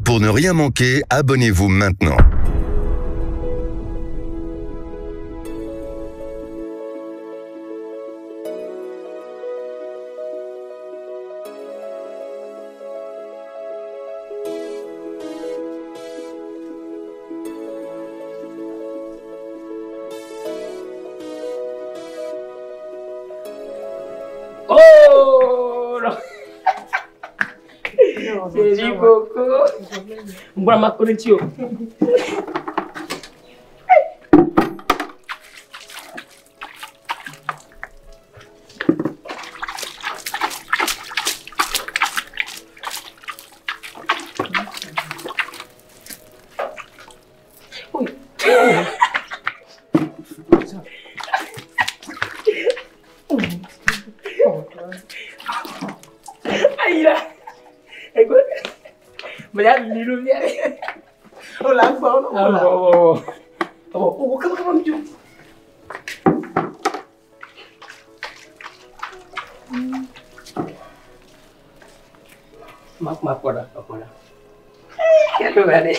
Pour ne rien manquer, abonnez-vous maintenant. Oh non. Chérie Coco. Mbona makoni tio. Ayi la. Écoute. Madame Lilo vient. Oh là, bon, Ah, bon, bon, bon. Oh, oh, come, come, come, Ma, ma, kpɔ ɖa, kpɔ ɖa. Kɛlɛ bɛ de.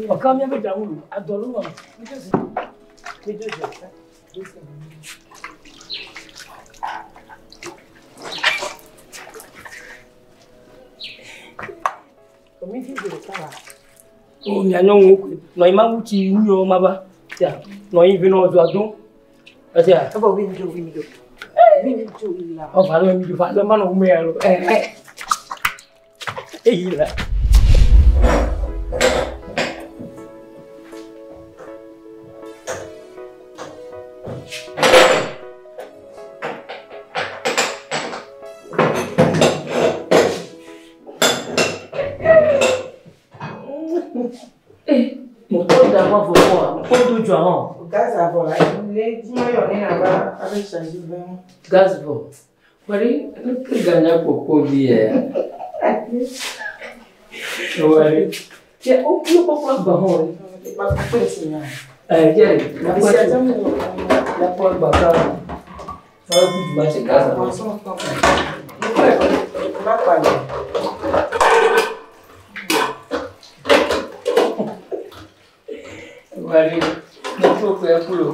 Ɔka mi bɛ da wulu, a dɔlu ma. Mi jɔ si. O mia nyɔnuwo koe. Nɔ yi ma wu tsi nu yɔ ma va. Tia, nɔ yi vi nɔ zɔa do. Ɛsɛ. Ɔbɔ wi mi do, wi mi do. Wi mi do la. Ɔ fa lɔ mi do fa lɔ ma nɔ wume ya lɔ. Ɛ ɛ. Eyi la. Mo kọ́ da wọ́n fọ fún wa, mo kọ́ tó jọ àwọn. Gaz à vol, les dimanches, on est là-bas avec changer vraiment. Gaz bọ̀. Wari, ne ke ganya koko bi yɛ. Wari. Tiɛ, o kulo kɔkɔ gba hɔn rɛ. Pas c'est bien. Ɛ jɛ, yakɔ gba ka. Fara ku juma se gaz bọ̀. Wari, mo tó pẹ́ kúlò.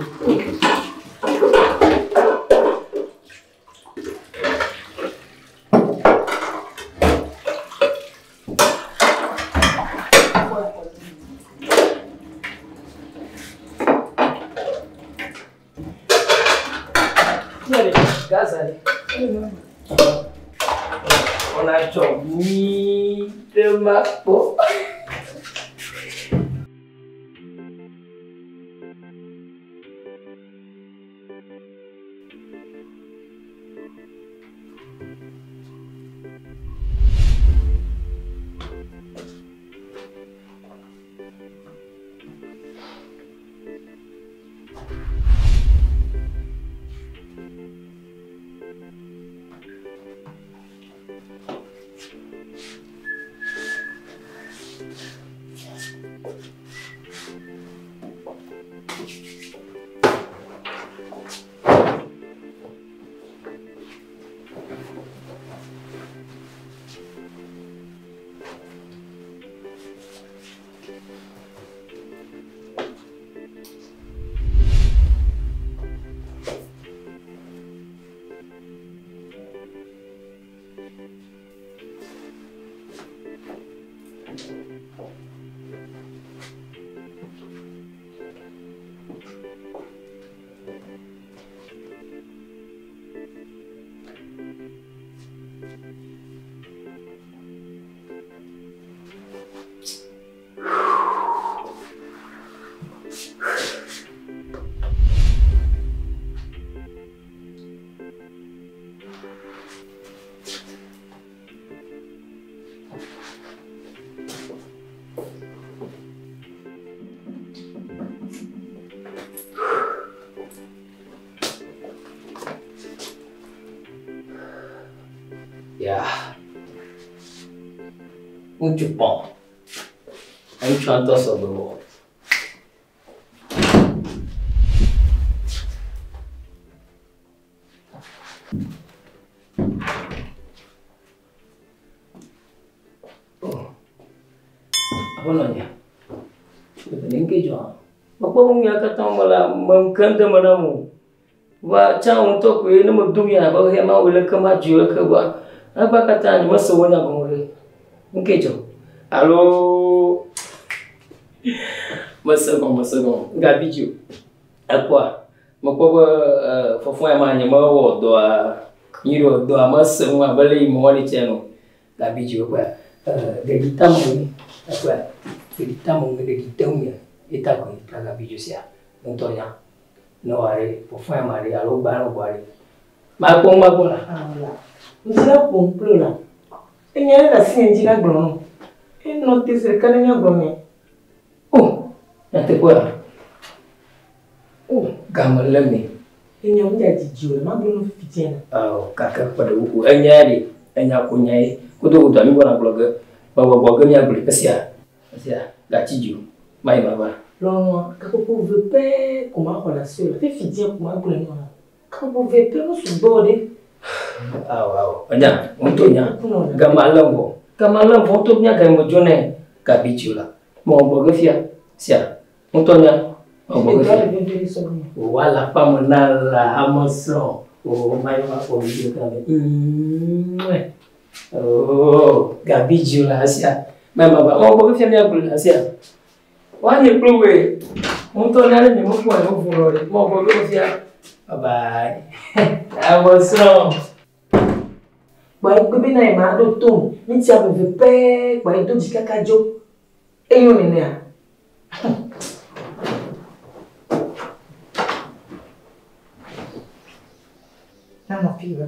Tiɛ gaz ale. On a tsɔ nyuie ɖe ma kpɔ. Ya. Ŋutsu pɔn. Ŋutsua ŋutɔ sɔgbe wɔ. nye. Ne ŋke dzɔ. Mekpɔ be nu ya katã me la, meŋke ŋde me nam o. Va tsã wo ŋutɔ koe ne medo nu ya abe xexea mawɔe leke madzɔe leke vɔa egbea katã nyemese wò nya gɔme ɖe. Ŋke dzɔ. Alo mese gɔme mese gɔme. Gabi dzi o. Ekpɔa mekpɔ be fɔfɔ ya ma nyemewɔ dɔa nyuiɖe o. Dɔa mese ŋu abe le yi mewɔnɛ tsɛ ene o. Gabi dzi o ekpɔa ɖeɖi te ame ŋu ekpɔa ɖeɖi te ame ŋu ɖeɖi te ŋunye ye ta koe ta gabi dzo sia ŋutɔ nya. Ne wòaɖe fɔfɔ ya ma ɖe alo gba ne wògbɔ ɖe. Makpɔ nu magbɔ la. Awo la. Ŋdi la ƒom kpli wò la. Enya ɖe le asinye ŋdi la gblɔ nɔ. Enɔ te zi ɖeka ne míagblɔ nɛ. O, nyateƒea? O, game le eme. Enya ŋdi adidi o le magblɔ nɔ fifi dzia na. Ao, gake kpe ɖe ŋu ko. Enya ya ɖe, enya ko nya ye. Kudo wò dɔa mi gbɔna gblɔ ge. Megbɔgbɔ ge míagblɔe. Esia, esia, gatsi dzi o. Mayi mava. Lɔlɔ̃a, gaƒoƒo eve pɛ ko maxɔ le asiwò le. Fifi dzia ko magblɔe nɔ la. Gaƒoƒo eve pɛ mesugbɔ o ɖe. Ao, ao, enya, ŋutɔ nya. Gama lém vɔ. Gama lém vɔ ŋutɔ nya ga yi medzo nɛ gabi dzi o la. Mewɔ gbɔ ge fia. Sia, ŋutɔ nya. Mewɔ gbɔ ge Edɔ fia. le vevie sɔ gbɔ. O alakpa me na la ame srɔ̃. O mayi ma kpɔ video ka me. Oh, gabi dzi o la sia. Mayi ma va. Mewɔ gbɔ ge fia míagblɔe le asia. Woanye kple woe. Ŋutɔ nya ɖe nye mekpɔ nye mevo nɔ ɖe. Mewɔ gbɔ ge fia. Bye bye. Ame srɔ̃. Kpɔ egbe bena ye ma ɖo tom. Ŋuti ame eve pɛ kpɔ edo dzi kaka dzo. Enyo nenea? Na nɔ fi va.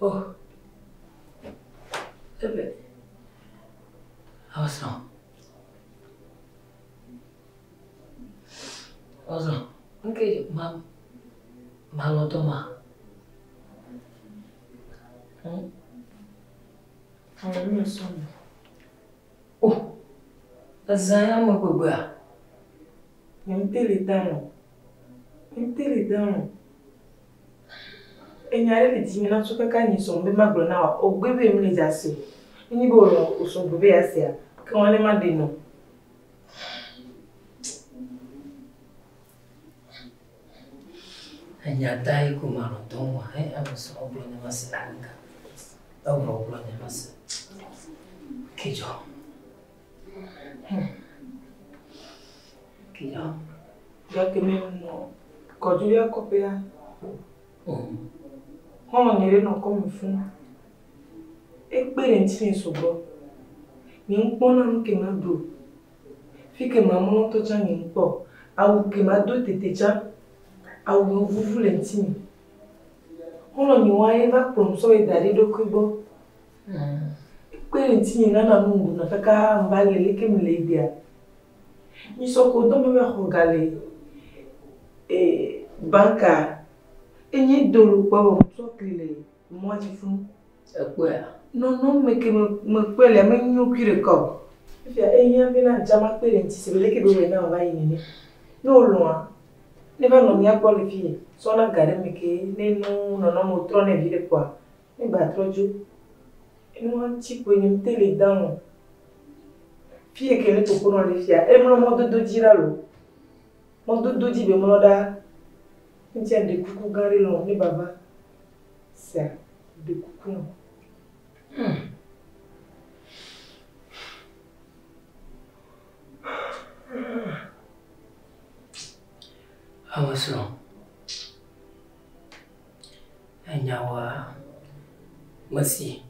Oh. Ebe. Ame srɔ̃. Ame srɔ̃. Ŋke ma malɔ̃ dɔ ma. Ame nu sɔ me. Oh. Ezã ya me gbegbea. Nye ŋute le dalɔ. Nye ŋute le dalɔ. Enya ɖe le dzi na tso kaka nyi sɔm be magblɔ na wò. Wògbe be mele dza se o. Nenye be wòlɔ̃ wòsɔ gbe be yeasea, ke wɔn ne maɖe nɔ. Enya ta yi ko malɔ̃ dɔ ŋua. He ame srɔ̃ gblɔ nye mase ŋka. Evɔ gblɔ nye mase. Ke dzɔ. Ke dzɔ. Gake menɔ kɔdzi ya kɔƒea, xɔlɔ̃nye ɖe nɔ kɔme fũu. Ekpe ɖe ŋutinye sugbɔ. Nye ŋkpɔna nu ke maɖu o. Fi ke mamlɔ ŋutɔ tsã nye ŋkpɔ o. Awu ke mado tete tsã, awu yiwo vuvu le ŋutinye. Xɔlɔ̃nye wa ye va kplɔm sɔ yi da ɖe eɖokui gbɔ. Ekpe ɖe ŋutinye nana nu ŋɖuna kaka ŋva le leke mele egbea. Nyisɔ ko dɔ me va xɔ ga le banka. Enye do lo kpɔ vɔ metsɔ kli le mɔa dzi fũu. Ekpɔea? Nɔnɔme ke mekpɔe lea menyo kui ɖeka o. Fifia ehiã bena ŋtsã makpe ɖe ŋuti si be leke be wɔe na wòva yi nene. Ne wòlɔ̃a, ne va nɔ mía gbɔ le fi sɔna ga ɖe me ke ne nu nɔnɔmewo trɔ nɛ vi ɖe kpoa, ne gbatrɔ dzo. Enua ŋuti koe nye ŋute le dalɔ. Fi yi ke ne tokonɔ le fia, emlɔ mɔdodo dzi ɖa loo. Mɔdodo dzi be mlɔ ɖaa. Ŋutia ɖe kuku gã ɖe lɔ ne bava. Sea, ɖe kuku nɔ. Ame srɔ̃. Enyawoa, mesi.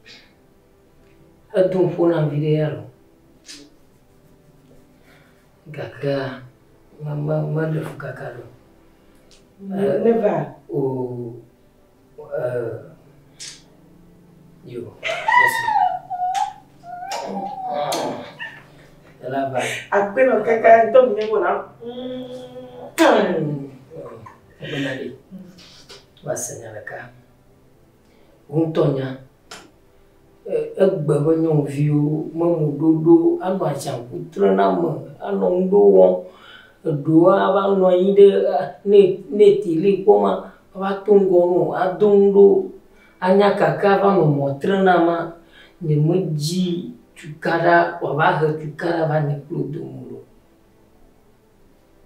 Edo ƒo nam viɖe ya lo. Gakea, me me meɖe fu kaka ɖo. Neva. O, yo, mesi. Ela va. Akpe nɔ kaka ŋutɔ mi nye wɔna. Egbena ɖe, va se nya ɖeka. Wò ŋutɔ nya, egbe be nyɔnuviwo me mo ɖoɖo anɔ atsiaƒu trem na ame, anɔ nu ɖewo wɔm. Eɖewo ava nɔ anyi ɖe ne ne tele kpɔm ma, woava to ŋgɔ na wò ado nu ɖewo, anya kaka ava nɔ mɔ trem na amea. Nyemedzi tukaɖa wòava he tukaɖa va nye kple wò dome o.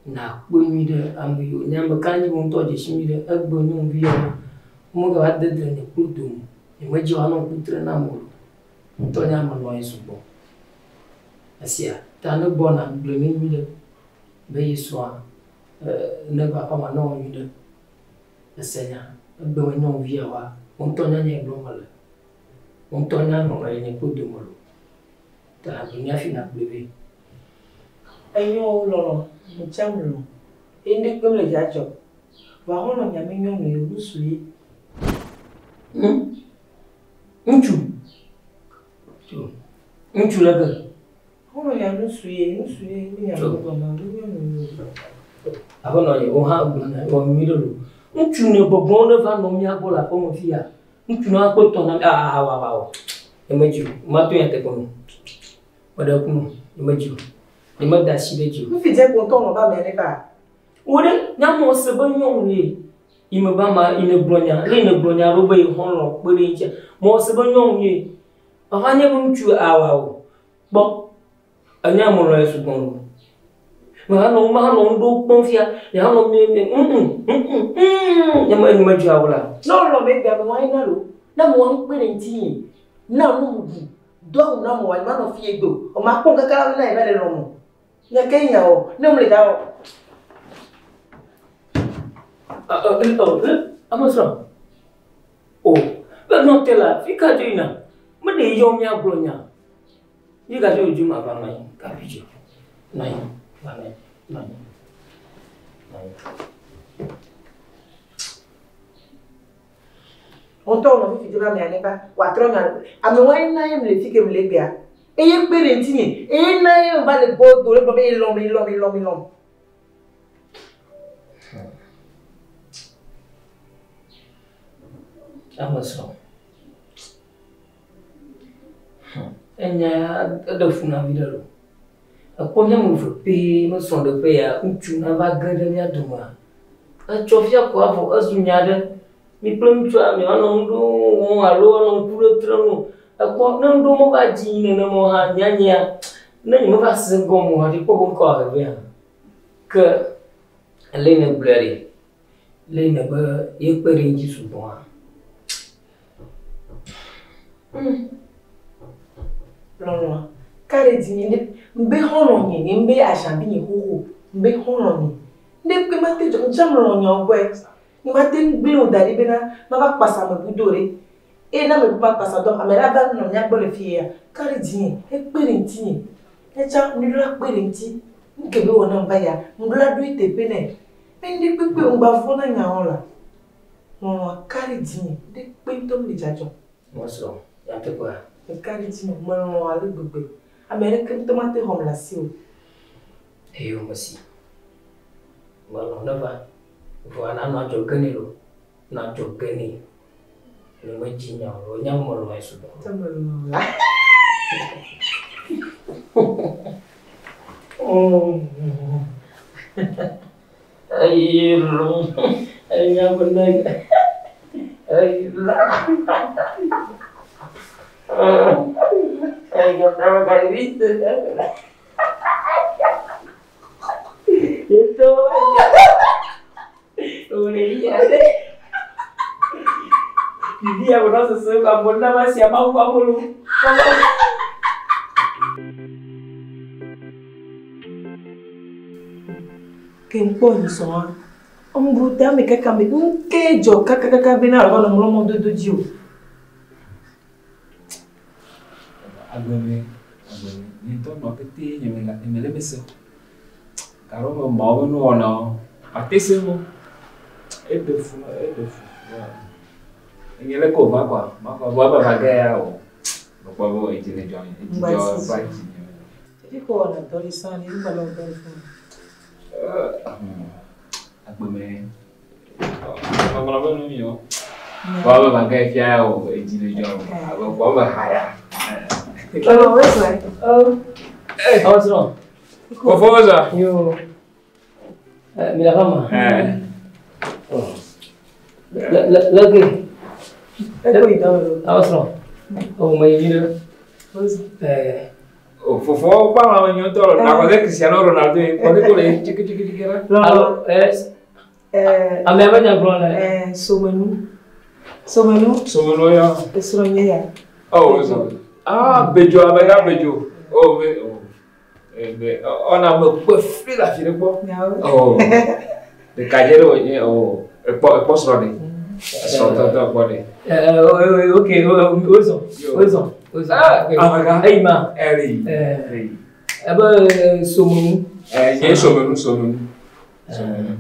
Nakpɔe nyuiɖe, ame yiwo nye ame ka dzi wò ŋutɔ dze si nyuiɖe, egbe nyɔnuvi yawo, womegava de dzre nye kple wò dome o. Nyemedzi woanɔ ŋku trem nam o. Ŋutɔ nye ame lɔ̃ ye sugbɔ. Esia ta ne gbɔna gblɔe nɛ nyuiɖe be ye srɔ̃a ne va aƒeme ne wɔ nyuiɖe. Ese nya, egbe me nyɔnuvi yawoa, wò ŋutɔ nya nya yi gblɔm mele. Wò ŋutɔ nya nɔnɔme le nye kple wò dome loo. Ta gblɔe nɛ hafi nàgblɔe vɛ. Enyo lɔlɔ, ŋtsam lɔ. Ye ŋɖe kpem le dzadzɔ. Vɔa xɔlɔ̃ nya mi nyɔnu ye nusu ye. Ŋutsu. Tso. Ŋutsu le ke. Xɔlɔ̃ nya nusu ye, nusu ye mi nya Tso. gɔme mi nyɔnu ye. Aƒenɔ ye wo hã gblɔ nya wɔ nyui ɖe loo. Ŋutsu ne gbɔgbɔm ne va nɔ mía gbɔ le aƒeme fi ya. Ŋutsu na kpe tɔ na mi. Aa wa wa wa. Nye medzi o. Mato nyateƒe me. Meɖe ku no. Nye medzi o. Nye meda asi ɖe dzi o. Nufi dze ko ŋutɔ nɔ ba mea ne va. Wo ɖe nyamɔ se be nyɔnu ye. Yi me ba ma yi ne gblɔ nya, le yi ne gblɔ nya ɖo be yi xɔlɔ̃ kpe ɖe ŋutia. Mɔ se be nyɔnu ye. Ava nye be ŋutsu awa o. Kpɔ. Enya me lɔ̃ ye sugbɔ lo. Mehanɔ mehanɔ nu ɖewo kpɔm fia. Yehanɔ mi mi Nye me nye medzi awu la. Ne wolɔ me gbea me wa yina lo. Ne me wa nu kpe ɖe ŋuti nye. Na nu ɖu. Do awu na me wa ma nɔ fie do. O ma kpɔ kaka la na ye va le lɔ mo. Nya ke nya o. Ne me le da o. Ame srɔ̃. O, be nɔ te la, fi ka dzo yina? Me ɖe yɔ mía gblɔ nya. Yi ka dzo dzo ma va nɔ anyi, kafi dzo. Nɔ anyi, va nɔ anyi, nɔ anyi. Nɔ anyi. Ŋutɔ nɔ fifi dze ba mea ne va. Wòatrɔ nya. Ame wa na ye me le fi ke me le gbea. Eye kpe ɖe ŋuti nye. Eye na ye va le gbɔ do le gblɔ be elɔm, elɔm, elɔm, elɔm. Ame srɔ̃. Enya ya eɖe fu na vi ɖe loo. Ekpɔ mía ame eve pɛ me srɔ̃ɖeƒe ya, ŋutsu nava ge ɖe mía domea. Etsɔ fia ko avɔ ezu nya ɖe. Mi kple ŋutsua mianɔ nu ɖewo wɔm alo anɔ ŋku ɖe trem o. Ekpɔ ne nu ɖewo meva dzi yi nenema o hã nyanyea, ne nyemeva se gɔme o hafi kpɔ be ŋkɔ ahe vɛ hã. Ke le yi negblɔe ɖe, le yi nebe yekpe ɖe ŋuti sugbɔ hã. Lɔlɔa, ka ɖe dzi nye ɖe ŋbe xɔlɔ̃ nye, nye ŋbe azabi nye xoxo, ŋbe xɔlɔ̃ nye. Ɖe kpe mate dzɔ, ŋtsam lɔlɔ̃ nyawo gbɔe. Nye mate ŋu gblẽ wò da ɖi bena mava kpasa ame budo ɖe. Eye ne ame bu va kpasa dɔm, ame la va nɔ mía gbɔ le fie ya. Ka ɖe dzi nye, ekpe ɖe ŋuti nye. Etsa ŋɖo la kpe ɖe ŋuti. Nu ke be wɔ nam va ya, ŋɖo la ɖo eteƒe nɛ. Be ŋɖe kpekpe ŋgba vɔ̃ na nyawo la. Lɔlɔ̃a ka ɖe dzi nye, ɖe kpe ŋutɔ mi le dzadzɔ. Mɔsrɔ̃, nyateƒea. Eka ɖe dzi nye, melɔ̃ ale gbegbe. Ame aɖeke ŋutɔ mate xɔm le asi o. Eyo mesi. Melɔ̃ ne va. Vɔa nanɔ adzɔge nɛ loo. Nɔ adzɔge nɛ. Nye medzi nya o. Nye melɔ̃e sugbɔ. Ŋutɔ melɔ̃ la. Ayi lɔ. Enya be ne. Ayi la. Ayi Itu aja. Udah iya deh. Ndi ya wònɔ sese amewo na ma sia mawu amolo. Ke ŋkpɔ nyisɔa, ŋbu tame kaka me ŋke dzɔ kakakaka bena alo va nɔ mlɔ mɔdodo dzi o. Agbeme, agbeme, nye ŋutɔ nɔ pete nye me nye me le eme se o. Gake me mawo be nuwɔnawo, mate se wo. Eɖe fu, eɖe fu. Enye leke wòva kɔa, makɔ vɔ ebe va ge ya o. Mekpɔ be edzi le dzɔ, edzi dzɔ va dzi nye. Fi ko wɔna dɔ li sã ɖe, ŋgba le dɔ li fún. Agbeme, ŋɔŋlɔ be nu mi o. Vɔ ebe va ge fia ya o, edzi le dzɔ o. Abe kpɔ be haya. Ɔ, wesɔ. Ɔ srɔ̃. Fofo wesɔ. Yo. Mi la fama. Le le le ke. Eko yi dɔ me. Ɔ srɔ̃. O me yi ɖe. O fofo ba ma me nyɔtɔ lɔ. Na kɔse Cristiano Ronaldo ye kɔse ko le tiki tiki tiki la. Alo es. Ame ame nya gblɔ le. Somenu. Somenu. Somenu ya. Esrɔ̃ nye ya. Oh wesɔ. Ah bedzo ame ka bedzo. Oh be oh. Ebe ɔna me kpe fi le afi ɖe kpɔ. Oh. Ɖekadze ɖe wònye oh ekpɔ ekpɔ srɔ̃ ɖe. Srɔ̃tɔtɔ kpɔ ɖe. Ok, wozɔ, wozɔ, wozɔ. Amegã. Eyi ma. Eri. Ebe somenu. Nye somenu somenu. Somenu.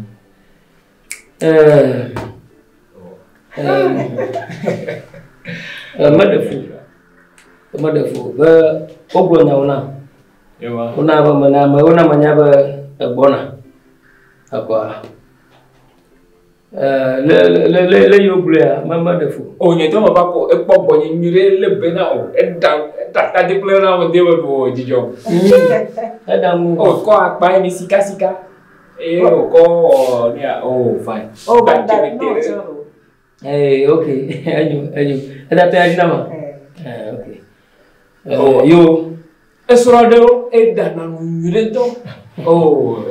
Meɖe fu. Meɖe fu be wogblɔ nyawo nam. Wona be mena me wona menya be egbɔna. Ekɔa. Le le le le yi wogblɔea me meɖe fu. O nye tɔ me va kɔ ekpɔ gbɔnye nyui ɖe lé be na o eɖa eɖa tadi kple na me de me ɖu o dzidzɔ. Eɖa ŋu. O kɔ akpa yi ni sika sika. Eye o kɔ wɔ nea o fine. O ba da no tsɔ. Ee ok enyo enyo eɖa tɔ ya dzi na ma. Ok. Yo. Esrɔ̃ ɖewo eɖa na nu nyui ɖe ŋutɔ. O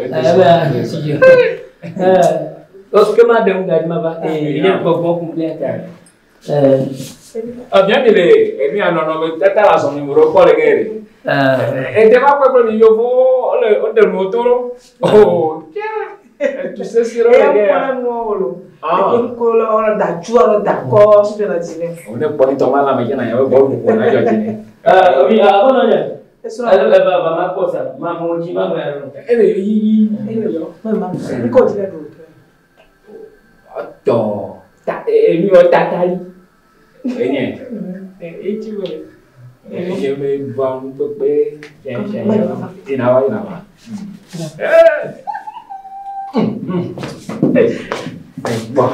ebe dzidzɔ. Ok ma ɖe ŋu gadzi ma va. Ee nye gbɔgbɔ kunkle ta. Abia mi le enu ya nɔnɔme tata le azɔli me ɖo kpɔ le ke ɖe. Ede va kpɔ kple mi yevuwo wole woɖe nuwo to ɖo. O etu sesi ɖe le ke ya. Eya kpɔ nuwo lo. Eko le ɔlɔ da tsu ɔlɔ da kɔ fi le dzi nɛ. O ne kpɔ ni tɔ ma lãme dze na ya be bɔlu ƒoƒo na dzɔ dzi nɛ. Omi abɔnɔ nye. Esrɔ̃. Ebe ba ma kpɔ sa ma mo dzi ma gbɛ ɖo. Ele yiyi ele yɔ. Me ma ŋkɔ dzi le ɖo. Ɔtɔ ta enu yɔ tatali. Enye. Etsi me. Enye me va nu kpekpe. Ina wa ina wa. Gbɔ.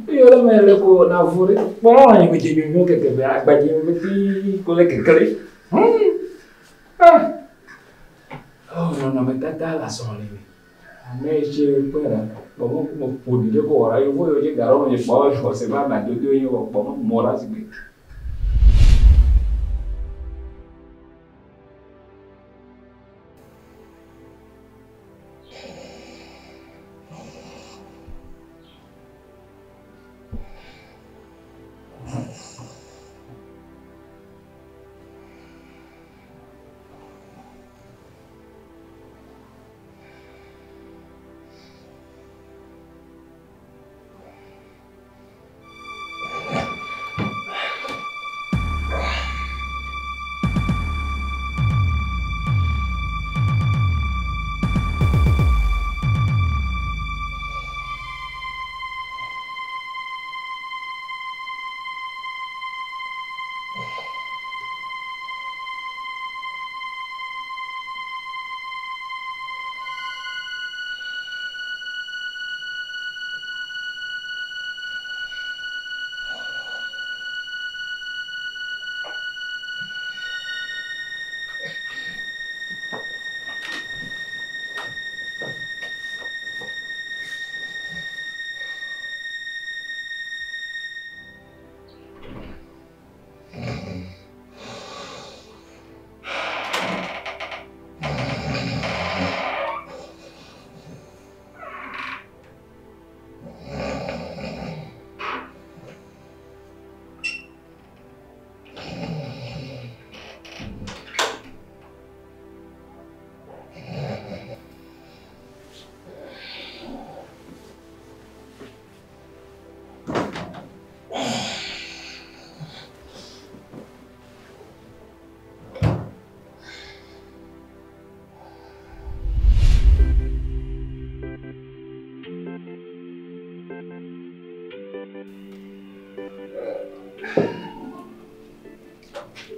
Yɔ me le ko na vo ɖe. Kpɔ yi me dze nyonyo keke be agbadze me ti ko le kekle. Oh nɔnɔmetata le azɔli me. Ame yi tse kpɔe ɖa. Kpɔ me me ƒo ɖi ɖe ko wɔ ɖa. Yevu yiwo dze gaɖɔ me kpɔ xɔse be ameadodo ye wɔ kpɔ me mɔ ɖa zikpui.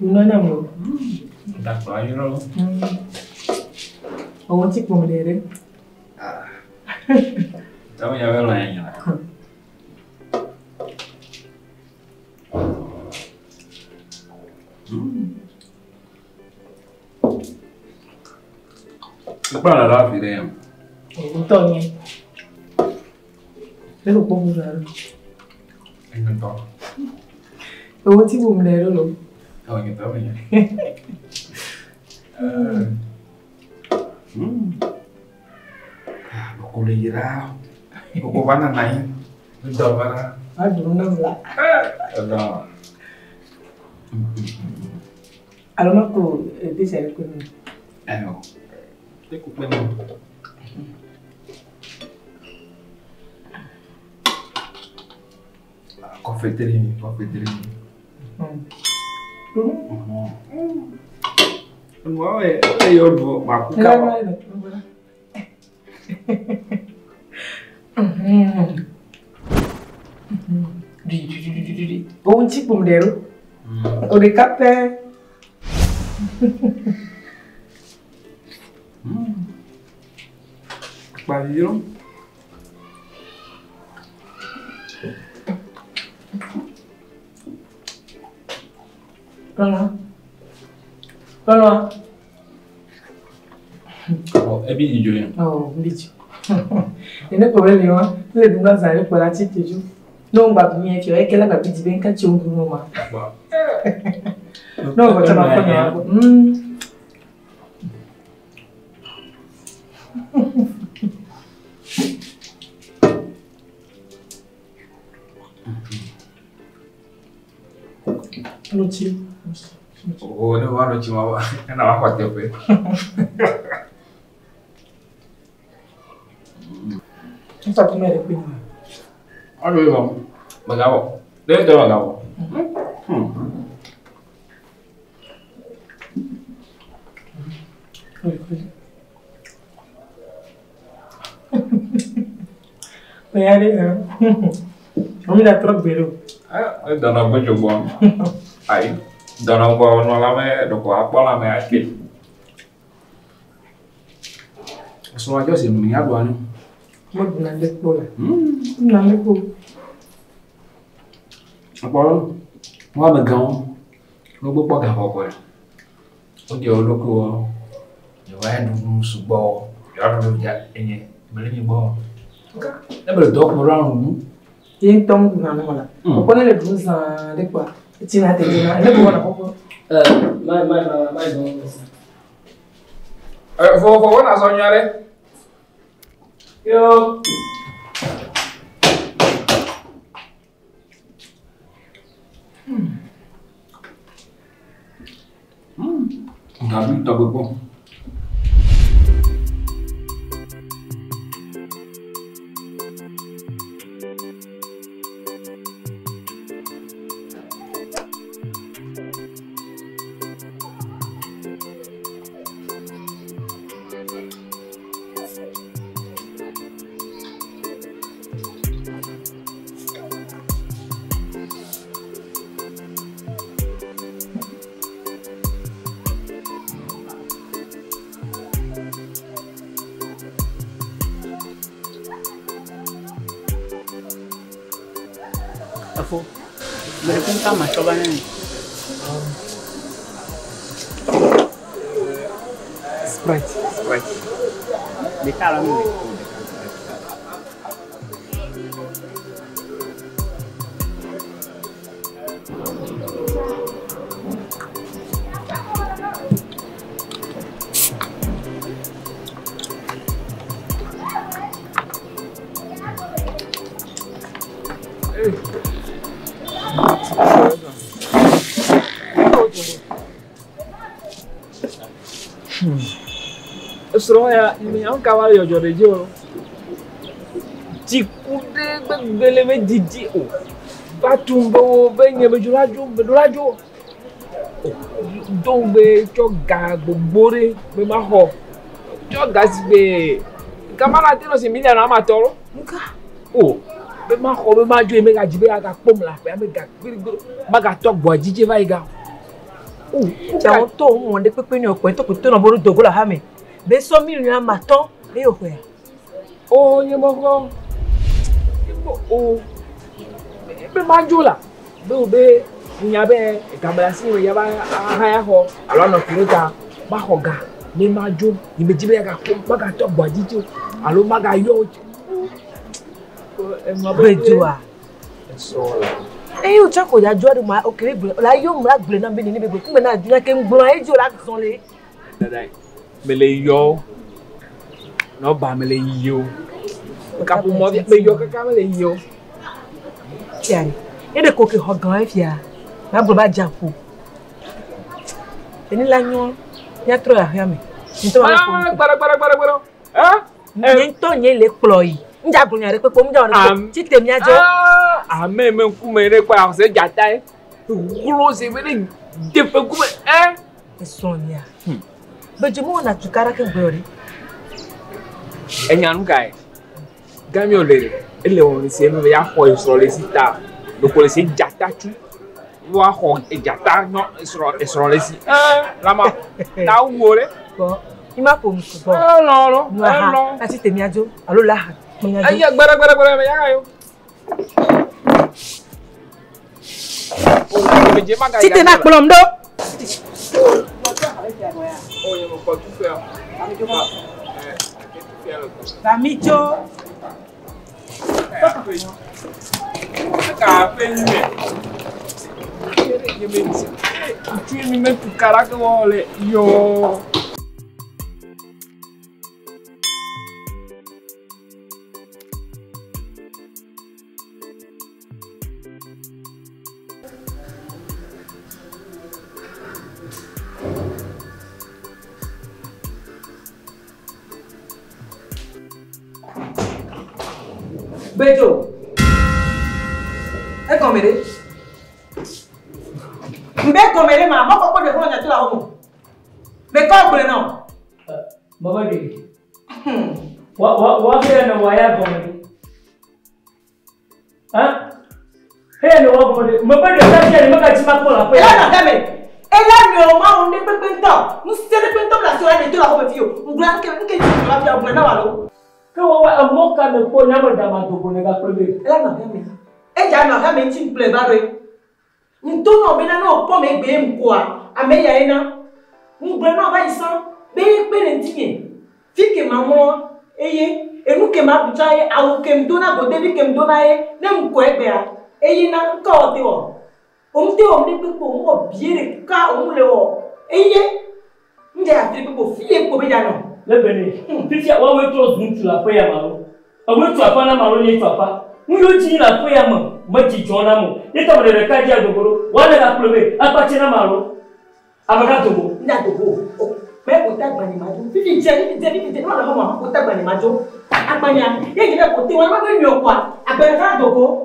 Nua nam o. Dakplɔ anyi ɖo. Ewɔ ŋuti kpɔm ɖe ɖe. Tɔmɔ nya bɛ lɔ ya nya. Ekplɔ la la fi ɖe ya. Ŋutɔ nye. Ne ko kpɔ mu ɖe. Ŋutɔ. Ewɔ ŋuti kpɔm ɖe ɖe lo. Ewɔ ŋutɔ me nya. Boko le yira. Boko va nana yi. Ŋdɔ va la. Aɖu nam la. Ɛdɔ. Alo ma ko desi aɖe kpe mi. Ayo. Te ku kpe mi. Kɔfɛ teri mi, kɔfɛ teri mi. Nua yɛ eyɔ ɖu ma ku kaba. Ohun tí kpɔm ɖe ɖo. O ɖeka pɛ. Kpavi yɔ. Lɔlɔ. Lɔlɔ. Ɔ ebi dzidzɔ yɛ. Ɔ n bi dzi. Nene kpɔ be li wa, ne le ɖum azã ɖe kpɔ la tsi te dzo. Ne wo gba mi fia eke la gba bi dzi be nka tsi wo ɖu ma. Ne wo gbɔ tsɔ ma kpɔ nya gbɔ. Nutsi. O ne wa nutsi ma wa, ena wa xɔ teƒe. Ŋutɔ tɔ mɛ ɖe kpe ma. Ɔlò yi wɔ, megawɔ. Ɖe ŋutɔ megawɔ. Oya ɖe hã. Omi la trɔ gbe ɖo. Edɔnɔ gbe dzogbɔ. Ayi, dɔnɔ gbɔ nɔ la me ɖeko akpɔ la me ake. Srɔ̃ adzɔ si nu ya ɖua nu. Mo ɖuna ɖe kpɔ la. Ɖuna ɖe kpɔ. Akpɔ wo amegãwo ne wogbɔ kpɔ gaxɔxɔe. Woɖe wo ɖokuiwo yewoa ɖu nu sugbɔ yewoaɖu nu ya enye mele mi gbɔ. Ne mele dɔ kplɔ ɖo nu. Ye ŋutɔ ŋu ɖuna nu la. Kpɔkpɔ ne le ɖum zã ɖe kpɔa. Etsi na te dzona. Ne bɔ na kpɔkpɔ. Ma ma ma ma dɔn sa. Fofo wona sɔ nyuia ɖe. Yo. Gaɖu tɔgbe kpɔ. Efo, me ɖe kuku ma tsɔ va ne mi. Sprite. Sprite. Ɖeka alo ame eve? Esrɔ̃ ya nyawo ka va le dzɔdzɔ ɖe dzi o. Dziku ɖe gbegbe le be didi o. Va tum be wo be nye be dzo la dzo be ɖo la dzo. O do ŋugbe tsɔ ga gbogbo ɖe be maxɔ. Tsɔ ga si gbe gama la te nɔ si miliɔn ame atɔ̃ lo. Nuka? O be maxɔ be madzo ye megadzi be agakpɔm le aƒea me ga gbeɖegbe magatɔ gbɔa dzidzi va yi ga. O Tiawo tɔ wo ŋɔ ɖe kpekpe ne wòkpɔe tɔ koto nɔ bo ɖo dogo le axa me. Be sɔ miliɔn ame atɔ̃ eye wòxɔea. O nye mexɔ. O be madzo la be wo be nya be game le asi me ya va ahaya xɔ alo anɔ fi ɖo ta maxɔ ga ne madzo nye medzi be ya magatɔ gbɔa dzi tso alo magayɔ o. Gbedzoa. Esɔ la. Eye wòtsɔ ko ya dzoa ɖe ma ok gblɔ la yɔ mu la gblɔe na be nene be gblɔ kume na dzi na ke ŋgblɔ ye dzo la zɔ le. Dada mele yɔ nɔba mele yi o. Kaƒomɔ me yɔ kaka mele yi o. Fia ɖe ye ɖe ko ke xɔ gã fia ma gblɔ ba dza ƒo. Eni la nyɔ míatrɔ yi aƒea me. Ŋutɔ ma Ah, gbara gbara gbara gbara. Ah. Nye ŋutɔ nye le kplɔ yi. Ŋdza gblɔ nya ɖe kpekpe ŋdza wɔ ɖe kpekpe. Tite míadzo. Ame me ŋkume ɖe kpɔ ahɔse dzata ye. Wlo se be ɖe deƒe ŋkume ɛ. Esrɔ̃ nyea. Bedzo mewɔna tukaɖa ke gblɔ ɖi. Enya nu kae? Gami wòle ɖe ele wɔm le si eme be yaxɔ esrɔ̃ le si ta. Ɖeko le si dzata tsu. Woaxɔ dzata nyɔ esrɔ̃ esrɔ̃ le si. Ɛ lama ta wu wo ɖe. Gbɔ mi ma ƒo nu sugbɔ. Elɔ lɔ Nua ha elɔ. atite míadzo alo la ha míadzo. Eya gbara gbara gbara me yaga yo. Tite na kplɔm ɖo. Gami tso. Yo. Gbedzo. Egɔme ɖe. Mbe gɔme ɖe ma, mɔkpɔkpɔ ɖe xɔlɔ̃ nyato le aƒeme. Mekɔ gblɔe na wò. Baba de. Wa wa wa he na wa ya gɔme de. Ha? He na wa gɔme de. Mebe de ka fia ne mega dzi makpɔ le aƒe. Ela nɔ aƒeme. Ela nɔ ma wo ɖe kpekpe ŋutɔ. Ŋusẽ ɖe kpekpe ŋutɔ le asi wò la ne to le aƒeme fi o. Ŋgblɔ nke nke dzi la fia gblɔe na wò alo. Ke wa wa emɔ ka ne kpɔ nyame da ma dogo ne gakplɔ be. Ela nɔ aƒeme. Edza nɔ aƒeme ŋuti ŋgblɔe va ɖoe. Ŋto nɔ bena ne wòkpɔ me gbe ŋkɔa, ame ya ye na. Ŋgblɔe na wò va yi sã be ye kpe ɖe ŋutinye. Fi ke ma mlɔ eye enu ke ma ɖu tsã ye awu ke ŋdo na godevi ke ŋdo na ye ne ŋkɔe gbea eye na ŋkɔ wɔ te wɔ. Òŋ te wɔ nu ɖe kpekpe o, ŋwɔ bie ɖeka òŋ le wɔ eye ŋdze afi ɖe kpekpe o, fi ye kpo be dza nɔ. Le bene. Fifia wa wo trɔ zu ŋutsu le aƒe ya ma lo. Ewoe tso aƒa na ma lo nye tso aƒa. Nu yiwo dzi le aƒe ya me medzi dzɔ na mo. Ye tɔ me ɖe ɖeka dzi adogo ɖo. Wa ne gakplɔ be akpatse na ma lo. Ame ka dogo. Ŋdza dogo o. Mɛ kota agbanye ma dzo. Fifi dze, fifi dze, fifi dze. Ne wòle xɔme ma kota agbanye ma dzo. Agbanya ye nye be kote wa ma be nyɔ kɔa agbanya ka dogo.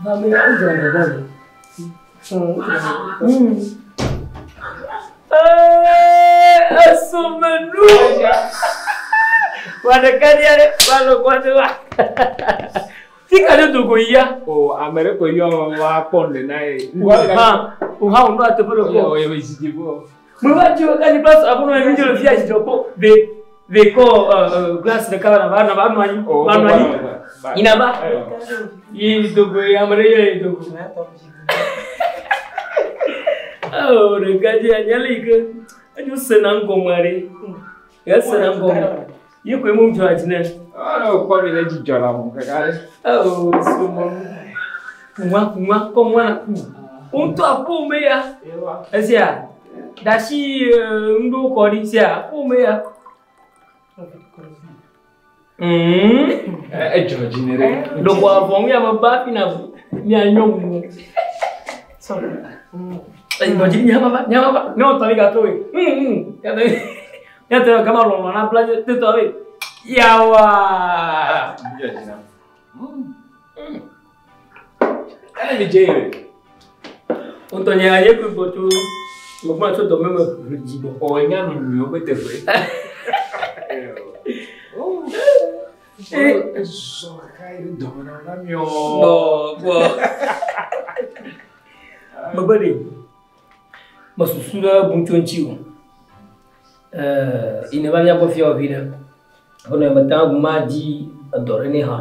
Mame o dzra ɖe ɖe. Esomenu. Wa ɖeka ɖi aɖe wa lɔ kɔ ɖe wa. Fika ɖe dogo yia. O ame ɖe ko yɔ wa kpɔ nu na ye. Oha oha wo nɔ ateƒe ɖe kpɔ. O ye be dzi bo. Me va dzi ka dzi place aƒenɔ ye mi dzi le fia dzidzɔ kpɔ be be kɔ glace ɖeka va na va nɔ anyi. Va nɔ anyi. Yina va. Yi dogo yi ame ɖe yɔ yi dogo. Oh, ɖeka dzi anya le yi ke edzo sena ŋgɔme ɖe. Ese na ŋgɔ. Ye koe mo dzɔ dzi ne. Ɔlɔ kpɔ mi le dzidzɔ la mo kaka ɖe. Oh, so mo. Kuma kuma kɔ ŋua na ku. Ŋutɔ aƒo me ya. Esia. Ɖasi ŋɖo kɔ ɖi sia aƒo me ya. Edzɔ dzi ne ɖe. Ɖeko avɔ ŋu ya me ba fi na mianyɔ ŋu. Nɔdzi nyama nyama ne wotɔ mi gatrɔ we. Míate gama lɔlɔ na bla tetɔ we. Yawa. Dzɔ dzi na. Ele mi dze ye. Ŋutɔ nye aye kpe gbɔ tso megbɔna tso dɔme me ʋli dzi gbɔ. Ɔ enya nu nyuiwo be teƒe. Ezɔ kaka yi ɖe dɔme na na miɔ. Gbɔ gbɔ. Megbe ɖe mesusu ɖe bu tso ŋuti o. Yi ne va mía gbɔ fia vi ɖe. Aƒenɔ meta ŋu ma dzi edɔ ɖe ne hã.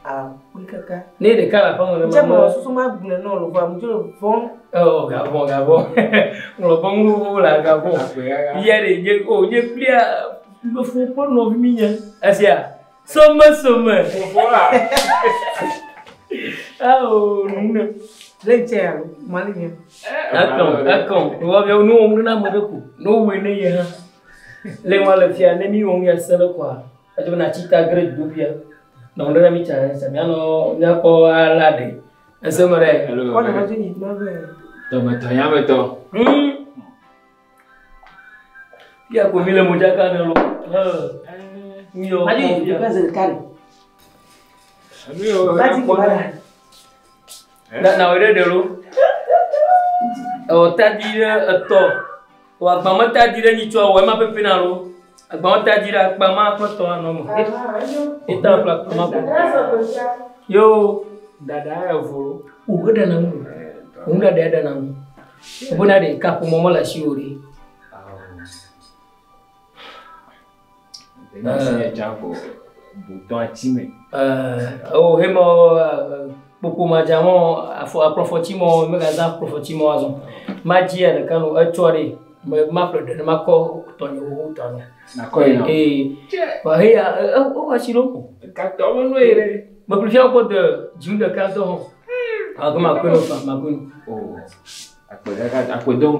Akpe kaka. Ne ɖeka le aƒeme ne Ŋtsɛ ma. mɔ susu ma gblẽ nɔ lo vɔa ŋdzo le vɔ̃. Oh, gavɔ gavɔ. Ŋlɔ bɔ ŋu le gavɔ. Ya ɖe nye o nye kplia mefo kple nɔvi mi nye. Esia some some. Fofo la. Awo nu ne. Le ŋtsɛ alo mali nye. Ekɔn ekɔn. Wɔ nu wɔm ɖe na ame ɖe ko. Ne woe ne ye hã. Le wa le fia ne mi wɔm ya se ɖe koa. Edze be na tsi ta gre dodofia. Nɔ ɖe na mi tsa tsa mianɔ miakɔ ala ɖe. Ese me ɖe. Kɔ ne ma dzo yi ma vɛ. Dɔmetɔ nyametɔ. Fia ko mi le modzaka ɖe lo. Mi yɔ Ma dzo yi dodofia zi ɖeka ɖe. Enu yɔ. Ma dzi ke ma ɖa. Na na wo ɖe ɖe lo. Ewɔ tadi ɖe etɔ. Wɔ agbame tadi ɖe nyitsɔ wɔ ema pepe na lo. Agbame tadi ɖe akpa ma kple tɔ anɔ me. Eta kple akpa ma kple. Yo. Dada ya vo. O eɖe na ŋu. Ŋu ɖe ɖe na ŋu. Ebona ɖe kaƒomɔ mele asi o ɖe. Bouton atsi me. O hemɔ kpokpo madzamɔ afɔ akplɔfɔtsimɔ megazã akplɔfɔtsimɔ azɔ. Madzi ya ɖeka no etsɔ ɖe me maƒle ɖe ne makɔ tɔnye wo tɔ nɔ. Nakɔ yi nɔ. Ee wa heya ewɔ asi ɖo. Gatɔ me nu ye ɖe. Meƒle fia kpɔ de dziŋ ɖeka ŋutɔ hã. Alo makɔe no fa makɔe no. O akpe kaka akpe dom.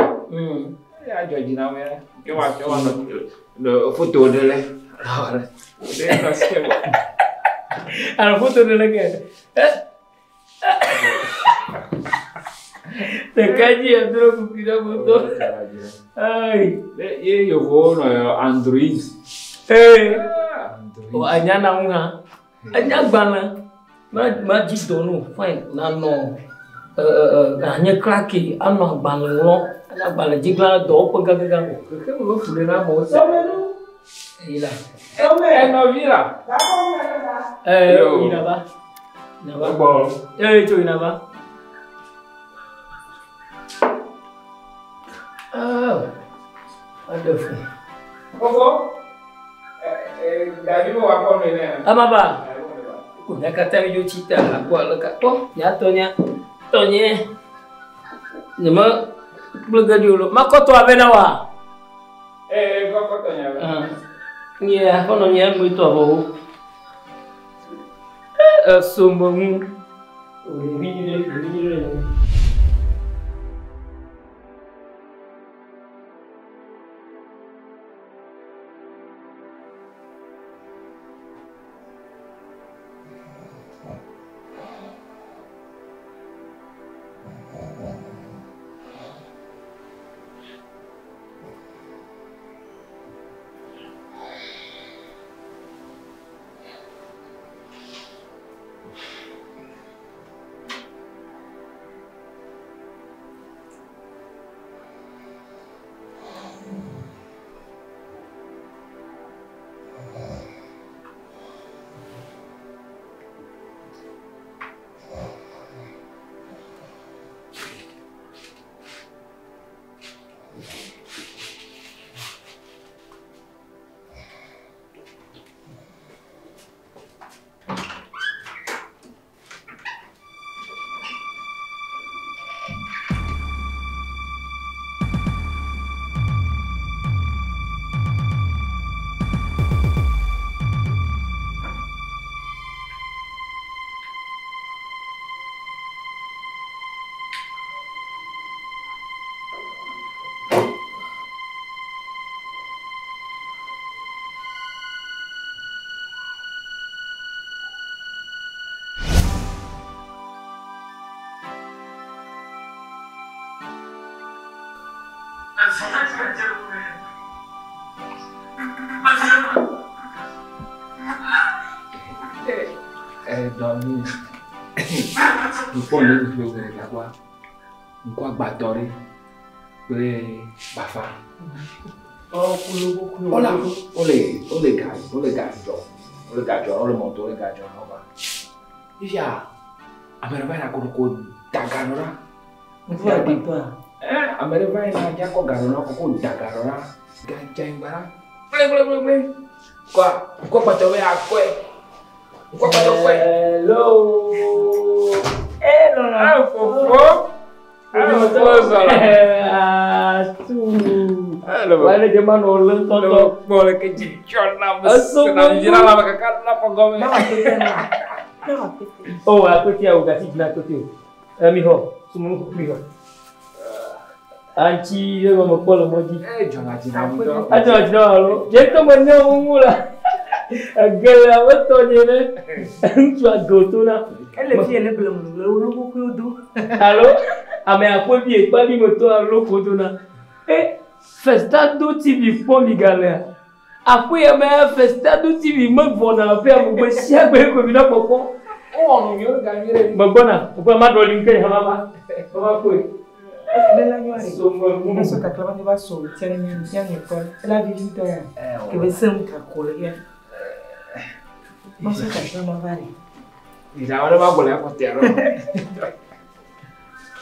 Ya dzɔ dzi na wo ya. Ke wa ke wa nɔ le foto ɖe le. Ɖe nɔ si ke bɔ. Alo foto ɖe le ke. Ɖeka dzi edro kuku ɖe foto. Ayi. Ye yevuwo nɔ Android. Ee. Android. O anya na ŋu hã. Enya gbalẽ. Ma ma dzi dɔ no fine nanɔ anye klake anɔ agbalẽ ŋlɔ. Anya agbalẽ dzi gblã dɔwɔƒe gãgãgã o. Keke me be fu ɖe na amewo se. Sɔmenu. Eyi la. Sɔmɛ. Enɔvi la. Gakɔ mi na ɖe. Ee yina va. Yina va. Egbɔ. Ee tso yina va. Ah. Aɖe fu. Fofo. Davi me wa kɔ nɔ ne. Ama ba. Ko mía katã mi dzo tsi ta akpɔ ale ka kpɔ mía tɔ nya tɔ nye. Nye me kple ge ɖi o lo. Makɔ tɔ abe na wa. Ee kɔkɔ tɔ nya. Nye aƒenɔ nye ŋue tɔ vɔ wo. Eso me ŋu. Ɖevi nyuie ɖevi nyuie. Dɔmi. Nukpɔ le ƒe gbe ɖeka kpɔa. Ŋkɔ agbatɔ ɖe kple bafa. Wole wole wole ga wole ga dzɔ wole ga dzɔ wole mɔto wole ga dzɔ na wo. Fifia ame ɖe va yina ko da ga nɔ ɖa. Ŋkɔ agbatɔa. Ame ɖe va yina dza kɔ ga nɔ na koko da ga nɔ ɖa. Ga dza anyigba ɖa. Kple kple kple kple. Kɔa ŋkɔ agbatɔ be akɔe. Ŋkɔ agbatɔ kɔe. Hello. Eh lɔlɔ. Ah fofo. Ah fofo zɔlɔ. Atu. Hello. Wale dze ma nɔ lé ŋutɔŋutɔ. Kpɔ le ke dzidzɔ nam. Eso Na dzra la me kaka na fɔ gɔme. Na akpete na. Na akpete. O akpete o gati dzina akpete o. Ɛ mi xɔ sumunu mi xɔ. Aŋtsi ɖe me kpɔ le mɔ dzi. E dzɔna dzi nam ŋutɔ. Adzɔ dzi na wo alo. Nye ŋutɔ me nya wo ŋu la. Ege le abe tɔnye ne. Ŋutsu ago to na. Ele fi ele blem le wo logokoewo do. Alo ame akpɔ bi ekpa bi me tɔ alo ko do na. E Festado TV kpɔ mi galea. Aƒe ya me Festado TV me vɔna aƒe ya me gbe sia gbe ko mi na kpɔkpɔ. Wowɔ nu nyuie ga nyuie ɖe. Megbɔna, megbɔna ma ɖɔ li ŋke hã ma va. Ma kpɔe. Ne la nyɔa ɖe. So me Eso kakla ba ne va so tia ne nya tia ne kɔ. Ela vivi ŋutɔ ya. Ke be sem kako le ya. Maso kakla ma va ɖe. Dzra wale ma gbɔ le akɔ tea ɖo.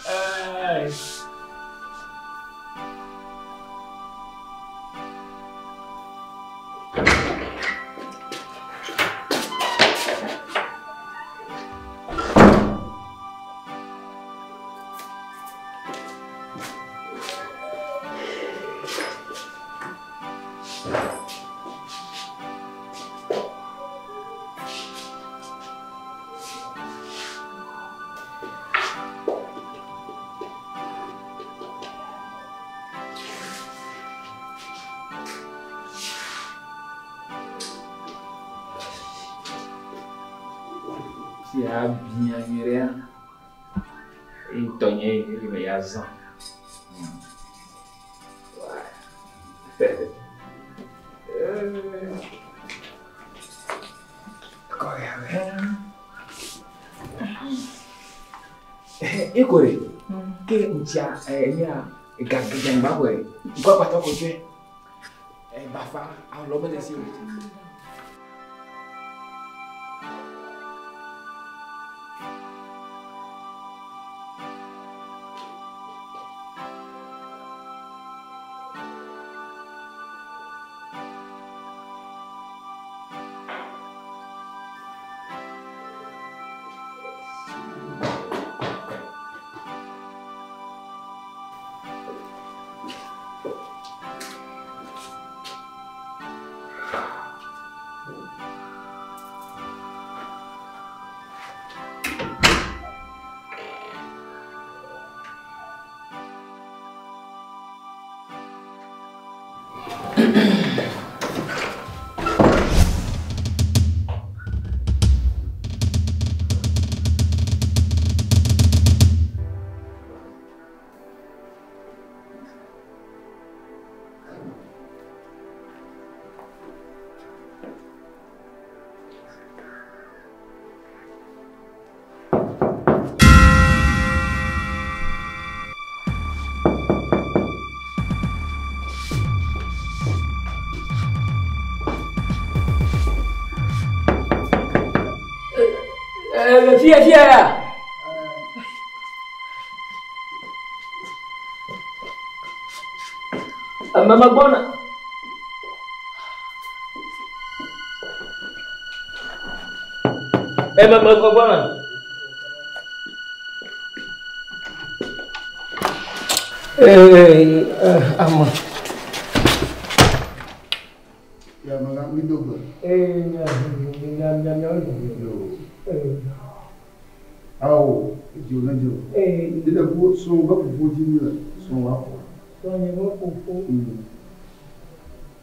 Ɛɛ. Sia bia nyuie ɖea. Eyi tɔnye yi me ya zã. Kɔ ya be. Eko ɖe. Ke ŋutsia enya ga gadzangba kɔe. Ŋkɔ akpatɔ ko tsɔe. Bafa alɔ mele si o. Fia fia ya. Ame megbɔna. Eme megbɔna. Ee ame. Ya maga mi dogbe. Ee nya nya nya nya Yo. Ee. Awo, edzo ne dzo. Ee. Ɖe ko srɔ̃ be ƒoƒo dzi mi le srɔ̃ wa ƒo. Srɔ̃nye be ƒoƒo.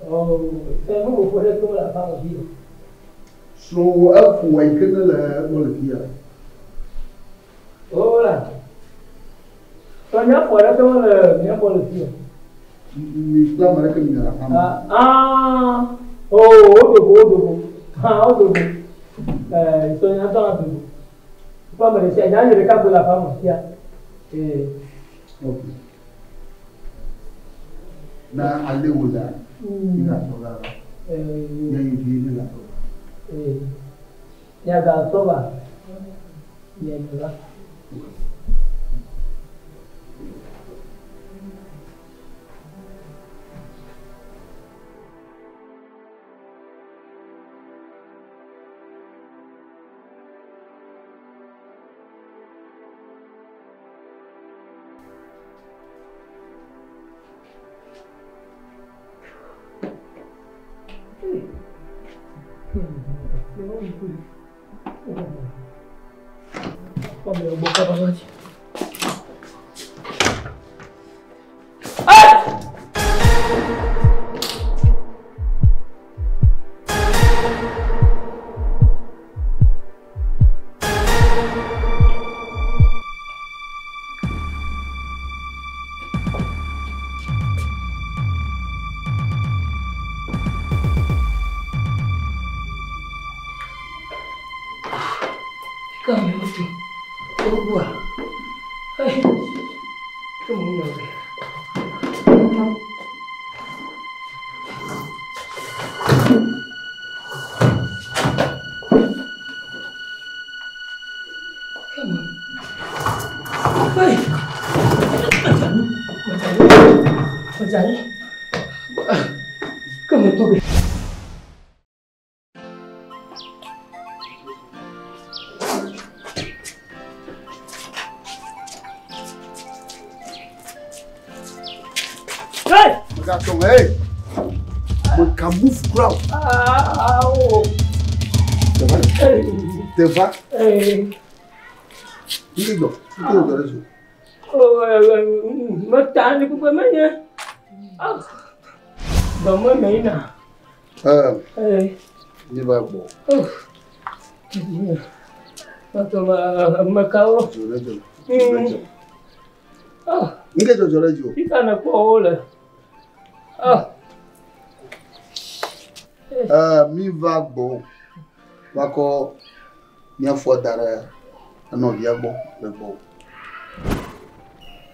Ɔ srɔ̃nye be ƒoƒo ɖe to le aƒea me fi. Srɔ̃wò eƒo yi ke ne le egbɔ le fia. O la. Srɔ̃nye ƒo ɖe to le mía gbɔ le fi. Mi kple ame ɖeke mi le aƒea me. Ah, oh, wodogo, wodogo. Ah, wodogo. Eh, sɔ nya tɔ na dogo. Kpɔ ame ɖe sia, nya nye ɖeka koe le aƒea me fia. Eh. Ok. Na ale wo la, mi la tɔ va. Eh. Nye yi vi mi la tɔ va. Eh. Nya ga tɔ va. Nya yi va. Megatɔ hey! Mega move kura o. Ah, oh. Teva. Teva. Eh. Nke dzɔ, nke dzɔ ɖe zo. Oh, meta ni kpekpe menye. Ah. Dɔme me yina. Eh, Eh. mi va gbɔ. Oh. Tɔtɔ mekawo. Dzɔ ɖe dzɔ. Dzɔ ɖe dzɔ. Ah. Nke dzɔdzɔ ɖe dzi o. Fika ne kpɔ wo le. Ah. Eh, mi va gbɔ. Va kɔ mía fɔ da ɖe enɔvia gbɔ le gbɔ.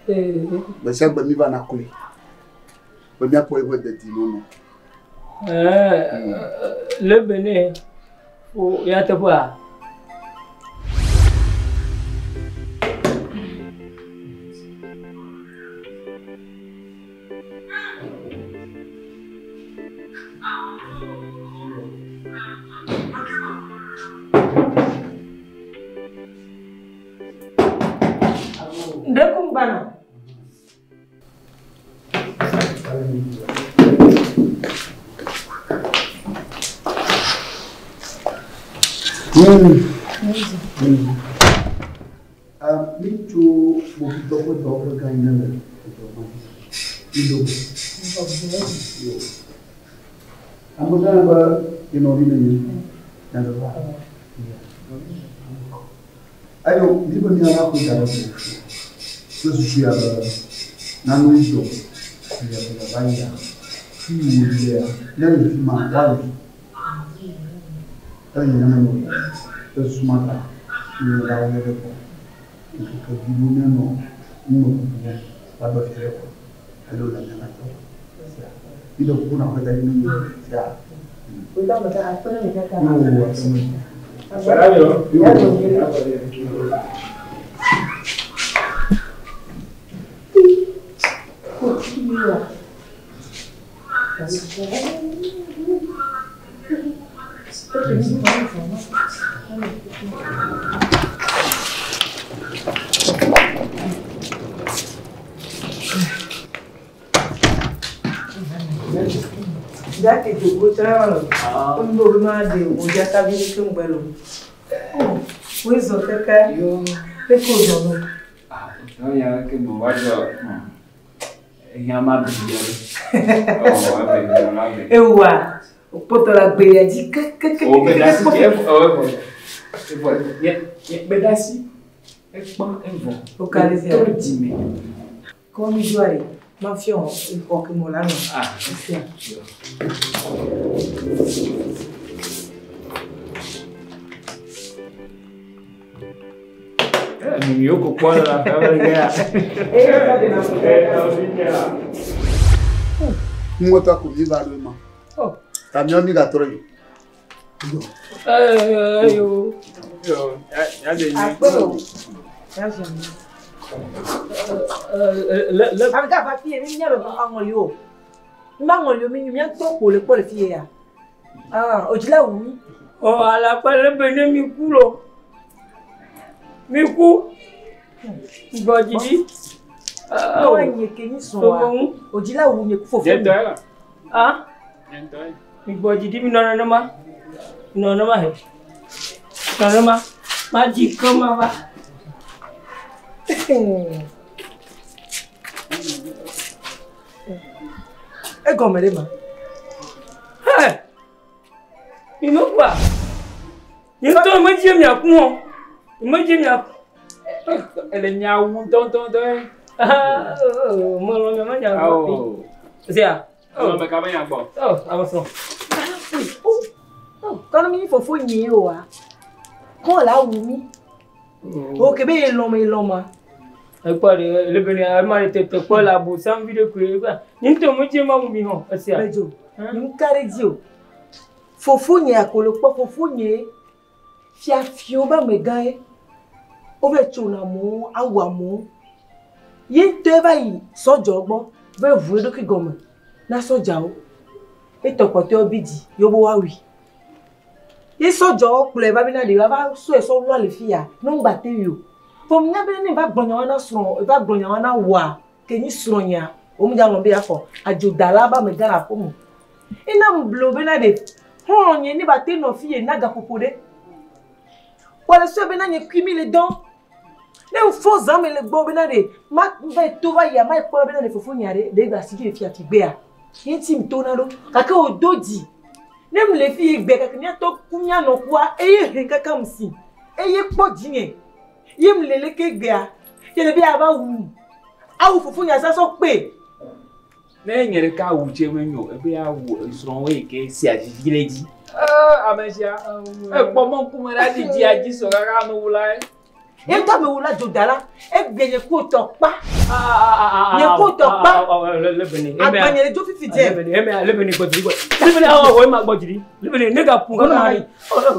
Eh. Gbe sia gbe mi va na kloe. Be míakpɔ eƒe dedinɔnɔ. Eh, le bene. O ya teƒea. Ɖe kum gbana. Mi tso kpovitɔ ƒe dɔwɔƒe gã yi ne le edɔ ma dzi. Mi do go. Yo. Amegã be ye nɔvi ne nye. Nyateƒea? Ayo, mi be míava koe da ɖe go. Kple susu ya be nane dzɔ le ƒe va yia, fi yi wò lea, ne le fi ma, woali. Eye nenema wòle. Le susu ma ta, mi va wo ɖe gbɔ. Ŋkeke vi ɖewo míanɔ numekuku wɔm woaɖo fi ɖe kɔ. Alo le mía ŋutɔ. Mi ɖe kuku na xɔe da ɖi ne mi sia. Yo, aseme. Yo. Jake jogo tsã lo. Ŋgbo be ma de wo dzatavi ɖe ke ŋgbe lo. Woe zɔ keke. Leke wòzɔ lo. Non, ya ke mo va dzɔ. Eya ma bi ya ɖe. Ɔ, abe, abe. Ewa, wòkpɔtɔ le agbelia dzi kekekeke. O gbedasi dzi evɔ evɔ evɔ nye nye gbedasi ekpã evɔ. Wo ka ɖe sia. Trɔ dzime. Kɔ mi doa ɖe. Mafia exɔ ke me wòle anɔ. Fifia. Miwo ko kpɔ le aƒe me ge ya. Ŋutɔ ko mi va ɖo ma. Ta miɔ mi gatrɔ yi. Ayo. Akpe o. Ya zɔ mi. Le le. Ame ka va fie mi nya be aŋɔli o. Mi ma ŋɔli o mi mía tɔ ko le kpɔ le fie ya. Ah, o dzila wu mi. Ɔ alakpa le be ne mi ku lo. Mi ku. Gbɔ dzi ɖi. Tɔ nye ke nyi sɔn wa. O dzila wu nye ku fofo. Nye tɔ ye. Ah. Nye tɔ ye. Mi gbɔ dzi ɖi mi nɔ nenema. Nɔ nenema he. Nɔ nenema. Ma dzi ke ma va. Egɔme ɖe ma. Hɛ. Mi me kua. Nye ŋutɔ me dzi mia ku o. Me dzi mia ku. Ele nya wu ŋutɔŋutɔŋutɔ ye. Melɔ mia me nya gbɔ. Awo. Zia. Ame ka be nya gbɔ? Oh, ame srɔ̃. Kɔnɔ mi fofo nye o wa. Kɔn la wu mi. O ke be elɔn me elɔn ma. Ekpɔ ɖe le be ne ame ɖe tete kpɔ le abosam vi ɖe koe gba. Nye ŋutɔ me dzi ma wu mi hã. Esia. Bedzo. Nu ka ɖe dzi o. Fofo nye akolo kpɔ fofo nye fiafiwo be amegã ye. Wova tsona amewo, awu amewo. Ye ŋutɔe va yi sɔdzawo gbɔ va ʋu eɖokui gɔme na sɔdzawo. Etɔ kpɔtɔewo bi dzi ye wobe woawui. Ye sɔdzawo kplɔe va bena ɖe woava sɔe sɔ wlɔ le fi ya ne womgba te wui o. Vɔ nya be ne va gblɔ nyawo na srɔ̃ va gblɔ nyawo na woa ke nyi srɔ̃nyea womedza lɔ̃ be yeaxɔ adzodala be amegã le aƒeme. Ena ŋblo bena ɖe xɔlɔ̃ nye ne ba te nɔ fi ye na gaƒoƒo ɖe. Kpɔ le sɔe bena nye kui mi le dɔn. Ne ŋfɔ zã me le gbɔ bena ɖe ma va yi to va yia ma yi kpɔ bena ɖe fofo nya ɖe ɖe gba si dzi le fia figbea. Ye ŋuti mi to na ɖo gake wòdo dzi. Ne mu le fi ye gbe gake míatɔ ku míanɔ kua eye he kaka mu si eye kpɔ dzinye. Ye mu le leke gbea ye le be ava wu. Awu fofo nya sasɔ kpe. Ne nye ɖeka awu tse me nyo ebe awu srɔ̃wo yi ke sia vivi le dzi. Ee ame sia ekpɔ mɔ ŋkume ɖe adzi dzi adzi sɔ kaka amewula ye. Ye ŋutɔ amewula dzodala egbe nye ku tɔ kpa. Nye ku tɔ kpa. Agbanye le dzo fifi dze. Eme le be ne gbɔ dzi gbɔ. Le be ne awɔ wɔ ema gbɔ dzi ɖi. Le be ne ne ga ƒu kaka ɖi.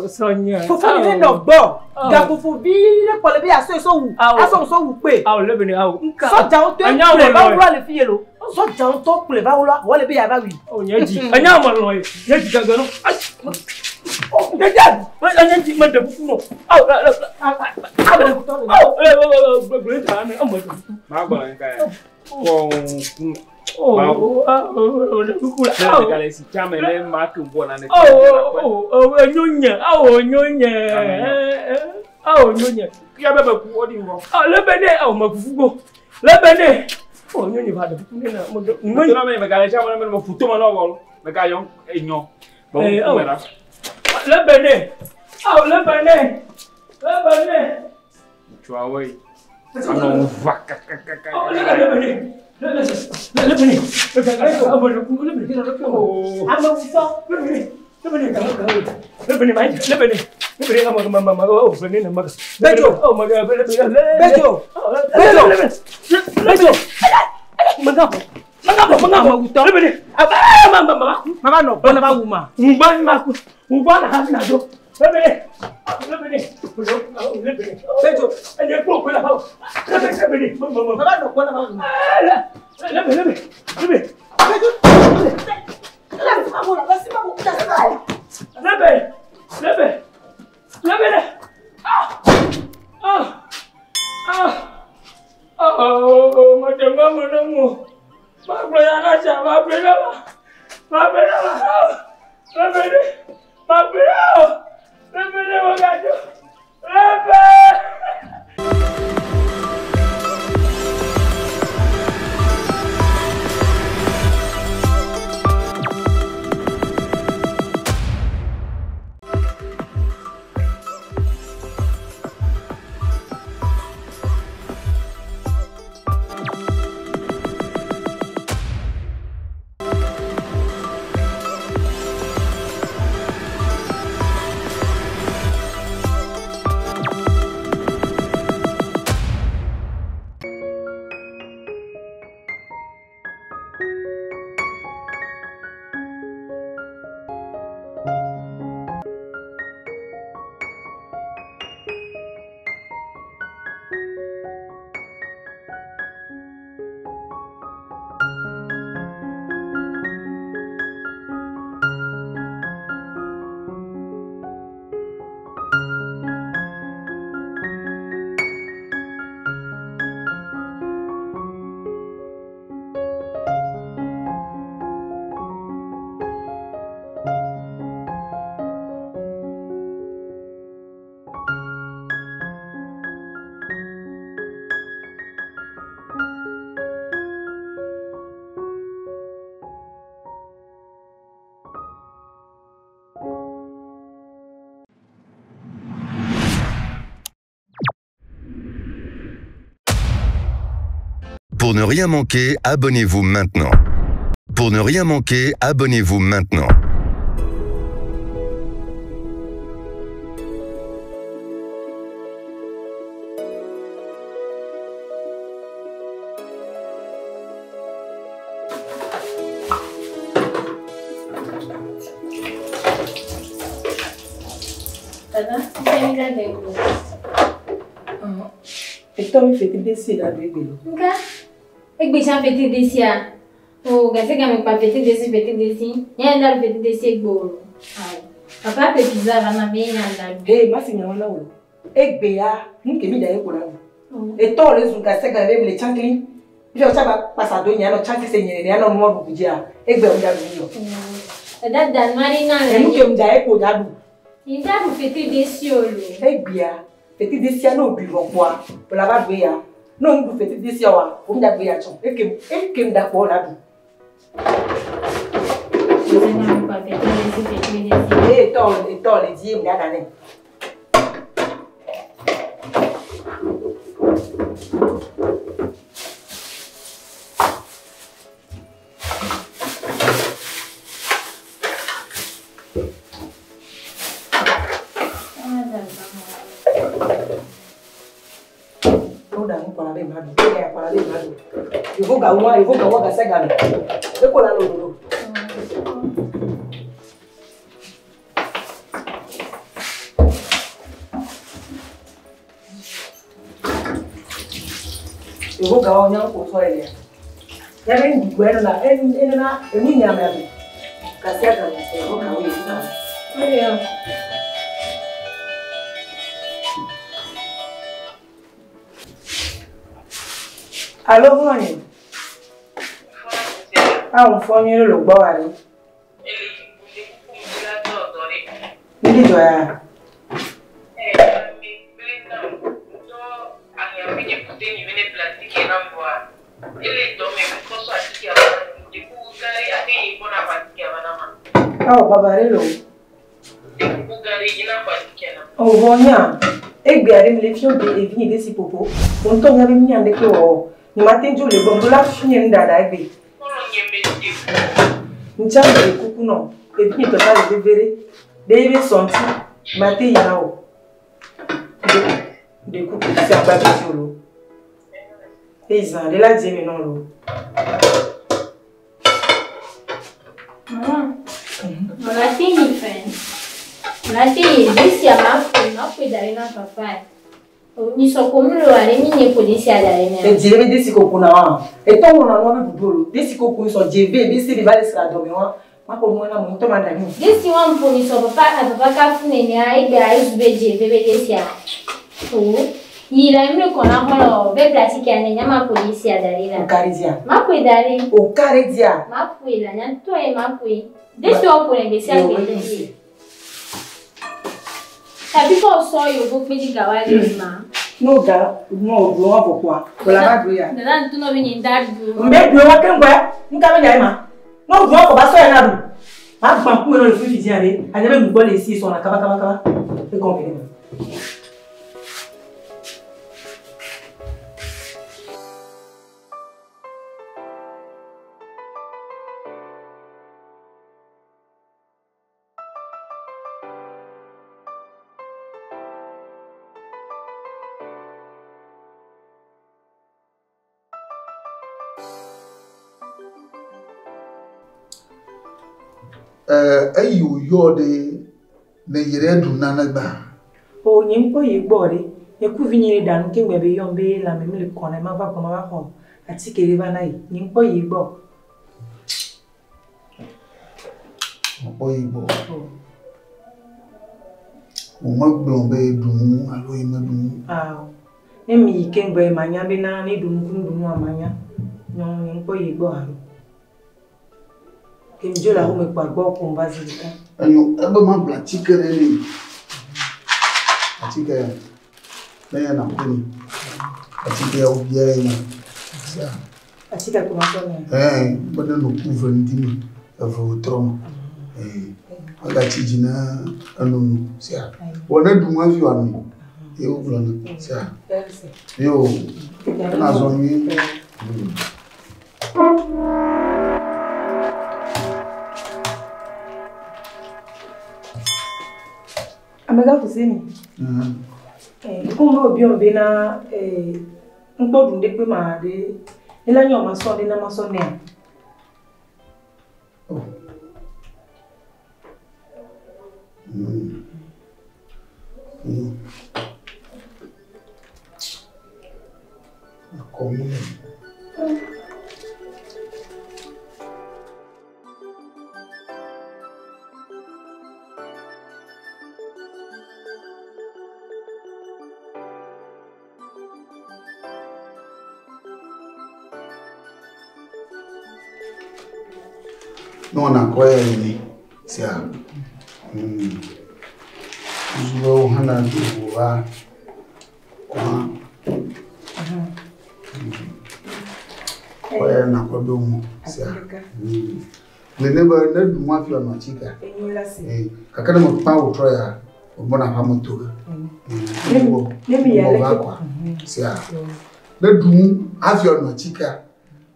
Srɔ̃ nye. Fofo mi ne nɔ gbɔ. Gaƒoƒo vi ɖe kpɔ le be asɔ sɔ wu. Asɔ sɔ wu kpe. Awo le be ne awo. Nka. Sɔdzawo tɔ kplɔe va wlɔ le fi ye lo. Sɔdzawo tɔ kplɔe va wlɔ wɔ le be yava wui. O nye dzi. Enya me lɔ ye. Nye dzi gagbe no. Nye dzi. Nye dzi me ɖe kuku nɔ. Awo le le. Awo le le le gbegble ta ne ame. Ma gbɔ le ka ya. Kɔ ŋku. O o ɖe kuku la. Ne ɖeka le si tsame ne ma ke bɔ na ne. O o o nyo nye. Awo nyo nye. Awo nyo nye. Kia be be ku wo di ŋgɔ. Awo le be ne awo me fufu go. Le be ne. O nyo nye va ɖe kuku ne na. Mo ɖe. Mo me me ga le tsame ne me futo me na wɔ. Me ga yɔ enyɔ. Eh, awo. Le be ne. Awo le be ne. Le be ne. Ŋutsuawo yi. Anɔ ŋu va kakakaka. Oh, le be ne. Le le le be ne. Le be ne. Le be ne. Amewutɔ. Le be ne. Le be ne. Le be ne. Le be ne. Le be ne. Ma ma ma oh be ne ma. Bedzo. Oh ma le be ne. Bedzo. Bedzo. Bedzo. Manga. Manga manga. Amewutɔ. Le be ne. Ah ma ma ma. Mava nɔ gbɔ ne va wu ma. Ngba ma ku. Ngba na ha na do. Le be ne. Le be ne. Le be ne. Bedzo. Enye ko ko la ha. Le be le be ne. Ma ma ma. Mava nɔ gbɔ ne va wu ma. Le be le be. Le be. Bedzo. Lasi ma bo la lasi ma bo lasi ma bo. Lebe! Lebe! Lebe! Ah! Ah! Ah! Oh, madame, madame. Ma gblɔ na sia, ma gblɔ na ma. Ma gblɔ na ma. Lebe ne. Ma gblɔ na o. Lebe ne mo gadzo. Lebe! Pour ne rien manquer, abonnez-vous maintenant. Pour ne rien manquer, abonnez-vous maintenant. Dada, fite mi la ɖe go. Etɔ mi fete desi la ɖu egbe lo. Nka, egbe tsã fete desia. O gase game kpa fete desi fete desi. Nye da ɖu fete desi egbe o. Awo. Papa ƒe pizza va na be nya da ɖu. He ma si nyawo na wo lo. Egbe ya nu ke mi da ye ko la ɖu. Etɔ le zu gase game be mi le tsankli. Fi wotsa gba kpasa do nya nɔ tsankli se nye nene nɔ nua ɖuɖu dzia. Egbe wo da ɖu mi yɔ. Dada da nua ɖi na le. Enu ke mi da ye ko da ɖu. Nye da ɖu fete desi o lo. Egbea fete desia ne wo ɖui vɔ kpoa wo la va ɖu eya. Ne wo ŋu ɖu fete desia oa, wo mi da ɖu eya tsɔ. Ekem ekem da kpɔ wo la ɖu. Gase game kpa fete desi fete desi. Eye etɔ etɔ le dzi ye mi da ɖa nɛ. Ne wo ɖa nu kɔ la be ma ɖu. Eya kɔ la be ma ɖu. Yevo gawo wa yevo gawo gase game. Eko la lolo. Yevo gawo nya ko sɔ ye lea. Ya be nuɖuɖu enona enona enu nyame aɖu. Gase game yevo gawo yevo gawo. Eya. Alo hlɔ̃nye. Awo fɔ nyuie ɖe le gbɔ wa ɖe. Nuɖi dzɔ ya. Awo baba ɖe le o. Ɔvɔ nya. Egbea ɖe mi le fio de evi nye desi popo. Wo ŋutɔ nya be mi nya ɖeke wɔ o. Nye ma te dzo le gbɔ ŋdo la fi nye nuɖaɖa egbe. Ŋtsa me le kuku nɔ. Evi nye tɔ ta le veve ɖe. Ɖe ye be sɔ ŋuti. Ma te yina o. Ɖe ɖe kuku si agba be dzi o lo. Eye zã ɖe la dze eme nɔ lo. Maman, la te yi fɛ. La te yi desia ma ƒoe ma ƒoe da ɖi na papa. Nyisɔ ko mi lo ale mi nye ƒo desia da ɖi nɛ. Edzi ɖe be desi koko na wa. Etɔ ŋlɔna nua be ɖuɖu o lo. Desi koko sɔ dze ve be se be va le sra dɔme wa. Ma ko nua na mo ŋutɔ ma ɖa nu. Desi wa ƒo nyisɔ papa papa kafu nenea egbea ezu be dze ve be desia. O yi la mi le kɔna xɔlɔ be plastique ne nya ma ƒo desia da ɖi la. O kari dzia. Ma ƒoe da ɖi. O kari dzia. Ma ƒoe la nya ŋutɔ ye ma ƒoe. Desi wa ƒo ne gbe sia gbe dzi. Tabi fɔ sɔ yovo kpedzi gawa le ma. N'o da n'o ɖu wa vɔ kpoa, o la va ɖu ya. Dada ŋutɔ nɔ be nye da ɖu. Mbe ɖu wa keŋ gbɔe, nu ka be nya ye ma? N'o ɖu wa vɔ ba sɔ ya na ɖu. Ma gbã ku me nɔ le fifi dzia ɖe, anya be nugbɔ le esi sɔna kaba kaba kaba. Egɔme ɖe ma. Eyi wòyɔ ɖe ne yi ɖe ɖu nane gbã. O nye ŋkpɔ yi gbɔ ɖe. Nye ku vinye ɖe ɖa nu keŋ be yɔm be lãme mele kɔ na ma va gbɔ ma va xɔ atike ɖe va na yi. Nye ŋkpɔ yi gbɔ. Mekpɔ yi gbɔ. Wòmegblɔ be ɖu nu alo yi meɖu nu. Awɔ. Ne mi yi keŋ gbɔ ma nya be na ne ɖu nu ku nuɖunu ma nya. Nyɔ nye ŋkpɔ yi gbɔ alo. Ke mi dzo le aƒeme kpɔ agbɔ ko va zi ɖeka. Enyo ebe magblɔ atike ɖe nɛ. Atike ya ne ya nàƒo ni. Atike ya wobia ye ma. Sia. Atike ko ma sɔ nɛ. Ɛɛ be ne no ku ve ŋdi me eve wòtrɔ me. Ɛɛ megatsi dzi ne enono sia. Wɔ ne ɖu nu hafi wòanoe. Ye wogblɔna sia. Yo ena zɔ nyuie. Amegã Fuseni. Kum be wòbiɔm bena ŋkpɔ ɖu ɖe kpe ma ɖe ne la nyɔ ma sɔ ɖe na ma sɔ nɛa. Oh. Akɔmu le. Ne wɔna kɔ ya yi sia. Zuwo hã na do va kɔ. Kɔ ya na kɔ do mu sia. Nene be ne ɖu mu hafi wòanɔ atikea. Enyo la si. Gake ne mekpa wòtrɔ ya, wògbɔna aƒea me to ge. Ne mi ya Gbɔ leke. va kɔa. Sia. Ne ɖu nu hafi wòanɔ atikea.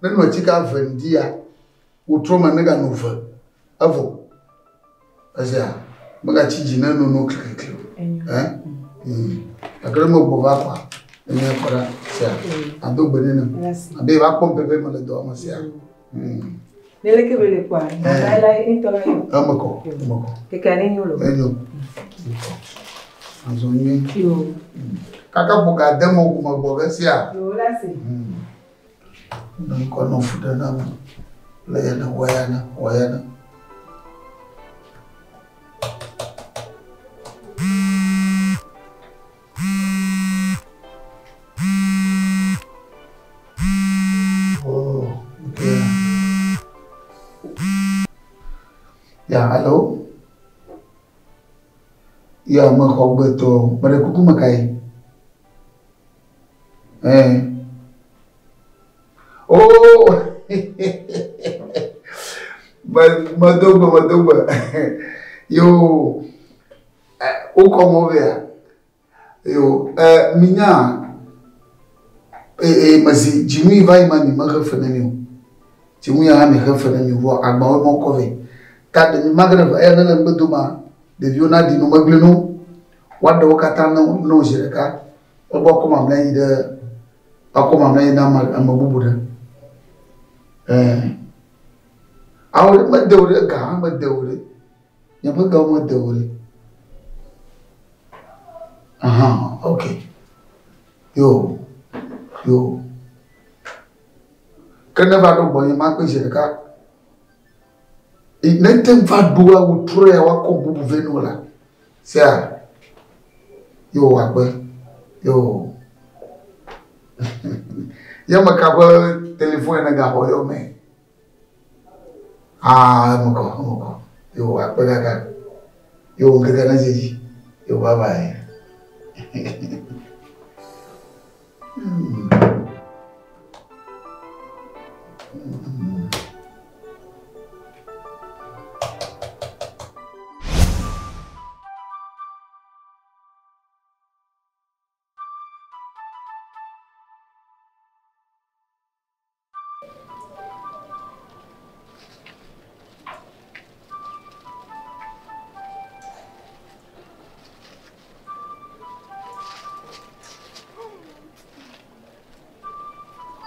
Ne nɔ atikea ve ŋdi ya, wòtrɔ me ne ganɔ ve. Evɔ. Esia, megatsi dzi ne nono kliklikli o. Ɛ? Gake ne megbɔ va kɔa, enye kɔ ɖa. Sia. Ado gbe nɛ nem. Abe va kpɔm pɛpɛ mele dɔ me sia. Ne leke be le kɔa, na la ŋutɔ la yɔ. Eme kɔ, eme kɔ. Keke ne nyo lo. Enyo. Azɔ nyuie. Yo. Kaka ƒo ga de me ko megbɔ ge sia. Yo la si. Ne ŋkɔ nɔ fu ɖe nam. Le ya ne wɔ ya ne wɔ ya ne. Oh, okay. Ya, allo? Ya, mexɔ gbe tɔ. Meɖe kuku me kae? Eh. Oh! Medo gbe, medo gbe. Yo, wokɔ mɔ vea? Yo, minya, mezi dzinu yi va yi ma mi mexe fe ne mi o. Dzinu ya hã mi xe fe ne mi vɔ agbawo mɔ kɔ vɛ. Ta ɖe mi mage ɖe eya ne le ŋgbe doma, ɖeviwo naɖi nu megblẽ no. Woaɖe wo katã ne wo zi ɖeka. Egbɔ kɔ mamlɛ yi ɖe, akɔ mamlɛ yi na ame bubu ɖe. Awo ɖe mede wo ɖe, ga hã mede wo ɖe. Nye ƒe gawo mede wo ɖe. Aha, ok. Yo, yo. Ke ne va ɖo gbɔnye makpe zi ɖeka. Ne te va ɖo awu trɔ ya woakɔ bubu vɛ no la. Sia. Yo akpe. Yo. Ye meka ƒe telefon ne gaxɔ yɔ me. Ah, eme kɔ, eme kɔ. Yo akpe kaka. Yo ŋkeke ne dze dzi. Yo bye bye.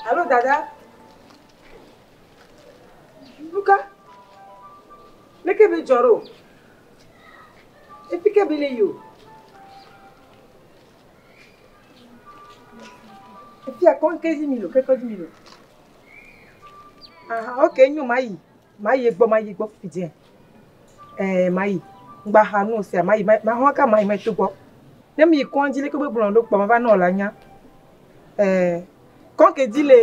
Allô, Dada? Luka? Leke be dzɔ ɖo? Efi ke be le yi o. Efi akɔ ke dzi mi lo, ke kɔ dzi mi lo. Aha, ok, nyo mayi. Mayi gbɔ, mayi gbɔ fifi dzẽ. Mayi. Ŋgba xa nu sia, mayi, ma hɔn ka mayi ma to gbɔ. Ne mi yi kɔndzi leke be gblɔ ɖo kpɔ ma va nɔ la nya. Kɔn ke dzi le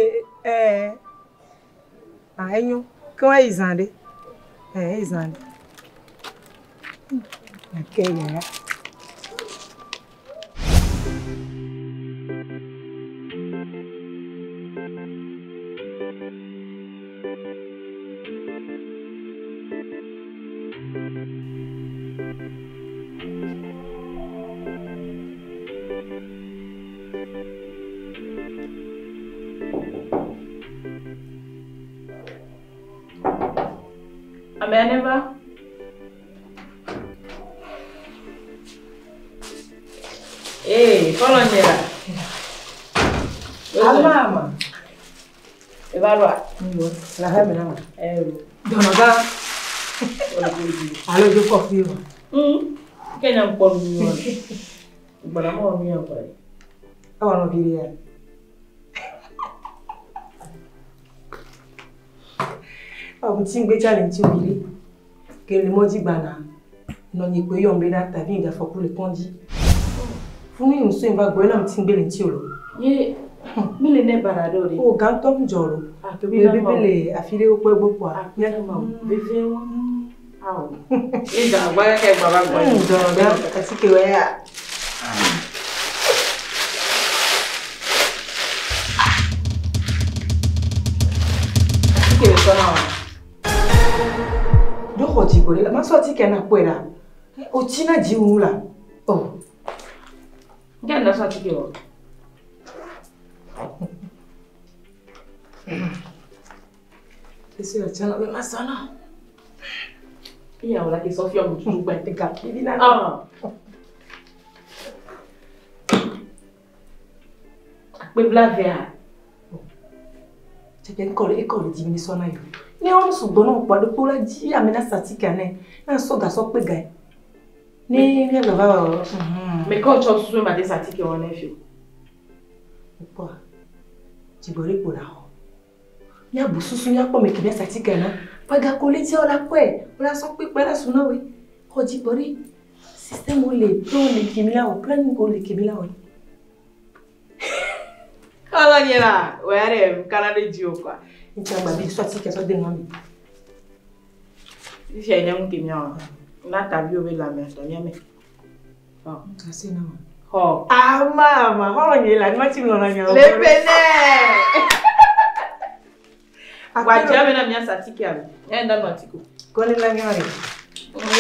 ah enyo. Ke wa yi zã ɖe. Yi zã ɖe. Ke ya. Ame va. Ee, kɔlɔ nye la. Ama ama. Eva ɖoa? La hɛ mi na ma. Dɔnɔ gã. Alo do kɔfi o. Ke nya ŋkpɔ nu nyuie. Gbɔna mɔ nu yɛ kɔ. Ewɔ nɔ vi ɖe ya. Ɔ ŋuti ŋgbe tsa le ŋuti vi ɖe. Ke le mɔdzi gbana. Nɔ nyi kpe yɔm be na tavi ŋgafɔku le kɔndzi. Funu yi ŋusue va gbɔ ena ŋuti ŋgbe le ŋuti o lo. Ye mi le ne bara ɖe o ɖe. O gãtɔ ŋu dzɔ lo. Akpe na Bebe ma o. le afi ɖe wokpɔe gbɔ kpoa. Akpe na ma o. Veve wa. Awo. Ye dza gba keke gba va gbɔ. Dɔnɔ gã atike wɔ ya. Atike le sɔ na wa. Do xɔ dzi gbɔ ɖe la. Ma sɔ atike na kpɔe la. O tsi na dzi wu la. O. Nke na sɔ atike wɔ. Esi le tsã la be ma sɔ na. Iya wòle ke sɔ fiɔ mu tutu gbɛ. Ega vivi na. Ah. Akpe blavea. Tseke ŋkɔ le ekɔ le dzi mi sɔ na yo. Ne wɔn sugbɔ na kpɔ ɖe kpo la dzi ame na sa atike ne. Na sɔ gasɔ kpe gae. Ne mi gba va wɔ. Me kɔ tsɔ susu ma de sa atike wɔ ne fio. Kpɔ. Dzigbɔ ɖe kpo la xɔ. Mía bu susu mía kpɔ me ke mía sa atike na. Paga ko le dzi la kɔe. Wòle sɔ kpe kpe la su na woe. Xɔ dzigbɔ ɖe. Système wo le plan le kemi la wɔ. Planning ko le kemi la wɔ. Kɔlɔ nye la, o ya ɖe kana ɖe dzi o kɔa. Ŋutsu agba bi sɔ atike sɔ de nua mi. Fifia nye ŋu ke mía wɔ. Na tavi wo be lãme atɔ mía me. Ase na wa. Xɔ. Ama ama xɔlɔ nye la nua tsi lɔna nya. Le ƒe nɛ. Wa dzi ame na mía sa atike alo. Mía ŋda nɔ atike o. Kɔni la nya re.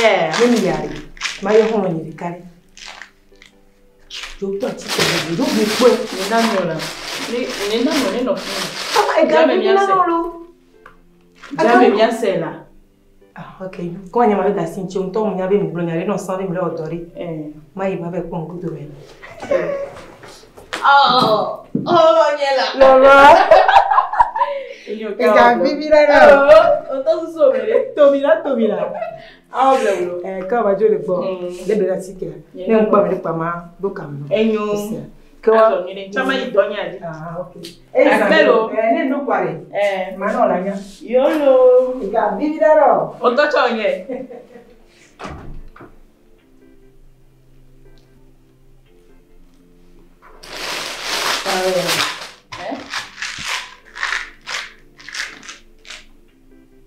Yeah. Ne mi ya re. Ma yɔ xɔlɔ nye ɖeka ɖe. Dzo tɔ atike ɖe do gbe kpɔe. Nye ŋda nɔ la. Ne nye ŋda nɔ ne nɔ fi ma. Ama ega Dzi ame vivi mía na se. nɔ lo. Dzi ame mía se la. Ah ok. Kɔ nye ma be da si ŋuti ŋutɔ mu nya be mi gblɔ nya ɖe nɔ sã be mi le wɔ dɔ ɖe. Ma yi ma be kpɔ ŋku dome. Oh, oh nye la. Lɔlɔ. Enyo Ega vivi na nɔ. Oh, o tɔ susu me ɖe. Tomi la tomi la. Awo ble wlo. Kɔ ba dzo le gbɔ. Le ble atike la. Ne ŋkpɔ me ɖe kpa ma do kame nɔ. Enyo. Ke wa. Azɔ nyuie ɖe. Tsama yi dɔ nye dzi. Ah ok. Akpe lo. Ne nu kpa ɖe. Ma nɔ la nya. Yolo. Ega vivi na nɔ. O tɔ tsɔ nye.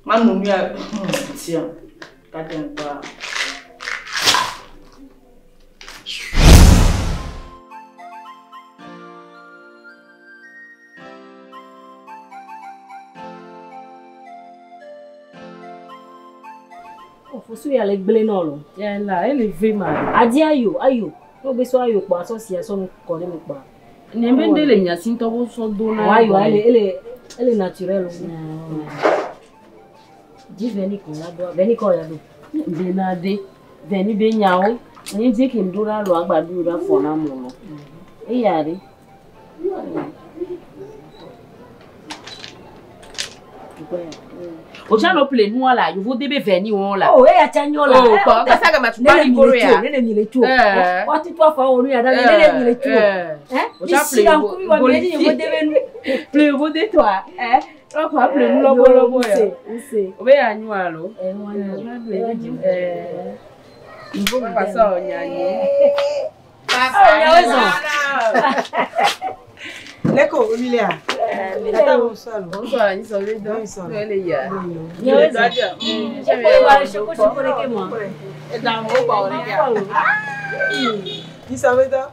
Ma nu nyuia. Tia. Kati ŋkpɔa. Ofosu ya le gblẽ nɔ lo. Yala, ele ve ma. Adi ayo, ayo. No be so ayo kpɔ asɔ si asɔ nu kɔ ɖe me kpɔa. Nye be ŋɖe le mia si ŋutɔ wo sɔ do na. Wa ayo, ele ele ele naturel. Dzi vɛni ko la do, vɛni kɔ ya do. Bena de, vɛni be nyawo. Nye dzi ke ŋɖo la lɔ agba ɖo ɖa fɔ na mo lɔ. Eya ɖe. O tsa nɔ ple nua la, yovo de be vernis wɔn la. Oh, eya tsa nyɔ la. Oh, kɔ kasa gama tukpa Nene ni mi koro le ya. tso, nene mi le tso. Eh. Wa tutu afɔ wo nu ya da, nene mi le tso. Eh? O tsa Mi si ple la ŋkuvi wa mi le yovo de be nu. Ple yovo de tɔa. Eh. Ɔkɔ aple nu lɔbɔ lɔbɔ ya. Use. O be ya nyo alo. Eh, wa nyo. Eh. Papa sɔ nyanyi. Oh, nyawe zɔn. Leko, Emilia. Tata, bonsoir. Bonsoir, anyi sɔ be dɔ. Bonsoir. Ele ya. Nyawe zɔn. E ko wa shoko shoko le ke mo. Ni ça veut dire?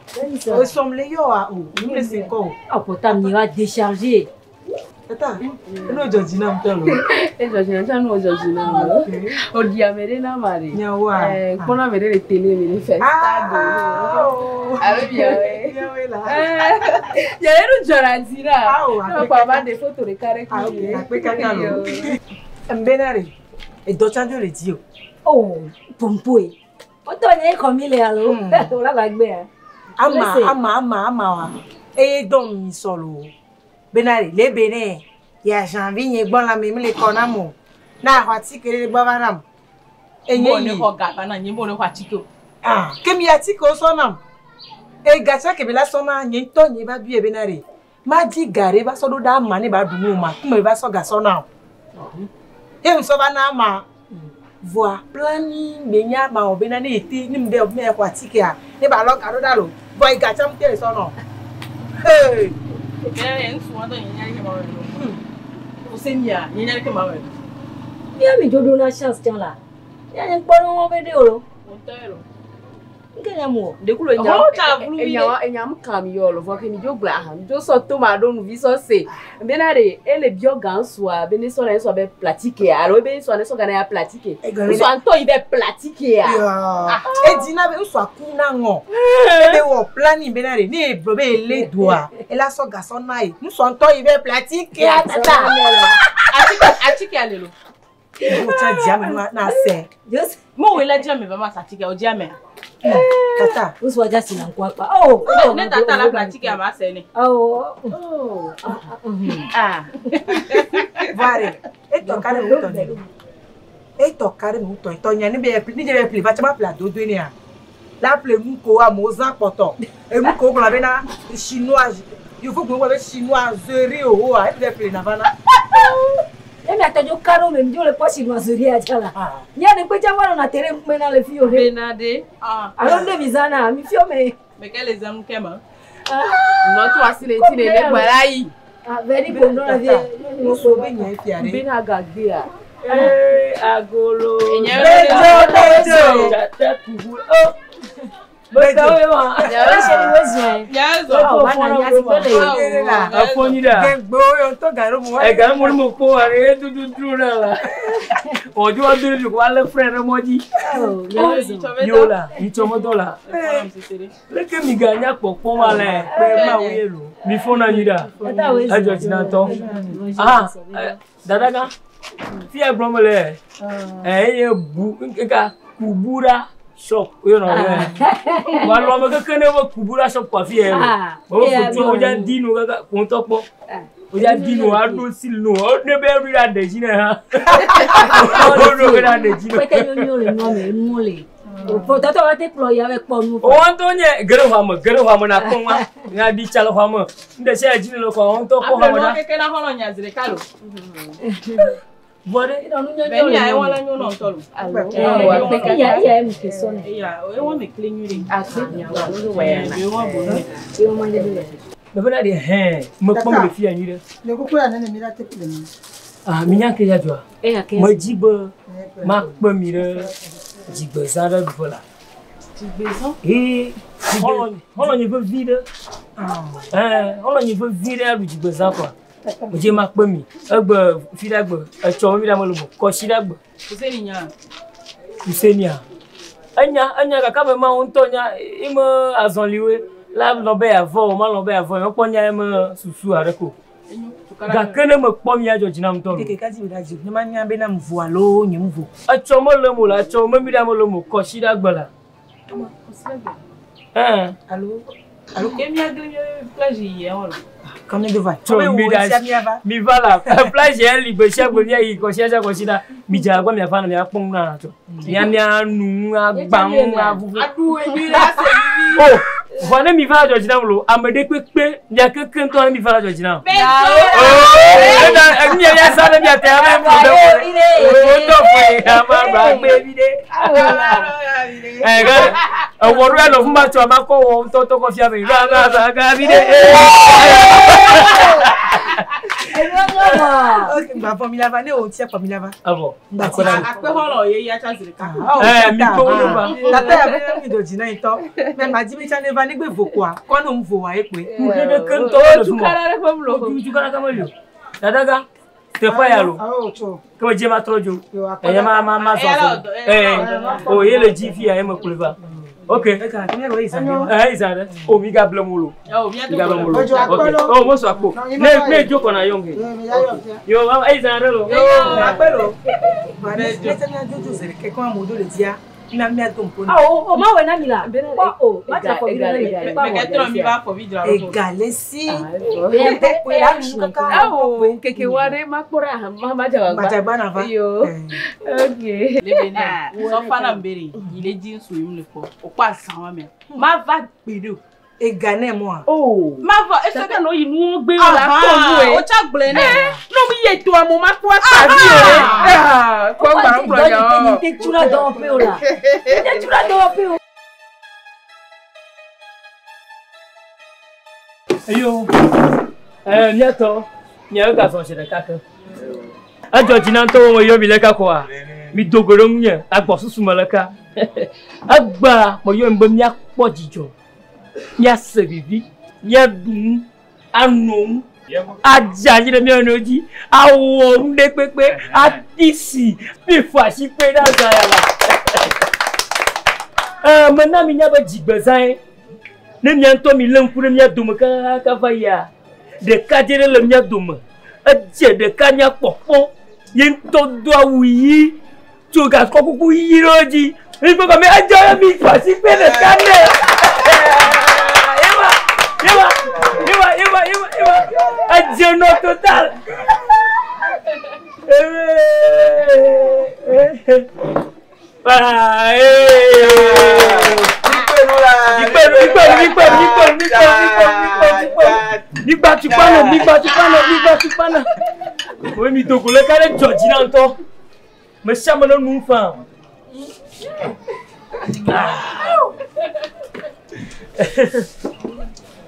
O somle yo a o. Nous le c'est quoi? Ah, pourtant, mi va décharger. Tata, no Georgina mtolo. E Georgina, tsa nu Georgina mo. O di ame ɖe na ma ɖe. Nyawa. Eh, kpɔna ame ɖe le télé me le fɛ stade. Alo miawe. Miawe la. Eh, miawe nu dzɔna dzi na. Awo, Ne mekpɔ ava ɖe foto ɖeka ɖe Ah, kple mi. akpe kaka lo. Mbena re. E do chanjo le di o. Oh, pompoe. O to nye ko mi le alo. O la ba gbe ya. Ama ama ama ama wa. E don mi solo. Bena re le bene. Ya janvier nye gbon la me mi le kona mo. Na ho ti kere le gbo va na mo. E nye Bo ne yi. xɔ gaba na nye bo ne xɔ atike o. Ah, ke mi ati ko so na. E gacha ke be la so na nye to nye ba bi e bena re. Ma di gare ba so do da ma ne ba du mu ma. Kuma ba so ga so na. E nso ba na ma. Voa planning me nya ma o bena ne eti ni mde me ko atike a. Ne ba lo garo da lo. Boy gacha mu te so no. Hey. Bena re ŋutsu wɔn tɔ nye nya ɖe ke ma wɔ lo. O se nia nye nya ɖe ke ma wɔ lo. Mi ya mi jodo na chance chan la. Ya nye kpɔ no be de o lo. O ŋutɔ ye lo. Nke nya mo. Ɖekulo nya Ɔwɔ tsa vlu vi ɖe. enya enya mu kam yɔ lo vɔ ke mi dzo gblɔ aha mi dzo sɔ toma ɖo nuvi sɔ se bena ɖe ele biɔ gã sua be ne sɔ na sɔ be platike alo ebe sɔ ne sɔ gana ya platike sɔ ŋutɔ yi be platikea. E di na be nso aku na ŋɔ. E be wɔ planning bena re ne e gblɔ be ele doa. E la sɔ gasɔ na ye. Nso ŋutɔ yi be platike a tata. Atike atike le lo. O tsa di ame na na sɛ. Mo wo le dzi ame ba ma sa atike o dzi amea. Tata. O so aja sina nko apa. Oh, Ne tata la platike ma sɛ ne. Oh. Ah. Voare. E tɔ kari mu tɔ ne. E tɔ kari mu tɔ tɔ nya ne be ne je be pli va tsama pla dodo ne a. La ple mu ko a mo zã kpɔtɔ. E mu ko gblɔ bena chinois yofo gblɔ be chinoiserie o wa e be ple na va na. E mi atɔdzo ka ɖo me mi dzo le kpɔ chinoiserie adza la. Nya ne kpe tsa va nɔna tere ŋkume na le fi o ɖe. Bena ɖe. Alo ne mi zãna mi fiɔ me. Meke le zãnu ke ma. Nɔtɔ asi le ŋuti ne ne gbɔ la yi. Ah, vɛni ko nɔ la vie. Nso be nya efia ɖe. Bena gagbea. Ee, agolo. Bedzo bedzo. Dzata kuku. Oh. Bekawo ye ma. Afɔnyi ɖa. Gɛgbɛwo yɔ ŋutɔ ga ɖo mo. Ega mo ni mo kpɔ wa ɖe dudu dro ɖe la. Ɔdzo wa do ɖe ko alé frɛ ɖe mɔ dzi. Yewo la, ŋtsɔmɔdɔ la. Leke mi ga nya kpɔkpɔ ma lɛ. Mi fɔna nyi ɖa. Edzɔ dzi na ŋutɔ. Ah, dadaga. Fia gblɔm le. Eye bu nka kubu ɖa shop yɔrɔ yɛ. Wa lɔ ame keke ne be kubu ɖa shop kɔ afi yɛ o. O foto o dza di nu kaka kòtɔ kpɔ. O dza di nu aɖo si nu o ne be eɖo ɖa ɖe dzi nɛ hã. O ɖo ɖa ɖe dzi nɛ. Kpɛtɛ nyonyo le nua me nuwo le. Tɔtɔ wa te kplɔ ya bɛ kpɔ nu. O ŋutɔ nye ge ɖe xɔa me ge ɖe xɔa me na kpɔ wa. Na ɖi tsa le xɔa me. Nu ɖe sia ɖe dzi le xɔa ŋutɔ kpɔ xɔa me Aƒle ɖa. keke na xɔlɔ nya zi ɖeka lo. Vɔ ɖe. Vɛni ya ewɔ la nyo nɔ ŋutɔ lo. Eya eya ye mu ke sɔ nɛ. Eya ewɔ me kle nyuie ɖe. Akpe. Ewɔ bo ne. Ewɔ ma ɖe le. Bebe na ɖe hɛn me kpɔm le fia nyuie ɖe. Le kuku ya nene mi la te ple mi. Ah, mi nya ke ya dzɔa. Eya ke. Medzi be makpe mi ɖe dzigbezã ɖe ɖuƒe la. Dzigbezã? Ee, xɔlɔnye vevi ɖe. Ɛɛ, xɔlɔnye vevi ɖe aɖu dzigbezã kɔa. Medzi makpe mi. Egbe fi ɖe gbe, etsɔ mi ɖe ame le mo, kɔsi ɖe gbe. Kuseni nya. Kusenia. Enya, enya gake ame mawo ŋutɔ nya eme azɔliwoe la lɔ be yeavɔ o, malɔ be yeavɔ o, mekpɔ nya eme susu aɖe ko. Gake ne mekpɔ mia dzɔ dzi nam ŋutɔ lo. Keke kadzi be ɖa dzi ne ma nya bena ŋu alo nye ŋu. Etsɔ mele mo la, etsɔ memi ɖe mele mo, kɔsi ɖe gbe la. Ɛɛ. Alo Alo ke mia gli mia plage yi ewɔ lo. Kame do va. Tso mi da mi va la plage yɛ li gbe sia gbe mia yi kɔsia sia kɔsi la mi dze agbɔ mia fa na mia kpɔ nu na tso mia mia nu agba nu avuvu. O vɔ ne mi va la dzɔ dzi na lo ame ɖe kpekpe mia keke ŋutɔ ne mi va la dzɔ dzi na. O mia mia sa ne mia te ame mu ɖe o tɔ fɔ ye ame agba agbe vi ɖe. Ɛ gɛ ewɔ ɖo ya nɔ fún ma tso ama kɔ wɔ ŋutɔ tɔ kɔ fia mi ga ga ga ga vi ɖe. Ok, gbafɔ mi la va ne o tia kpɔ mi la va. Avɔ. Akpexɔlɔ ye ya tsa zi ɖeka. Ɛ mi kpɔ wo va. Tata ya be mi do dzi na yi tɔ. Mɛ ma dzi be tsa ne va ne gbe vo koa, kɔ ne ŋu vo wa ekpe. Ŋu ɖe ke ŋutɔ le fi ma. Tukara kama li o. Dadaga teƒe ya lo. Ke me dze ma trɔ dzo. Eya ma ma ma zɔ zɔ. Ɛɛ o ye le dzi fi ya ye me kplɔe va. Ok. Ɛɛ izan ɖe. O mi ga ble mo lo. Mi ga ble mo lo. Ok. O mo sɔ akpo. Ne ne dzo kɔna yɔ ŋge. Yo izan ɖe lo. Akpe lo. Ba ne ne tsa mia dzo dzo zi ɖeka kɔ amewo do le dzia. Mia mia do ŋpo. O ma wɔ na mi la. O ma dza fɔ vi ɖe mi. Mɛkɛtrɔ mi va fɔ vi dzra ɖo. Egale si. Awo keke wa ɖe ma kpɔ ɖe aha ma ma dza Ma dza gba na va. Yo. Ok. Lebe ne sɔfa na mbere yi le dzi ŋsu yim le kpɔ o kpɔ azã wa mɛ ma va gbe ɖe o. Ega ne mɔa. Oh. Ma va ese Saka no yi nuwo gbe o la kpɔ nu ye. O tsa gblẽ nɛ. No mi ye to amo ma kpɔ akpavi o. Ah, kpɔ gba ŋkplɔ nya o. Te tsura dɔwɔƒe o la. Te tsura dɔwɔƒe o. Eyo. Ɛɛ miatɔ miawo gazɔ zi ɖeka ke. Edzɔ dzi na ŋutɔ wo me yɔ mi le ka koa. Mi do go ɖe ŋunye agbɔsusu me le ka. Egbea me yɔ mi be miakpɔ dzidzɔ, miase vivi, miaɖu nu, ano nu, adze anyi ɖe mia nɔewo dzi, awɔ nu ɖe kpekpe, ati si, mi fɔ asi kpe ɖe azã ya la. Ɛɛ mena mi nya be dzigbezãe. Ne mia ŋutɔ mi lé ŋku ɖe mia dome kakaka va yia, ɖekadze ɖe le mia dome. Edze ɖeka nya kpɔkpɔ. Ye ŋutɔ do awu ɣi, tso gakɔ kuku ɣi ɖe edzi. Mi kpɔ gɔme edze ye mi fɔ asi kpe ɖeka nɛ. Yeba, yeba, yeba, yeba, yeba, yeba. Edze nɔ total. Migba tukpana, migba tukpana, migba tukpana. Wo mi dogo le ka ɖe dzɔ dzi na ŋutɔ. Me sia ame ne nu faa.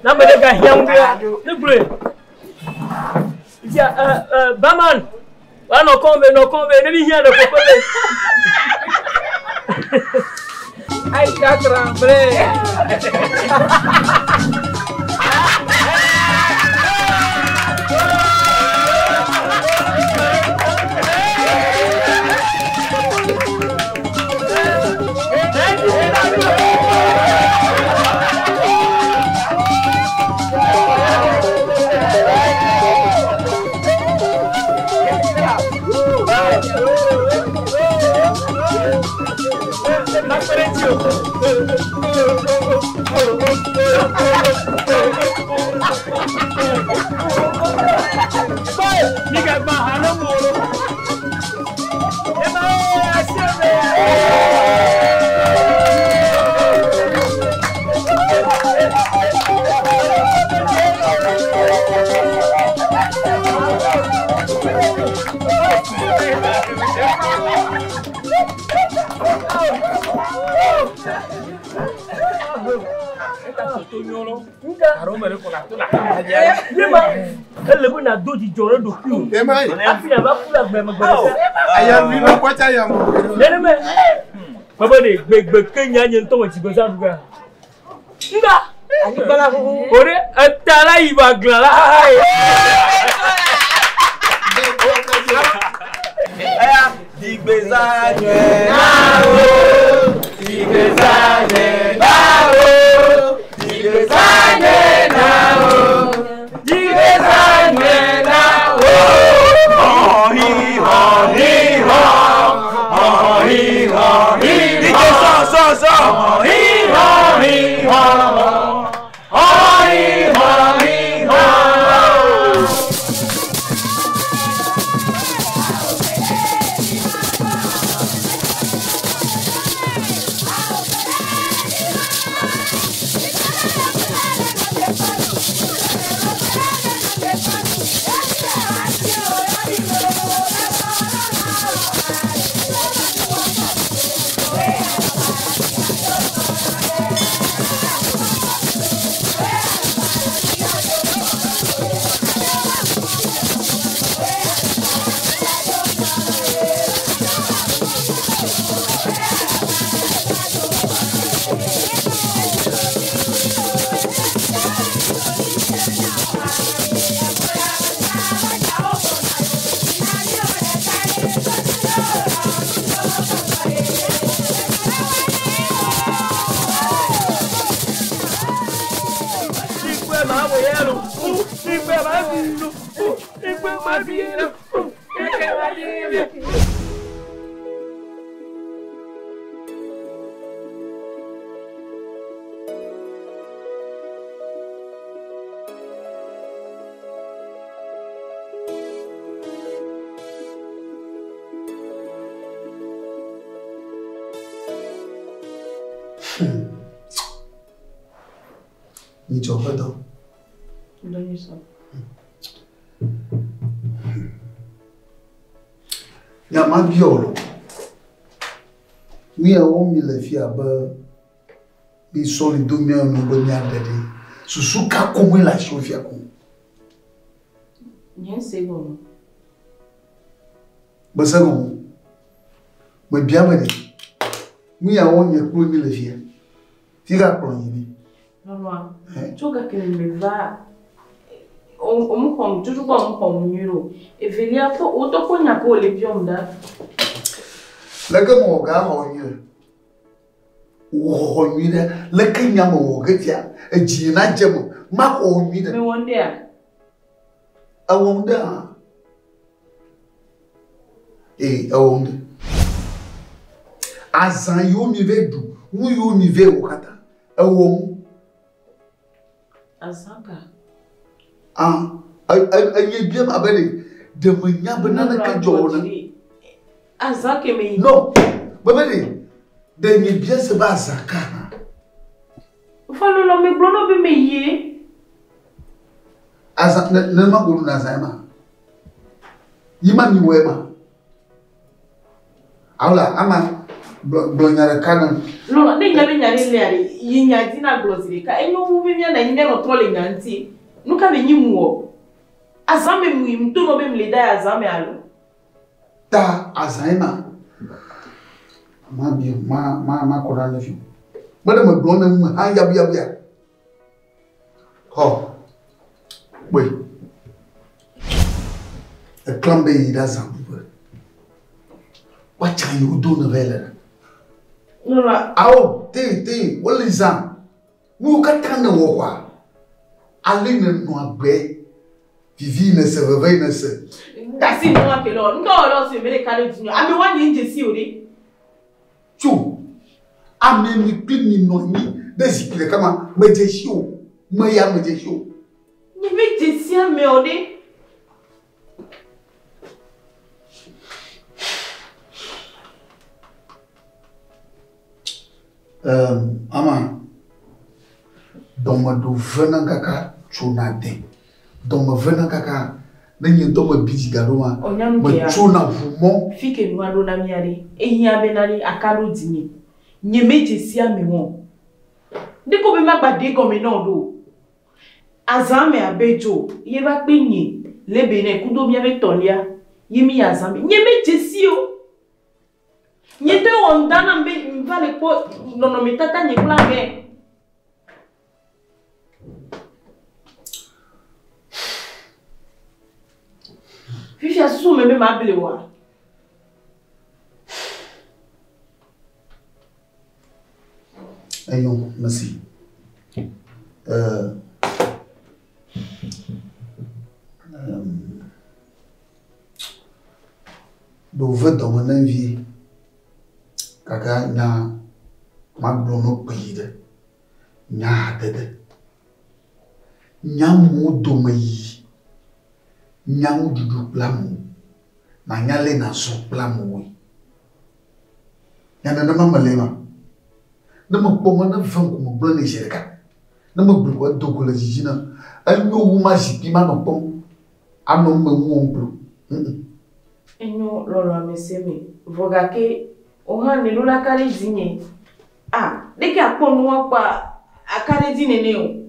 Na ame ɖe gahiã ŋu ɖea, ne gblɔe. Fifia, ɛ ɛ barman, wa nɔ kɔm be nɔ kɔm be ne mi hiã ɖe kɔkɔ be. Ayi ka tremble. Ele be na do dzidzɔ ɖe ɖokuiwò. Hafi nàva ku le agbe me gbe ɖeka. Nenema mebe ɖe gbegbe ke nya nye ŋutɔ me dzigbezã ɖu gea. Nga. O ɖe eta la yi va glã la haha ye. Dzigbezã nyuie na wo, dzigbezã nyuie na wo, dzigbezã nyuie na wo, dzigbezã nyuie na wo. Hɔhi hɔhi hɔ, hɔhi hɔhi hɔ. Ike sɔ sɔ sɔ. Hɔhi hɔhi hɔ, hɔhi hɔhi hɔ. ɖu egbe ma ɖu ye lo egbe ma ɖu ye lo. Nyitsɔ ƒe dɔ. Dɔ nyui sɔ. Nya ma biɔ o lo. Nu ya wɔm mi le fia be mi sɔ li do mía nu be míaɖe ɖe. Susu ka koŋue le asiwò fia koŋ? Nye se gɔme. Mese gɔme. Mebia be ɖe. Nu ya wɔm nye kple mi le fia. Fi ka kplɔ yi mi. Lɔlɔa, tso gake me va o mu xɔm tutu kpɔ mu xɔm nyuie o. Evelia kpɔ wotɔ kpɔ nya ko wòle biɔm ɖa. Leke mewɔ ga xɔ nyuie? Wò xɔxɔ nyuie ɖe. Leke nya mewɔ ge fia? Edzi na dze me. Maxɔ nyuie ɖe. Mewɔ ŋɖea? Ewɔ ŋɖe hã. Ee, ewɔ ŋɖe. Azã yiwo mi vɛ ɖu, nu yiwo mi vɛ wɔ katã, ewɔ ŋu. Azã ka? Ah, enye biam abe ɖe ɖe menya be naneke dzɔ o ne. Azã ke me yi. No, bebe ɖe ɖe nye bia se be azã ka hã. Fa lɔlɔ me gblɔ na be me yie. Azã ne ne ma go ɖu na azã ma. Yi ma mi wɔe ma. Awla ama gblɔ gblɔ nya ɖeka na. Lɔlɔ ne nya be nya ɖe lea ɖe yi nya dzi na gblɔ zi ɖeka enyo wu be míanɔ anyi míanɔ trɔ le nya ŋuti. Nu ka be nyi mu wɔ? Azã me mu yi mu to nɔ be mu le da ya azã me alo? Ta azã ye ma. Ma bi ma ma ma kɔ ɖa ne fi. Me ɖe me gblɔ ne mu hã yabu yabu ya. Xɔ. Kpɔe. Eklam be yi ɖe azã ɖuƒe. Woatsa yi wodo ne vɛ le ɖe. Lɔlɔ. Awo te te wole zã. Nuwo katã ne wɔ xɔa. Ale ne nɔ agbe. Vivi ne se veve ne se. Dasi nu wa ke lɔ. Ŋutɔ wɔ lɔ si me ɖeka ɖe dzi. Ame wa nye ŋdze si o ɖe. Tso. Ame mi kpli mi nɔ anyi ɖe zikpui ɖeka ma medze si o. Me ya medze si o. Nye me dze si ame o ɖe. Ama dɔmeɖo vena kaka tsona de. Dɔme vena kaka ne nye ŋutɔ me bi dzi gaɖo ma. Ɔnyanu Me kea. tsona ʋu mɔ. Fi ke nua ɖo na mía ɖe. Ehiã bena ɖe aka ɖo dzinye. Nye me dze si ame wɔn. Ne ko be magba de gɔme na wo ɖo. Azã me abe dzo ye va kpe nye le be ne kudo míabe tɔlia ye mi yi azã me. Nye me dze si o. Nye te wɔ ŋda nam be va le kpɔ nɔnɔmetata nye kple ame. Fifia susu me be mable oa? Enyo, merci. Ɖo ve dɔme ne vie kaka nya magblɔ no kpee ɖe. Nya hadede. Nya amewo dome yiyi. Nya nuɖuɖu kple amewo. Manya le nazɔ kple amewoe. Nya nenema me le ma. Ne mekpɔ me ne ve ŋkume gblɔ ne zi ɖeka. Ne megblɔ ko edo go le dzidzi na. Enyo wu ma zikpui ma nɔ kpɔm. Anɔ me ŋu wɔm kplo. Enyo lɔlɔ ame se me. Vɔ gake o hã ne ɖo la ka ɖe dzinye. Ah, ɖeke akpɔ nua kpɔa aka ɖe dzi nene o.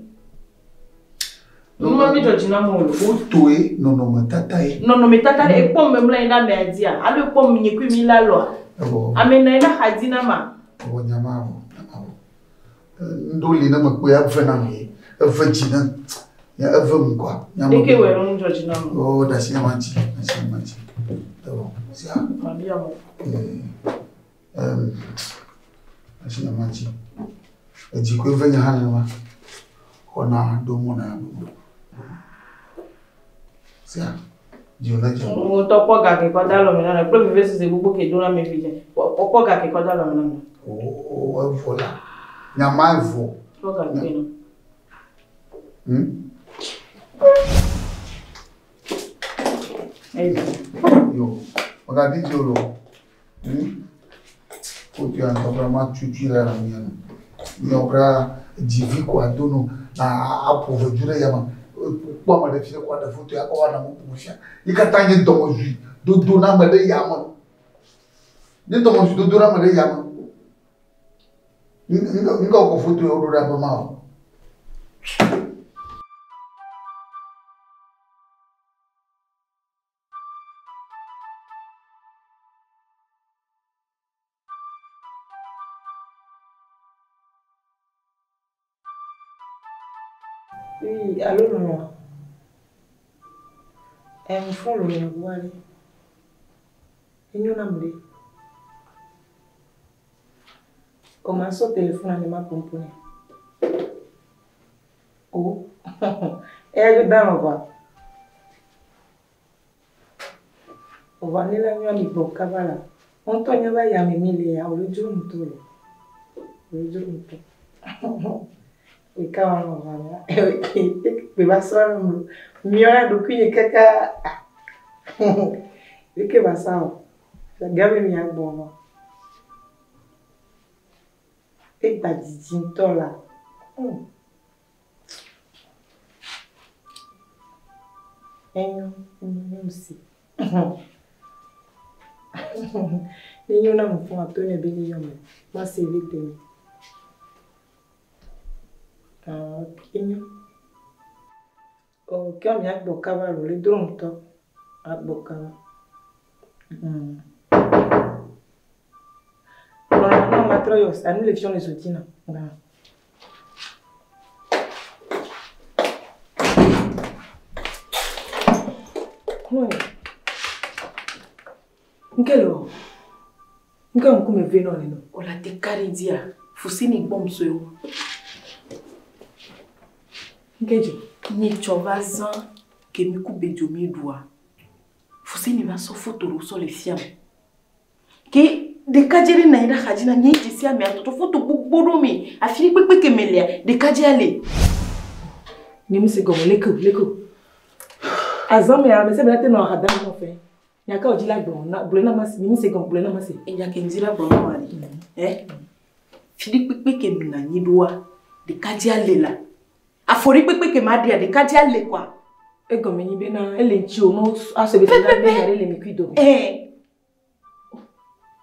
Numa mi dzɔ dzi na mo o. Fotoe nɔnɔmetata ye. Nɔnɔmetata ɖe ekpɔ me mlɔ anyi ɖe amea dzia alo ekpɔ me nye kui mi la lɔa. Evɔ. Ame nɔ anyi ɖe axa dzi na ma. Evɔ nya ma vɔ, nya ma vɔ. Ŋɖo li ne mekpɔe eve na me ye. Eve dzi na. Ya eve ŋkɔa. Nya ma Ɖeke gblɔ. wɔ nu dzɔ dzi na mo. O da si nya ma dzi, da si nya ma dzi. Evɔ sia. Mabia mo. Da si nya ma dzi. Edzi koe ve nye hã nenema. Xɔna ɖo mɔ na ya gbogbo. Sia, dziwò ne dze. Ŋutɔ kpɔ ga ke kɔ da alɔme na mi kple vevesese gbogbo ke do na mi fi dze. Kpɔ ga ke kɔ da alɔme na mi. Oo, evɔ la. Nyama evɔ. Kpɔ ga ke na. Yo, megadi dzi o lo. Foto ya ŋutɔ kura matutui ɖe le mia nu. Miawo kura dzivi ko ado no na aƒo ʋedu ɖe yame. Kpɔ ame ɖe fi ɖe ko aɖe foto ya kɔ va nɔ ame fia. Yi katã nye dɔmedzoe dodo na ame ɖe yame. Nye dɔmedzoe dodo na ame ɖe yame. Ŋgɔ kɔ foto ya woɖo ɖe aƒe ma o. Oui, allô, maman. Elle me font le miroir. Enyo na mle. O ma so téléphone ne ma pompone. Oh. Elle est dans le voie. O va ne la nyo ni bo kabala. On to nya ba ya me mile ya o le dro nto lo. O le dro nto. We ka wa no va na. We ba so no. Mi ora do kuye kaka. We ke ba sa o. Gabe mi agbo no. E gba didi ŋutɔ la. Enyo, enyo si. Nenyo na mo fún ato ne be ni yɔmɛ. Ma se vi temi. Ah, ok, enyo. O ke mi agbɔ kaba lo le dro ŋutɔ. Agbɔ kaba. Non, non, ma trɔ yɔ, anu le fiɔ le zoti na. Nga. Nkele o. Nke ŋkume ve nɔ neno. Ola te kari dia. Fusini gbɔm so yo. Nke dzo. Nye tsɔ va zã ke mi ku bedzo mi ɖua. Fusini va sɔ foto ɖo sɔ le fiam. Ke ɖekadze ɖe nɔ anyi ɖe axadzi na nye dze si amea tɔtɔ foto gbogbo ɖo me. Afi ɖe kpekpe ke me lea, ɖekadzea le. Nye mi se gɔme leke o, leke o. Azã mea, ame sia ame la te nɔ aha dam nɔ fɛ. Nyaka wòdzi la gblɔ na gblɔe na ma se. Nye mi se gɔme gblɔe na ma se. Enya ke ŋdi la gblɔ na wa ɖe. Ɛ? Fi ɖe kpekpe ke mi nɔ anyi ɖoa, ɖekadzea le la. Afɔ ɖe kpekpe ke ma ɖea, ɖekadzea le koa. Egɔme nyi bena ele ŋuti o, no asɔ be na be nya ɖe le mi kui dome. Ɛ.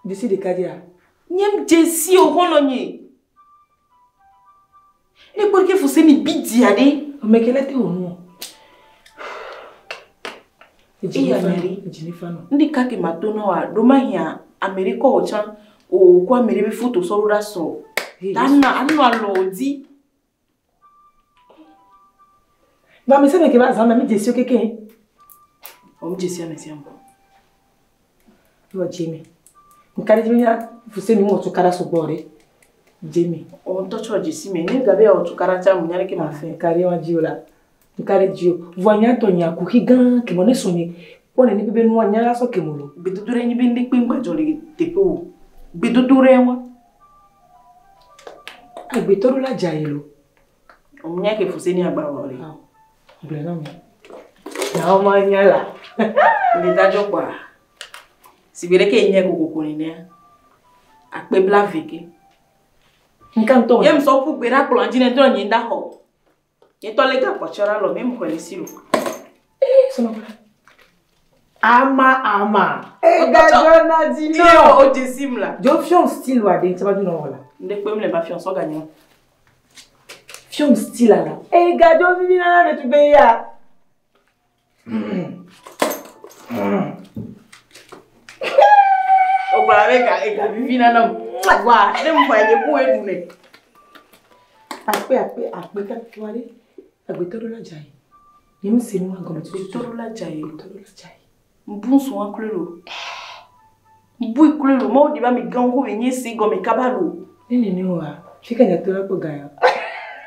Dzesi ɖekadzea. Nye dze si o xɔlɔ nye. Ne kpɔ ɖe ke Fuseni bi dzia ɖe. Ame ke le te wɔ nu o. Eya ame ɖe. Edzi ne fa nɔ. Ŋɖeka ke ma to na wa, ɖo ma hiã ame ɖe kɔ wò tsã, o kɔ ame ɖe be foto sɔ ɖo ɖa sɔ. Ta anɔ anɔ alɔ wò dzi. Ba ame sia ame ke va zã mea, mi dzesi wo kekeŋ. O mi dzesi ame sia ame. Yɔ dze me. Ŋka ɖe dzi be nya Fuseni ŋu wɔ tukaɖa sugbɔ ɖe. Dze me. O ŋutɔ tsɔ dzesi me. Ne gabe wɔ tukaɖa tsã, mu nya ɖeke ma fɛ. Ŋka ɖe wa dzi o la. Ŋka ɖe dzi o. Vɔa nya tɔ nya kuxi gã ke mo ne sɔ nye kpɔ nene ƒe be nua nya la sɔ ke mo lo. Gbedodo ɖe nyi be ŋɖe kpe ŋgbadzɔ le teƒe o. Gbedodo ɖe wa. Agbetɔ ɖo la dza yi lo. O mu nya ke Fuseni agba wɔ le. Gblɔe na mi. Nyawo ma nya la. Le dadzɔ kpɔa. Sigbe ɖe ke nye kokoko nenea. Akpe blaeve ke. Ŋka ŋutɔ. Ye musɔ ƒu gbe ɖe akplɔ dzi ne trɔ nye ŋda xɔ. Nye tɔ le gakpɔ tsɔ ɖe alɔ me mu xɔe le si lo. Ee, sɔmɔ kura. Ama ama. Egadzɔ na dzi nɔ. Ye o dze sim la. Dzo fiɔm style wa ɖe ŋtsaba dzi nɔ wɔ la. Ŋɖe kpem le ma fiɔm sɔ ganye. Fiɔm style la. Egadzɔ vivi na na ɖetugbe ya. O gblɔ be ega ega vivi na nam. Wa ne mu xɔe nye ku eɖu ne. Akpe akpe akpe kaka wa ɖe. Agbetɔ ɖo la dza yi. Nye mi se nu agɔme tututu. Agbetɔ ɖo la dza yi. Agbetɔ ɖo la dza yi. Mbu ŋsu kloe lo. Mbu kloe lo. Mawu ɖi ba mi gãwo ko mi nye si gɔme kaba lo. Ne nene wa, fi ka nya to la kpɔ ga ya.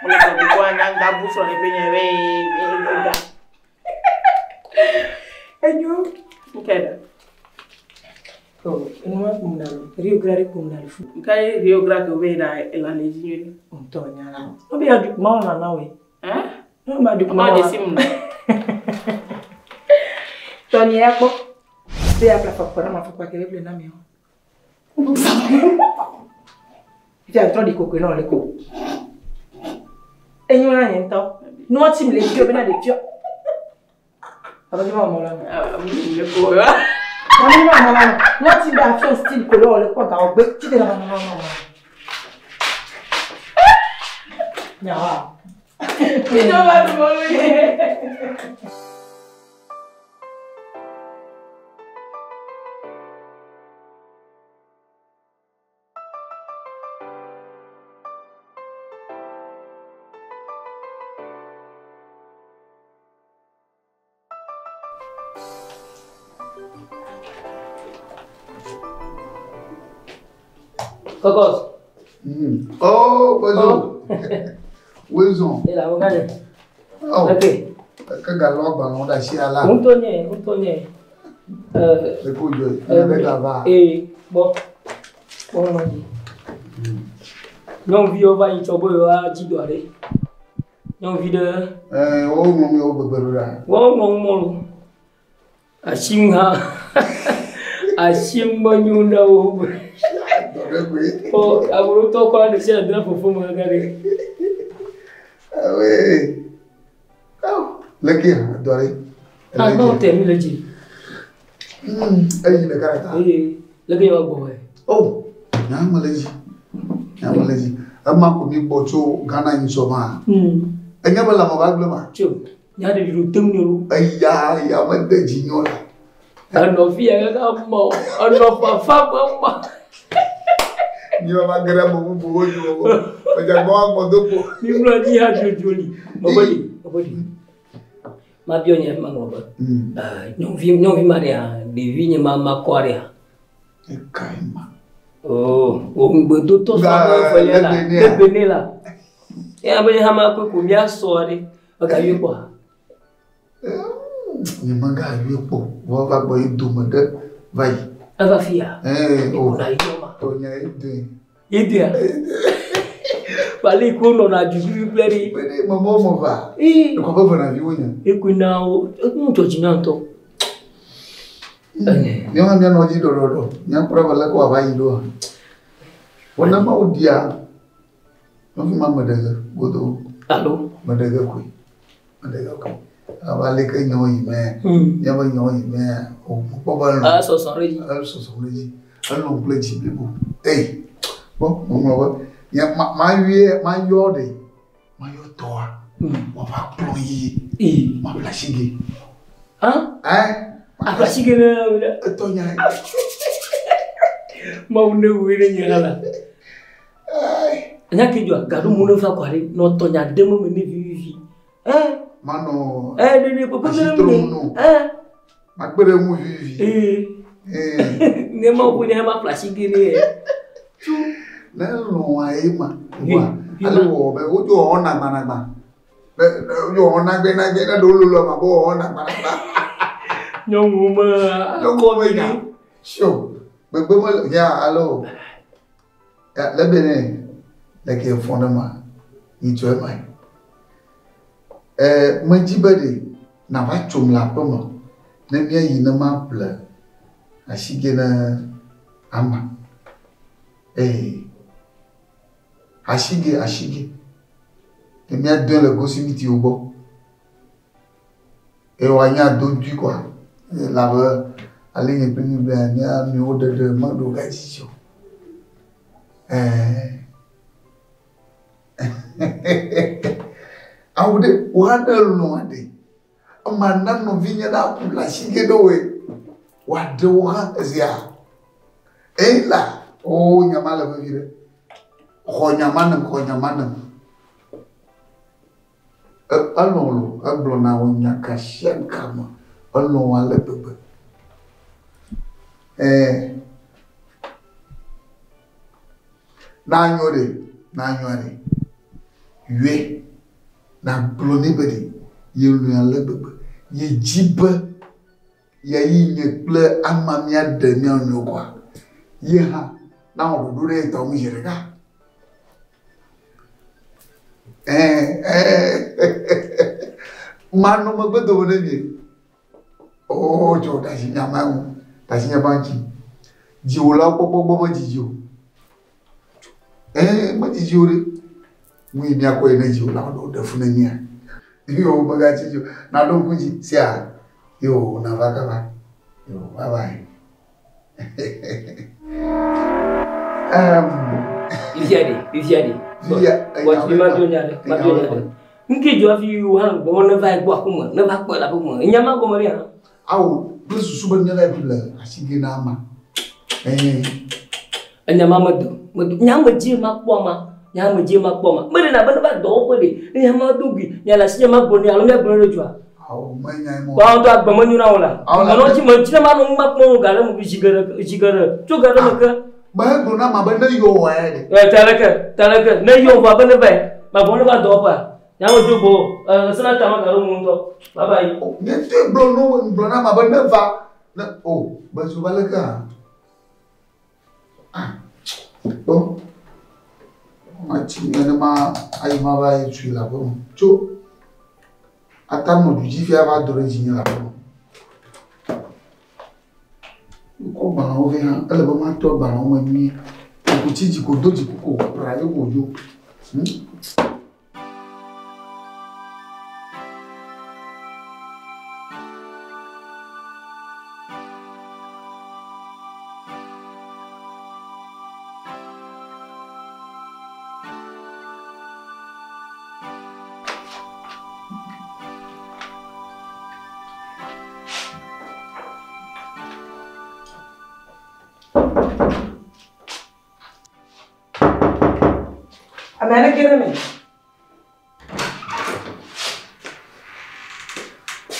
Mo le gbɔ gbogbo anya ŋga bu srɔ̃ ne ƒe nye be ega. Enyo. Nkɛda. Oh, enuma kumnalo. Rio Grande kumnalo fu. Nka Rio Grande obe na elane jinyere. Ntɔ nyala. Obi ya dukuma ona na we. Eh? No ma dukuma. Ma de simu. Tɔni ya kpɔ. Be ya plafa kpɔ na ma fɔkpa kele ble na mi o. Fi atrɔ di kokoe na ole ko. Enyo na nye ŋutɔ. Nua tsi mi le fio bena ɖevia. Aba fi ma mɔ la mi. Le ko ya. Aba fi ma mɔ la mi. Nua tsi be afiɔ style ko le wɔ le kpɔ gawo gbe tsi de la ma ma ma ma. Nyawa. Ìjọba ti mọ lóye. Kokos. Oh, bonjour. Wezon. E la wogane. Oh. Ok. Ke galɔ agbalẽwo ɖe asi ala. Ŋutɔ nye, ŋutɔ nye. Eko dzɔ, nye be gava. Ee, gbɔ. Gbɔ nɔ dzi. Nyɔnuviwo va yi tsɔ be yewoa dzi dɔ aɖe. Nyɔnuvi ɖe. Ɛɛ, woŋlɔ nu yewo gbegbe ɖo ɖa. Woŋlɔ nu mɔlu. Asi ŋu hã. Asi ŋu menyo na wo. Dɔ ɖe koe. Ɔ amewo tɔ kɔ ɖe sia ɖe dra fofo me gã ɖe. Awe. Awo, leke hã dɔ ɖe. Ah, non, tɛ mi le dzi. Eyi ɖeka ɖeka. Ee, leke yewoa gbɔ wɛ. Oh, nya me le dzi. Nya me le dzi. Ema ko mi gbɔ tso Ghana yi sɔ ma. Enye be lãme va gblẽ ma. Tso, nya ɖevi ɖo tem ne lo. Eya, ya me de dzi nyɔ la. Enɔ fi ya kaka mɔ, enɔ fafa me mɔ. Nyi va ge ɖe ame bubuwo dzi o. Medze gbɔ agbɔ do kpo. Mi mlɔ anyi hã dzodzo li. Mebe ɖi, mebe ɖi. Mabiɔ nye ma ŋlɔ be. Nyɔnuvi, nyɔnuvi ma ɖea, ɖevi nye ma ma kɔ ɖea. Ekae ma. Oh, wo ŋugbedotɔ sɔ ame evelia la, ebe ne la. Eya be nye hã ma kɔe ko mía sɔ ɖe. Ega yɔe kpɔa? Nye mega yɔe kpɔ. Vɔ va gbɔ yi dome ɖe va yi. Eva fia? Ee, o. Ekuna yi ma. Tɔnya ye doe. Ye doea? Kpali ko nɔna dzudzui kple ɖi. Be ɖe mɔmɔ mɔ va. Ee. Ekɔ be vena viwo nye. Ekuna wo, enu dzɔ dzi na ŋutɔ. Míawo hã míanɔ dzi ɖɔɖɔɖɔ. Míakpɔ ɖe be leke wòava yi ɖoa. Vɔ ne Mawu ɖia, nɔvi ma meɖe ge godoo. Alo? Meɖe ge koe. Meɖe ge koe. Abe aleke nyawo yi mea, míaƒe nyawo yi mea, wòkpɔ be elɔ̃. Esɔsɔ ɖe edzi. Esɔsɔ ɖe edzi. Elɔ̃ kple dzi blibo. Ei, kpɔ, meŋlɔ be, nye ma mayɔe, mayɔ ɖe, mayɔ tɔa, wòava kplɔ yi. Maƒle asigɛ. Hã? Ɛ? Aƒle asigɛ ne ɖe. Etɔ nya. Mawu ne wui ɖe nye hã la. Nya ke dzɔa, gaɖo mu ne va kɔ ɖe, nɔ tɔ nya ɖem eme ne vivivi. Ɛ? Manɔ. Ɛ, ɖe ɖe kpekpe ɖe Asitrom no. Ɛ? Makpe ɖe ŋu vivivi. Ee. Ne Mawu ƒo nye hã maƒle asigɛ ne ye. Ne lɔ̃a ye ma. Wa, ale wɔ be wodzo wɔwɔ nagbanagba. Ne wodzo wɔwɔ nagbenagbe ne ɖewo lolo ma be wɔwɔ nagbanagba. Nyɔnuwo me. Nyɔnuwo me nya. Sio, gbegbe me ya alo. Ya le be ne le ke fɔn ɖe ma. Yi tsɔ ema. Ɛ medzi be ɖe nava tsom le aƒe me. Ne míayi ne maƒle asigɛ ne ama. Ee. Asigɛ, asigɛ. Ne míadoe le gosimitiwo gbɔ. Eye woanye adodui kɔa. Elabe ale nye kple mi gblɔe mía nɔewo ɖeɖe meɖo ga dzi o. Ɛɛ. Awu ɖe wò hã ne lɔ̃a ɖe. Ema na nɔvinye na ƒle asigɛ ɖe woe. Wòaɖe wò hã ezia. Eyi la, o nyama le vevi ɖe. Xɔ nyama nem, xɔ nyama nem. Elɔ̃ lo, egblɔ na wo nya ka sia ka me. Elɔ̃ wo ale gbegbe. Ɛɛ. Na nyo ɖe, na nyoa ɖe. Yɔe. Na gblɔ nɛ be ɖe, ye lɔ̃e ale gbegbe. Ye dzi be yeayi nye kple ama míaɖe mía nɔewo koa, ye hã nawɔ ɖoɖo ɖe ye tɔ ŋu zi ɖeka. Manɔ megbe dome ne mie. Oo, tso ɖe asi nya ma ŋu, ɖe asi nya ma ŋuti. Dziwòlawo kpɔkpɔ gbɔ medzidzi o. Ɛɛ, medzidzi o ɖe. Nu yi míakɔ yi ne dziwòlawo ɖe woɖe fu ne mía. Yo, megatsi dzi o. Naɖo ŋku dzi, sia. Yo, nava kaba. Yo, bye bye. Fifia ɖe, fifia ɖe. Wɔ ma dzo nya ɖe, ma dzo nya ɖe. Nke dzo hafi wo hã gbɔ ne va gbɔ aƒeme, ne va kpɔe le aƒeme. Enya ma gɔme ɖe hã. Awo, kple susu be míava yi ƒle asige na ama. Enya ma medo, medo. Nya me dzi ma kpɔ ama. Nya me dzi ma kpɔ ama. Meɖe na be ne va dɔwɔƒe ɖe, ne nya ma do gui, nya le asi nye ma gblɔ nɛ alo míagblɔ ɖe dzoa. Awo, menya ye mɔ. Wa ŋutɔ agbe menyo na wo la. Menɔ dzi me dzi ne ma nɔ nu ma kpɔm o ga ɖe me zi geɖe, zi geɖe, tso ga ɖe me ke. Megblɔ na ma be ne yɔ wɔ ya ɖe. Ɛ taleke, taleke, ne yɔ vɔ be ne va yi, ma gbɔ ne va dɔwɔƒea. Nya me dzo gbɔ, ɛ sena ta ma ga ɖe mu ŋutɔ. Bye bye. Nye ŋutɔe gblɔ no, gblɔ na ma be ne va, ne o, be dzo va leke hã. Ah, kpɔ. Matsi nenema ayi ma va yi tui le aƒeme. Tso ata nɔ du dzi fia va do ɖe dzinye le aƒeme. Wokɔ gbalẽwo vɛ hã, ele be matɔ gbalẽwo me nyuie. Ŋkutsi dzi ko do dziku ko pra ye ko dzo. Ame aɖeke ɖe me.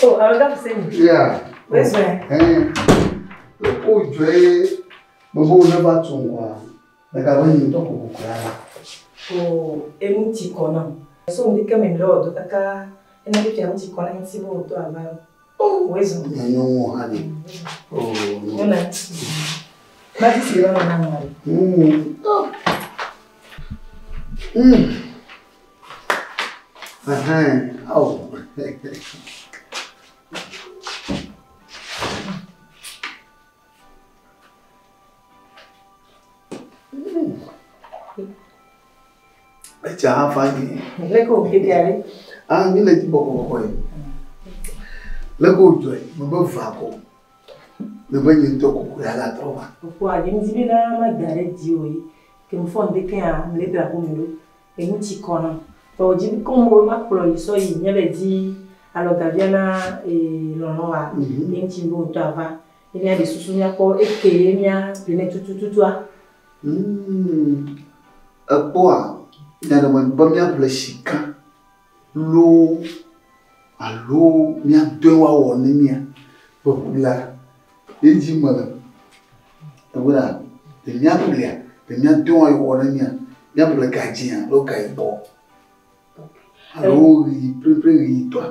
Oh, alɔga Fuseni. Yeah. Wezɔe. Ɛn. O dzɔe gbogbo wo ne va tu ŋkɔa. Mega be nyi ŋutɔ kokoko ya la. Oh, enu ti kɔ nam. So ŋdi ke me mi le wɔ dɔ kaka ena fifia nu ti kɔ na ŋuti be wòtɔ ava. Oh, wezɔ. Nye nyɔnuwo hã ɖe. Oh. Nyɔna. Mati si le nɔ na ŋua ɖe. Ɛhɛn. Awo. Etsia hã fa nyi. Leke wò kekea ɖe? Ah, mi le dzi bɔkɔbɔkɔ ye. Leke wòdzɔe, mebe va ko. Mebe nye ŋutɔ koko ya la trɔ va. Kpɔa, nye ŋdi bena mada ɖe dziwò ye. Ke mefɔ ŋdi kea, mele dra ƒome ɖo. Enu tsi kɔ nam. Vɔ wòdzi be kɔm wo makplɔ yi sɔ yi nye be dzi alɔgavia na lɔlɔ wa. Ye ŋuti be wòtɔ ava. Ye míaɖe susu míakpɔ eke ye mía ƒle tutututua. Ekpɔa, nya ɖe me be míaƒle sika loo alo míadɔe woawɔ ne mía ƒe ƒlea ye dzi me le. Egbea, ɖe míaƒlea, ɖe míadɔe woawɔ ne mía, míaƒle gadzĩa alo gayibɔ alo ɣi ƒleƒle ɣitɔa.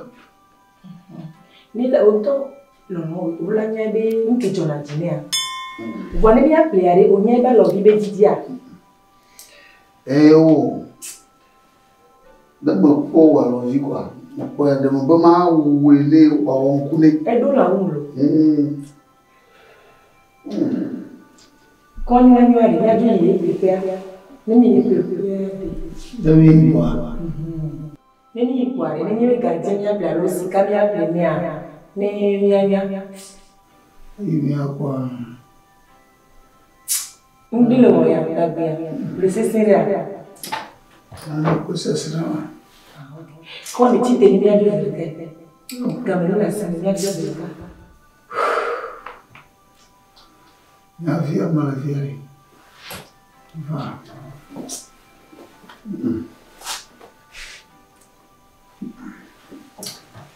Ne le wòtɔ lɔlɔ wòla nya be nu ke dzɔna dzi nɛa. Vɔ ne míaƒlea ɖe, wònye ebe alɔvi be didia. Eye wo, ne mekpɔ wò alɔvi koa, mekpɔe ɖe me be mawɔe ne wòawɔ ŋku nɛ. Eɖo le awu lo. Kɔ nyuinyuia ɖe míadzo yi ƒleƒea. Ne mi yi ƒleƒea ɖe. Ne mi yi kpoa. Ne mi yi kpoa ɖe, ne nye be gadze míaƒle alo sika míaƒle nɛa, ne míanya. Yi míakpɔa. Ŋdi le wɔ ya dagbea, le sesẽ ɖea. Alo ko sesẽ ma. Kɔ ne tsi te ne míadzo zi ɖeka. Game ne le asi me míadzo zi ɖeka. Nyavia me le fia ɖe. Va.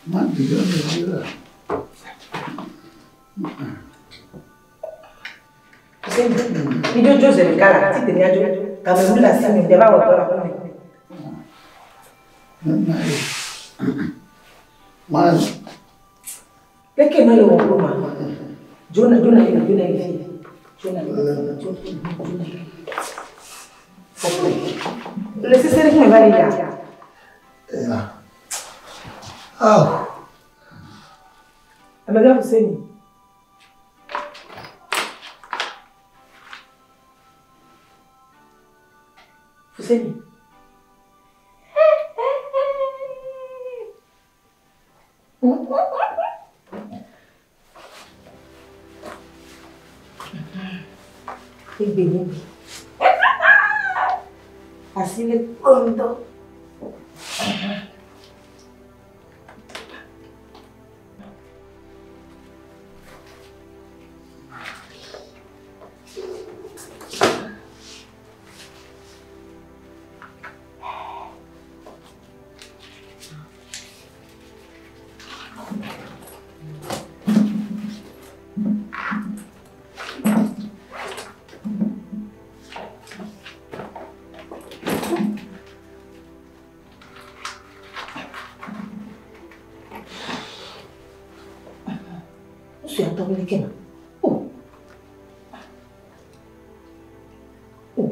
Ma ɖi ɖe me vi la. Mídzo zi ɖeka la, tsi te míadzo. Game ne le asi me, ŋdɛ va wɔ dɔ le aƒeme. Ma. Leke ma le wɔ kpɔ ma. Jona jona yina jona yi fi. Jona jona jona. Le sese ɖe me va le ya. Ya. Aw. Amegã Fuseni. Fuseni. Egbe nye gbe. Asi le kpɔ ŋutɔ. Nusu ya tɔgbi ke ma. Oh. Oh.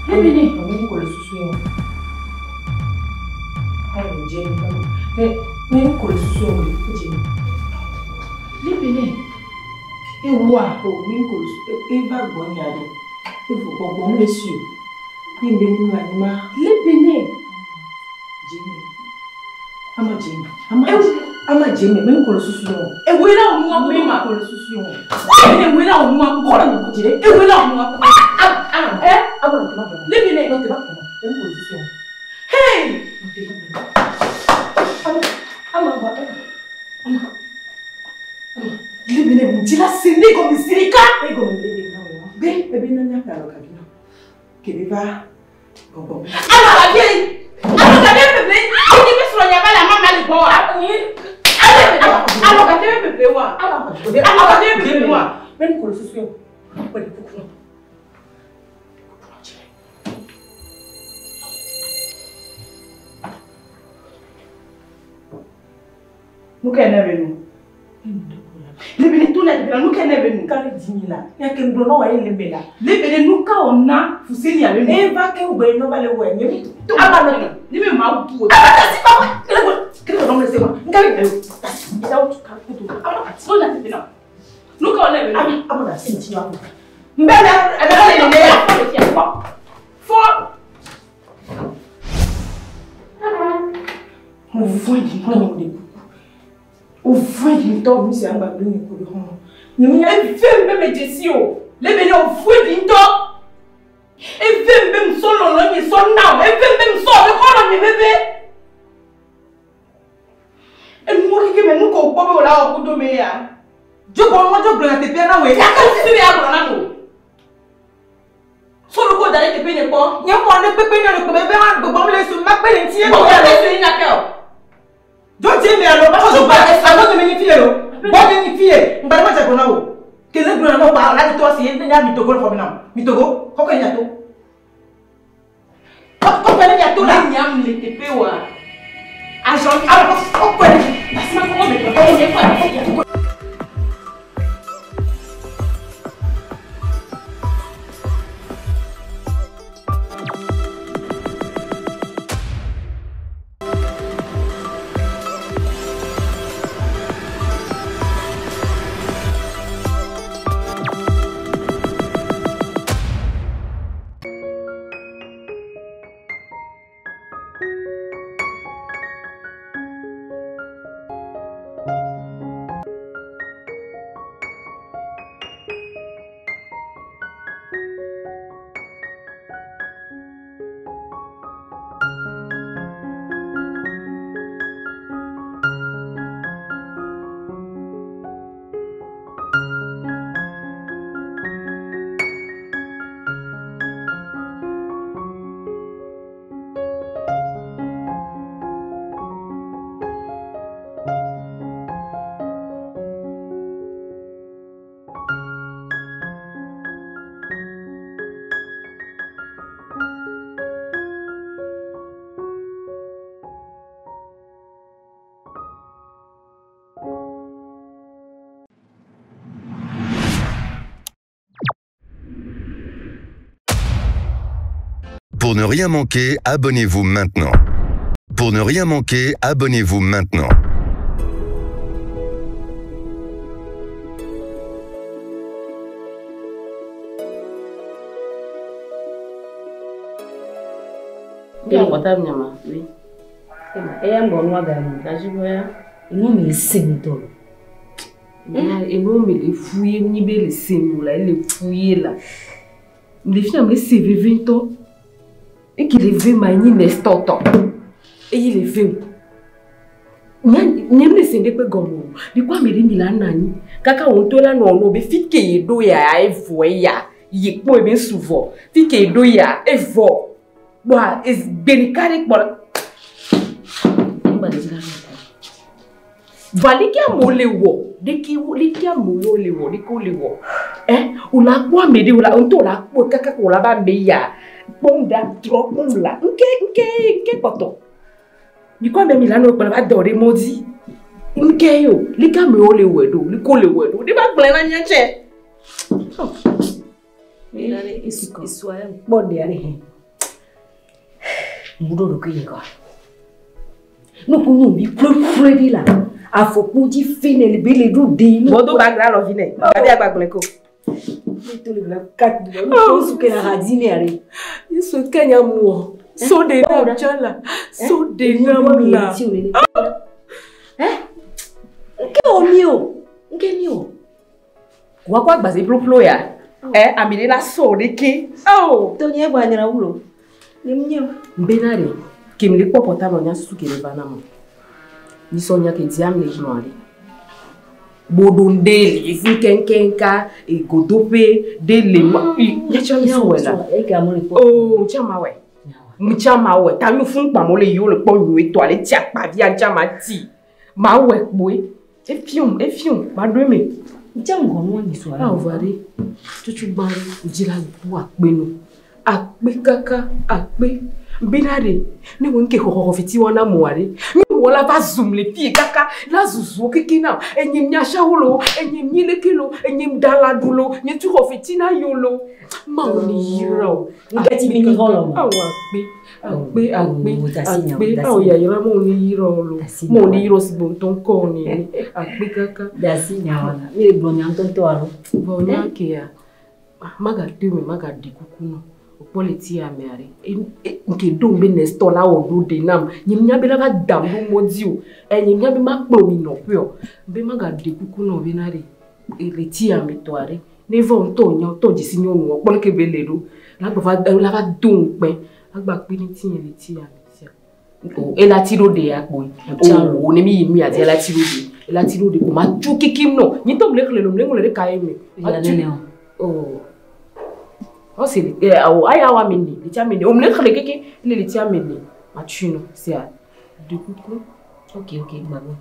Lebene. Ame ko le susu yɔ. Awo dze mi kpɔ. Ne ne ko le susu yɔ o dze mi. Lebene. Ewa o mi ko le susu eva gbɔ nya ɖe. Evo gbɔgbɔm le si o. Ye mbe ni ma ni ma. Lebene. Dze mi. Ama dze mi. Ama ama dze mi. Mi ko le susu yɔ. Ewe la òun wa kúrò ma. Mi ko le susu yɔ. Ewe la òun wa kúrò. Kɔlɔ ni ko dze. Ewe la òun wa kúrò. Ah Eh? Ama no te ma gbɔ. Lebene. No te ma gbɔ. Mi ko le susu yɔ. Hey! Ama ama gbɔ. Ama. Lebene mutila sende gɔme si ɖeka. Egɔme be ɖe na wò. Be ebe na míaƒe alɔgavi na. Ke be va gbɔgbɔ. Alɔgavi alɔgavi pepe. Enyi be srɔ̃ nya va le ama ma le gbɔ wa. Alɔgavi pepe wa. Alɔgavi pepe wa. Be nu ko le susu yɔ. Kpɔ ɖe kuku na. Nu ka ne be nu? Lebene to la lebene nu ka ne be nu? Ka le dzi mi la. Nya ke ŋgblɔ na wɔ ye le me la. Lebene nu ka wɔ na Fuseni abe nu? Eva ke wògbe nɔ va le wɔ nye mi. Ama nɔ te. Ni mi ma wu o. Ama ta si pa wa. Kele ko kele ko nɔmle se wa. Nka le o. Ita wo ka kutu. Ama To la lebene. Nu ka wɔ ne be nu? ama ama na se ŋuti wa. Mbɛ na ɛbɛ le ne ya. Fɔ. Mo vɔe di ŋutɔ mo de kuku. O vɔe di ŋutɔ mi si agba gble nye ko ɖe xɔmɔ. Nye mi nya Eve mi be me dzesi o. Lebene o fue di ŋutɔ. Eve mi be musɔ lɔlɔ nye sɔ na o. Eve mi be musɔ be xɔlɔ nye veve. Enuwo keke me nu ko kpɔ be o la wɔ kudo me ya. Dzogbe wɔn dzo gblɔ nyateƒea na wòe. Yaka sisi be agblɔ na mo. Sɔlɔ ko da ɖe teƒe nye kpɔ. Nye mɔ ne kpekpe nye le kpɔ be be ma gbɔgbɔm le su ma kpe ɖe ŋuti ye Gbɔgbɔ ko le su yi nya ke o. Dzo dze mi alo ba xɔ ba alo tome nyi fie o. Bɔ mi nyi fie. Ŋgba ɖe ma dze gblɔ na wo. Kele gblɔ na wo kpa la mi to asi ye ne nya mi togo le xɔ me na wo. Mi togo kɔkɔ nya to. Kɔkɔ ne nya to la. Ne nyam le teƒe wa. Agent. Alo kɔkɔ ne. Basima kɔkɔ me kpɔ. Nye kɔ afi. Pour ne rien manquer, abonnez-vous maintenant. Pour ne rien manquer, abonnez-vous maintenant. Bien, portable nyama, oui. Eya ŋgɔ nua ga me. Gajiboya. Enu mi le se ŋutɔ. Enu mi le fuye nyi be le se nu la, ele fuye la. Le fi am le se veve ŋutɔ. Eke le ve ma nyi Nestor tɔ. Eye le ve o. Nye mi le se ɖe kpe gɔme o. Bikɔ ame ɖe mi la nɔ anyi. Kaka wo ŋutɔ la nɔ nɔ be fi ke ye ɖo ya evɔ ya. Ye kpɔ ebe su vɔ. Fi ke ye ɖo ya evɔ. Kpɔa gbe ɖeka ɖe kpɔ la. Valike amewo le wɔ, ɖeke ɖeke amewo le wɔ, ɖeke wole wɔ. Ɛ wòle akpɔ ame ɖe wòle ŋutɔ wòle akpɔ kaka wòle abe ame ya kpɔm ɖa trɔ kpɔm la ŋke ŋke ŋke kpɔtɔ. Mikɔ ame mi la nɔ kplɔ va dɔ ɖe mɔ dzi. Ŋke yo, ɖeke amewo le wɔe ɖo, ɖeke wole wɔe ɖo. Ɖe va gblɔe na mía tsɛ. Esua ya kpɔ ɖe ɖe hɛn. Ŋuɖo ɖokui nye kɔa. Nuku nu bi ƒlɔƒlɔ ɖi la. Afɔkpo dzi fi ne le be le ɖo ɖe. Bɔdo ba gra lɔvi nɛ. Gabi agbagblẽ ko. Yesu kenya mu So de na jala. So de na mula. Nke o mi o. Nke mi o. Wa kwa gbaze ploplo ya. Eh, amire la so de ke. Oh. To nye gba nyara wulo. Ne munye. Mbenare. Kemle kpɔ portable nya susu ke le va na mo. Nisɔ nya ke diam le gblɔ ale. Bodo ɖe le fi keŋkeŋka egodoƒe ɖe le ma. Nya tsɛ nya wɔe la. Oh, ŋtsɛ ma wɔe. Ŋtsɛ ma wɔe. Ta nu fún kpamɔ le yiwo le kpɔ nyuie tɔ ale tsi akpavia ŋtsɛ ma ti. Ma wɔe kpoe. Efium, efium, ma ɖo eme. Ŋtsɛ ŋgɔ nua nyi sɔ. Awo va ɖe. Tutu gbã dzi la bu akpe no. Akpe kaka, akpe. Bena ɖe, ne wo ŋke xɔxɔxɔ fiti wɔna moa ɖe, mi wɔ la va zum le fie kaka, la zuzuo keke na, enye miasawo lo, enye mieleke lo, enye ɖala ɖu lo, nye tu xɔ fiti na yo lo. Mawu ne yra o. Ŋke ti mi nyi xɔ lɔ ma. Awo akpe, akpe, akpe, akpe, awo yayra mawu ne yra o lo. Mawu ne yra o si gbe ŋutɔ ŋkɔ ne ne. Akpe kaka. Dasi nyawa la, mi le gblɔ nya ŋutɔŋutɔ alo. Vɔ nya kea, magaɖe me, magaɖe kuku nɔ. Okpɔ le ti ame aɖe. Nke ɖo be Nestor la wɔ ɖo ɖe nam. Nye mía be la va dam ɖo mɔ dzi o. Nye mía be makplɔ mi nɔƒe o. Be magaɖe kuku nɔ bena ɖe. Le ti ame tɔ aɖe. Ne va ŋutɔ nya ŋutɔ dzesi nyɔnua kpɔ leke be le ɖo. La gba va la va do ŋukpe. Agba kpe ɖe ŋutinye le ti ame sia. O ela ti ɖo ɖe ya kpoe. O ne mi yi nu ya dzi ela ti ɖo ɖe. Ela ti ɖo ɖe ko ma tso kekem nɔ. Nye ŋutɔ mle xlẽ lo mle ŋlɔ ɖe kaye me. Ya nene o. Oh. Oh, c'est eh aya wa meni, le tia meni. O mle xlẽ keke le le tia meni. Ma tu no, c'est à deux coucou. Ok, ok, gbàgbọ́.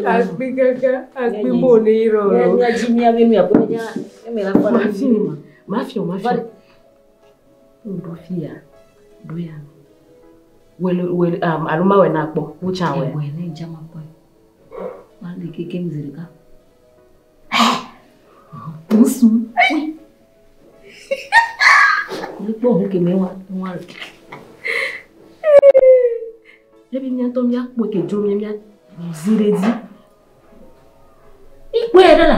Akpe kaka, akpe mo ne iro. Mía dzi mía be nu ya kpɔ nya eme la kpɔ. Ma fi ma, ma fi ma fi. Ndo fi ya. Do ya. Wele wele alo ma we na kpɔ. Wo cha we. Wele ne jama kpɔ. Ma le keke mi zereka. Nsu. Le kpɔ hu ke me wa wa. Ebi mía ŋutɔ míakpɔe ke dzro mía mía zi ɖe dzi. Ikpɔe ɖe la.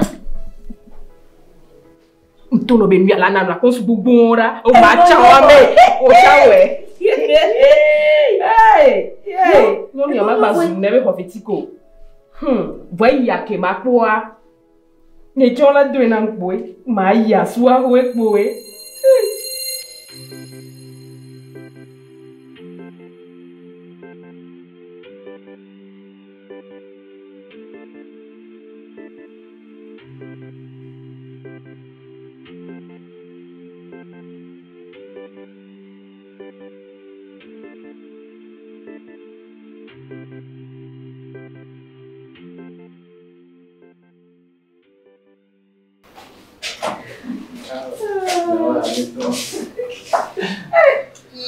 Ŋutɔ nɔ be nu ya la na nɔ akɔsu gbogbo ɖa. O ma tsa wa me. O tsa wɛ. Nyɔnu ya ma gba zu ne be xɔ fiti ko. Vɔ eyi ake ma kpɔa. Nye tsɔ la doe na kpoe. Ma yi asua hoe kpoe.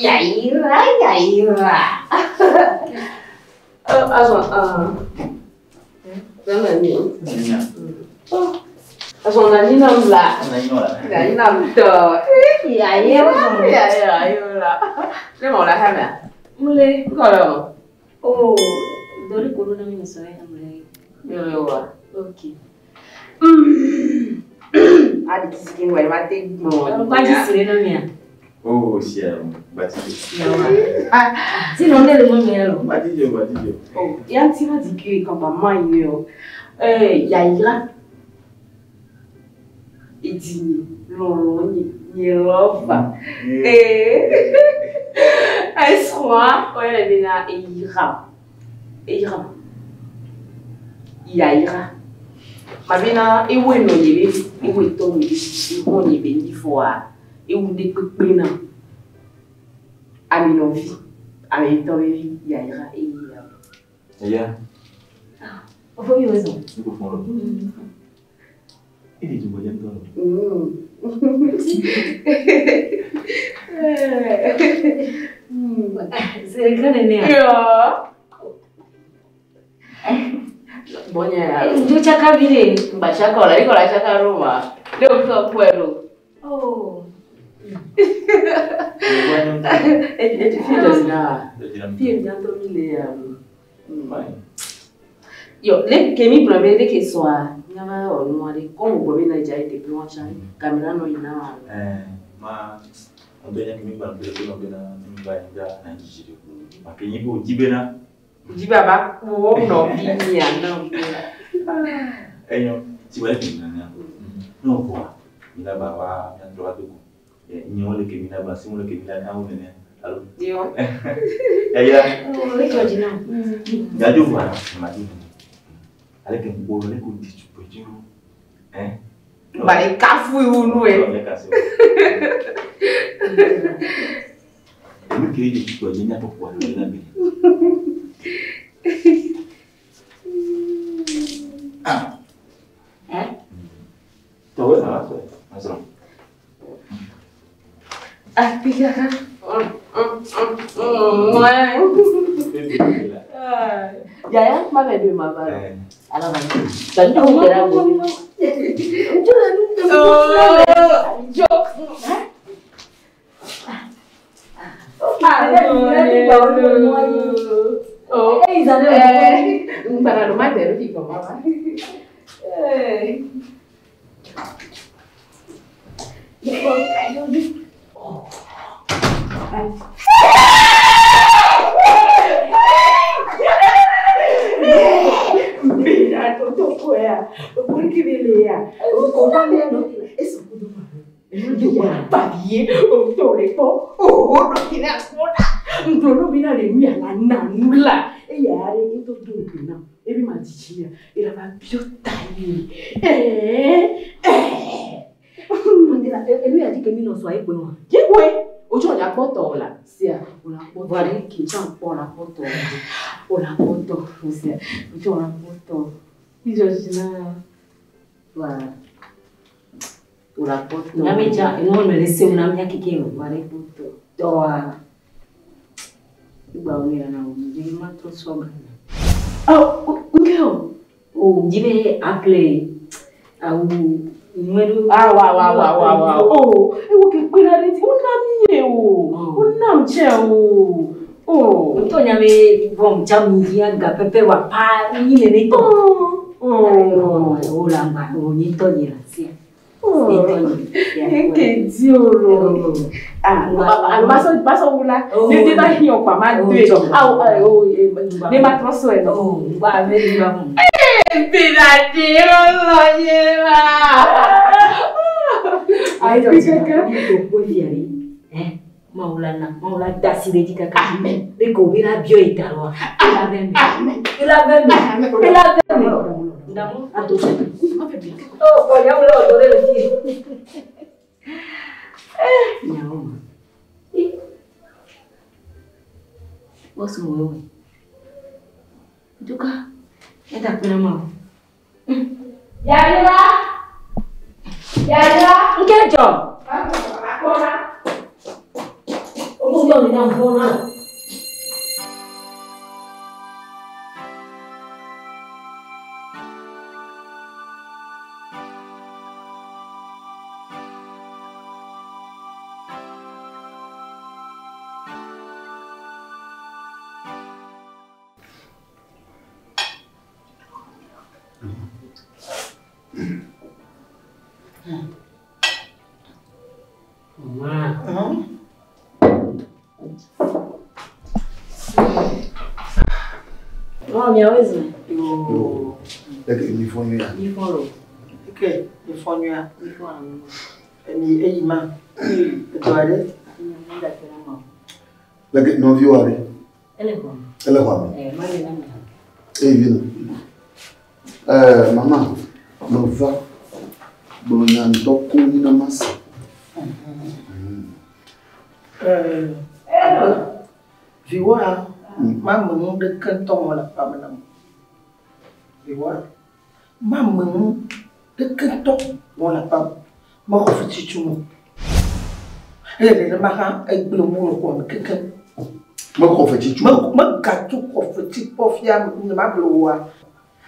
Yayira, yayira. Azɔ, vraiment ni. Oh. Azɔn na nyina la. Na nyina la. Na nyina ŋutɔ. Ya ye o. Ya ya yo la. Ne ma la hame. Mule. Ko la mo. Oh, dori koro na mi so ya mule. Yo yo wa. Okay. Adi kisiki ngwa ma te gbon. Ba ji sire na mi a. Oh, siam, bati. Si non le mo mi alo. Bati jo, bati jo. Oh, ya ti ma di ke kan ba ma yin o. Eh, ya ira. Edini, lọ́rọ̀ ni, ni lọ́fà. Eh. Esroa, oye le na eira. Eira. Ya ira. Mabena ewe no yebe, ewe to ni, ewe ni be ni fo a. Ewu de pepe na. Aminovi. Amitovi ya ira eira. Ya. O fo mi wezo. Ni ko fon lo. Ele di moyen to. C'est grand né. Yo. Bonya. Ndu chaka vile. Ba chaka ola, iko la chaka Roma. Leo mtu kwelo. Oh. Et tu fais des na. Fie bientôt mille Yo, le kemi problème de ke soa. Nyama o nuare ko mo gbe na ja ite pe won chan. Kamera no ina wa. Eh, ma on doit que mi ba pe ko na mi ba ya na jiji. Ma ke ni ko jibe na. Jibe ba wo no bi ni ana. Eh yo, ti wa ke na na. No ko. Mi na ba wa mi andro to ko. Nyo le ke mi na ba si mo le ke mi na na wo ne. Alo. Yo. Ya ya. Oh, e Georgina. Ya jo wa ma di. Ale ke mo le ko di tu pe ju. Eh. Ba e kafu iwu nu e. Mi ke di tu pe nya to ko le na bi. Ah. Eh? To wa na so. Asro. Ah, pika. Yaya, ma belle ma va. Alors, ça nous verra. Oh, Mira, toto koya. Porque belea. Lui a dit que nous soyons quoi. Qui quoi? Ojo ya kpoto la. Sia, ola kpoto. Ki chan po la kpoto. Ola kpoto. Sia, ojo la kpoto. Ijo jina. Wa. Ola kpoto. Na meja, ino me lese una mia kike wa re kpoto. Toa. Igba o mi na o mi ma to so ga. Oh, ngeo. O jibe apple au numéro Ah wa wa wa wa wa. Oh, e wo ke pe na re ti. O na mi e o. O na m che o. Oh. Nto nya me bom cha mi ya ga pepe wa pa ni ne ne to. Oh. O la ma o ni to ni la sia. Oh. Ni to ni. Nke di oro. Ah, ah, so baso wula. Ni ni ba hin opa ma de. Ah, o ne ma troso e no. Oh, wa me ni ba mu. Eh, bi na di ro lo ye ma. Ai do ti ka ni to ko fiari. Eh, ma wula na, ma wula dasi de di kaka. Amen. Le ko bi la bio italo. La ve me. Amen. La ve me. La ve me. Ndamu ato. Oh, ko ya wula o do le fi. Eh, nyawo. Eh. Boss wewe. Duka. Enda kuna mama. Yayira. Yayira. Nkejo. Omo ni na mbona. Mama. Mɔ miawoe zã. Yo. Leke mi fɔ nyuia? Mi fɔ lo. Ke mi fɔ nyuia. Mi fɔ alo. Emi eyi ma. Edɔ aɖe. Leke nɔviwo aɖe? Ele xɔ me. Ele xɔa me. Ɛ ma le na mi. Eyi vi nɔ. Ɛɛ mama, meva gblɔ nya ŋutɔ koŋ na mase. Ɛɛ abe viwoa ma me nu ɖeke ŋutɔ wɔ le aƒea me nam. Viwoa ma me nu ɖeke ŋutɔ wɔ le aƒea me. Mexɔ fetsi me. Eye nenema hã egblẽ mu le xɔa me kekeŋ. Mexɔ fetsi tso. Megatso xɔ fetsi kpɔ fia nye ma gblɔ oa.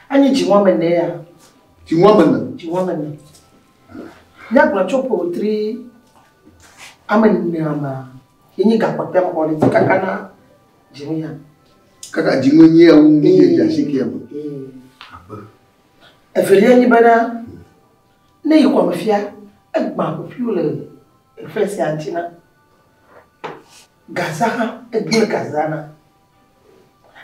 Anyi dziŋɔ ame ene ya. Dziŋɔ ame ene. Dziŋɔ ame ene. Míagblɔ tso ƒewotri ame ene amea ye nye gakpɔtɔe mexɔ le dzi kaka na dziŋu ya. Kaka dziŋu enyi ya wu mi ye dzi asieke ya me. Evelia nye bena ne yi xɔme fia egbã ƒoƒuiwo le efe sia ŋuti na. Gaza hã egblẽ gaza na.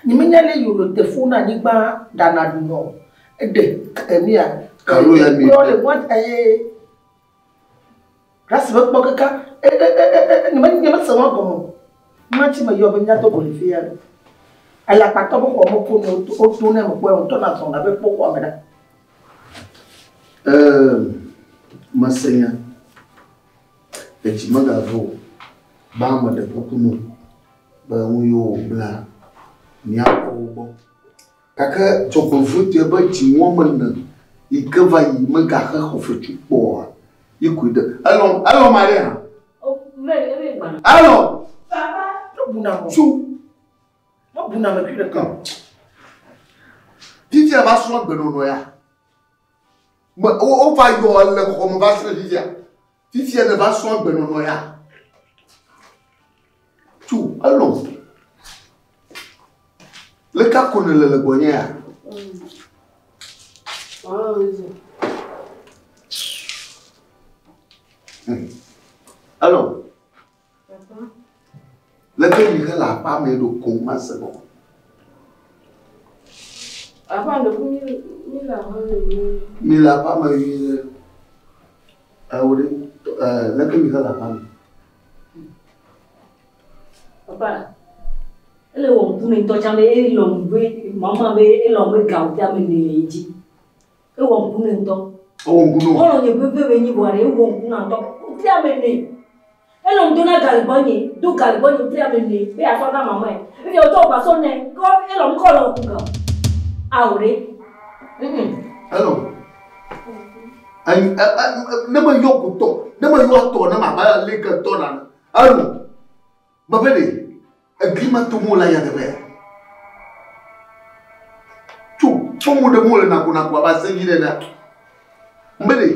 Nyemenya le yi wòle te fo na anyigba ɖana ɖunɔ o. Eɖe enu ya. Kalo ya mi. Kplɔ le mɔ eye rasi be kpɔ kaka e e e e nye me nye me se wɔn gɔme o. Matsi me yɔ be míado go le fi ya ɖo. Alakpatɔ be xɔ me ko ne woto ne me kpɔe ŋutɔ na zɔna be kpɔ xɔa me ɖa. Ɛɛ mese nya. Edzi megave o. Gbã meɖe kuku nɔ be nu yiwo wògblẽa míakpɔ wo gbɔ. Gake dzɔgbevɔ̃etɔe be dziŋɔ ame ene yi ke va yi megaxe xɔ fetsu kpɔ oa, yi koe ɖe. Elɔ̃ elɔ̃ ma ɖe hã. O me ebe gbana. Elɔ̃. Papa, mebuna mo. Tso. Mebuna me kui ɖeka o. Fifia va srɔ̃ gbenɔnɔ ya. Me wo wova yɔ le xɔ me va srɔ̃ fifia. Fifia ne va srɔ̃ gbenɔnɔ ya. Tso elɔ̃. Leke ko ne le le gbɔnye ya? Elɔ̃. Leke mi xe le aƒea me ɖo koŋ mase gɔme. Papa le ku mi mi le aƒe me nyuie. Mi le aƒea me nyuie ɖe. Ewo ɖe ɛɛ leke mi xe le aƒea me? Papa, ele wɔ ŋku ne ŋutɔ tsã be elɔ̃ be mama be elɔ̃ be gawo te ame ene le ye dzi. Ewɔ ŋku ne ŋutɔ. Ewɔ ŋku ne wo. Xɔlɔ̃ nye ƒe ƒe be nyi vɔa ɖe ewɔ ŋku na ŋutɔ. Wotri ame ene. Elɔ̃ dona ga le gbɔnye, do ga le gbɔnye wotri ame ene be yeasɔ na mama ye. Efia wòtsɔ wò gasɔ nɛ. Ke elɔ̃ ŋkɔ le wò ku ga o. Awo ɖe. Elɔ̃. Ayi ɛ ɛ ne meyɔ kutɔ, ne meyɔ atɔ ne ma ba leke tɔ na. Elɔ̃. Mebe ɖe egli ma tom wole ya teƒe ya. Tso kpɔ mo ɖe mo le nakonako abe asevi ɖe ɖa. Mbe ɖe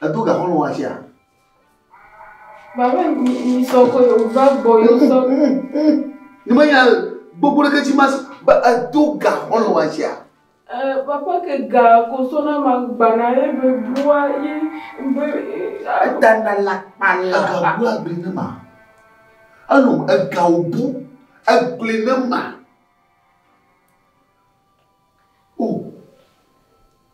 edo ga xɔlɔ̃ wa sia. Baba mi sɔ ko wòva gbɔ yo sɔ. Nye menya gbogbo ɖeke dzi ma be edo ga xɔlɔ̃ wa sia. Papa ke ga ko sɔ na ma gbana ye be bua ye be. Edana la kpala. Ega bu agble ne ma. Elɔ̃ ega wòbu egblẽ ne ma. O,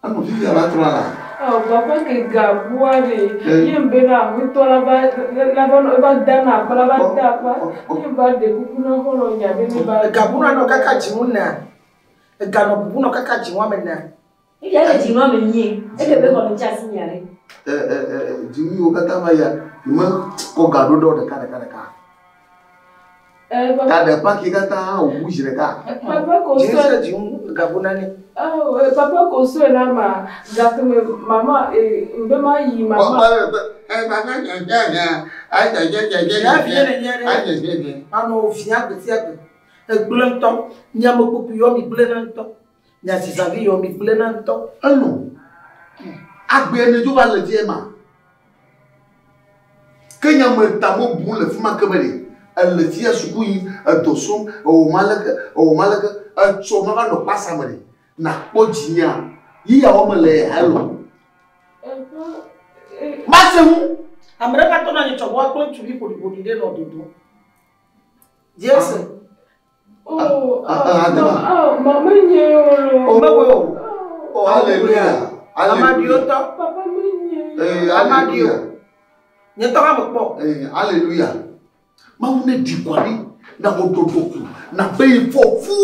enɔ fifia va trɔ la. Oh, papa ke ga bua ɖe ye be na aƒetɔ la va la va nɔ eva da na akpa la va da akpa ye va ɖe kuku na xɔlɔ̃ nya be ne va. Ega bu na nɔ kaka dziŋu nea. Ega nɔ bubu nɔ kaka dziŋu ame nea. Efia ele dziŋu ame nyie. Eke be xɔ ne tsi asi nya ɖe. Ɛ ɛ ɛ dziŋu yiwo katã va yia, nye me kɔ ga ɖo ɖe wo ɖeka ɖeka ɖeka. Papa. Ta ɖe paki katã wòbu zi ɖeka. Papa ko Dziŋu sɔe. sia dziŋu ega bu na ne. Oh, papa ko sɔe na ma gake me mama be ma yi mama. Ya vie ne nye ɖe. Anɔ via gbe sia gbe. Egblẽ ŋutɔ. Nye ame kpokpui yɔ mi gblẽ na ŋutɔ. Nye azizavi yɔ mi gblẽ na ŋutɔ. Elɔ̃. Agbe ne dzo va le fie ma. Ke nye ame ta mo bu le fi ma ke be ɖe. Ele fia suku yi edɔ srɔ̃m ewɔ ma leke ewɔ ma leke etsɔ ma va nɔ kpasa me ɖe. Nakpɔ dzinya. Yi ya wɔme le alo. Mase ŋu. Ame ɖeka tɔ na nye tsɔ gbɔ kple ŋutsuvi ƒoɖiƒoɖi ɖe nɔ dodo. Jesse. Oh, ah, ah, mama nye o. Oh, oh, oh, hallelujah. Amadio tɔ. Papa menye. Eh, hallelujah. Nye tɔ hã mekpɔ. Eh, hallelujah. Mawu ne ɖi kɔ ɖi na wo dodo ku na be ye fɔ fu.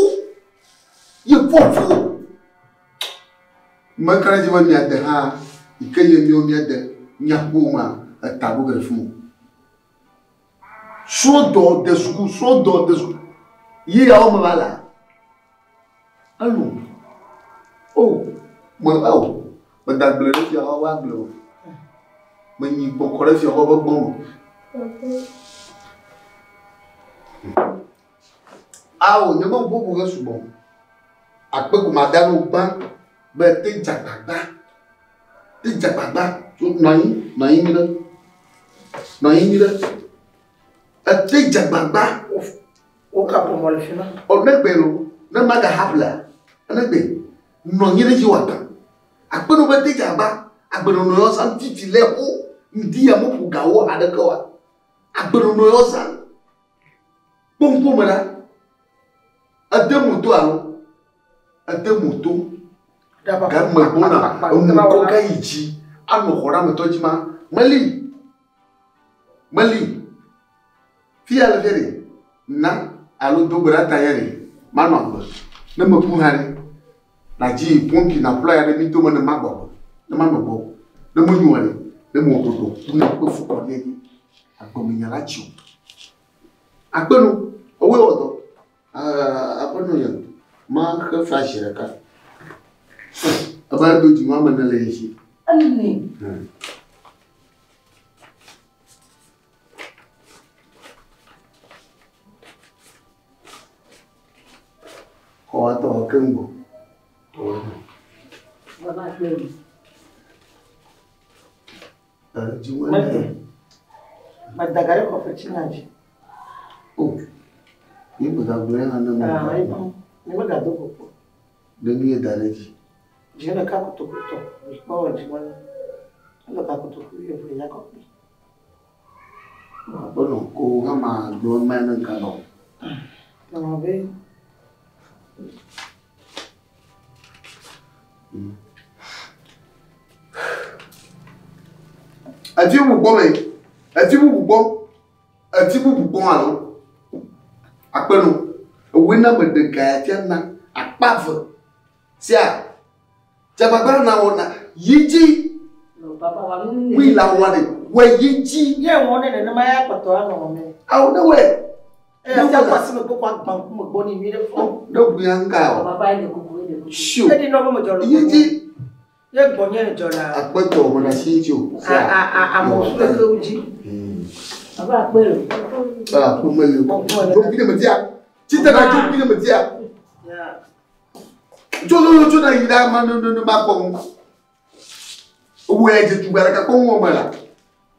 Ye fɔ fu. Meka ɖe edzi be miade hã yi ke nye míawo míade míaƒo ma eta ɖo ge ɖe fi mo. Srɔ̃ dɔ de suku, srɔ̃ dɔ de suku. Ye yawo me va la. Alo. O, me ao. Meda gble ɖe fia xɔ ƒe agble me. Menyi gbɔkɔ ɖe fia xɔ ƒe gbɔ me. Ao, nye me ƒoƒo ge sugbɔ. Akpe ko mada ɖo gbã be te dzagbagba. Te dzagbagba. Nɔ anyi, nɔ anyi nyuie ɖe. Nɔ anyi nyuie ɖe. Ete dzagbagba. Wo kaƒomɔ le fi ma. O ne gbe lo, ne maga haƒlea, ne gbe. Nɔ anyi ɖe dzi wòagbã. Akpe ɖo be te dzagbagba. Agbenɔnɔ yɔ zã fifi le xo. Ŋdi ya meƒo gawo aɖeke oa. Agbenɔnɔ yɔ zã. Kpɔ ŋkume ɖa. Ede moto alo? Ede moto. Game gbɔna enu kɔ ke yi dzi anɔ xɔ ɖe ametɔ dzi ma. Meli. Meli. Fia le fia ɖe. Na alo do gbe ɖa ta ya ɖe. Manɔ agbe. Ne meku hã ɖe. Nadzi yi pɔmpi naƒla ya ɖe mi dome ne magbɔ agbe. Ne manɔ gbɔ. Ne menyoa ɖe. Ne mewɔ ɖoɖo ku na kpe fu kɔ ɖe dzi. Agbemenya la tsi o. Akpe nu. Ewoe wɔ dɔ. Aƒenɔ ya. Ma xe fa zi ɖeka. Ebe do dzi ame ne le ye si. Ene. Xɔ wa tɔ keŋ gbɔ. Baba kpe mi. Dzi Mede. Meda ga ɖe xɔfe tsi na dzi. O. Nye megagblɔe hã ne me. Ah, ebe. Nye megado go kpɔ. Ne nu ye da ɖe dzi. Dzi ɖeka kotoku tɔ. Mikpɔ wɔ dzi wɔna. Ele ka kotoku ye ʋu ya kɔkpe. Aƒenɔ ko hã ma gblɔ ma ne nka nɔ. Nɔ be. Eti bubu gbɔ me. Eti bubu gbɔ. Eti bubu gbɔ alo. Akpeno. Ewoe na me ɖe ga ya fia na akpa ve. Sia. Dzagbagba na wɔ na yi dzi. Papa wa nu ne. Wi la wɔ ɖe. Wɔ yi dzi. Nye wɔ ne nenema ya kpɔtɔ anɔ me. Awo ne wɔe. Eya sia kɔ asi me gbɔ kɔ agbã ŋkume gbɔ ne nyuie ɖe fɔ. Ne ʋu ya ŋka o. Papa ye le kuku ye le kuku. Sio. Eɖi nɔ be me dzɔ le. Yi dzi. Ye gbɔ nye le dzɔ la. Akpetɔ me ɖe asi ŋuti o. A a a amewo su ɖe kewo dzi. Papa akpe lo. Ah, ko me le. Dzo bi ne me dia. Tite na dzo bi ne me dia. Dzo dzo dzo na yi ɖa ma ne ne ne ma kpɔ ŋu. Wo ya dze tugbe ɖeka kpɔ ŋu me la.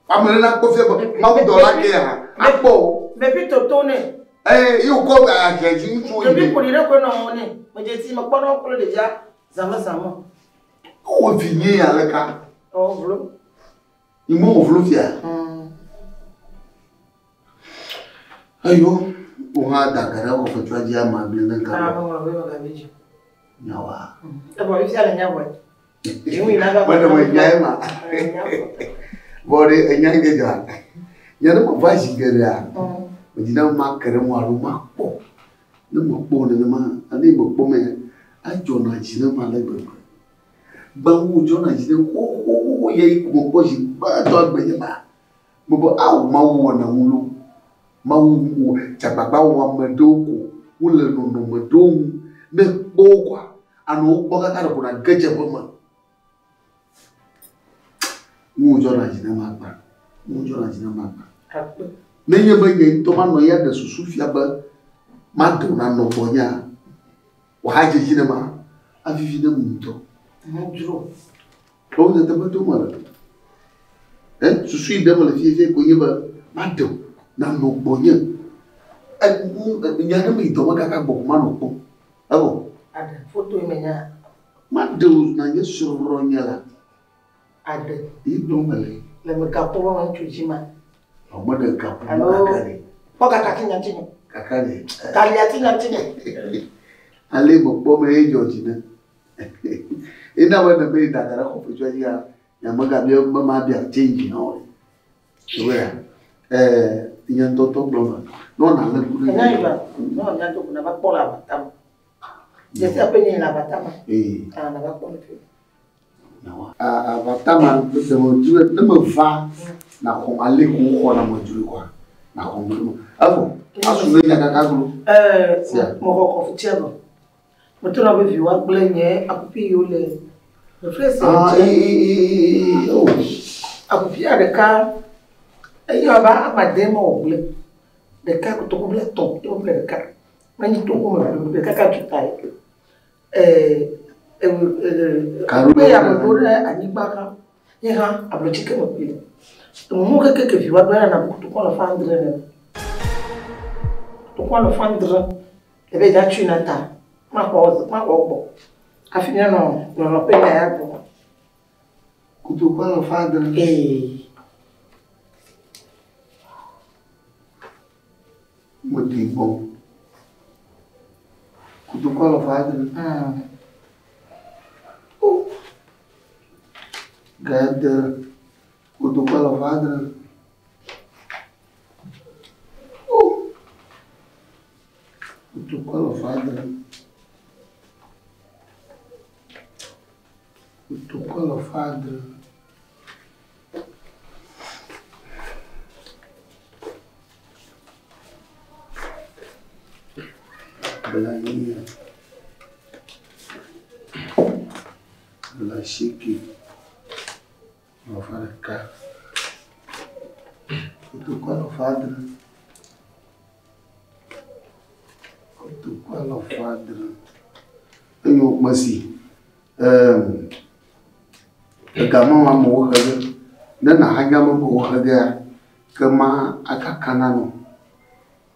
Ame ɖe na kpɔ fia be Mawu dɔla ke ya akpɔ o. Ɖevi toto ne. Ee, ye wòkɔ ahɛ dzi ŋutsuwo yi Ɖevi ɖe. ƒoɖi ɖe koe nɔ ŋu ne. Medze si mekpɔ na wo kple ɖevia zãme zãme. Wowɔ vi nyui ya leka. Ewɔ vlo. Yi me wò vlo fia. Eyo, wò hã da ga ɖe xɔ fetua dzi ama gblẽ ne nka. Ah, meŋlɔ be megavi dzi. Nyawa. Evɔ fifia le nya wɔe. Dziŋu yi na va. Mene me nya ema. Vɔ ɖe enya ke dzɔa. Nye ne meva zi geɖea, medina be make ɖe ŋu alo makpɔ. Ne mekpɔ nenema, ne mekpɔ me, edzɔna dzi nam ale gbegbe. Gbã wu dzɔna dzi nam xoxoxoxo ye yi ko mekpɔ zi gbãtɔ agbe nye ma. Mebe awo Mawu wɔna ŋu lo. Mawu wɔ dzagbagba wɔ ame ɖewo ko wole nɔnɔme ɖewo ŋu. Ne ekpɔ wo koa, anɔ wo kpɔ kaka ɖeko nàge dze ƒe me. Ŋu dzɔna dzi nam agba. Ŋu dzɔna dzi nam agba. Akpe. Nenye be nye ŋutɔ manɔ ya ɖe susu fia be mado nanɔ gbɔnyea, wòahadze dzi ne ma, avivi ne ŋutɔ. Ŋu dzro. Wo nyateƒe to me le. E susu yi ɖe me le fiefie ko nye be maɖe wò nanɔ gbɔnye. E nya ne me yi dɔme kaka gbɔ ko manɔ kpɔm. Evɔ. Aɖe foto yi me nya. Ma ɖe wò na nye srɔ̃ nye la. Aɖe. Yi gblɔm mele. Le me gaƒo be ŋutsu dzi ma. Ɔ me ɖe gaƒo Alo kaka ɖe. kpɔ kaka ti nya ti nye. Kaka ɖe. Kalia ti nya ti nye. Ale me kpɔ me ye dzɔ dzi ne. Ena be ne be yi dada ɖe xɔ ƒe dzia, nya me gabia be ma bia change na wo. Wea, ɛɛ nye ŋutɔ tɔ gblɔ me. Ne wona le ŋku ɖe. Enya yi ba, ne wònya do ko na va kpɔ le abata me. Dzesi aƒe nye le abata me. Ee. Ah, na va kpɔ le fi. Abata ma ɖe me dzi be ne me va na xɔ ale ko xɔ na me dzro kɔa. Na xɔ me ɖo. Evɔ, asu ne nya kaka glo. Ɛɛ, Sia. mexɔ kɔfutsia vɔ. Meto na be viwa gblẽ nye aƒuƒi yiwo le le fi Ah, ee, ee, ee, oh. Aƒuƒia ɖeka eyi abe amade ma wògblẽ. Ɖeka kotoku bla etɔ̃ ye wòƒle ɖeka. Menyi toku me ƒle ƒle kaka tu ta ye. Ɛɛ, ɛɛ, Karo kpe ya me ɖo ɖe anyigba hã. Nye hã ablɔtsike me ƒle. Ŋu keke ke viwa gblẽ na kotoku alafa adre nene. Kotoku alafa adre. Ebe dza tsui na ta. Maxɔ maxɔ gbɔ. Hafi míanɔ lɔlɔ ƒe nya ya gblɔm. Kotoku alafa adre. Ee. Meɖi gbɔ. Kotoku alafa adre. Gade. Kotoku alafa adre. Kotoku alafa adre. Kotoku alafa adre. Blanyi. Blasiki. Alafa ɖeka. Kotoku alafa adre. Kotoku alafa adre. Eyo mesi. Ɛɛ egama wa amewo xe ge. Ne nàhanya me be woxe gea, ke ma akaka na nɔ.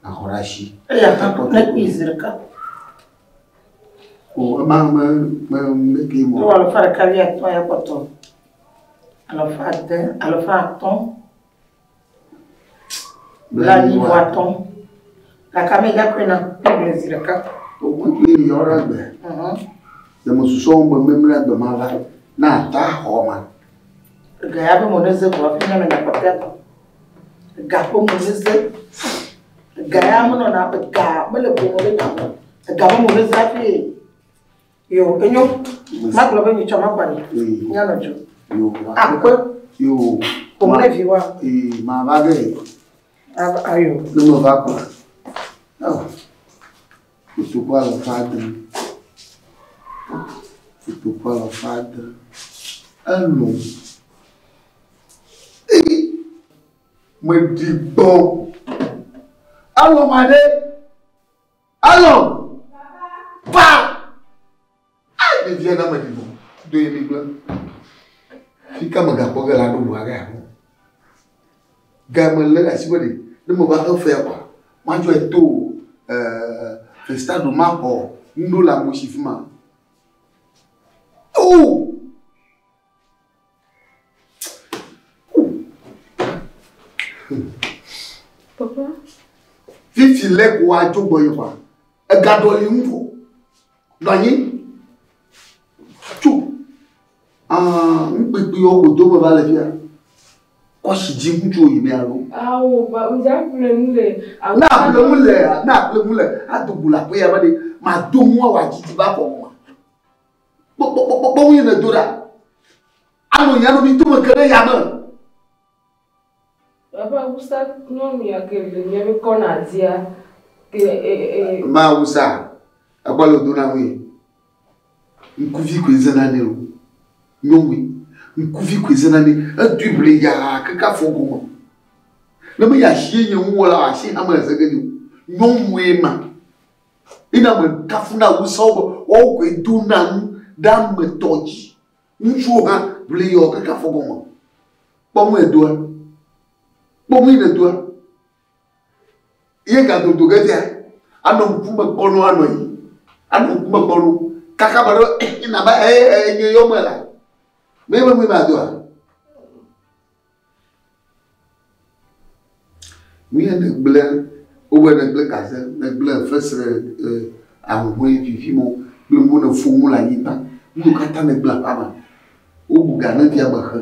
Naxɔ ɖe asi. Eya hã ne kpui zi ɖeka. O ema me me me ke Ne mɔ. wɔ alafa ɖeka wuiatɔ̃ ya kpɔtɔ. Alafa ade, alafa atɔ̃. Blanyi vɔ atɔ̃. Gake ame dza koe na kple zi ɖeka. O me ke yɔ ɖe gbe. Le me susɔ me memle agbe ma va. Na ata xɔ ma. Ga ya be mo ne ze ko hafi míanɔ nyakpɔtɔa gblɔm. Ga ƒe mo ne ze. Ga ya menɔna ga mele ƒome be nya me. Ga be mo ne ze hafi yo enyo. Magblɔ be nyitsɔ makɔ anyi. Míanɔ dzo. Yo. Akpe. Yo. Ƒome ne viwoa. Ee ma va ge. Ayo. Ne me va kɔ. Awɔ. Kotoku alafa adre. Kotoku alafa adre. Elo. Ee. Meɖi gbɔ. Alɔ ma ɖe. Alɔ. Pa. Ayi ɖevia na meɖi gbɔ. Do ye mi gblẽ. Fika megakpɔ ge la ɖo ʋua ge aɖo. Game lé ɖe asi be ɖe ne me va xe fea kɔa, madzɔe to ɛɛ festado maxɔ nuɖo le amewo si fi ma. O! Papa. Fifi lɛ ko woadzo gbɔ yi kɔa, egaɖɔ li ŋu vɔ. Nɔ anyi. Tso. Aa, nukpekpewo ko do me va le fia. Kɔsi dzi ŋutsuwo yi ne alo. Awo ba ŋdza ƒle nu le. Na ƒle nu le, na ƒle nu le, ado go le aƒe ya me ɖe, mado nua wòadzidzi va afɔ me. Kpɔ kpɔ kpɔ kpɔ ŋu ne do ɖa. Anɔ nya nɔ mi tome ke ɖe yame. Papa wusa nyɔnu ya ke le míaƒe kɔna dzia. Ke e e. Ma wusa, ekpɔ le do na ŋui. Ŋkuvi koe zena nɛ o. Nyɔnui. Ŋkuvi koe zena nɛ. Edoe ʋli yaa keke afɔ gɔme. Ne menye asi ye nye ŋuwɔla o, asi hã mele ze ge nɛ o. Nyɔnue ma. Ina me kafu na wusawo be woawo koe dona nu ɖe ame tɔ dzi. Ŋutsuwo hã ʋli yɔ keke afɔ gɔme. Kpɔ ŋue doa. Kpɔ ŋue ne doa. Ye gadodo ge fia. Anɔ ŋkume kpɔnu anɔ yi. Anɔ ŋkume kpɔnu. Kaka me ɖo ina ba e nye yɔ me la. Me me me ma doa. Nu ya ne gblẽ wobe ne gblẽ gaze ne gblẽ fesre ahuhɔe vivi mo kple mo ne fo ŋu le anyigba. Nu yiwo katã ne gblẽ aƒea me. Wobu ga ne via me xe.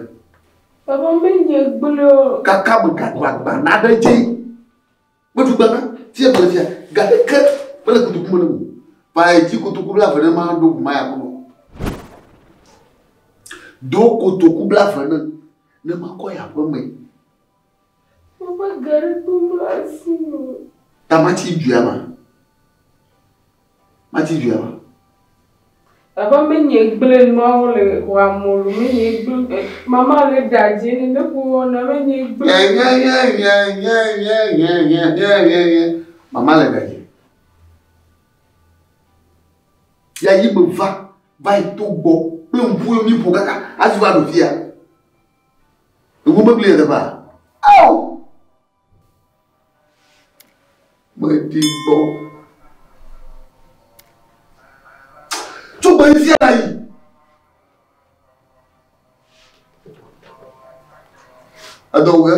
Papa menye gblẽ o. Kaka me gaɖu agba na ɖe dzi. Meɖu gba na fia me le fia. Ga ɖeke mele kotoku me ne o. Va yi dzi kotoku blaeve ne ma ɖo ʋu ma ya kpɔ. Do kotoku blaeve ne ne makɔ yi aƒe me. Papa ga ɖe kpe mle asi me. Ta matsi dua ma. Matsi dua ma. Papa menye gblẽ nuawo le xɔa me o. Menye gblẽ. Mama le ɖa dzi ne ne ko wɔna menye gblẽ. Nye nye nye nye nye nye nye nye nye nye. Mama le ɖa dzi. Ya yi me va va yi to gbɔ kple ŋku yo mi ƒo kaka hafi va ɖo fia. Ŋku megblẽ yɛ teƒea? Ao! Meɖi gbɔ. Tso gbe yi fia yi. Edɔ wu ge.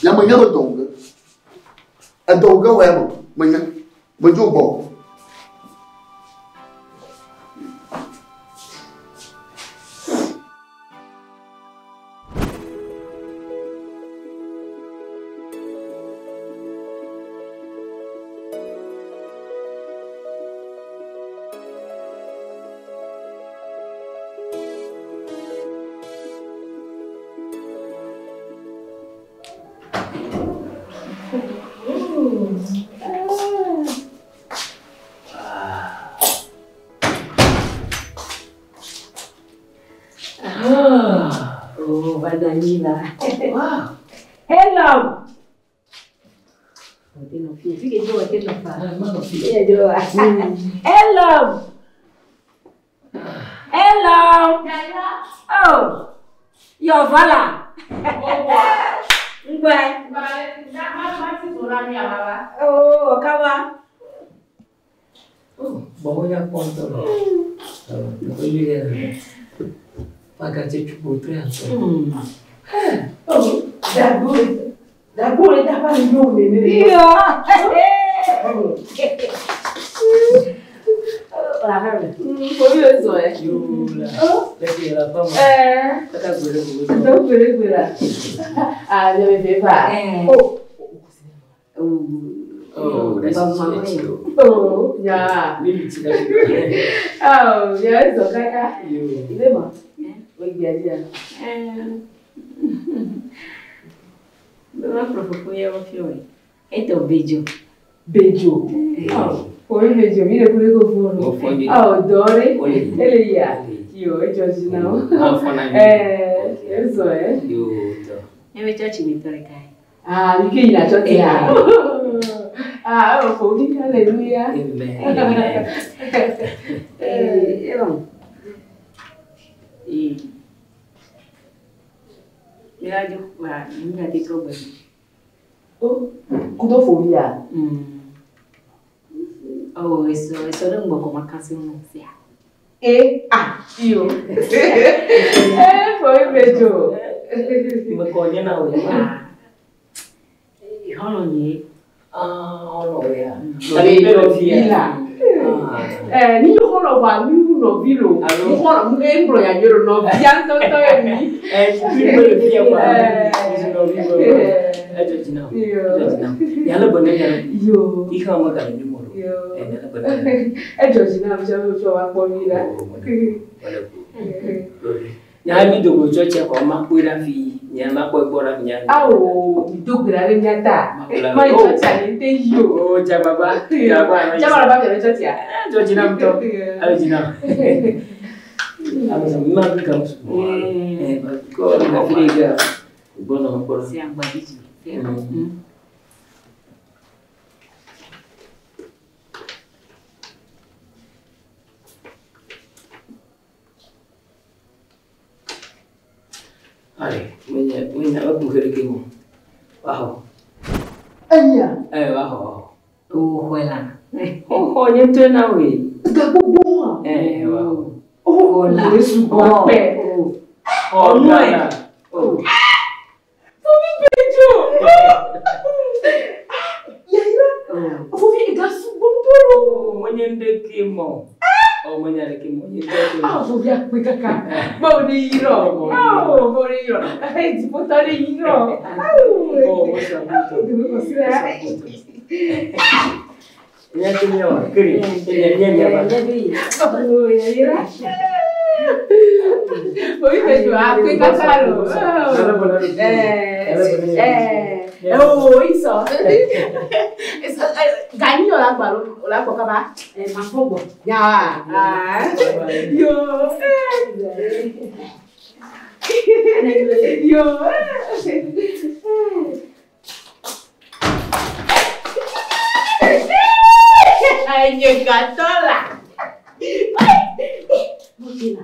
Ya menya be dɔ wu ge. Edɔ wu ge wɔ ya me. Menya. Medzo gbɔ. Oh, Vanilla. Wow. Hello. Hello. Hello. Oh. Yo, voilà. Ngwe. Oh, kawa. Gbɔwɔ nya kpɔ ŋutɔ lɔ. Teƒe nyui ɖe le. Magadze tsu tre atɔ. Oh, dagbo. Dagbo le daba le yo me ne. Yo. La reine. Ko mi le zɔ ye. Yo la. Leke la fama. Eh. Kaka gbere gbere. Do gbere gbere. Ah, je me fais pas. Oh. Oh, that's sweet. Oh, ya. Mimi ti la. Oh, ya zɔ kaka. Yo. Ile ma. O gbia dia. Bẹ́ẹ̀ kúrò fún yẹ wọ́n fi ọ̀rẹ́. Ètò Bejo. Bejo. Oh, orí Bejo mi lè kúrò kó fún ọ. Mo fọ́ mi. Oh, dọ́ọ̀rẹ́. Ole. Ele ya. Yo, ejọ si na o. Ah, fọ́ na mi. Eh, ezọ ẹ. Yo tɔ. Ẹ bẹ chọ́ọ̀chì mi tọrẹ ká yìí. Ah, ike yìí na chọ́ọ̀chì ya. Ah, ẹ fò mí, hallelujah. Amen. Amen. Ẹ bọ̀. Ee. Mílájú wà nígbà tí tó gbẹ̀mí. Oh, kudo fò mí ya. Oh, eso, eso ló ń gbọ̀kọ̀ máa kán sí mú sí a. Eh, ah, iyo. Eh, fò mí Bejo. Me kɔ nye na wo ye ma. Ìhọ́nà yìí. Ah, ɔlɔ ya. Tabi bɛ lɔ fi ya. Ila. Eh, ni yóò xɔlɔ wa mi wu nɔvi lo. Mo xɔlɔ mo ke ŋgblɔ ya nyuie lo nɔvia ŋutɔŋutɔ ye mi. Eh, mi bɛ le fi ya kwa. Mi nɔvi bɛ. Edzɔ dzi na wo. Edzɔ dzi na wo. Yàrá bɔ ne yàrá. Yo. Ihe ọmọ gàlè ní mo lò. Yo. Ẹ yàrá bɔ ne yàrá. Edzɔ dzi na mi sɛ mi tsɔ wa kpɔ mi la. Nyà mi dogo tsɔ tse kɔ ma kpɔe ɖa fi. Nyà ma kpɔe gbɔ ɖa fi nyà. Awo, mi do gbe ɖa ɖe mía ta. Ma yi tsɔtsi ali te yi o. O dzagbagba. Dzagbagba. Dzagbagba ba miabe tsɔtsia. Edzɔ dzi na ŋutɔ. Edzɔ dzi na. Ame sɔ mi ma bi kam sugbɔ. Ɛ kɔ afi ɖe ga. Gbɔnɔ gbɔnɔ. Sí àgbà díjì. Ale, menya menya ba kun kere ke mo. Waho. Eya. Eh waho. Owó xɔe la. Xɔ nye tɔe na woe. Ga Ga gbogbo hã. Ɛ wa. Oh, Yesu gbɔ pɛ. Ɔnu ɛ. Fovi Bedzo. Yayra. Fovi ga sugbɔ ŋutɔ lo. Menye ŋɖeke mɔ. Ɔ menye ɖeke mɔ. Nye ŋutɔ ke mɔ. Ah, fovi akpe kaka. Mawu ne yrɔ. Awo, Mawu ne yrɔ. Dziƒotɔ ne yrɔ. Awo. Ɔ, wosɔ ŋutɔ. Deme kɔsi la. Nye ke nye wa kere. Nye nye nye va. Oh, yayra. Fovi Bedzo akpe kaka lo. Eh, oh, isɔ. Gani yɔ la gbɔ alo la gbɔ kaba? Ɛ ma fɔ gbɔ. Nyawa. Ah. Yo. Yo. Nye gatɔ la. Mɔtela.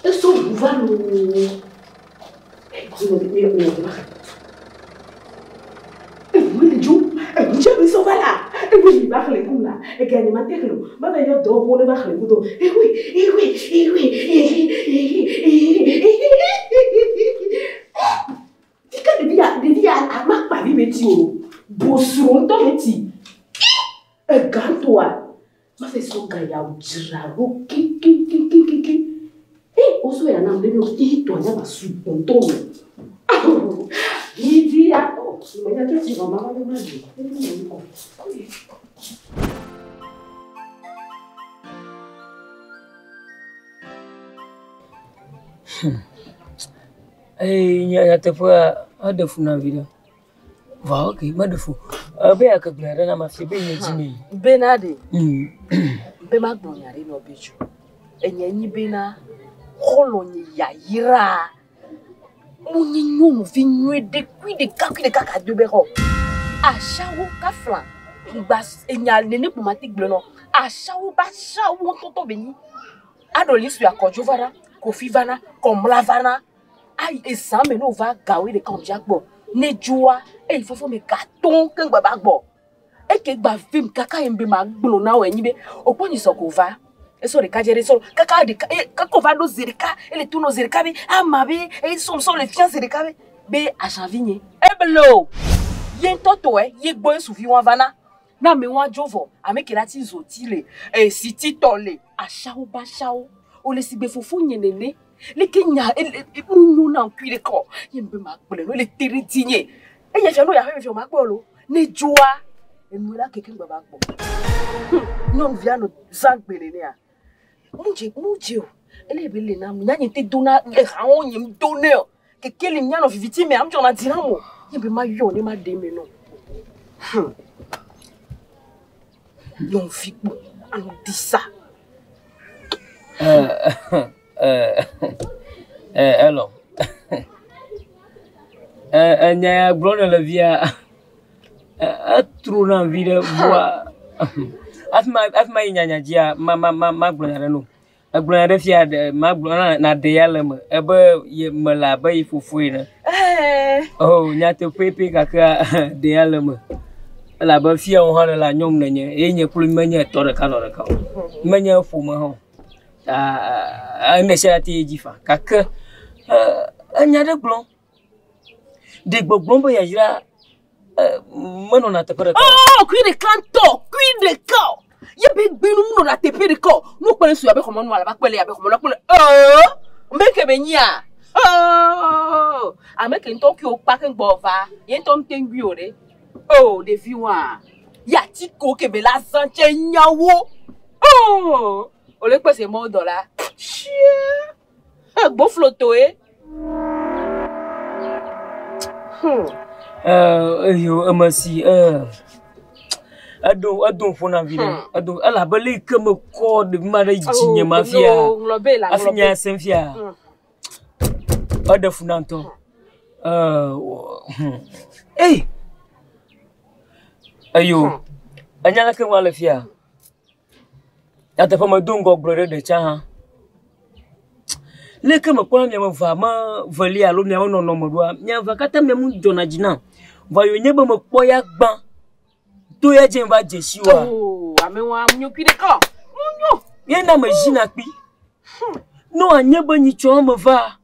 Esɔ ʋu va loo. Eŋu dzo, eŋu tse mi sɔ va la. Eŋu yi va xlẽ kum la. Ega nye ma te xlẽ o. Ma va yɔ dɔwɔƒewo ne va xlẽ kum do. Eŋu, eŋu, eŋu, eŋu, eŋu, eŋu. Fika ɖevi ya, ɖevi ya ama kpavi me ti o. Bosro ŋutɔ me ti. Ega ŋutɔa, ma fɛ sɔ ga ya dzra ɖo kekekekekekeŋ. E wosɔ ya nam ɖe mi o tɔ nya ba sugbɔ ŋutɔ me. Yidi ya, o, menya tso tsi mama va be ma ɖu. Ebi me ŋkɔ. Eye nye nyateƒea eɖe fu nam viɖe. Vɔa ok meɖe fu. Ebe ya ke gblɔe ɖe na ma fie be nye dzi mee. Bena ɖe. Be magblɔ nya ɖe nɔ Bedzo. Enye nyi bena xɔlɔ̃ nye yayra. Munye nyɔnuvi nyuie ɖe kui ɖeka kui ɖeka ka do be xɔ. Asawo kafla ŋgba enya nene kpo ma te gblɔ nɔ. Asawo ba asawo ŋutɔtɔ be nyi. Aɖo li sue akɔdzo vana, kofi vana, kɔmla vana. Ayi ezã me ne wova gawoe ɖeka wòdze agbɔ. Ne dzoa, eyi fɔfɔ me gatɔ̃ keŋ gba va gbɔ. Eke gba vem kaka yi be ma gblɔ na wò enyi be wòkpɔ nyisɔ ko va. Esɔ ɖeka dze ɖe sɔ kaka ɖeka e kaka wòva ɖo zi ɖeka ele to nɔ zi ɖeka be ama be eye sɔ sɔ le fia zi ɖeka be be azavi nye. Eble o. Ye ŋutɔ tɔe ye gbɔ yesu vi wa vana. Ne ame wa dzo vɔ ame ke la ti zoti le esiti tɔ le asawo ba asawo. Wòle si gbe fofo nye nene. Leke nya ele nyo na ŋkui ɖe kɔ. Ye be ma gblɔe no le te ɖe dzi nye. Eye fia no ya ƒe fia ma kpɔ lo. Ne dzoa enu la keke ŋgba va gbɔ. Nyɔnuvia nɔ zã gbe nenea. Mudze mudze o. Ele be le na nya nye te do na ehawo nye do ne o. Keke le nya nɔ viviti me am dzɔna dzi na mo. Ye be ma yɔ ne ma ɖe me nɔ. Nyɔnuvi kpo anɔ disa. Elɔ. Enya ya gblɔm nele fia, etro nam viɖe vɔa hafi ma hafi mayi nyanya dzia ma ma ma magblɔ nya ɖe na wò. Egblɔ nya ɖe fia ɖe magblɔ na nàɖe ya le eme ebe ye mele abe ye fofo ene. Oh nyateƒe pɛ gakea ɖe ya le eme. Elabe fia wò hã nèle anyɔm nenye eye nye kple menye etɔ ɖeka nɔ ɖeka o. Menye ƒome hã o. Ta ene sia te yi dzi fa gake enya ɖe gblɔm. Ɖe gbɔgblɔm be yayra menɔna teƒe ɖeka o. Oh, kui ɖeka ŋutɔ, kui ɖeka o. Ye be gbe nu nɔna teƒe ɖeka o. Nu kpɔ ne su abe xɔmɔnu alaba kpɔ le abe xɔmɔnu kpɔ le. Oh, mbe ke be nyia. Oh, ame ke ŋutɔ ke wokpa ke gbɔ va. Ye ŋutɔ ŋute ŋui o ɖe. Oh, ɖevi wa. Ya ti ko ke be la zã tse nyawo. Oh, ole kpɔ se mɔ dɔ la. Shia. Gboflotoe. Eyo eme si edo edo ƒo na vi ɖe edo elabe le yi ke mekɔ ɖevi ma ɖe dzinye ma fia hafi nya sem fia eɖe fu na ŋutɔ. Ei eyo enya leke ŋua le fia nyateƒe medo ŋgɔ gblɔ ɖe ɖe tsã hã. Leke mekpɔna miame evea me velia alo miaƒe nɔnɔme ɖoa, mia evea katã mia ŋu dzɔna dzi nam. Vɔ ye wònye be mekpɔ ya gbã. to ya dze va dze si wa. Oh, amewa nyo kui ɖeka o. Nyo. Ye na me zina kpi. No anye be nyitsɔ me va.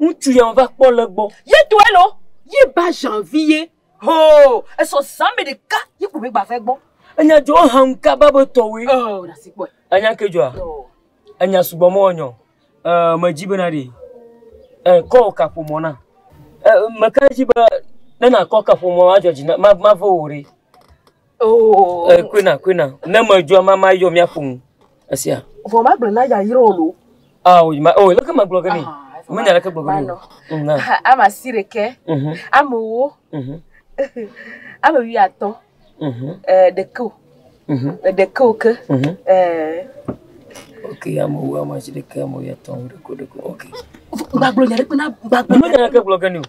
Ŋutsu ya va kpɔ le gbɔ. Ye to elo. Ye ba janvier. Ho, esɔ zã me ɖeka ye ko be gba fɛ gbɔ. Enya dzɔ hã kaba be tɔwoe. Oh, ɖasi kpɔe. Enya ke dzɔa? Enya sugbɔ mɔ nyɔ. Me dzi bena ɖe. Kɔ kaƒomɔ na. Meka dzi be ne nakɔ kaƒomɔ adzɔ dzi na ma ma ve wò ɖe. Oh. Koena koena. Ne me dzɔa ma ma yɔ míaƒo nu. Esia. Vɔ ma gblɔ na ya yrɔ o lo. Ah, o ma o leke ma gblɔ ge ne. Menya leke gblɔ ge ne. Manɔ. Na. Ame asi ɖeke. Ame ewo. Ame wuiatɔ̃. Ɖeke o. Ɖeke o ke. Ok, ame ewo, ame asi ɖeke, ame wuiatɔ̃, ɖeke ɖeke. Ok. Gbagblɔ nya ɖeke na gbagblɔ. Menya leke gblɔ ge ne o.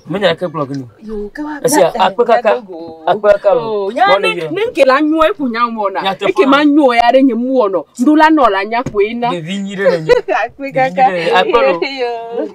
Menya leke gblɔ ge ne o. Yo, ke wa. Esia akpe kaka. Akpe kaka lo. Ya Mɔ ne ne yɔ. ne nke la nyo eku nya wɔna. Nyateƒe. Eke ma nyo ya ɖe nye mu wɔnɔ. Ŋdo la nɔ la nya koe na. Ɖevi nyi ɖe le nye. Akpe kaka. Ɖevi nyi ɖe le nye. Akpe lo. Yo.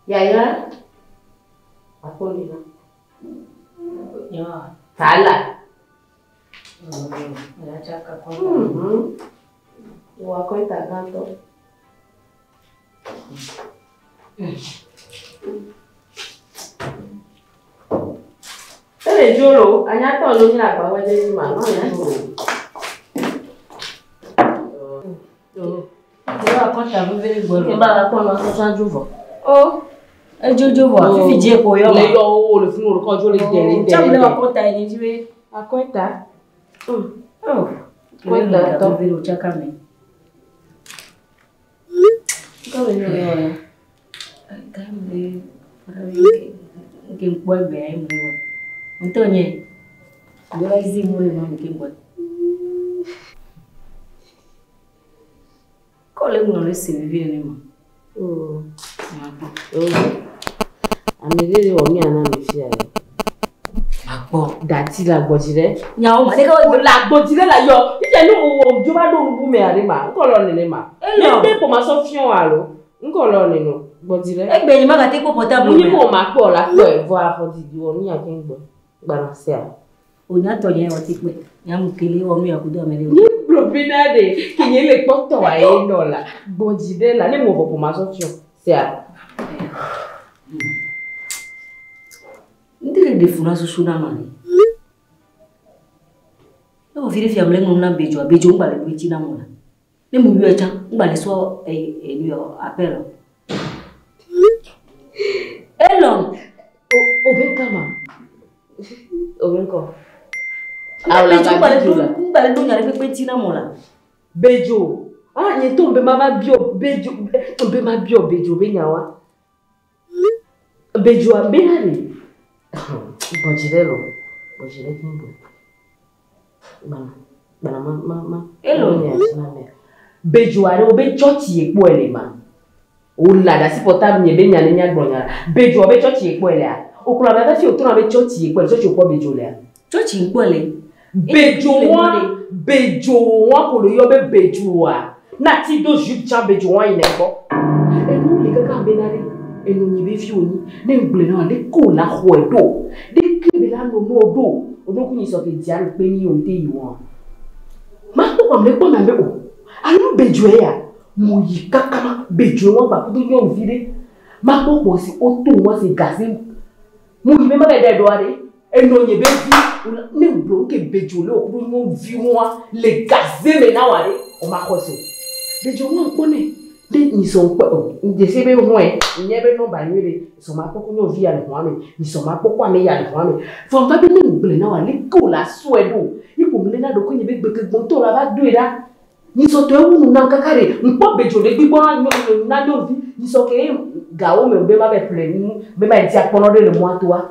Yaya. Akpɔ na. Ya. Tala. Ya tsaka kɔ. Wò akɔnta gãtɔ. Ele dzo lo, anyatɔ lo nyi agba wɛ dze ma, nɔ le dzo lo. Wò akɔnta veve ɖe gbɔ Ke ba la kpɔ nɔ sɔsɔ dzo vɔ. O. Edzodzo vɔ fifi dze ko yɔ Le ma. yɔ wo le funu kɔ dzo le dɛ le dɛ. Tsam le akɔnta yi dzi be. Akɔnta. Oh. Akɔnta tɔ. Veve ɖe tsaka me. Kɔ le yɔ yɔ. Gamle nke ŋkpɔ egbe ya mle wɔ. Ŋutɔ nye. Do la zi mu le ma nke ŋkpɔ. Kɔ le ŋlɔ le se vivi ne ma. Oh. Ma kpɔ. Ame ɖe le wɔ mía na me fia le. Akpɔ. Dati le agbɔdzi ɖe. Nyawo ma ɖeka Wo le agbɔdzi ɖe la yɔ. Fifia ne wòwɔ dzo va ɖo nubu mea ɖe ma. Ŋkɔ lɔ nene ma. Elɔ. Ne de ko ma sɔ fiɔ wa alo. Ŋkɔ lɔ nene. Gbɔdzi ɖe. Egbe nye magate kpɔ portable Munyi mea. ko ma kpɔ la kpɔe vɔ axɔ didi wɔ nu ya ke ŋgbɔ. Gbana sia. Onya tɔ nye wɔ ti kpɔe. Nyamu kele wɔ nu ya kudo ame ɖe. Nye gblɔ bena ɖe ke nye le kpɔtɔ wa ye nɔ la. Gbɔdzi ɖe la ne mo vɔ ko ma sɔ fiɔ. Sia. Ŋdi le ɖe fu na susu na ma ne. Ne wɔ fi ɖe fia mle ŋlɔ na bedzoa, bedzo ŋgba le ɖo edzi na mo la. Ne mu yɔe tsã, ŋgba le sɔ enu yɔ appel. Elɔ. O o be kama. O be ŋkɔ. Bedzo ŋgba le ɖo ŋgba le ɖo nya ɖe kpekpe dzi na mo la. Bedzo. Ah, nye to be ma va biɔ bedzo. Be ma biɔ bedzo be nya wa. Bedzo a be na ɖe. Gbɔdzi ɖe lɔ. Gbɔdzi ɖe ke ŋgbɔ. Gbana. Gbana ma ma ma. Elɔ. Nya dzi na mea. Bedzo aɖe wo be tsɔtsi ye kpɔe le ma. O la ɖe asi portable nye be nya ne nya gblɔ nya la. Bedzo be tsɔtsi ye kpɔe lea. O kplɔ ame aɖe fi o trɔna be tsɔtsi ye kpɔe le tsɔtsi kpɔ bedzo lea. Tsɔtsi ŋkpɔe le. Bedzo wa bedzo wa ko le yɔ be bedzo wa. Na ti do jupe tsã bedzo wa yi ne gbɔ. Enu le kaka be na ɖe enu nyi be fi wonyi ne ŋgblẽ na wa ɖe ko la xɔe ɖo ɖe ke be la nɔ nɔ ɖo o ɖo ku nyi sɔ ke dzia le kpe mi o te yi wɔn. Ma kpɔ kpɔ ame kpɔ na be o alo bedzo ya mo yi kaka ma bedzo wa gba kudo nyɔnuvi ɖe ma kpɔ kpɔ si o to wa si gaze mo yi be ma bɛ ɖe ɖoa ɖe enɔ nye be vi. Ne gblɔ ke bedzo le wò kple nyɔnuviwoa le gaze me na wòa ɖe, wò ma xɔ se o. Bedzo ŋua kpɔ nɛ. Ne nyisɔ ŋkpɔ o, ŋdzesi be hɔe, nye be nɔba nyuie ɖe, sɔ ma kpɔ ko nyɔnuvi ya le hɔa me, nyisɔ ma kpɔ ko ame ya le hɔa me. Vɔ ŋva be ne ŋgblɔe na wòa, leke wòle asɔe ɖo? Ye ko mle na ɖokuinye be gbeke gbɔtɔ la va doe ɖa. Nyisɔ tɔe wu nu nam kaka ɖe, ŋkpɔ bedzo le gbigbɔ na nyɔnuvi, nyisɔ ke gawo me be ma va ƒle nu, be ma yi di akpɔnɔ ɖe le mɔa toa.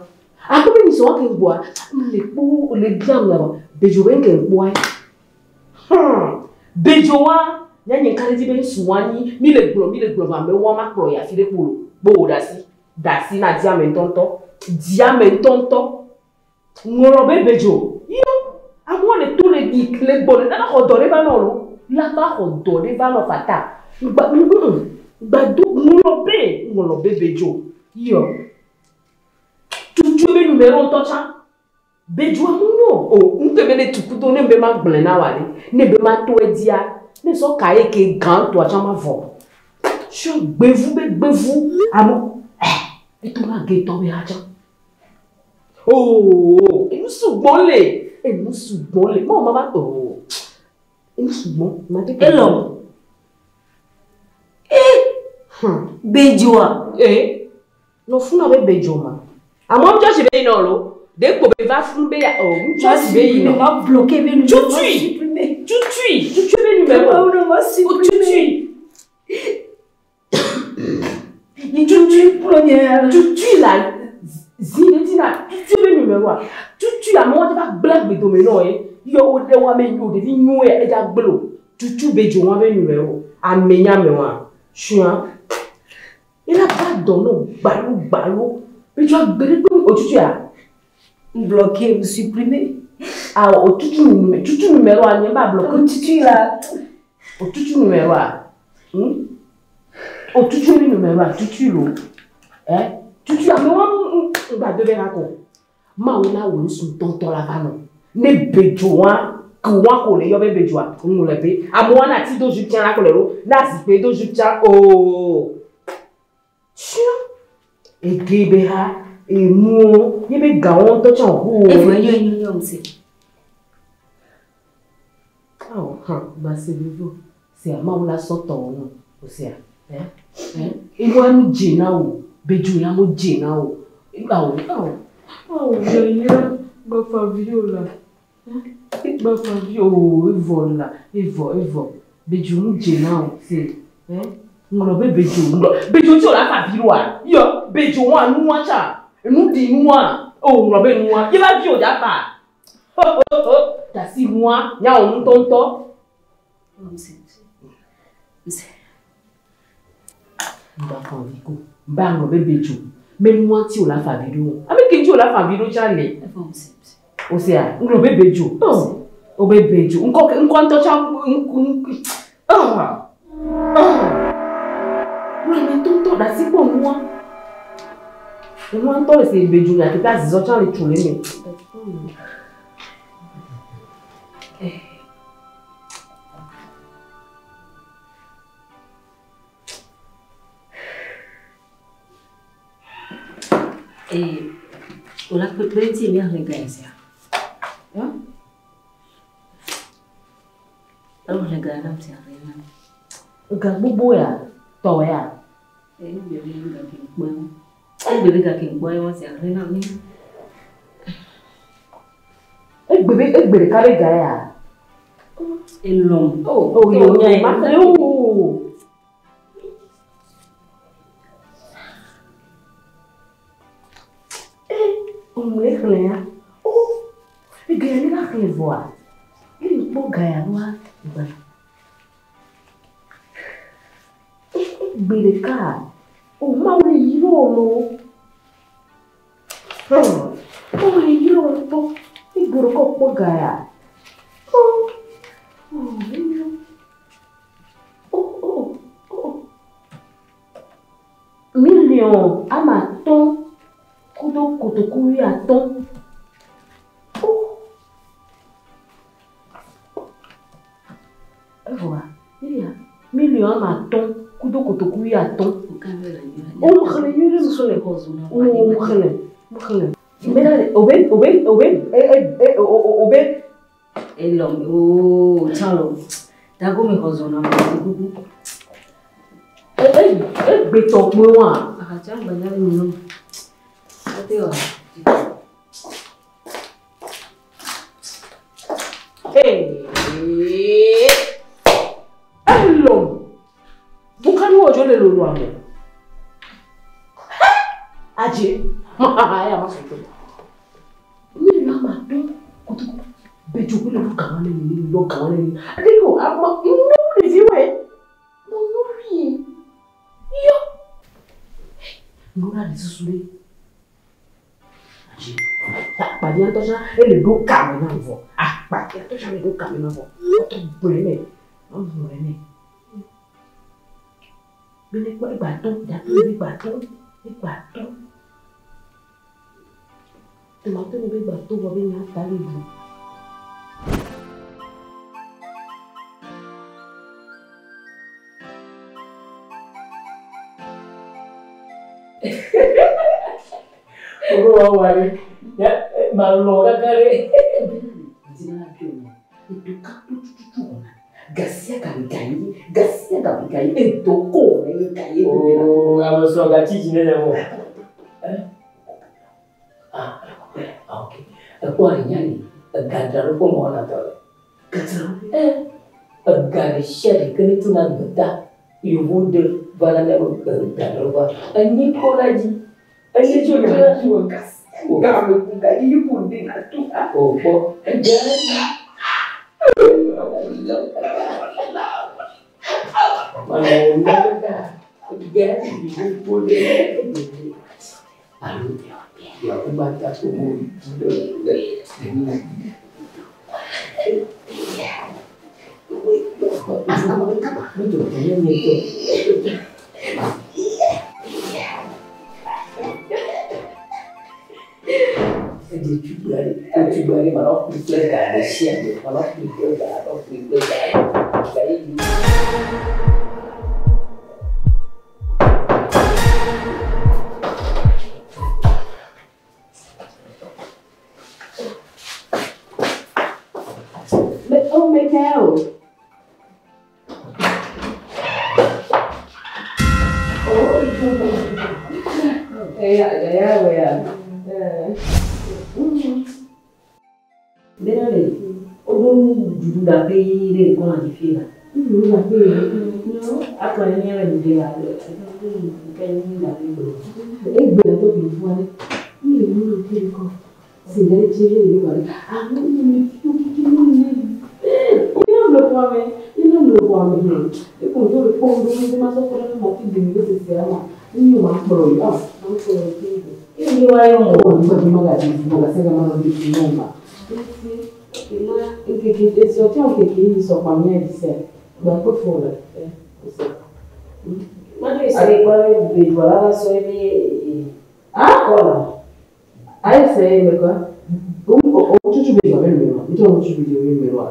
Akpɔ be nyisɔ wa ke ŋgbɔa, mle kpo le biam nya vɔ, bedzo be ŋke ŋkpɔa. Bedzo wa, nya nye ŋka ɖe dzi be ŋsu wa nyi, mi le gblɔ, mi le gblɔ vɔ amewo wa ma kplɔ yi afi ɖe kpo lo. Kpo wò ɖe asi, ɖe asi na di ame ŋutɔŋutɔ, di ame ŋutɔŋutɔ. Ŋlɔ be bedzo, yo, amewo le to le yi le gbɔ le nana xɔ dɔ ɖe va nɔ lo, la va xɔ dɔ ɖe va nɔ fata. Ŋgba, ŋgba do, ŋlɔ be bedzo, yo. Tutu be numéro ŋutɔ tsã. Bedzo amu nyo o, ŋutɔ be ne tuku do ne be ma gblɔe na wa ɖe, ne be ma to edzia, ne sɔ ka ye ke gã tɔa tsã ma vɔ. Sɔ gbevu be gbevu amu, eto na ge tɔ be ha tsã. Oh, enu sugbɔ le, enu sugbɔ le, mɔ ma va, oh, enu sugbɔ, ma te. Elɔ. Bedzoa. Nɔ funu abe bedzo ma. Amewo ŋutɔ si be yina o lo. Ɖe kpo be va funu be ya o ŋutɔ si be yina. Ma bloqué be numéro. Tutui. Tutui. Tutui be numéro. Ma ma supprimer. Tutui. Tutui première. Tutui la zi ɖe dzi na tutui be numéro a. Tutui amewo te va gblẽ agbedome nɔ ye. Yɔ wo ɖe wo ame wo ɖevi nyuie ya edza gblẽ o. Tutui be dzo wa be numéro. Ame nya me wa. Sua. Ela va dɔ nɔ gbalo gbalo. Bedzo agbe ɖe kpe o tutui a. Bloqué, supprimer. Ah, o tutu numéro, tutu numéro a nye ba bloqué. O tutu la. O tutu numéro a. O tutu mi numéro a, tutu lo. Eh? Tutu a me wa ngba de vera ko. Ma wo la wo su tonton la va no. Ne bedzo wa ke wa ko le yo be bedzo a, ŋu le be. Amo wa na ti do ju tsa la ko le ro. Na si pe do ju tsa o. Tsia. Ege be ha. Enuwo, ye be gawo ŋutɔ tsã wòku wo. Evɔ enyo enyo enyo ŋuti. Awo hã, ba se vivo. Se amawo la sɔ tɔwo nɔ. O sea, eh? Eh? Enua nu dze na wo. Bedzo ya mo dze na wo. Awo, awo. Awo, yeye, gbafa vi o la. Gbafa vi o, evɔ la, evɔ, evɔ. Bedzo nu dze na wo, se. Eh? Ŋlɔ be bedzo, ŋlɔ. Bedzo tsi o la fa vi ɖoa? Yɔ, bedzo wa nua tsã. Nu ɖi nua. O, ŋlɔ be nua. Ye va vi o dza fa. Ho, ho, ho. Dasi nua, nyawo ŋutɔŋutɔ. Ŋgba fa vi ko. Ba ŋlɔ be bedzo. Me nua tsi o la fa vi ɖo. Ame ke tsi o la fa vi ɖo tsã le. O sea, ŋlɔ be bedzo. Oh, o be bedzo. Ŋkɔ ŋkɔ ŋutɔ tsã ŋ ah. Ah. Ŋlɔ ame ŋutɔŋutɔ dasi kpɔ nua. Nua ŋutɔ le se bedzo nya teƒe azizɔ tsã le tso le eme. O la kpekpe ŋuti míaxlẽ ga sia. Alo xlẽ ga nam sia xlẽ nam. Ga gbogbo ya, tɔ ya. Egbe be ga ke ŋkpɔe wo. Egbe be ga ke ŋkpɔe wo sia xlẽ nam. Egbe be egbe ɖeka be ga ya. Elɔm. Oh, oh, yo, yo, ma xlẽ o. Ŋlɔ xlẽ ya. Oh, ege ya ne va xlẽ vɔa. Ne kpɔ ga ya nua gba. Egbe ɖeka. O mawu le yirɔ lo. Mawu le yirɔ ŋutɔ. Egbe ɖeka kpɔ ga ya. Oh, oh, enyo. Oh, oh, oh. Million ama atɔ̃ kudo kotoku wuiatɔ̃. Oh. Evɔa, eya million ama atɔ̃ kudo kotoku wuiatɔ̃. O xlẽ nyuie ɖe xlẽ. O xlẽ, xlẽ. Mena obe obe obe e e e obe. Elɔ ooo tsã lo. Dago me xɔ zɔna me kuku. E e e gbetɔ kpe wa. Ahatsa gbanya le nyɔ. Ate wa. Ee. Elɔ. Bukani wo jo le lolo amo. Adze. Aya ma sɔtɔ. Mi la ma dɔn kutuku. Bedzo kple lu gama ne mi lɔ gama ne mi. Adeko ama nu ɖevi wɛ. Mo nu wie. Yɔ. Nura le susu ɖe. Adze. Akpaɖia ŋutɔ tsã ele ɖo kame na vɔ. Akpaɖia ŋutɔ tsã le ɖo kame na vɔ. Wotɔ gblɔe nɛ. Woŋlɔe nɛ. Bene kpɔ egba tɔ, datu ne egba tɔ, egba tɔ. Tomato ne be egba tɔ vɔ be nya ta le ɖu. Owó wa wà ní màá lọ kaka rẹ. Gasia game gayi, gasia game gayi, edoko ne gayi. Ooo, ame srɔ̃ gatsi dzi ne le wɔ. Ah, ok. Ekpɔ anya li, egadzraɖoƒe me wɔna dɔ le. Gadzraɖoƒe? Ega ɖe sia ɖe ke ne tso na gbeta, yevu ɖe va na míaƒe gadzraɖoƒea, enyi kɔ la dzi. Enyi tso tso na dzi wɔ gasia game ku gayi yi ku ɖe na to. O kpɔ ega. Alo, yakuba ta ko mo Mais oh mais quel? Eya, eya, eya. Bena le oɖo nuɖuɖu ɖaƒe yi ɖe kɔna dzi fie la. Nuɖuɖu ɖaƒe yi. Akplɔ ne míele nu ɖe la, ke nu ɖaƒe gblɔ. Egbe la to bi fua ɖe. Mi le nu ɖe kɔ. Si ɖe tsi ɖe le kɔ ɖe. Ame mi fi kiki nu ne. Ina mle kɔ me. Ina mle kɔ me. Eko ŋutɔ le kpɔm ɖo mi ma sɔ kɔ ɖe ma ti demi ɖe sese ama. Ni ma kplɔ yi. Ah, ma kplɔ yi. Eyi wa yɔ mo. O ni ma ga di ma ga se ga ma di no ma. Nkeke esi ɔtí nkeke yi sɔkpa mi ayi sɛ gbàgbé fún ọ lẹ. Madu esi kpɔ bedzo la va sɔ ebe Ah? Ayi sɛ ebe kɔ. O tutu bedzo abe nume wa. Ntɔ o tutu bedzo abe nume wa.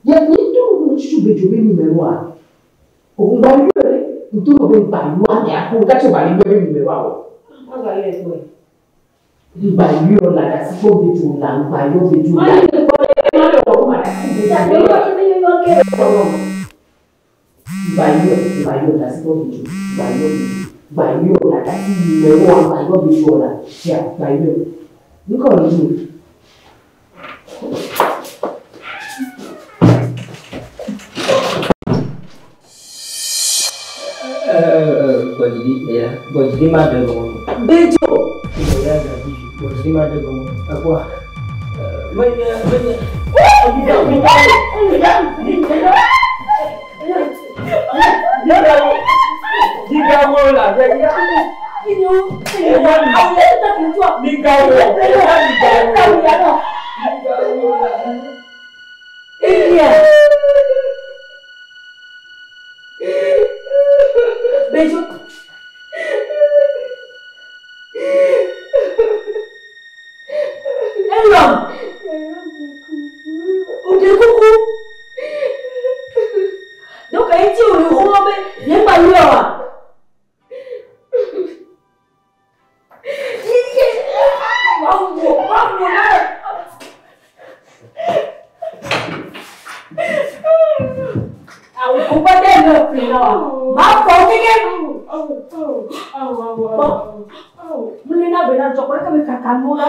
Yɛ ni ntɔ o tutu bedzo abe nume wa. O gba yɔ ɖe ntɔ o be gba yɔ ami akpo gatsi o ba yɔ abe nume wa o. Maga yɔ ekpɔe. Gba yɔ la gasi kpɔ bedzo la gba yɔ bedzo la. Madu ekpɔ ɖe. Ema le wɔ ko ma gasi bedzo. Gba yɔ gba yɔ gasi kpɔ bedzo gba yɔ bedzo gba yɔ la gasi nume wa gba yɔ bedzo la tia gba yɔ. Nukɔ le dzi. Gbɔdzidi ya gbɔdzidi ma ɖe gɔme. Bedzo. Ya gbɔdzidi ma ɖe gɔme. Ekpɔa menye menye. Digawo la Digawo. Digawo. Iya. Bedzo. Elɔ. O ɖe kuku. Donc eyi ti o le xɔ be nye gba yɔ wa. wa. Ma fɔ keke. Kpɔ. Mle na be na dzɔ kpɔ ɖeke me kaka nu la.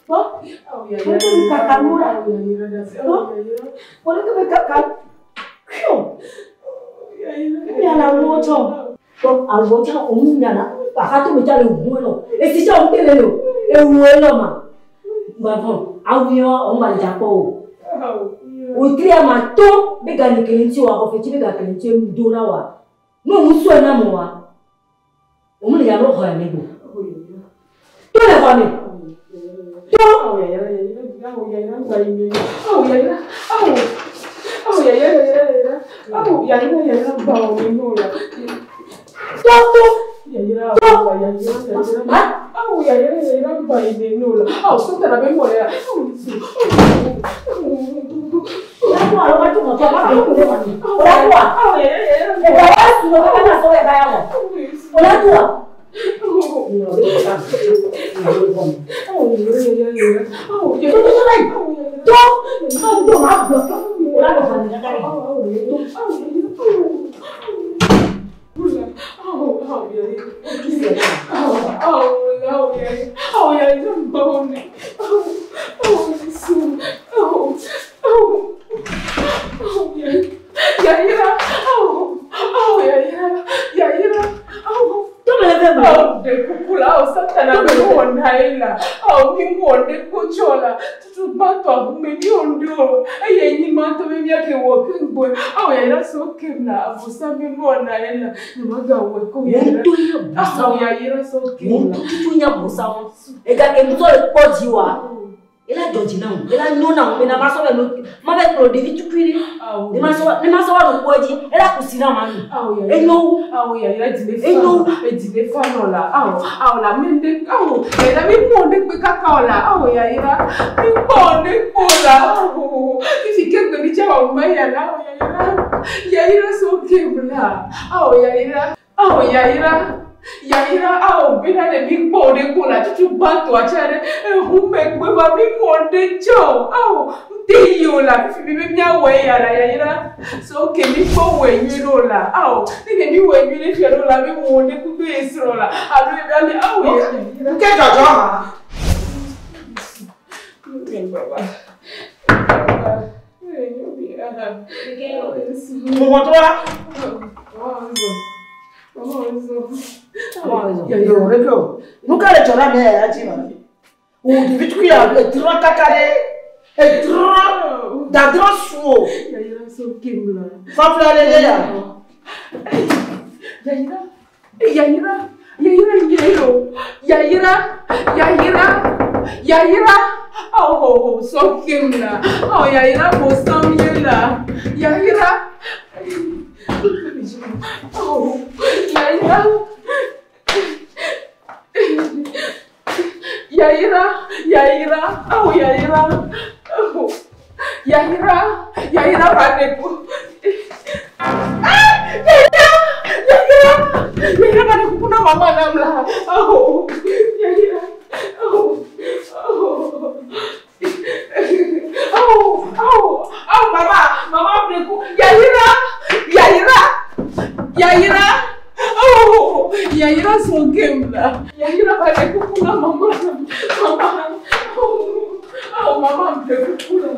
Kpɔ. Ɖeke me kaka nu la. Kpɔ. Kpɔ ɖeke me kaka. Kpɔ. Nyana nuwo tsɔ. Kpɔ awɔ tsã òun nyana. Axato me tsã le ʋu enɔ. Esi tsã òun tele lo. Ewu enɔ ma. Gbavɔ awu yɔ òun ba le dza kpɔ o. Wòtri ama to be ga nye kele ŋuti wa xɔ fetsi be ga kele ŋuti emu do na wa. Ne òun sɔe na mo wa. Òun le yalɔ xɔ ya me go. To le xɔ me. To. To to. To. Ha? Ŋutsu nye bosawo. Ega ke ŋutɔ le kpɔ dzi wa. Ela dzɔ dzi na wo. Ela nyo na wo bena ma sɔ be no ma be kplɔ ɖevi tukui ɖe. Ne ma sɔ ne ma sɔ wa no kpɔ dzi ela kusi na ma nu. Enyo wu. Enyo wu. Yayira awo bena le mi kpɔ ɖe ko la tutu gbãtɔ atsa ɖe ehu megbe va mi mɔ ɖe tsɔ awo ŋte yi o la fifi mi be miawɔ eya la yayira so ke mi kpɔ wɔ nyuie ɖo la awo ne ke mi wɔ nyuie ɖe fia ɖo la mi wɔ ɖe kudo ye srɔ̃ la alo ebe ale awo yayira. Nke dzɔdzɔ hã. Ŋgɔtɔa. Yo, ɖeke o. Nu ka le dzɔ ɖe ame ya dzi ma? Wò ɖevi tukui ya edrɔ̃ kaka ɖe. Edrɔ̃ dadrɔ̃ su o. Fafla ɖe ɖe ya. Yayira, yayira, yayira yayiro, yayira, yayira, yayira. Oh, so kimla. Oh, yayira bosam yela. Yayira. Oh, yayira. Yayira, yayira, oh yayira, oh yayira, yayira baneku. Ah, yayira, yayira, yayira baneku kuna mama namla. Oh, yayira, oh, oh, oh, oh, oh, mama, mama baneku. Yayira, yayira, yayira. Oh, yayira so gemla. Yayira baneku kuna mama, mama. Oh, oh, mama baneku kuna.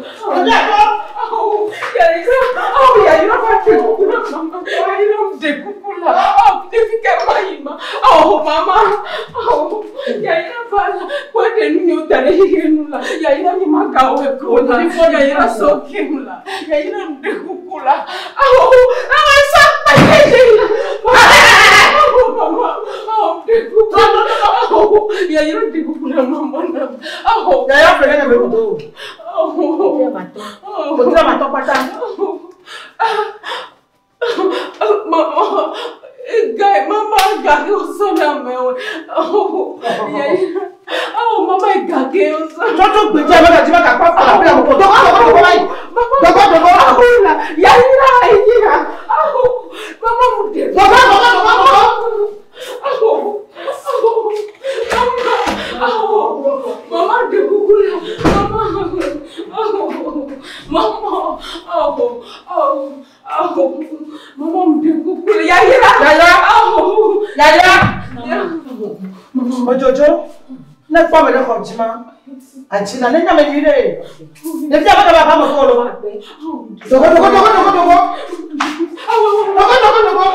Oh, yayira, oh, yayira baneku kuna mama. Yayira baneku kuna. Oh, defika mayima. Oh, mama. Oh, yayira bala. Kwende nyo tare hinula. Yayira ni magawe kuna. Yayira so gemla. Yayira baneku kuna. Oh, oh, sa Yaya fɛ ne bɛ do. O tɛ ma tɔ pata. Mama, guy, mama, gake osona mewe. Oh, oh, mama, gake osona. Tọ́jú gbèjẹ́ mẹ́ta tí wọ́n kà pa fún àbúrò àmọ́ dọ́kọ́ dọ́kọ́ dọ́kọ́ báyìí. Dọ́kọ́ dọ́kọ́. Ahola, yayira, yayira. Aho, mama mu de. Dọ́kọ́ dọ́kọ́ dọ́kọ́ dọ́kọ́. Aho, aho, mama, aho, mama de kukula, mama, aho, mama, aho, aho, aho, mama mu de kukula, Yayra. Ojojo. Ne kpɔ me ɖe xɔ dzi ma. Adzina ne nyame nyui ɖe. Ɖevia me gaba me kɔ lo. Dogo dogo dogo dogo dogo. Dogo dogo dogo.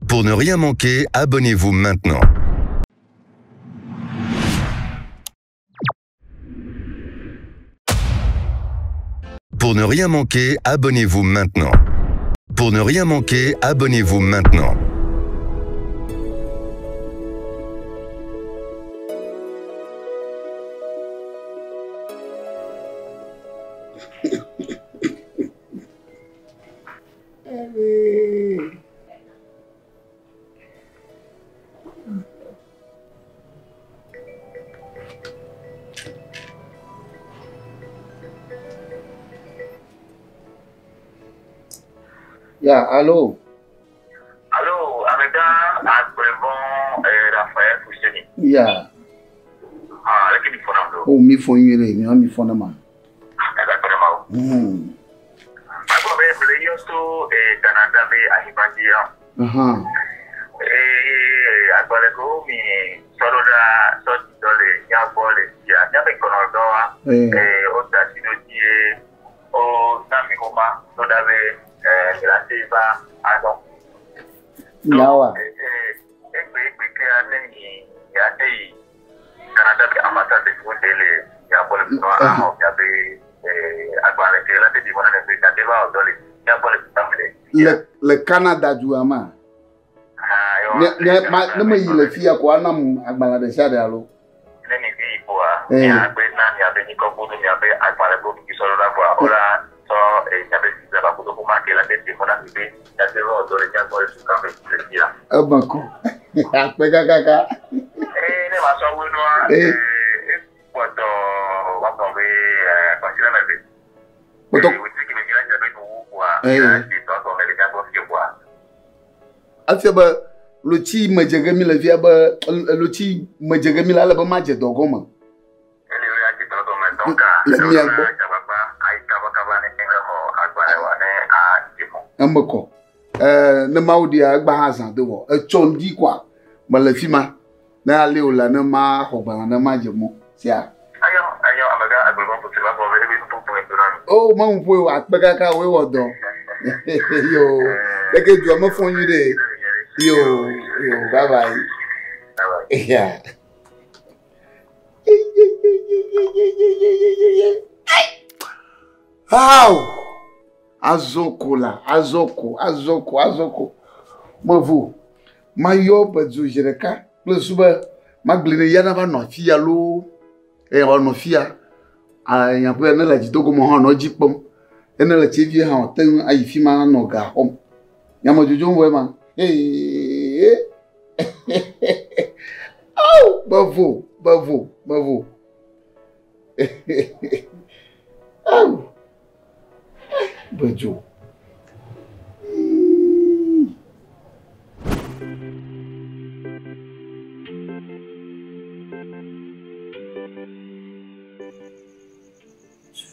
Pour ne rien manquer, abonnez-vous maintenant. Pour ne rien manquer, abonnez-vous maintenant. Pour ne rien manquer, abonnez-vous maintenant. Ya, allô? Allô, amegã Agblevɔ Raphael Fousseni. Ya. Ah, aleke mi fɔna do? O mi fɔ nyuie ɖe, miawo mi fɔ ne ma. Ɛga kpe ɖe ma wo. Magblɔ be mle yɔ tso Canada be anyigba dzi ya. Eye agbalẽ kewo mi sɔ ɖo ɖa sɔ dzi dɔ le mía gbɔ le fia, míabe gɔnɔdɔa, woda asi ɖo dzi ye wona mi xoma ɖo ɖa be mi la te va azɔ. Nyawoa? Egbe egbe kea ne mi ya te yi Canada be ambassade fi wode le mía gbɔ le fi ma axɔ míabe agbalẽ ke la te ɖi mɔ na ne be miate va wɔ dɔ le mía gbɔ le fi ma le. Le le Canada dua ma? Ah, Ne ne ma ne meyi le fia ko anam agbalẽ ɖe sia ɖe alo? Ne mi fi yi kpoa, miagbe na miabe nyikɔ kudo miabe agbalẽ ko mi sɔ ɖo ɖa kpoa, wola sɔ miabe visa ba kudo xoma ke la te ɖi mɔ na mi be miate va wɔ dɔ le mía gbɔ le dukã me le fia. Eme kɔ. Akpe kakaka. Ne ma sɔ woe nua, ekpɔtɔ woagblɔ be kɔsiɖa mebe. Kpɔtɔ. Wòtsi ke mi la dze be nuwu kpoa, mi la dze tɔ gɔme le mía gbɔ fie kpoa. Efia be lotsi me dze ge mi le fia be lotsi me dze ge mi le ale be madze dɔ gɔme. Ele be adze dɔ gɔme donc Le mia gbɔ. dze agbagba ayi kabakaba ne exɔ agbalẽ wa ne adze mɔ. Eme kɔ. Ne mawu ɖia egba hã zã do vɔ. Etsɔ ŋdi koa mele fi ma. Ne ale wòle ne ma xɔ gbalẽ ne madze mɔ sia. Ayɔ ayɔ amegã Agblevɔ Fousseni va gbɔ be ebe nuƒoƒo ŋdo na mi. O meŋu ƒoe o akpe kaka woe wɔ dɔ. Yo leke dua me fɔ nyui ɖe. Yo yo bye bye. Yeah. Aw! Azɔ ko la, azɔ ko, azɔ ko, azɔ ko. Mevo. Mayɔ bedzo zi ɖeka kple su be magblẽ ne ya nava nɔ afi ya loo. Eye wòanɔ fi ya. Nyaƒe ne le dzidogome hã nɔ edzi kpɔm. Ene le tsevie hã wòate ŋu ayi fi ma anɔ ga xɔm. Nyamedzodzo vɔe ma. Ee. Awu, mevo, mevo, mevo. Awu. Bedzo.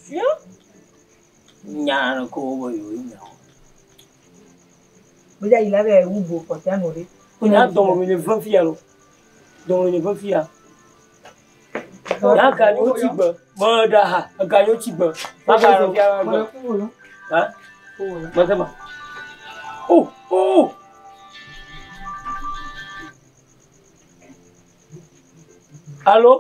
Fia? Nya no ko wo yo nya. Bóyá yìí lábẹ́ ẹ̀wù bo kọ̀tí àná rí. Nya dɔn mi le vɛ fia lo. Dɔn mi le vɛ fia. Nya ka ni o ti gbɛ. Mɔ da ha, ka ni o ti gbɛ. Ma ka lɔ fia ma gbɛ. Ha? Ma se ma. Oh, oh. Allô?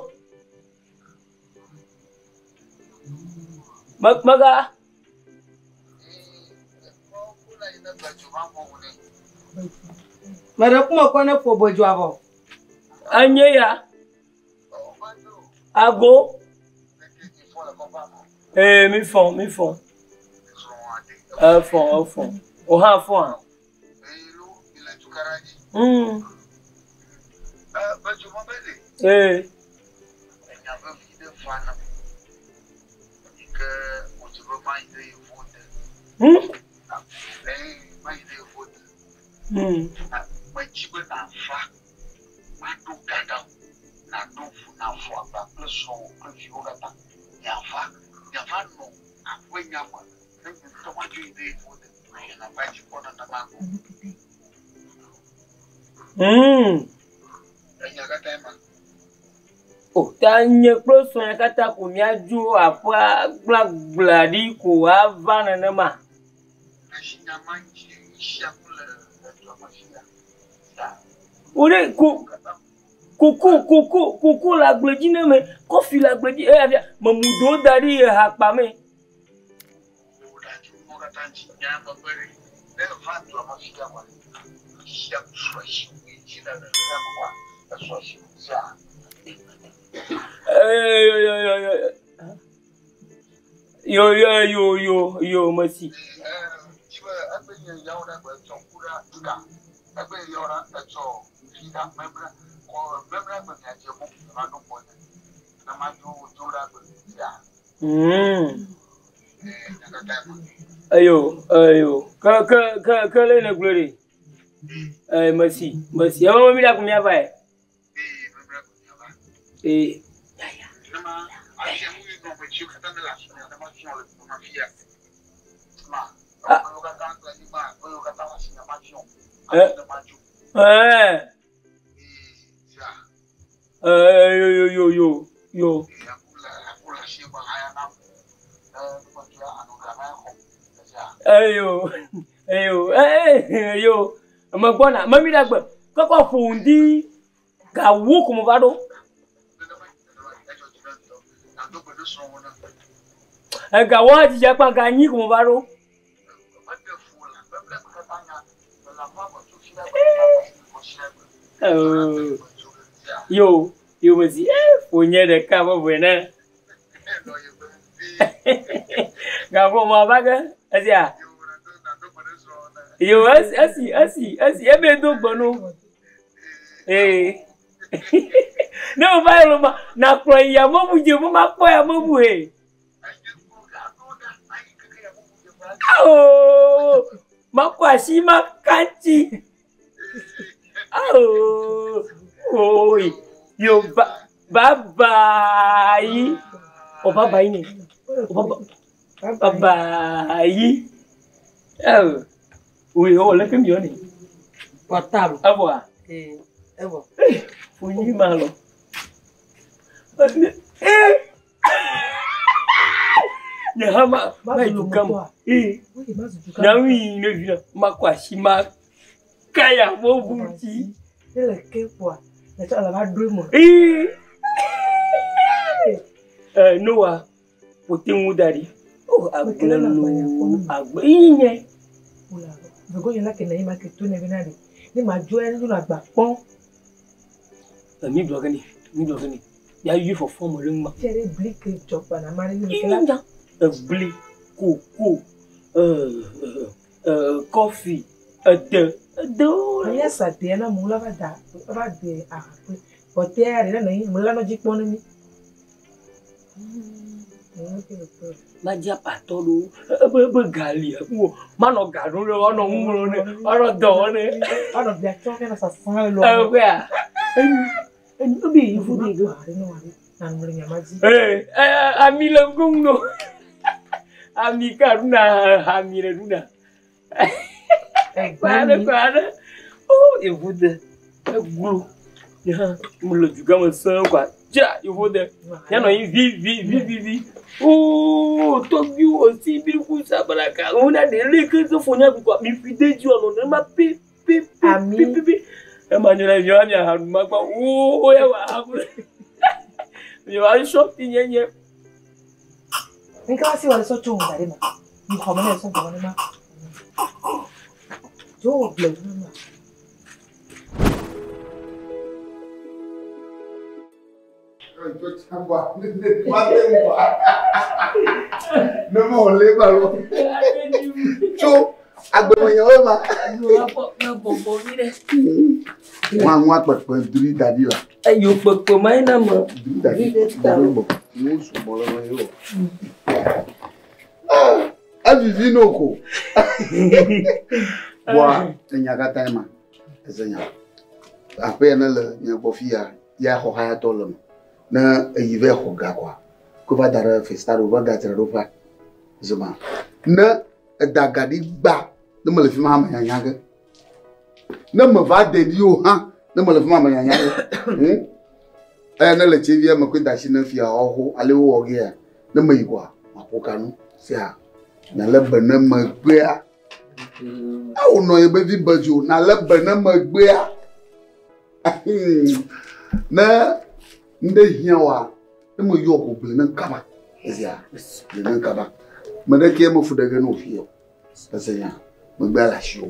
Maga? Mẹ̀rẹ̀ kúmọ̀ kọ́ ní kò bójú àbọ̀. Anye ya. Ago. Eh, mi fọn, mi fọn. Ẹ fọn, ẹ fọn. O ha fọn a. Eh. O ta nye kple sɔnya katã ko míadzo aƒea gblagblã ɖi ko ava nenema. Wo ɖe ko koko koko koko le agble dzi ne me, kɔfi le agble dzi eya fia memu do da ɖi ehakpa me. Yo yo yo yo yo mesi. Ayo ayo ke ke ke ke le ne gblɔ ɖe. Eh mesi mesi ame mi la ko mia va ye. Eh. Eh. Eh yo yo yo yo yo. Ayo ayo eh yo. Me gbɔna me mi ɖe gbe kɔkɔ ƒo ŋdi gawo ko me va ɖo. Egawo hã dzidzi akpa ga nyi ko me va ɖo. Yo yo me zi ƒo nye ɖeka bɔbɔe ne. Gaƒo ma va ge esia. Yo esi esi esi esi ebe do gbɔ no. Eh. Ne o va lo ma na kplɔ yi amebu dze mo ma kpɔ amebu he. Ao! Ma kɔ asi ma kantsi. Ao! Oi! Yo ba bye bye. Oh bye bye ne. Oh bye bye. Oh. Oui, oh, le camion. Portable. Avoa. Eh, evo. Funyi malo. Eh. Nya ma ma dukam. Eh. Na wi ne vi ma kwa si ma kaya mo buti. Ele ke kwa. Na cha la ba do mo. Eh. Eh Noah pote mu dari. Oh agbe lo agbe inye. Vego yẹn láti nàyè máa kẹtó nẹbi náà rè ní màá jó ẹni tó àgbà pọ́n. Mi blɔ kini, mi blɔ kini. Ya yi fɔfɔ mo le ŋma. Tí ẹ lè bli ke jọkpa nà má rí nínú kẹlá. Inya. Bli, koko, kɔfi, Ete ede wo. Mía sa dea na amewo la va da va de aha kple. Vɔ tea ya ɖe ne nɔ anyi ame la nɔ dzi kpɔm ne mí. Madzi apatɔ ɖo ebe ebe gali wo manɔ ga ɖo ɖe woanɔ nu ŋlɔm nɛ woanɔ dɔ wɔm nɛ. Woanɔ bia tsɔm ne sasã le lɔ. Egbea enu enu ebe yevu de ge. Ee ami le ŋgo ŋu no ami ka ɖuna ami le ɖuna. Kpa ɖe kpa ɖe o yevu de eglo nye hã mele dugã me sẽe kɔa dza yevu de míanɔ anyi vi vi vi vi vi ooo tɔgbuiwo esi biliku sabalaka wona ɖe leke ke fo nya kɔa mi ƒui de dzi wòanɔ nenema pɛ pɛ pɛ pɛ pɛ ema nyo na miawo mia ha nu makpɔ ooo ya wa ha miawo sɔ fi nye nye. Nka si wale sɔ tso ŋu da ɖe ma. Yi xɔ me ne sɔ dɔ ne ma. Dzo ble ne ma. Ne ma wòle ba lɔ. Tso agbemenyawo ma. Wọn àwọn akpẹ̀pẹ̀ duri dadi la. Eyo kpekpe ma yi na me. Duri dadi dadi bọ̀. Mo sùn bọ̀ lọ́wọ́ yìí wọ̀. Evivi no ko. Bɔa enya katã ma. Ese nya. Aƒe ya ne le nye gbɔ fi ya, ya xɔ hayatɔ le me. Ne eyi va xɔ ga kɔa, ko va da ɖe festa ɖo va gadzra ɖoƒea. Zema. Ne eda ga ɖi gba, ne mele fi ma hã me nyanya ge. Ne me va de ɖi o hã, ne mele fi ma me nyanya ge. Eya ne le tsevia me koe da asi ne fia xɔxɔ ale wowɔ ge ya. Ne me yi kɔa, maƒo ka nu. Sia. Nalé be ne megbea. Awo nɔ ye be vi be dzo nalé be ne megbea. Ne ŋɖe hiã wa, ne me yɔ ko gblẽ ne kaba. Esia, gblẽ ne kaba. Me ɖe ke me fu ɖe ge ne wòfi o. Ese nya, megbea le asi o.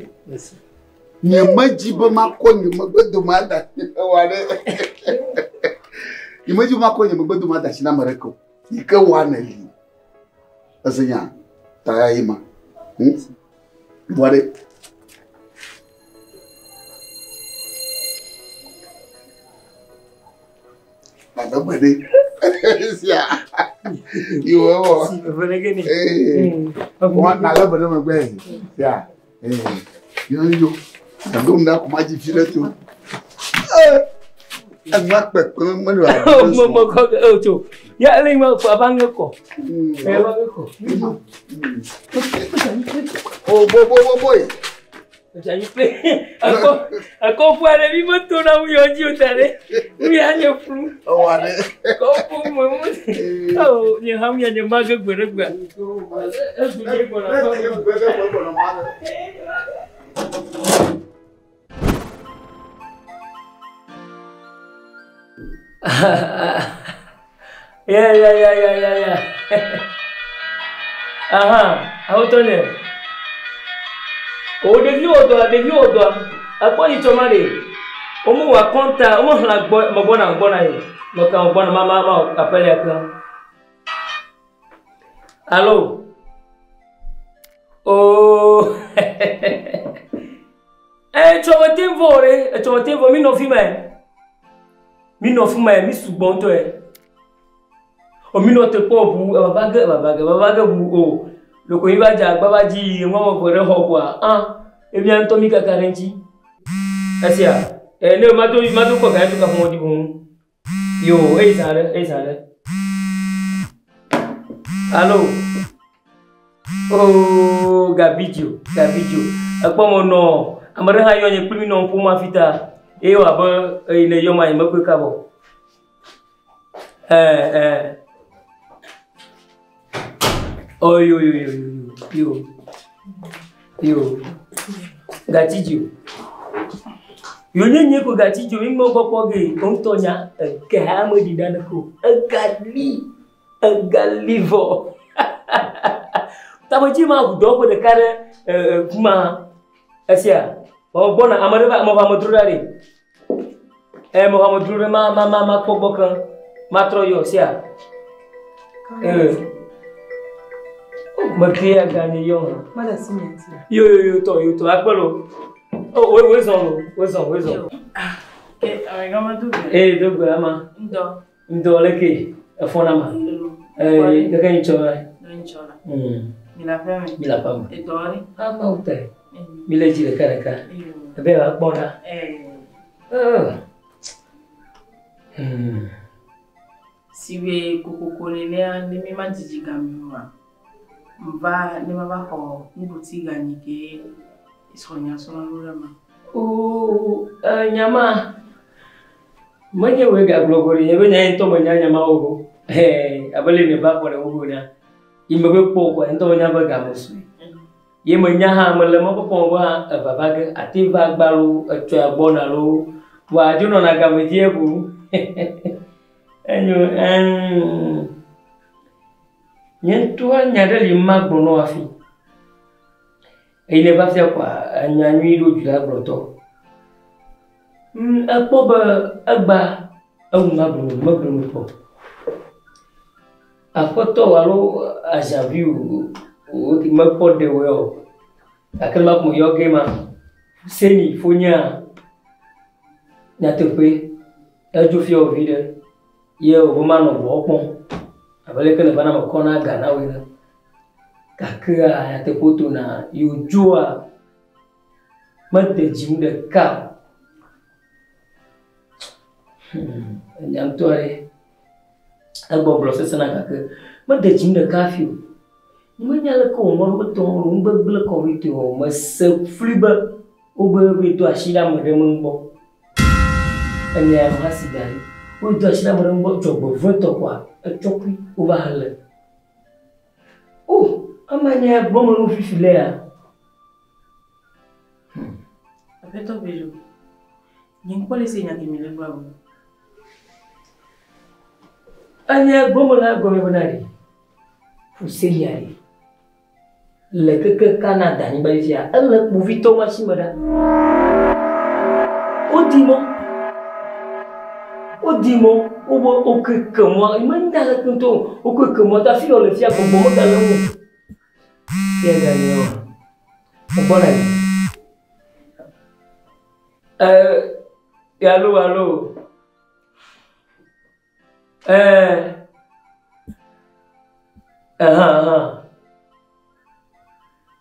Nye medzi be makɔ nye megbe dome ada asi wa ɖe. Nye medzi be makɔ nye megbe dome ada asi na ame ɖeke o. Yi ke wa ne li. Ese nya, ta ya yi ma. Bɔ ɖe. Bàbá gbẹ̀dẹ̀. Sia. Ìwọ wọ. Wọn nà lẹ́bẹ̀ẹ́ náà gbẹ yìí. Sia. Yọ yọ. Àdó ń dá kò má jí fi lẹ́tọ̀. Ẹ̀gbọ́n pẹ̀pẹ̀ mẹ́lò àdúgbò. Mo mo kọ o tó. Ya lẹ́yìn ma fọ abáńgẹ́ kọ. Ẹ abáńgẹ́ kọ. O bo bo bo bo yìí. Akɔfu aɖe mi meto na mu yɔ dzi o ta ɖe. Nu ya nye flu. Ɔwɔ aɖe. Kɔfu me mu. Ɔ nye hã mu ya nye ma ge gbe ɖe gbea. Ezu nye gbɔna. Yeah yeah yeah yeah yeah yeah. Aha, awotɔ nye. O ɖevi wɔ dɔa, ɖevi wɔ dɔa. Akpɔ yi tsɔ ma ɖe. Womu wɔ akɔnta, womu xlẽ gbɔ, megbɔna gbɔna yi. Meka gbɔna ma ma ma aƒelia keŋ. Allo. Oh. Etsɔ me te vɔ ɖe, etsɔ me te vɔ mi nɔ fi ma. Mi nɔ fi ma, mi sugbɔ ŋutɔe. O mi nɔ te kpɔ ʋu, evava ge, evava ge, evava ge ʋu o. Loko yi va dze agba va dzi yi ŋua me eve ɖe xɔ kɔa, ah, emia ŋutɔ mi kaka ɖe ŋuti. Esia, ne mado mado kɔ ga to ka xɔ di boŋ. Yo, eyi zã ɖe, eyi zã ɖe. Allo. Oh, Gabidzo, Gabidzo. Ekpɔ mo nɔ, ame ɖe hã yɔ nye kpli mi nɔ ƒom afi ta. Eye wɔ abe eyi ne yɔ ma nye mekpɔe kaba o. Oh, yo, yo, yo, yo, yo, yo. Gatidzo. Yo nye nye ko gatidzo mi me gbɔkpɔ ge ŋutɔ nya ega me ɖi ɖa ne ko egali egali vɔ. Tametsi ma ʋu dɔ ƒe ɖeka ɖe kuma esia. Wɔ gbɔna ame ɖe va ame va ame dro ɖa ɖe. Ame va ame dro ɖe ma ma ma ma kpɔ gbɔ keŋ. Ma trɔ yɔ sia. Meke aganye yɔ hã. Mada si mia ŋuti. Yo yo yo tɔ yo tɔ akpe lo. Oh wo wo zɔn lo wo zɔn wo zɔn. Ke amegã ma do gbe. Ee do gbe ama. Ŋdɔ. Ŋdɔ leke efɔ na ma. Ee keke ŋtsɔ la. Ŋtsɔ la. Mi le aƒe me. Mi le aƒe me. Edɔ ɖe. Ama wo tɛ. Mi le dzi ɖeka ɖeka. Ebe wa kpɔ ɖa. Ee. Si be kokoko nenea ne mi ma dzidzi game oa, ŋva ne ma va xɔ nuɖuti ganyi ke srɔ̃nya srɔ̃ ɖo ɖe ma. Oo, nyama. Menye woe gagblɔ go ɖe nye be nya ŋutɔ menya nya mawo o. Ee, abe le ne va xɔ ɖe wo na. Yi megbe kpɔ ko ŋutɔ menya be game sue. Ye menya hã mele mɔkpɔkpɔ me be hã evava ge ate va gba lo etsɔa gbɔna lo. Vɔa dzo nɔna game dzi ebu. Enyo nye ŋutɔa nya ɖe li magblɔ na wo hafi. Eyi ne va fia koa enya nyui ɖo dzi la gblɔtɔ. Ekpɔ be egba eŋu magblɔ nu megblɔ nu kpɔ. Aƒetɔ alo azavi o mekpɔ ɖe woe o. Gake ne makɔ yɔ ge ma seni fonyea nyateƒe edzo fia wo vi ɖe ye wo manɔ gbɔ kpɔm. Abe leke ne va na mekɔ na ga na woe ene. Gakea nyateƒe tona yodzoa mede dzi ŋu ɖeka o. Enya ŋutɔ ɖe egbɔgblɔ sesẽna gake mede dzi ŋu ɖeka hafi o. Menya leke wònɔ ɖo betɔ nu gbegblẽ kɔ ɖo te o. Mese fli be wobe wodo asi ɖe ame ɖe me gbɔ. Enya ya hã si da ɖi. Wodo asi ɖe ame ɖe gbɔ dzɔgbevɔ̃etɔ koa etsɔ kui wova le. O, ama nya ya gblɔm mele nu fifi le ya. Aƒetɔ Bello, nye ŋkpɔ le se nya ke mi le gblɔ o. Enya gblɔm mele egɔme bena ɖe Fusenia ɖe le keke Canada anyigba dzi fia ele kpovitɔwo asi me ɖa. Wodi mɔ. Wodi mɔ wobe wokeke mɔa menya leke ŋutɔ o. Wokeke mɔa ta fi le fia gbɔgbɔ megale ŋu o. Fia ganye o. Egbɔna yi. Alo alo. Aha.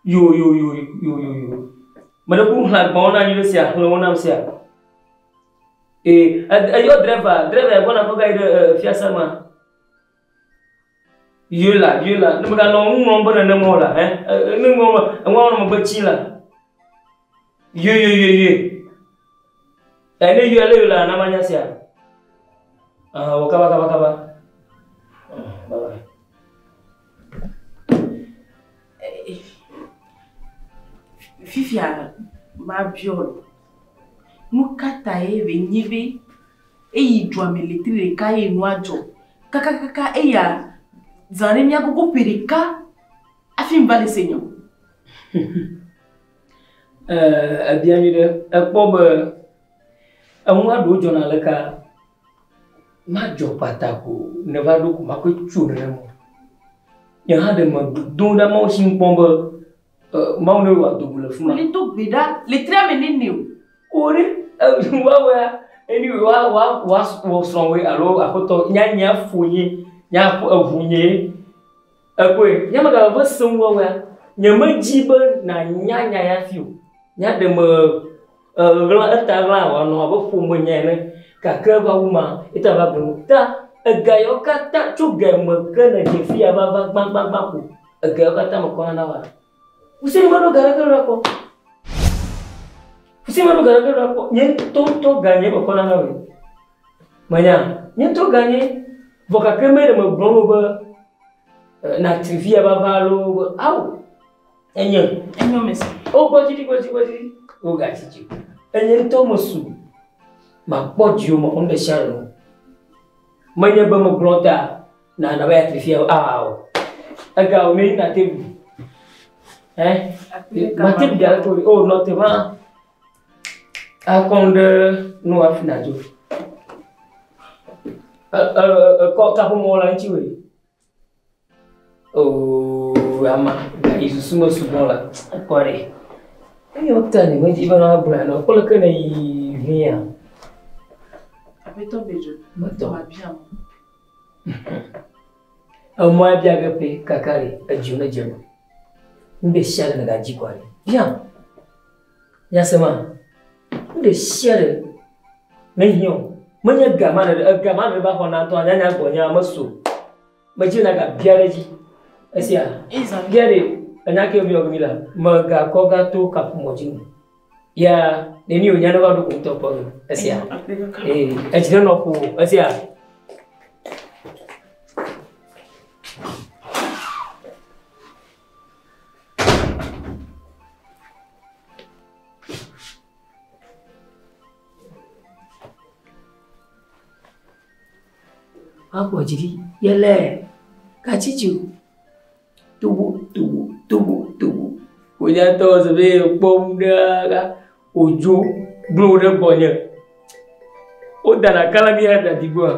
Yo yo yo yo yo yo. Mede ku xlẽ agbalẽwo na anyi ɖe sia xlẽ wo nam sia. Ee, eyɔ driver, driver ya gbɔna kɔ ga yi ɖe fiase ma. Yola, yola. Ne meganɔ nu ŋlɔm be nenema o la, hɛ? Ne ŋlɔm eŋua nɔ megbe tsi la. Yo yo yo yo. Ne yo ale yola na manya sia. Ah, wɔ kaba kaba kaba. Bye bye. Fifia mabiɔ lo. Nu ka ta ye be nye be eyi dua me le tri ɖeka ye nua dzɔ. Kakakaka eya zã ɖe mía gogo ƒe ɖeka hafi ŋva le se nyɔ. Ebia nyui ɖe. Ekpɔ be eŋua ɖewo dzɔna le ka madzɔ kpata ko ne va ɖo ko makɔe tso nenema o. Nye hã ɖe me dom ɖe Mawu si ŋu kpɔm be Mawu ne wɔ adogo le fi ma. Le do gbe ɖa le tria me nene o. O ɖe woawɔa anyway wa wa wa wɔ srɔ̃woe alo aƒetɔ nya nya fo nye nya eʋu nye ekɔe nye megale ve sem wɔwɔa nye medzi be na nya nya ya fi o. Nya ɖe me ɣla eta ɣla wòanɔ abe ƒome nya ene gake va wu ma eta va gblɔ nu ta ega yawo katã tso ga me ke ne dze fi ya va va gbãgbãgbã ko ega yawo katã me kɔna na wa. Fuseni meɖo ga ɖeke ɖo akpɔ. Fuseni meɖo ga ɖeke ɖo akpɔ. Nye ŋutɔ ŋutɔ ga nye me kɔna na woe. Menya nye ŋutɔ ga nye vɔ gake me ɖe megblɔ no be natri fi ya va va alo be awo enye. Enyo me si. O gbɔ dzi ɖi gbɔ dzi gbɔ dzi ɖi. O ga tsi dzi. Enye ŋutɔ me su. Makpɔ dziwò me xɔm ɖe sia ɖe nu. Menye be megblɔ ta na na be yatri fia awo. Ega wo ne na te bu. Mate bu da ko o nɔ te ma. Akɔm ɖe nu hafi na dzo. Kɔ kaƒomɔ le ŋuti woe. Oh. O ama gayi susu me sugbɔ la ekɔ ɖe. Eye wota ne medzi be na gblɔe nɔ kple ke ne yi via. Aƒetɔ Bedzo. Metɔ. Mabiam. Emɔa bia ge ƒe kaka ɖe edziwo ne dze me. Nu ɖe sia ɖe negadzi kɔa ɖe. Biam. Nyasema. Nu ɖe sia ɖe ne hiã o. Menye gama ɖe egama ɖe va xɔ na ŋutɔ nyanya gbɔnya mesu. Medzi na gabia ɖe dzi. Esia. Bia ɖe enya ke mi wɔ mi la megakɔ gato kaƒomɔ dzi o. Ya neni wònya ne va ɖo ŋutɔ kpɔ ge. Esia. Ee edzi nenɔ ƒo wò. Esia. Woagbɔ dzi ɖi yele gatsi dzi o. Tobo tobo tobo tobo. Wònya tɔ zi be kpɔm ɖaa wòdzo gblɔ ɖe gbɔnye. Wodana kalãmi ɖe dadi gbɔa.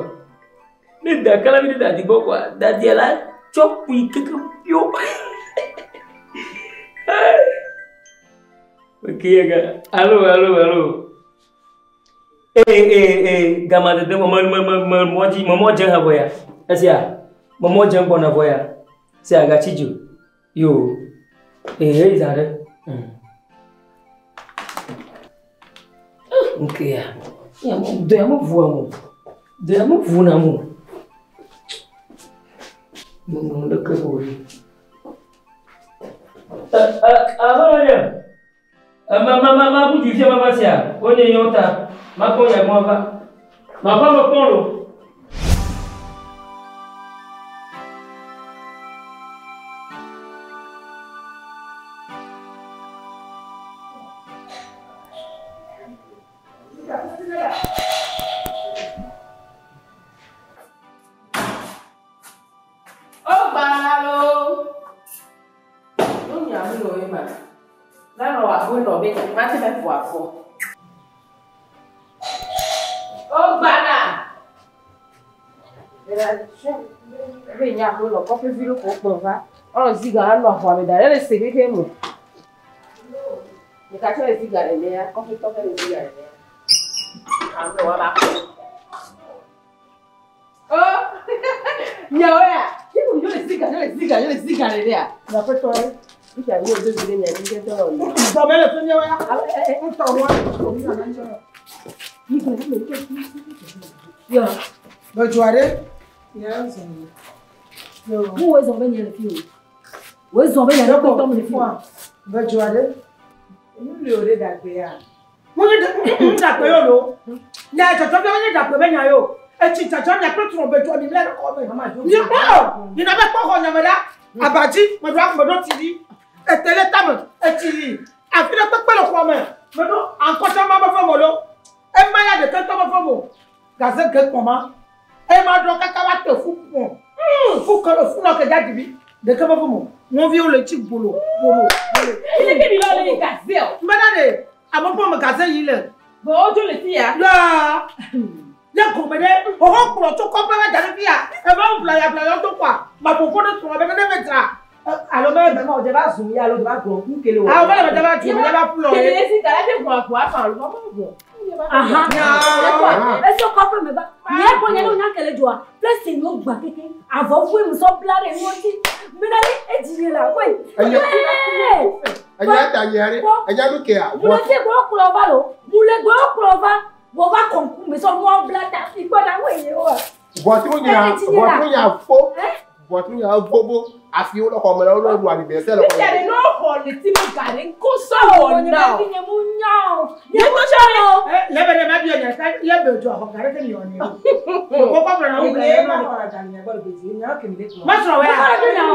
Ne da kalãmi ɖe dadi gbɔ koa, dadia la tsɔ kpui keke ƒio. Ok, alo alo alo. Ee ee ee gama dede me me me me mɔ dzi me mɔ dze hã vɔ ya. Esia me mɔ dze gbɔna vɔ ya. Sia gatsi dzo. Yo. Ee ee zã ɖe. Nke ya. Ya mo do ya mo vua mo. Do ya mo vu na mo. Mo mo ɖeke bo ɖi. E e abe nye. Ma ma ma ma bu dzi fia ma va sia. Wonye yɔ ta. Ma kpɔ ya mo va. Ma va me kpɔ lo. O gbalo. No nyamu no ema. Na no wa bo no be ma te me fo afo. O gbala. Ebe nya ho lo kofe vi lo ko kpo va. O ziga no ho me da le se keke mo. Me ka che ziga le ne ya, kofe to le ziga le ne ya. Ame wa ba. Oh. Nyawo ya. Kiku yo le ziga, yo le ziga, yo le ziga le ne ya. Aƒetɔ ye. Nka wo do bi nya ni ke to lo. Dɔmɛ le fi miawo ya. Ŋutɔ wa. Yo. Bedzo aɖe. Mu wo zɔn be nye le fi o. Wo zɔn be nye le kpɔtɔ mu le fi o. Bedzo aɖe. Nu le o ɖe dagbe ya. Mo nye ɖe dagbe yo lo. Nya dzɔdzɔ be nye dagbe be nya yo. Etsi dzɔdzɔ nya kple trɔ bedzo mi le xɔ me. Mi kpɔ o. Yina be kpɔ xɔ nyame ɖa. Abadzi meɖo meɖo tsi ɖi. Ete le tame etsi li. Afi ɖe kpekpe le xɔ me. Meɖo ankɔtsɔ ma me fɔ mo lo. Ema ya ɖeke tɔ me fɔ mo. Gaze ge kpɔ ma. Ema ɖɔ kaka va te fu kpɔ. Fu ke fu nɔ ke dza dibi. Ɖeke me fɔ mo. Ŋɔviwo le tsi gbolo gbolo gbolo. Ile ke mi lo le gaze o. Mbena ɖe ame ƒe me gaze yi le. Bo o jo le fi ya. Ya. Ne gɔme ɖe xɔxɔ kplɔ tso kɔƒe va da ɖe fi ya. Eva wo blaya blaya to kɔa. Ma ƒoƒo ɖe srɔ̃ be ne me dzra. Alo me me ma o dze va zum ya alo dze va gblɔ ku kele o. Awo mele me dze va zum, me dze va ƒlɔ Kele ye. le si kala te gblɔ aƒua fa alo ma gblɔ. Aha. Eso kɔƒe me va. Nye kpɔ nye ne wonya kele dzoa. Plesi no gba keke. Avɔ fue musɔ bla ɖe ŋuti. Mbena ɖe edzi nye la koe. Enya enya ta nye ɖe. Enya nu kea. Mu le fie gbɔ kplɔ va lo. Mu le gbɔ kplɔ va. Wɔ va kɔnku me sɔ nua bla ta fi kpɔ na woe ye wa. Ʋɔtru nya ʋɔtru nya fo. Ʋɔtru nya fo bo. Afi wo le xɔ me la wo le ɖu ali bɛ se le xɔ Fia me. de no xɔ le ti me ga ɖe ŋko sɔ wɔ na. Nye mu nya o. Nye mu nya o. Ye be ɖe ma biɔ nya ye be dzɔ xɔ ga ɖe ke mi wɔ ni. Kɔkɔ gblɔ na wo gblɔ ye ma. Ma srɔ̃ wɛ ya.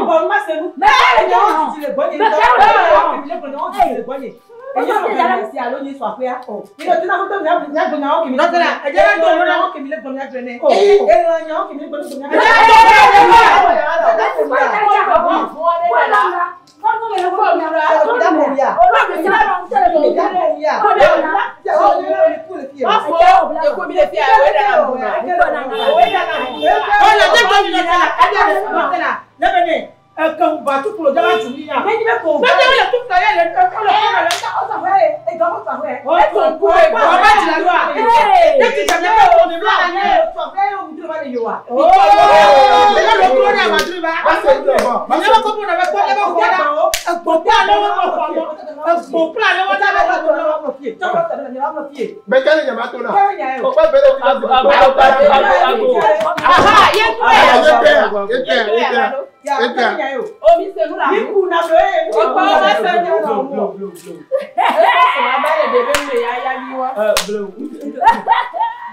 Bɔn ma se nu. Mɛ Enya wo titi le gbɔnye. Mɛ Enya wo kemi le gbɔnye, wo titi le gbɔnye. Enya wo kemi si alo nyi sɔ aƒea. Ina tina ko nya nya gbɔnya wo kemi. Nɔtɛla, edze la do Enya na. wo kemi le gbɔnye nya ne. Oh. Ela nya wo kemi le gbɔnye nya. Ɔlɔ de gbɔ mi nɔtɛla. Ɛdi nɔtɛla. Ne be ne eke ba tuklo dze va fie. Bɛ kɛlɛ ɲama to na. Kɛlɛ ɲa ye o. O bɛ bɛlɛ fi Ago ago ago ago. Aha, ye tɔ Ye ya. tɛ yan, ye tɛ yan, ye tɛ yan. Ya, Ye tɛ yan. kɛlɛ ɲa ye o. O mi se nu la. Mi kun na do ye. O kpa o ma se nu. Blow blow blow blow. Aba le de be me ya ya mi wa. Blow.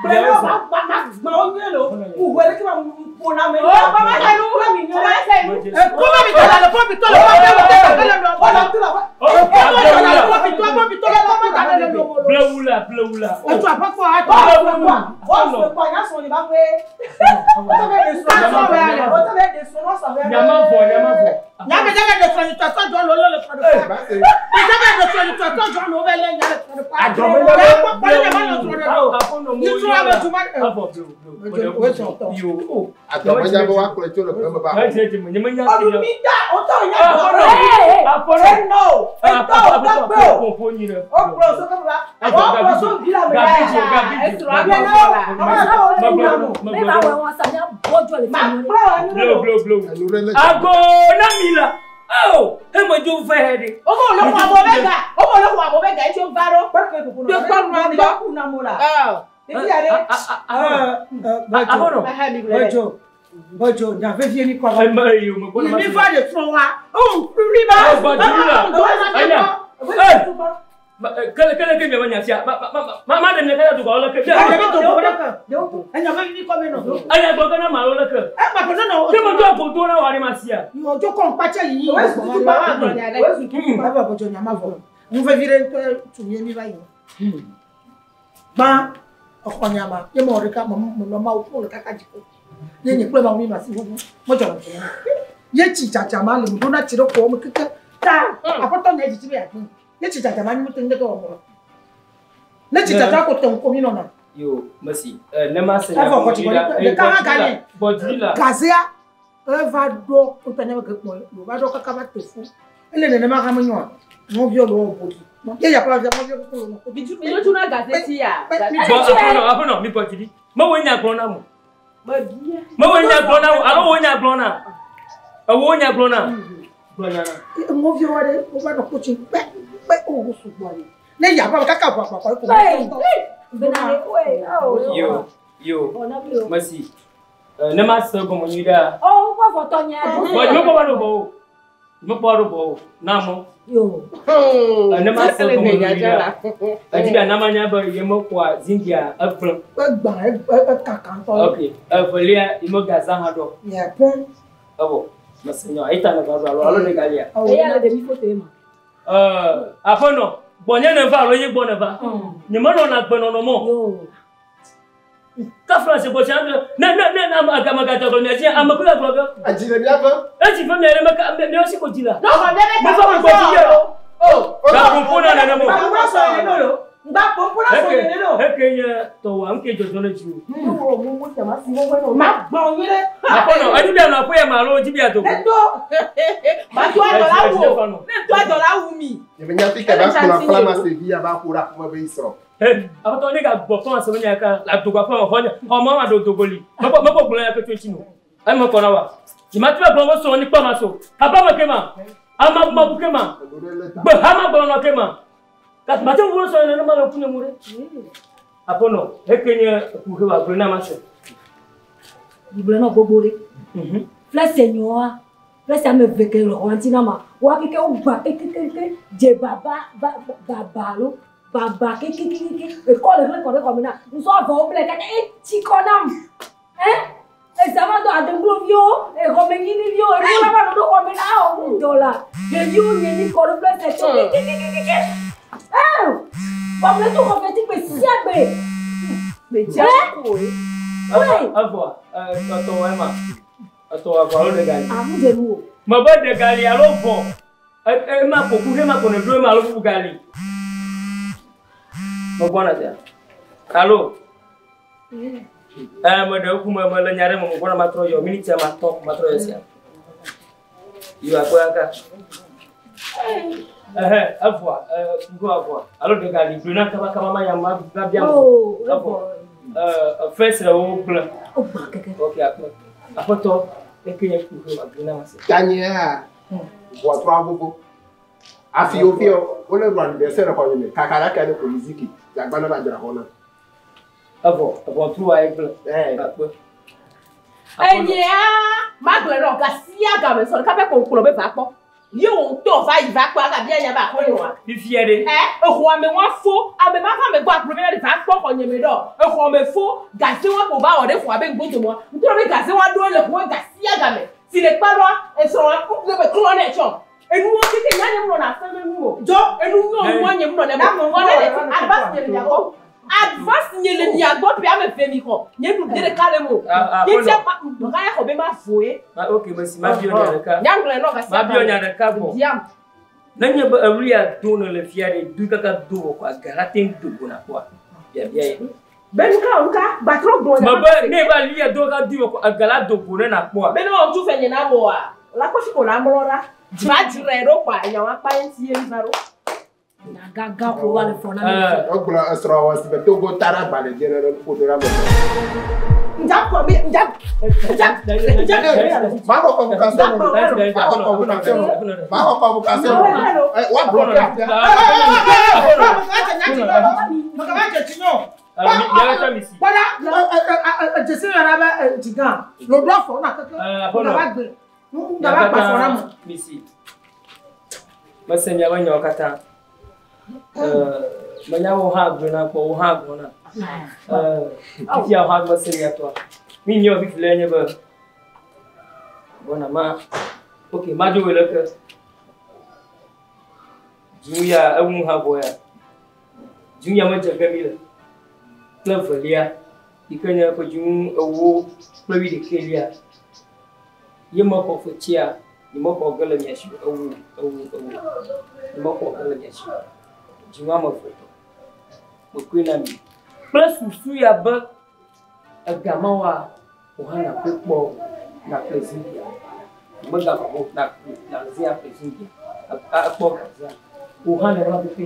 Gbẹ̀rẹ̀ ma ma ma gbọ̀n o nyɛ lo. Mu wɛrɛ kí ma mu na mɛ. O kpa ma se nu. Kura mi nyɛ. O ma se nu. Kó bɛ mi tɔ la le fɔ mi tɔ la fɔ mi tɔ la le O la tu la. Oh, blow Blow la blow la. Etu aƒe O sɔ kɔ o sɔ kɔ nya sɔn ni ba fe. O tɛ bɛ de sɔn. O tɛ bɛ de sɔn o sɔn bɛ. Ɲama fɔ ɲama fɔ. Nyame dɛ bɛ de sɔn tɔ sɔ jɔ lo le sɔn de Ba se. Mi dɛ bɛ de sɔn tɔ sɔ jɔ lo bɛ le nya le sɔn de A jɔ bɛ bɛ kpɔ ne ma le sɔn de Awo Ni sɔn a bɛ tuma Afɔ blow blow. O sɔn tɔ. Yo o. A tɔ ma ɲabɔ wa kplɔe tso le gbe me ba. Ɔdu mi da o tɔ nya Afɔlɔ. gbɔ. Afɔlɔ. E nɔ o. E tɔ o tɔ gbɛ o. O kplɔ so kɛ ba. O kplɔ so vi la mɛ. Gabidjo gabidjo. Ne b'a wɛ wọn sa ne bɔ jɔ le Ma fi mi. kplɔ wa nu Blow blow blow. Enu ɖe ne. Ago na mi la. Oh, e mo jo fɛ de. O ko le xɔ abo bɛ ga. O ko le xɔ abo bɛ ga etso va ɖo. De kpɔ nu agbɔ. Kuna mo la. Ebi ya de. Afɔlɔ. Bɔjɔ bɔjɔ nya vevie ni kɔ. Ẹ ma yi o mo gbọ́dọ̀ ma Mi fa de sɔn wa. O ri ba. Bɔ juru la. Anya. Kele kele ke mi ma nya fia. Ma ma ma ma de mi ka to ko le ke. Ẹ bɛ to kɔ ɖe kan. Enya vevi ni kɔ bɛ nɔ. Anya gbɔ kana ma lo le ke. Ẹ ma ko ne nɔ. Ke mo jo ko do na wa ni ma sia. Yɔ jo kɔ ŋkpatsɛ yi. O ye sutu ba wa gbɔ nya dɛ. O ye sutu ba. Ẹ bɔ bɔjɔ nya ma vɔ. Nu vevi ɖe ŋutɔ tu mie mi va yi. Gbã exɔ nya ma ye mɔ ɖeka mɔ mɔ nɔ mawu kple kaka dziƒo. Ye nye kple mawu mi ma si ʋuʋu mɔdzɔ le ʋuʋu. Ye tsi dzadza ma le mu ɖona tsi ɖe xɔ me keke ta aƒetɔ nye dzidzi be yeagbe. Ye tsi dzadza ma mi te ŋu ɖe wɔ mɔ. Ne tsi dzadza ko te ŋu ko mi nɔna. Yo, merci. Ne ma se. Evɔ xɔ tsi gbɔ ɖeka hã ganye. Bɔ juru la. Gazea eva ɖɔ ŋutɔ nye be ge kpɔ lo va ɖɔ kaka va te fu. Ele nenema hã menyoa nɔviwo le wɔ ƒo ɖi. Ye yakplɔ via nɔviwo koko le wɔ. Mi tso na gazeti ya. Bɔ aƒenɔ aƒenɔ mi bɔ jiri. Me wo nya gblɔ na mo. Me wo nya gblɔ na wo alo wo nya gblɔ na. Ewo nya gblɔ na. Gblɔ nya na. Nɔviwo ɖe wova nɔ kotsi kpɛ kpɛ o sugbɔ ɖi. Ne yakplɔ kaka ʋɔ akpakpa ko. Yo yo. Merci. Ne ma se gɔmɔ nyui ɖea. O ŋkɔ fɔtɔ nye. Bɔ mi kpɔ ba ɖo bɔ o. Mi kpɔ ɖo bɔ o. Na mɔ. Yo. Ne ma se gɔmɔ nyui ɖea. Edzi be anama nya be ye me xɔa zingia egblẽ. Egbã ekaka ŋutɔ. Ok. Evelia ye me gaza hã ɖɔ. Yɛ pɔn. Evɔ. Mese nya eyi ta ne va ɖo alo alo ne galia. Eya le ɖevi foto ye ma. Aƒenɔ gbɔnye ne va alo ye gbɔ ne va. Nye menɔna agbenɔnɔ mɔ. Yo. Kafla se gbɔ sia ne ne ne ne agame gadzɔ gblɔ mia dzi ame kple gblɔ be. Edzi le mía ƒe. Edzi ƒe mia ɖe me ka miawo si ko dzi la. Ne xɔ bɛ Me va me gbɔ dzi ye o. Gaƒoƒo na nene mo. Gba kpɔkpɔ sɔ yene no lo. Gba kpɔkpɔ sɔ yene no. Eke nye tɔwɔ ŋke dzɔdzɔ ɖe dzi o. Ma gbɔn nyui ɖe. Aƒenɔ edzi be anɔ aƒe ya me alo edzi be adogo. Ne to. Ma to adɔ la wu o. Ne to adɔ la wu mi. Nye me nya fi ke ba kplɔ afla ma se vi ya ba ƒo ɖe aƒe me be yi srɔ̃. Aƒetɔ ne ga gbɔ fɔn se nya ka la dogo aƒe xɔ nye xɔ ma ma ɖo dogo li. Mekpɔ mekpɔ gblɔ ya ke tso etsi no. Eme kɔ na wa. Nyemate be gblɔ be srɔ̃ ni kpɔ ma so. Aƒe me ke ma. Ama ma bu ke ma. Enu ɖe le ta. Gbe ha ma gblɔ nɔ ke ma. Gake mate ŋu srɔ̃ nenema le ŋkunye mo ɖe. Aƒenɔ eke nye kuxe wa gblɔ na ma se. Gblɔ na gbogbo ɖe. Flɛsɛ nyɔa. Flɛsɛ ame eve ke le xɔ ŋuti na ma. Wa keke wo gbã kekekeke dze baba ba baba lo. Baba kekekeke ekɔ le hlẽ kɔ ɖe xɔme na. Ŋusɔ avɔwo ble kaka etsi kɔ nam. Ɛ ezama do adeŋgloviwo exɔmenyiniviwo enuwo la va nɔ ɖo xɔme na awo ŋdɔ la. Ɖeviwo nye ni kɔ ɖe flɛsɛ tso kekekeke. Ɛ wɔmle to xɔme ti gbe sia gbe. Evɔ etɔwɔ ema. Etɔwɔ avɔ alo ɖe gali. Amu dze nu o. Mebe ɖe gali alo vɔ. Ema ko ku ema ko ne ɖo ema alo bubu gali. Megbɔna sia. Alo. Ɛ meɖe ku me mele nya ɖe me megbɔna matrɔ yɔ miniti ma tɔ matrɔ yɔ sia. Yɔ akpɔ ya ka. Ɛhɛ evɔa ɛ kuku avɔa alo ɖe gali gblɔ na kaba kaba ma ya ma ma bia mo. Oo Evɔ. Ɛ fɛsrɛwo gblẽ. O gbã keke. Ok akpɔ. Aƒetɔ eke nye kuku wa gblɔ na ma se. Tanyea ʋɔtrɔa vovo. Afi wo fiɔ wole ɖu anniversaire le xɔ nye me kaka ɖe ke le ƒo miziki. Dagba ne va dzra xɔ na. Evɔ eʋɔtru wa ye gblẽ. Akpe. Enyea magblẽ nɔ gasia game sɔ ɖeka pɛ ko kplɔ be va kpɔ. Ye wo ŋutɔ va yi va kpɔ agabia nya be axɔ nɔa. Fifia ɖe. Ɛ exɔa me wa fo ame ma va me gbɔ agblɔ be ne va kpɔ xɔ nye me ɖɔ. Exɔ me fo gaze wa ko va wɔ ɖe xɔa be ŋgbodomoa. Ŋutɔ be gaze wa ɖo le xɔa gasia game. Si le kpa ɖoa esrɔ̃ wa le be klɔ nɛ tsɔ. Enuwo keke nya nye mu nɔna aƒe me nu o. Dzo enu nyɔ nua nye mu nɔ ne mo. Wɔ ne le ti advance nye le mia gbɔ. Advance nye le mia gbɔ ƒe ame ve mi xɔ. Nye ɖu de ɖeka le mo. Ah, Nye tia ma ɖeka ya xɔ be ma voe. Ma ok mesi ma biɔ nya ɖeka. Nya ŋlɔe nɔ gasia Ma biɔ nya ɖeka vɔ. Biam. Nenye be elu ya do ne le fia ɖe do kaka do wɔ kɔ aga la te ŋu do go na kpɔa. Biabia ye. Be nuka o nuka gbatrɔ gblɔ nya. Me be ne eva lu ya do kaka do wɔ kɔ aga la do go ne na kpɔa. Be ne wɔn tu fɛ nye na wɔa. La kpɔ fi ko la mlɔ ɖa. Va dzrae ɖo kɔa enya wa kpa ye ŋuti ye va ɖo. Gaga ko wa le fɔ na mi. Egblɔ esrɔ̃ wɔ si be Togo ta ɖe agbalẽ dzi ene ɖe ƒodo ɖe ame gbɔ. Nja kɔ mi nja nja nja. Maxɔ convocation o. Maxɔ convocation o. Maxɔ convocation o. Ɛ, wa bloquer afia. Kpɔɖa dzesi yɔna be dzigã lòɖo afɔ na keke ŋgava gbe ŋgava gba afɔ na me. Misi. Mese miaƒe nyawo katã. Menya wo hã gblɔna kpɔ wo hã gblɔna. Fifia wo hã mese mia tɔa. Mi miewɔ fifi le nye be gbɔna ma ok madzo wòe leke. Dzu ya eŋu hã vɔ ya. Dzu ya medze ge mi le. Kple velia yi ke nye ƒe dzu ewo kple wuiɖekɛlia. Ye mexɔ fetsia nye mexɔ ge le mia si o. Ewo ewo ewo. Nye mexɔ ge le mia si o. Dzu ame eve tɔ. Mekoe na mi. Kple susu ya be ega ma wa wò hã nàkpɔe kpɔ nàƒle zingia. Megava o nàƒle nàzi aƒle zingia. Akpɔ gazia. Wò hã nenema pɛpɛ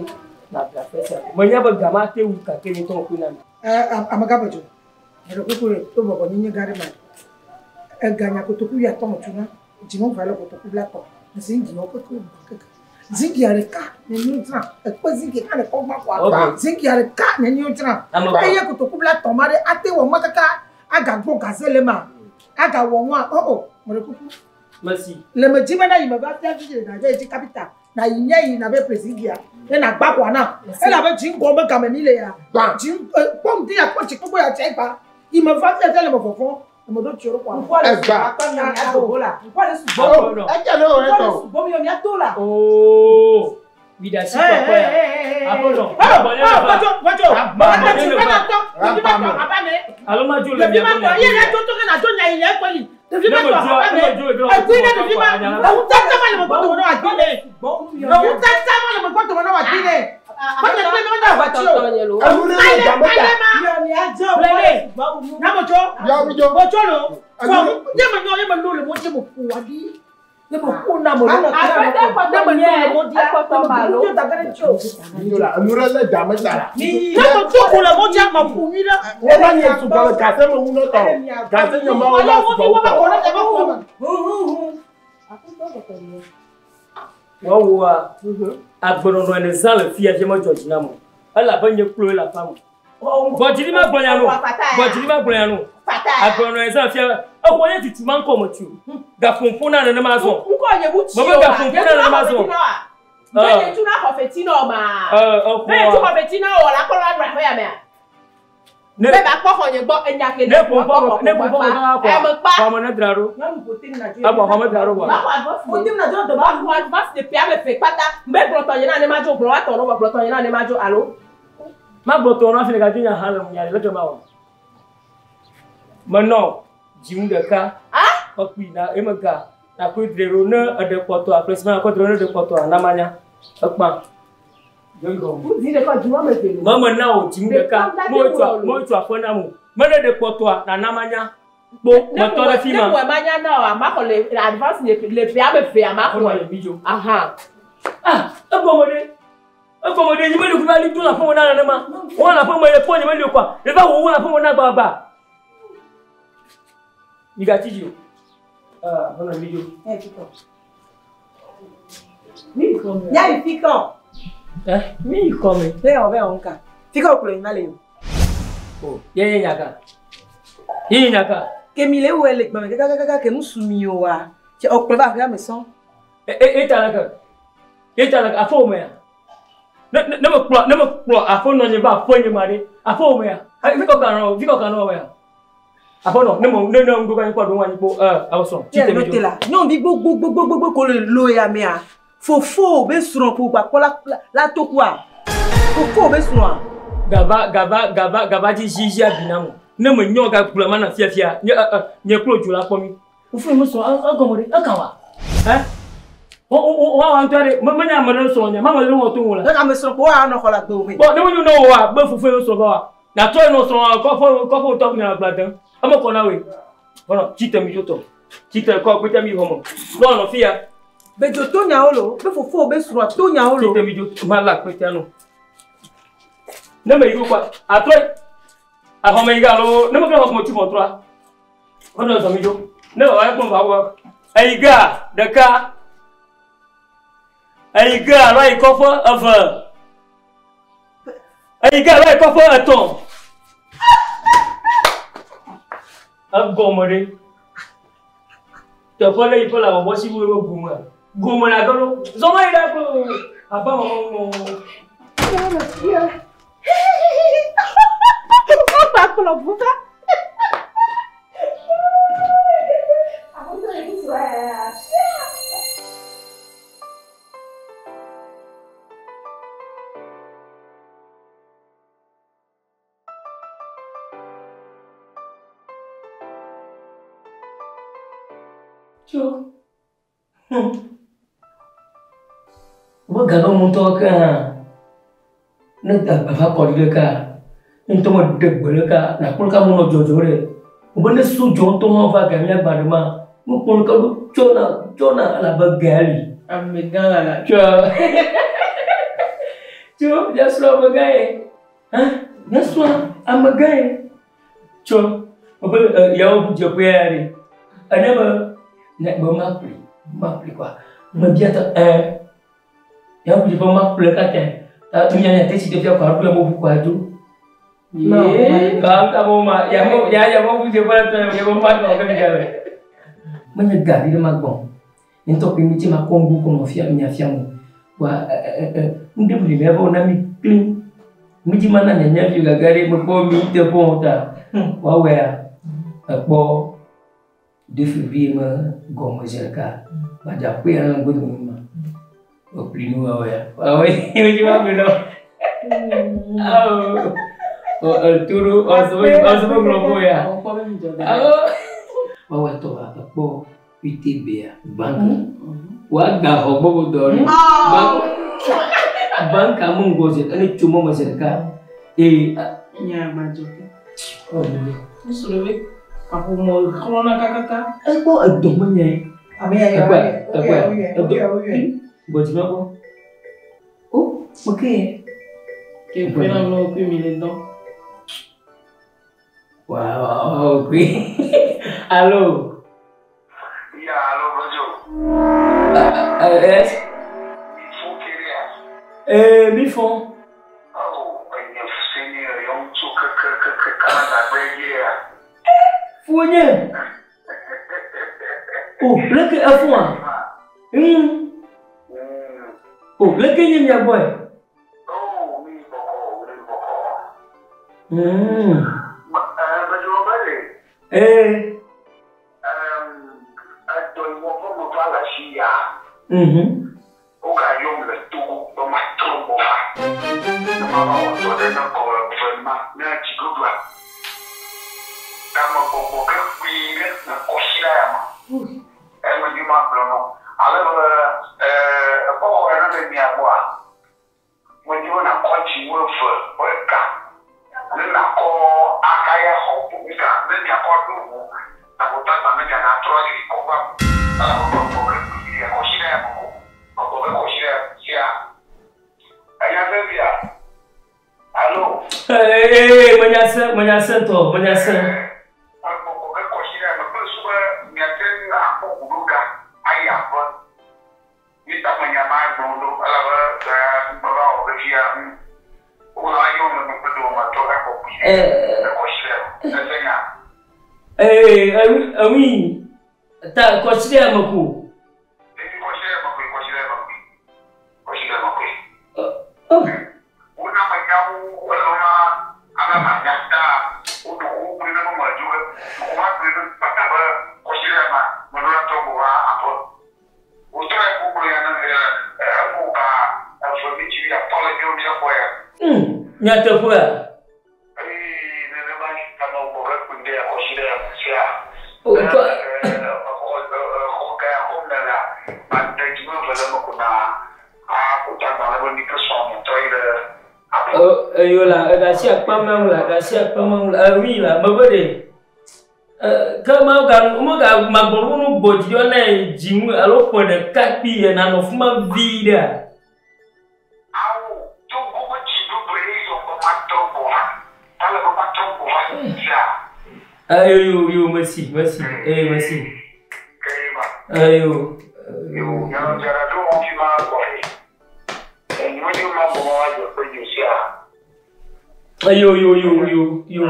nàƒle aƒe sia. Menya be ga ma te wu gake nye ŋutɔ mekoe na mi. Amegã bedzo eɖe kuku le to bɔbɔ nyenye gã ɖe ma ega nya kotoku ya tɔ me tuna dziŋɔ va le kotoku bla tɔ zingiwo keke keke zingia ɖeka nenyi dzra ekpe zingi ka le kɔgba kɔa zingia ɖeka nenyi dzra eye kotoku bla tɔ ma ɖe ate wɔ ma kaka agagbɔ gaze le ma agawɔ ŋua o o me ɖe kuku Merci. le me dzi be na yi me va fia fi le na be dzi kapita na yi mía yi na be ƒle zingia ne na gba xɔa na elabe dzi ŋgɔ me game mi le ya dzi kpɔm di akpɔ tsi kpɔkpɔ ya tse gba yi me va fia fia le me vɔvɔ ame ɖo tsi ɖo kɔa. Egba. Edze ne wò etɔ. Oh, leadership kɔkɔ ya. Aƒenɔ. Alo ma dzo le mia gbɔ mia. Enu ɖe le game ta. Ne Wova nye sugbɔ le gaze me wu ne tɔ. Gaze nye ma wova sugbɔ wu tɔ. Woawoa agbenɔnɔ ene zã le fia fia medzɔ dzi nam o. Elabe nye kplo ye le aƒea me. Gbɔdzili ma gblɔ nya no. Gbɔdzili ma gblɔ nya no. Agbenɔnɔ ene zã le fia exɔ nye tutu ma ŋkɔ me tsi o. Gaƒoƒo na nenema zɔ. Ŋkɔ nye mu tsi Mebe o. gaƒoƒo na nenema zɔ. Nye tu na xɔ feti nɔ ma. Ne tu xɔ feti nɔ wɔ la kpɔ la ɖo aƒe ya mea. Ne Be ba kpɔ xɔ nye gbɔ enya ke ne ƒoƒo ne ƒoƒo kaka Ɛ me kɔ kpa. xɔme ne dzra ɖo. Ebɔ xɔme dzra ɖo vɔ. Maxɔ advance de ƒe ame eve kpata. Mbe gblɔ tɔ nye na ne ma dzo gblɔ wa tɔ nɔ vɔ gblɔ tɔ nye na ne ma dzo alo. Magblɔ tɔ na hafi negadzo nya hã le ŋunya leke ma wɔ. Menɔ dziŋu ɖeka. Mekpui na eme ga nakɔe dzrae ɖo ne eɖe kpɔtɔ aƒle si ma nakɔ dzrae ɖo ne eɖe kpɔtɔa na manya. Ekpã. Ŋdi ɖeka dziŋu ame eve lo. Meme na wò dziŋu ɖeka. Mewotso aƒe nam o. Mene ɖe kpɔtɔa nana manya. Kpo metɔ ɖe fi ma. Ne mɔe manya na o, maxɔ le advance le ƒe ame evea maxɔe. Aha. Ah, egɔme ɖe. Egɔme ɖe nye meli kuba li do le aƒeme na nenema. Wɔn le aƒeme le kpɔ nye meli kɔa. Le va wo le aƒeme na gbagba. Migatsi dzi o. Ah, aƒenɔ mi dzo. Nya yi fi kɔ. Mi yi xɔ me. Ne wɔ be wɔn ka. Fi ka wòkplɔ yina le o? O, ye ye nyaka. Ye ye nyaka. Ke mi le wɔ le gbame kakakaka ke nu su mi o wa. Tse ɔkplɔ va aƒea me sɔŋ. E e ta le ke. E ta le ke aƒewò mea. Ne ne ne me kplɔ ne me kplɔ aƒenɔ nye va aƒe nye ma ɖe aƒewò mea. Fi kɔ kan nɔ fi kɔ kan nɔ wɔ ya. Aƒenɔ ne me ne ne ŋɖo anyi kpɔ ɖo anyi kpɔ ɛ awɔ srɔ̃. Ye le te la nyɔnuvi gbogbogbogbogbogbo ko le lo ya mea. Fofo be srɔ̃ ko gba kpɔ la la to kua. Fofo be srɔ̃a. Gava gava gava gava dzi zizi abi na mo. Ne me nyɔ ga gblɔ ma na fia fia nye ɛ ɛ nye kplo dzo la kpɔ mi. Fofo me srɔ̃ egɔme ɖe eka wa. Ɛ wo wo wa ŋutɔ ɖe me menye ame ɖe srɔ̃ nye ma me ɖe wɔ to ŋu le. Ne ame srɔ̃ ko wa nɔ xɔ le agbe me. Bɔn ne me nyo ne wɔ wa be fofo me srɔ̃ va wa. Na trɔ nɔ srɔ̃ kɔƒe kɔƒe ŋutɔ nya gblɔ dem. Eme kɔ na woe. Bɔn tsi te mi dzo tɔ. Tsi te kɔ kpete mi xɔ me. Nɔ nɔ fia. Be dzo to nyawo lo, be fofo be srɔ̃ to nyawo lo. Tsi te mi dzo ma la kpete no. Ne me yi ko kwa atrɔ axɔ me yi ga lo ne me ke xɔ me tsi ʋɔtrɔa. Bɔn zɔ mi dzo. Ne wa kpɔ va wɔ. Eyi ga ɖeka. Eyi ga alo ayi kɔƒe eve. Eyi ga alo ayi kɔƒe etɔ̃. Egɔme ɖe. Teƒe ɖe yi ƒe le abɔbɔ si wo gome. Gome la gɔlɔ. Zɔma yi ɖa kple aba mama ŋu. Papa kplɔ ʋu va. Tso. Wo gaɖo ŋutɔ ke hã. Ne ava kɔ ɖi ɖeka, ŋutɔ me ɖe gbe ɖeka, nakpɔ ɖeka mo nɔ dzɔdzɔ ɖe. Wo ne so dzɔ ŋutɔ hã va ga mía gba ɖe ma. Mo kpɔ ɖeka ɖo tsɔna tsɔna elabe ga li. Amegã la la. Tso. Tso míasrɔ̃ amegã ye. Hã míasrɔ̃ amegã ye. Tso wobe yawo dzeƒe ya ɖe. Ene be ne be maƒli maƒli kɔa. Mebia tɔ ɛ. Yawo dzeƒe maƒle katã. Ta nya nya tesi dzeƒe kɔa ɖo mo ʋu kɔa dzo. Ye. Ka ka mo ma ya mo ya ya mo ʋu dzeƒe tɔ ya mo ma tɔ ke mi gabe. Menye gavi ɖe ma gbɔ. Ŋutɔ ke mi tse ma kɔ ŋgu kɔ nɔ fia mia fia mo. Wa ɛ ɛ ŋɖe mi le va na mi kli. Mi dzi ma na nyanya vi gaga ɖe me kpɔ mi te ƒo ta. Wa wɛa ekpɔ 2 février me gɔme zi ɖeka. Badza ƒe ya na ŋgodo mi ma. Oƒli nu wa wɛa. Wa wɛ mi dzi ma gblɔ. Awo. O turu ɔsɔ ɔsɔ gblɔ bo ya. Awo. Wa wɛ tɔ ekpɔ UTB banque. Wa ga xɔ gbɔgbɔ dɔ ɖe. Banque amu ŋgɔ zi ene tso mɔ me zi ɖeka. Eye. Nye agbadzɔ ke. Ɔ mi. Nusrɔ̃ be kaƒomɔ xlɔna kakaka. Ekpɔ edɔ me nye. Ame ya Ekpɔe, ya ekpɔe, oyɛ edɔ. oyɛ oyɛ. Gbɔdzi ma gbɔ. O, meke ye. Ke ƒe na nɔ kpe mi le dɔn. Wa wa wa kpe. Allo. Ya, allo, bonjour. Ɛ ɛ. Mi fɔn. Oh, enye senior yɔm tso kekekeke Canada gbe yea. Fonye. O, leke efɔa? O, leke nye mia gbɔe? Oh, mi bɔkɔ, mi bɔkɔ. Bonjour, bele. Ee. Edɔ yi wɔ ƒe me va le afi ya. Wogayɔm le Togo be matrɔ gbɔ va. Ne mava wɔ dɔ ɖe ne gouvernement ne dziɖuɖua. Tamegbɔgbɔ ke kpui ɖe le kɔsi la ya me. Eme dzi magblɔ nɔ. Ale be ekpɔ xɔ ɖe le mia gbɔa. Medzi be nakɔ dziwo eve ƒe ga. Ne nakɔ akaya xɔ ga ne miakɔ ɖo ʋu. Nakɔ tagba ne miagatrɔ ayi kɔ va. Elabe gbɔgbɔ ke kpui ɖe kɔsi la ya me ko. Gbɔgbɔ ke kɔsi la ya. Eya vevia. Allo. Ee, menya se, menya se ŋutɔ, menya se. Gbɔgbɔ ke kɔsi la ya me kple su be miate ŋu akpɔ ʋu ɖo ga ayi aƒe. Mi ta me nya ma gblɔ ɖo elabe meva wɔ vevia. Ee, ewi, ta kɔsi ɖe ame ko. Nyateƒea? Eyo la, eɖe asi akpa ma ŋu la, eɖe asi akpa ma ŋu la, ewi la, mebe ɖe. Ke mega, mega magbɔ ɖo nu gbɔ dzi ne dzi ŋu alo ƒe ɖeka kpi nanɔ fi ma vi ɖea. Ayo yo yo merci merci eh merci. Ayo. Ayo yo yo yo yo.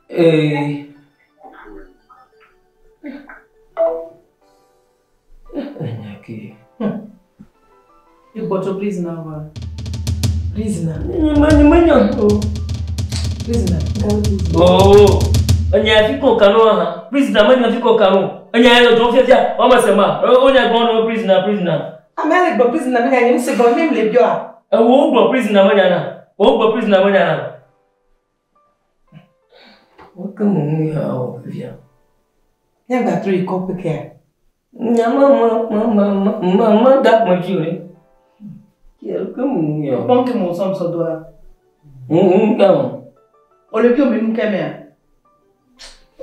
Eh. Anyaki. Igbocho prisoner wa. Prisoner. Manya manya. Prisoner. Oh. Anya fi ko kanu ha. Prisoner manya fi ko kanu. Anya yo don fia o ma se ma. O nya gbon no prisoner prisoner. Amele gbo prisoner mi nya se gbon mi le bio a. E wo gbo prisoner manya na. Wo gbo prisoner manya na. Wo ke mo mu ya o fia. Nya gba tro iko peke. Nya ma ma ma ma ma ma da mo ji re. Ki ke mo mu ya. Pon ke mo som so do a. Ka mo. O le bio mi nu ke me a.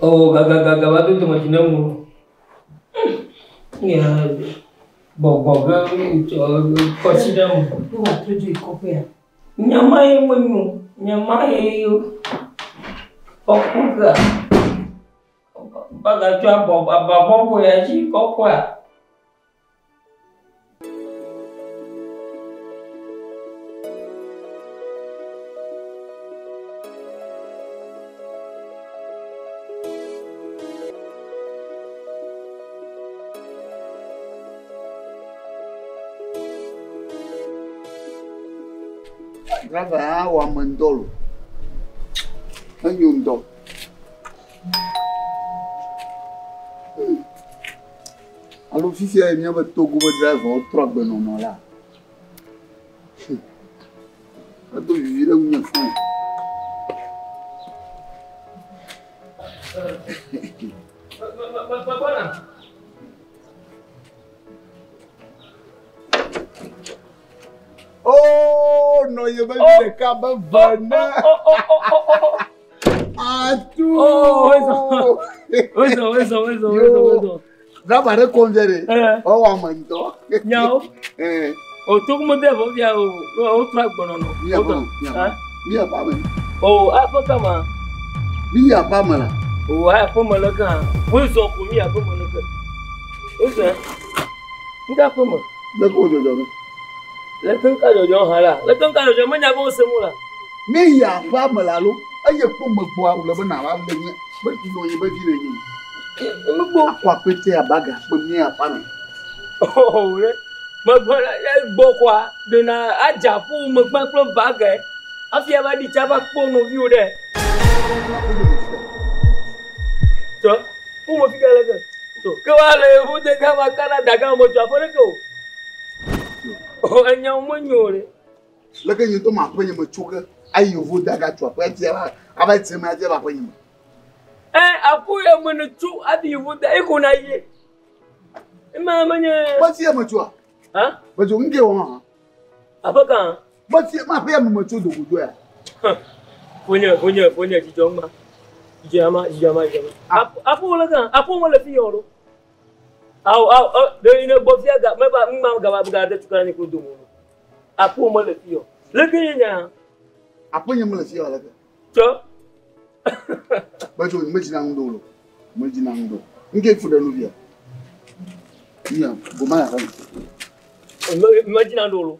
Oh, ga ga ga ga ba to mo ji na mu. Ya bo bo ga ko si da mo. Wo wa tro ju iko pe a. Nya ma e mo nyu. Nya ma e yo. Oku ga. Ba ga twa bo ba bo bo ya ji ko kwa. Driver wɔ ame ŋdɔ lo. Enyo ŋdɔ. Alo fifia ye míabe Togo be driver wotrɔ agbenɔnɔ la. Edo vivi ɖe ŋunye fũu. Oh, no, ye be ɖeka be ve ne. Atu. Oh, wezo. Wezo, wezo, wezo, wezo. Driver ɖe kɔm fia ɖe. Ewɔ ame ŋutɔ. Nyawo. O Togo me driver fia o wotrɔ agbenɔnɔ. Mi aƒe me. O aƒe kama. Mi aƒe me la. O aƒe me le kan. Wozɔ ko mi aƒe me le ke. Wozɔ. Ŋka aƒe me. Le ko dzɔdzɔ me. Le ke ŋka dzɔdzɔ hã la. Le ke ŋka dzɔdzɔ menya be wose mu la. Mi yi aƒea me la alo eye kpɔ megbɔa wòle be nàva le nye be nɔ nye be vi le nye. Megbɔ. Akɔ akpete abaga kpe mi aƒea me. Oh le megbɔ la gbɔ kɔa ɖena adza ƒu megbe kple baga hafi ava ɖi tsa va kpɔ nɔviwo ɖe. Tɔ ƒu me fi ka le ke. Tɔ ke wa le ƒu de gama kana daga me tso aƒe ɖeke o. Oh enyawo menyo o ɖe. Leke nye ŋutɔ ma aƒe nye me tso ke ayi yevu daga tso aƒe tia va ava tse me ati va aƒe nye me. Aƒe ya me ne tso afi yevu da eko na ye. Ema menye. Meti ya me tsoa. Ha? Me tso ŋke wɔ hã. Aƒe kan. Meti ma aƒe ya me me tso dogodo ya. Fonye fonye fonye dzidzɔ ma. Dzidzɔ ma dzidzɔ ma dzidzɔ ma. Aƒe wo le kan aƒe wo le fi yɔ ɖo. Awo awo ɖe ne gbɔ fia ga meva ŋma gaba ga de tukura ne ko domo. Aƒe wo me le fi yɔ. Le ke nye nya. Aƒe nye me le fi yɔ le ke. Tsɔ. Me tso me dzina ŋu ɖo lo. Me dzina ŋu ɖo. Ŋke fu ɖe nu via. Nya goma ya me. Me dzina ɖo lo.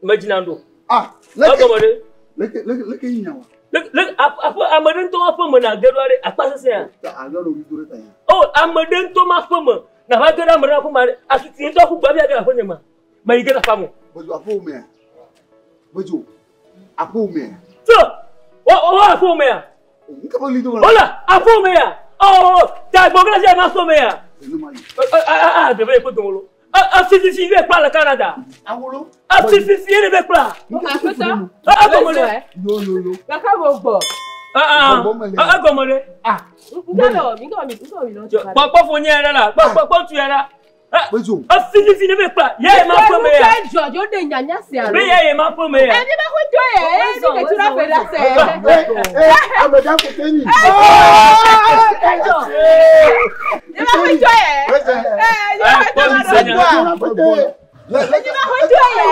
Me dzina ɖo. Ah, Egɔme ɖe. Leke leke leke yi nyawa. Le le aƒe ame ɖe ŋutɔ aƒe me na ge ɖo aɖe akpa sesẽ ya. Alɔ ɖo do ɖe ta ya. O ame ɖe ŋutɔ ma aƒe me na va ge ɖe ame ɖe aƒe me aɖe asutu ŋutɔ ƒu gba via ge ɖe aƒe nye ma. Me yi ge ɖe aƒea me. Bedzo aƒe mea. Bedzo aƒe mea. Tso wo wo aƒe mea. Nke be li do. Ola aƒe mea. Oh ta gbɔ ge ɖe ma aƒe mea. Ah ah ɖevi le kpe dɔwɔlo. Afififi bɛ kpla le Canada. Awolo. Afififi ye bɛ kpla. Aƒetɔ. Egɔme ɖe. Yo yo yo. Kaka wo gbɔ. Egɔme ɖe. Ah. Nkɛ wɔ mi nkɛ wɔ mi nkɛ wɔ mi lɔ. Kpɔ kpɔ fo nye yɛrɛ la kpɔ kpɔ kpɔ tu yɛrɛ la. Bedzo. Afififi ne bɛ kpla ye ma ƒe me ya. Nkɛ jɔ jo de nyanya se alo. Be ye ye ma ƒe me ya. Ɛni bɛ ko jɔ yɛ e mi ke tura fe la se. Ame da ko te ni. Ɛjɔ. Ne bɛ ko jɔ yɛ. Ɛɛ ne bɛ ko jɔ yɛ. Ne bɛ ko jɔ yɛ.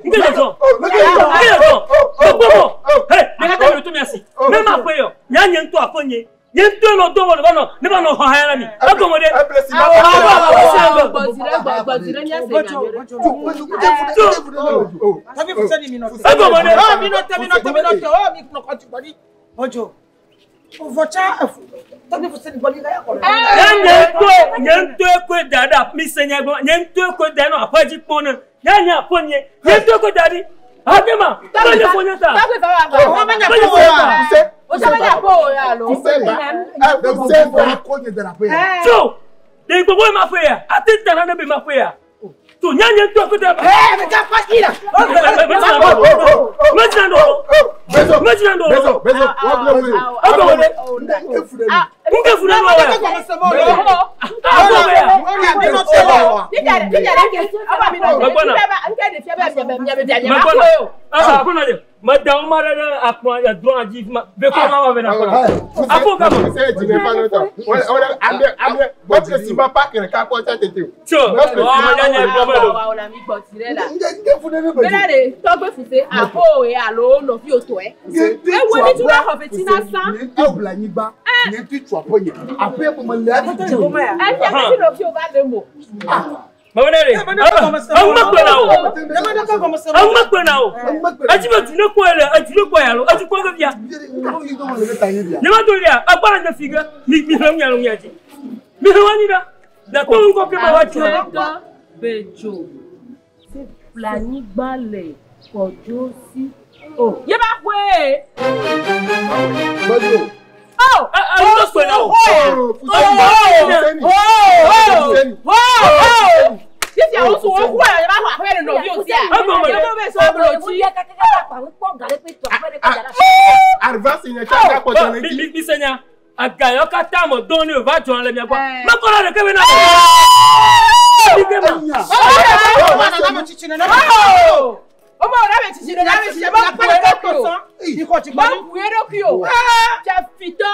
Nke jɔ. Nke jɔ. Gbogbo. Hey, ne ka tɛmɛ to mi asi. Ne ma ƒe yɔ. Nya nye ŋutɔ aƒe nye. Nye ŋutɔ nɔ dɔwɔ ne ba nɔ ne ba nɔ xɔ haya la mi. Egɔme ɖe. Egɔme ɖe. Mi nɔ te mi nɔ te o mi nɔ kɔti gbɔdi. Ojo. Ovɔtsa efu. Tɔbi fuseni gbɔdi ka ya kɔrɔ. Nye ŋutɔ nye ŋutɔ koe da ɖe mi se nya gbɔ. Nye ŋutɔ koe da nɔ aƒe dzi kpɔm ne. Nya nye aƒe nye. Nye ŋutɔ koe da ɖi. Adema. Tɔbi nye fo nye ta. Tso. De gbogbo ma ƒe ya. Ate ta na be ma ƒe ya. To nya nye ŋutɔ koe da. Ɛ mi ka fa i la. Medzina ɖo. Medzina ɖo. Bezo, bezo, wa blo we. Egɔme ɖe. Nke fu ɖe nɔ ya. Meda wo ma ɖe ɖe akplɔ edrɔ̃a dzi ma be kɔ ma wa ve na kɔna. Afɔ kama. Se di me fa no tɔ. Wala ame ame bɔ si ba pa kere ka kɔ ta tete. Tso. Ɔ ma nya nye gblɔ be lo. Bena de tɔgbe fuse aƒo ye alo nɔvi wòtɔe. Ewo mi tún bá xɔ feti na sã. Nye ŋutɔ bla anyigba. Nye ŋutɔ tso aƒe nye. Aƒe me le afi tso. Efia feti nɔvi wo va le mo. Mawone ɖe. Eŋu mekpe na o. Eŋu mekpe na o. Edzi be du ne kpɔ ye le edu ne kpɔ ya lo edu kpɔ ge fia. Ne ma do ɖea egbɔ le nye fi ge mi mi hlẽ ŋuya le ŋuya dzi. Mi hlẽ anyi ɖa. Le kpɔ ŋkɔ ke ma va tso. Aƒetɔ Bedzo se ƒle anyigba le Kɔdzo si. O ye ba xoe. Bedzo. O Eŋu mekpe na o. Fifia wo sùn wo xoe ye ba xɔ aƒe le nɔvi wo sia. Egɔme ɖe. Ye be sɔ blo dzi. Arva si nye tsa ka kɔ tɔ le Mi mi se nya. Aga yawo katã me dɔn ne wòva dzɔ le mia gbɔ. Mekɔ ɖe ɖeke be na. Mi ke ma. O ma wòle ame tsitsi ɖe ame tsitsi ma bu eɖokui o. Ma bu eɖokui o. Tsa fitɔ.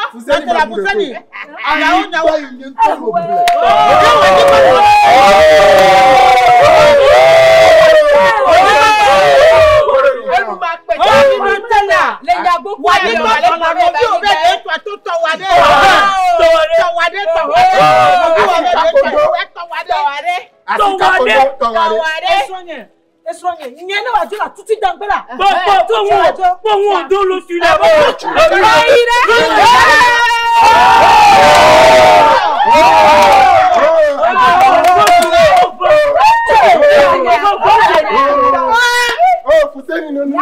Le nyagbogbo Wà ní tọ̀tọ̀ la nɔvi wo bɛ de tɔ to tɔ wa de. Tɔ wa de tɔ wa de. Nɔvi wo bɛ de tɔ wa de tɔ wa de. Esrɔ̃nye esrɔ̃nye nye ne wa dzo la tutu dangbe la. Kpɔ kpɔ kpɔ ŋu kpɔ ŋu do lo si la. Oh, Fuseni no no.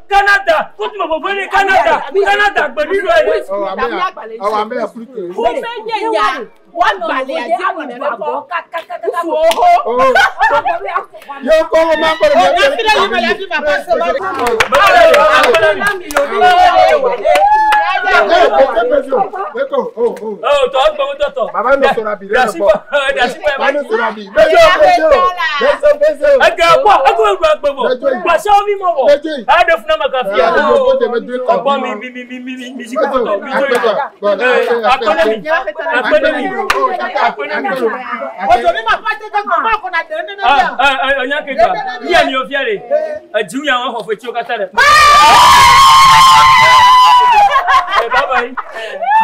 Canada, Canada, Canada, gbẹ̀dúrà yìí. Ɔ ame ya flute. Yo kɔ wo ma kɔ le. Tɔ gbɔn tɔtɔ. Baba no sọ̀rọ̀ abi lẹ́nu bọ̀. Baba no sọ̀rọ̀ abi. Bezo bezo bezo bezo. Ege kɔ ege wo gba gbɔ gbàsɛ wo mi mɔ wɔ. A de funa ma ka fiya. Ɔgbɔn mi mi mi mi mi mi si kɔtɔ mi jo yi. Akpɛnɛ mi akpɛnɛ mi. Ojo mi ma fa te ke ko ma ko na de ne ne ya. Nya ke tɔ. Nye mi o fia le. Edziwu ya wɔn xɔ fetsi wo katã ɖe. Baba yi.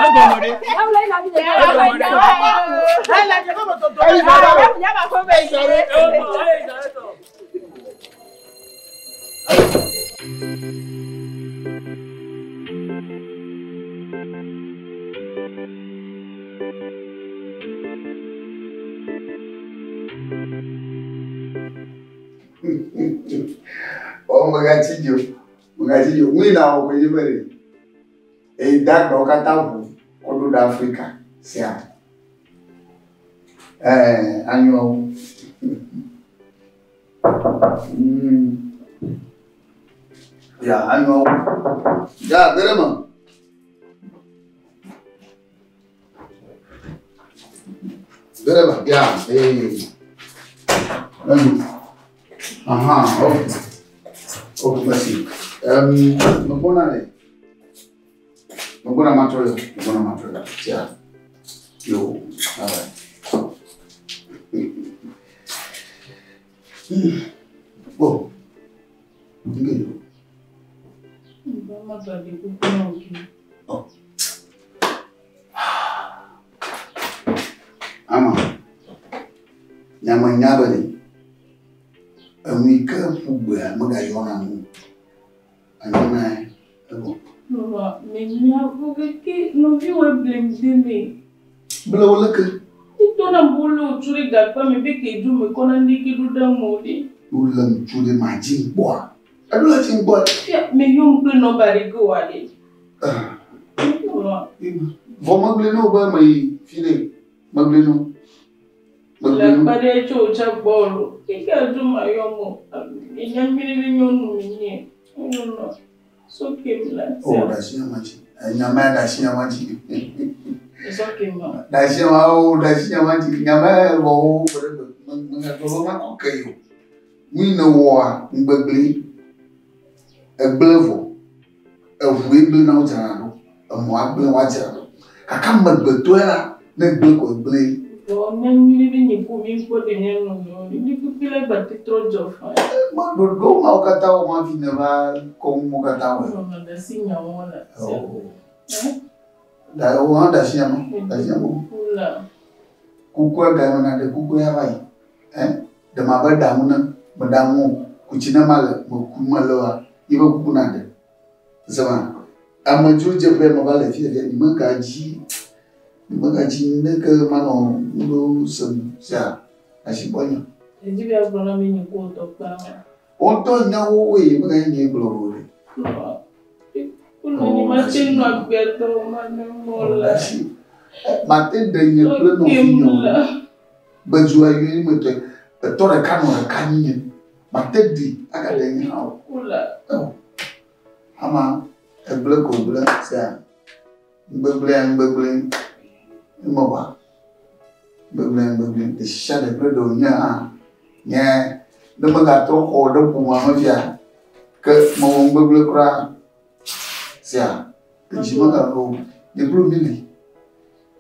Egɔme ɖe. Egɔme ɖe. Oh, megatsi dzi o, megatsi dzi o. Nu yi na wɔ koe nye be ɖe eyi dagbewo katã ʋu kɔ ɖo ɖe Afrika sia. Ɛɛ, anyɔ wu. Ya, anyɔ wu. Ya, ge ɖe eme. Ge ɖe eme. Ya, ee. Nyɔnu. Aha, ok. Ok, merci. Megbɔna ɖe. Megbɔna matrɔ yɔ. Megbɔna matrɔ yɔ. Tia. Yo, bye bye. Oh. Nge yo. Oh. Ama. Nyame nya be ɖe. Enu yi ke ƒu gbea megayɔna nu. Anyɔ na egbɔ. Baba, menya ke nɔviwoe blem de me. Ble wo leke. Etɔ na bolo wòtso ɖe gakpa me be ke dzo me kɔ naneke ɖo ɖe eme o ɖe. Wole ŋutsu ɖe ma dzi kpɔa. Eɖo le dzi kpɔa. Fia, meyɔm kple nɔmba ɖe ke oa ɖe. Vɔ megblɔe na wo be meyi fi ɖe. Megblɔe na wo. Le akpa ɖe tso wò tsa gbɔ lo. Keke dzo ma yɔm o. Enya nyuie ɖe nyɔnu mi nye. Nyɔnu. Soke mi la. Oh, ɖe asi nyama dzi. Nyama ya ɖe asi nyama dzi. Soke ma. Ɖe asi nyama o, ɖe asi nyama dzi. Nyama ya wɔ wo ƒe ɖe gbe. Megagblɔ be makɔ ke yi o. Nu yi ne wɔa ŋgbegblẽ. Egblẽ vɔ. Eʋue gblẽ na wo dzrana ɖo. Emɔa gblẽ woadzra ɖo. Gake amegbetɔe la, ne gblẽ ko egblẽ. Vɔ nya nyuie ɖe nye ko mi kpɔ ɖe nye nɔnɔewo. Ɖe kpekpe la gba te trɔ dzɔ fa. Ɖoɖo mawo katã wɔm hafi ne va kɔ nuwo katã wɔe. Nɔnɔ ɖe asi nyawo la. Da wo hã ɖe asi nyama. Ɖe asi nyama. Kula. Kukua ga me na ɖe kuku ya va yi. Ɛ? Ɖe ma be ɖaŋu ne me ɖaŋu o. Kutsi ne ma le me ku me le wa. Ye be kuku na ɖe. Zema. Amedzrodzeƒe me va le fia fia. Nye megadzi nye megadzi ne ke manɔ nu ɖewo sem sia asi gbɔ nye. Edzi be agblɔ na mi nye ko tɔ kpa. Wo ŋutɔ nya wowoe meganye nye gblɔ o ɖe. Kula nye ma te nɔ agbetɔ ma ne mɔ la. Mate ɖe nye kple nɔvinye o. Gbedzua yɔ me tɔe. Etɔ ɖeka nɔ ɖeka nye. Mate ɖi agaɖe nye hã o. Kula. Ama egblẽ ko gblẽ sia. Ŋgbegblẽ ŋgbegblẽ. Eme wa. Ŋgbegblẽ ŋgbegblẽ. Ɖe sia ɖe kple ɖe wònye hã. Nye ne megatrɔ xɔ ɖe ƒomea me fia. Ke mewɔ ŋgbegblẽ kura sia. Edzi meganɔ o. Nye kple mi li.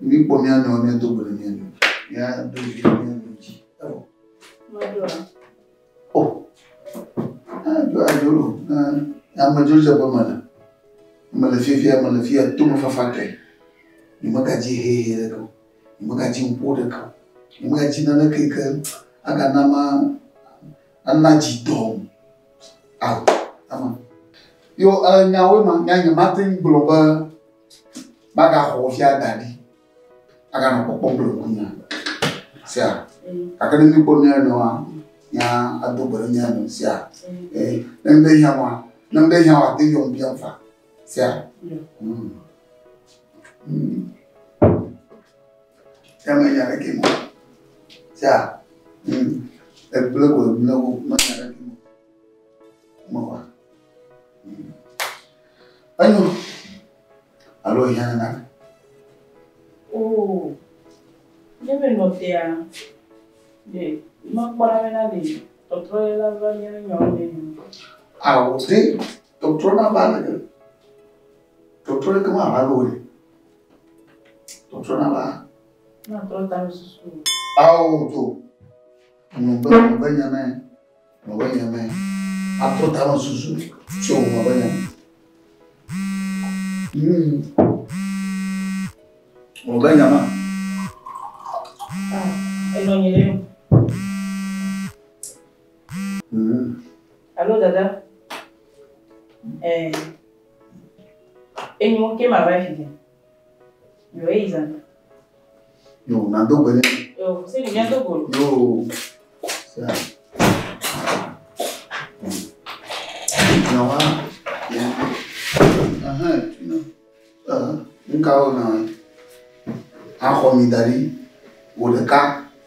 Mi kpɔ mía nɔewo míado gbe ɖe mía nɔewo. Míado vi ɖe mía nɔewo dzi. Evɔ. Maɖoa. Oh. Adzo adzo lo. Amedzrodzeƒe me le. Mele fifia, mele fia tomefafatɔe. Nye megadzi hehe ɖeke o. Nye megadzi ŋku ɖeke o. Nye megadzi naneke yi ke agana ma ana dzi dɔm. Awo, ama. Yo, nyawoe ma, nya nye mate ŋu gblɔ be magaxɔ fia da ɖi. Aganɔ kpɔkpɔm kple ŋkunya. Sia. Gake ne míkpɔ mía nɔewoa, mía ado gbe ɖe mía nɔewo sia. Ne ŋɖe hiã woa, ne ŋɖe hiã woa, ate yɔm biam fa. Sia. Ya menya ɖeke mo. Sia. Egblẽ ko egblẽ ko menya ɖeke mo. Mewa. Enyo. Alo hiã nana. Oh. Ne me nɔ tea. De makpɔ ɖa bena de tɔtrɔ ye la va mía nyawo me. Awo de tɔtrɔ na va le ke. Tɔtrɔ ɖeke ma va lo ɖe. Tɔtrɔ na va. Na trɔ ta susu. Awo to. Ŋlɔ be ŋlɔ be nyame. Ŋlɔ be nyame. Atrɔ ta me susu. Tso ŋlɔ be nyame. Ŋlɔ be nyame. Ah, enɔ nye ɖe. Allô, dada? Eh. Enyo ke ma va fi. Yo e izan. Yo, na do gbe. Yo, se ni mia do go. Yo. Sa. Nyawa. Aha, no. Ah, nka o na. Axɔ mi da ɖi. Wò ɖeka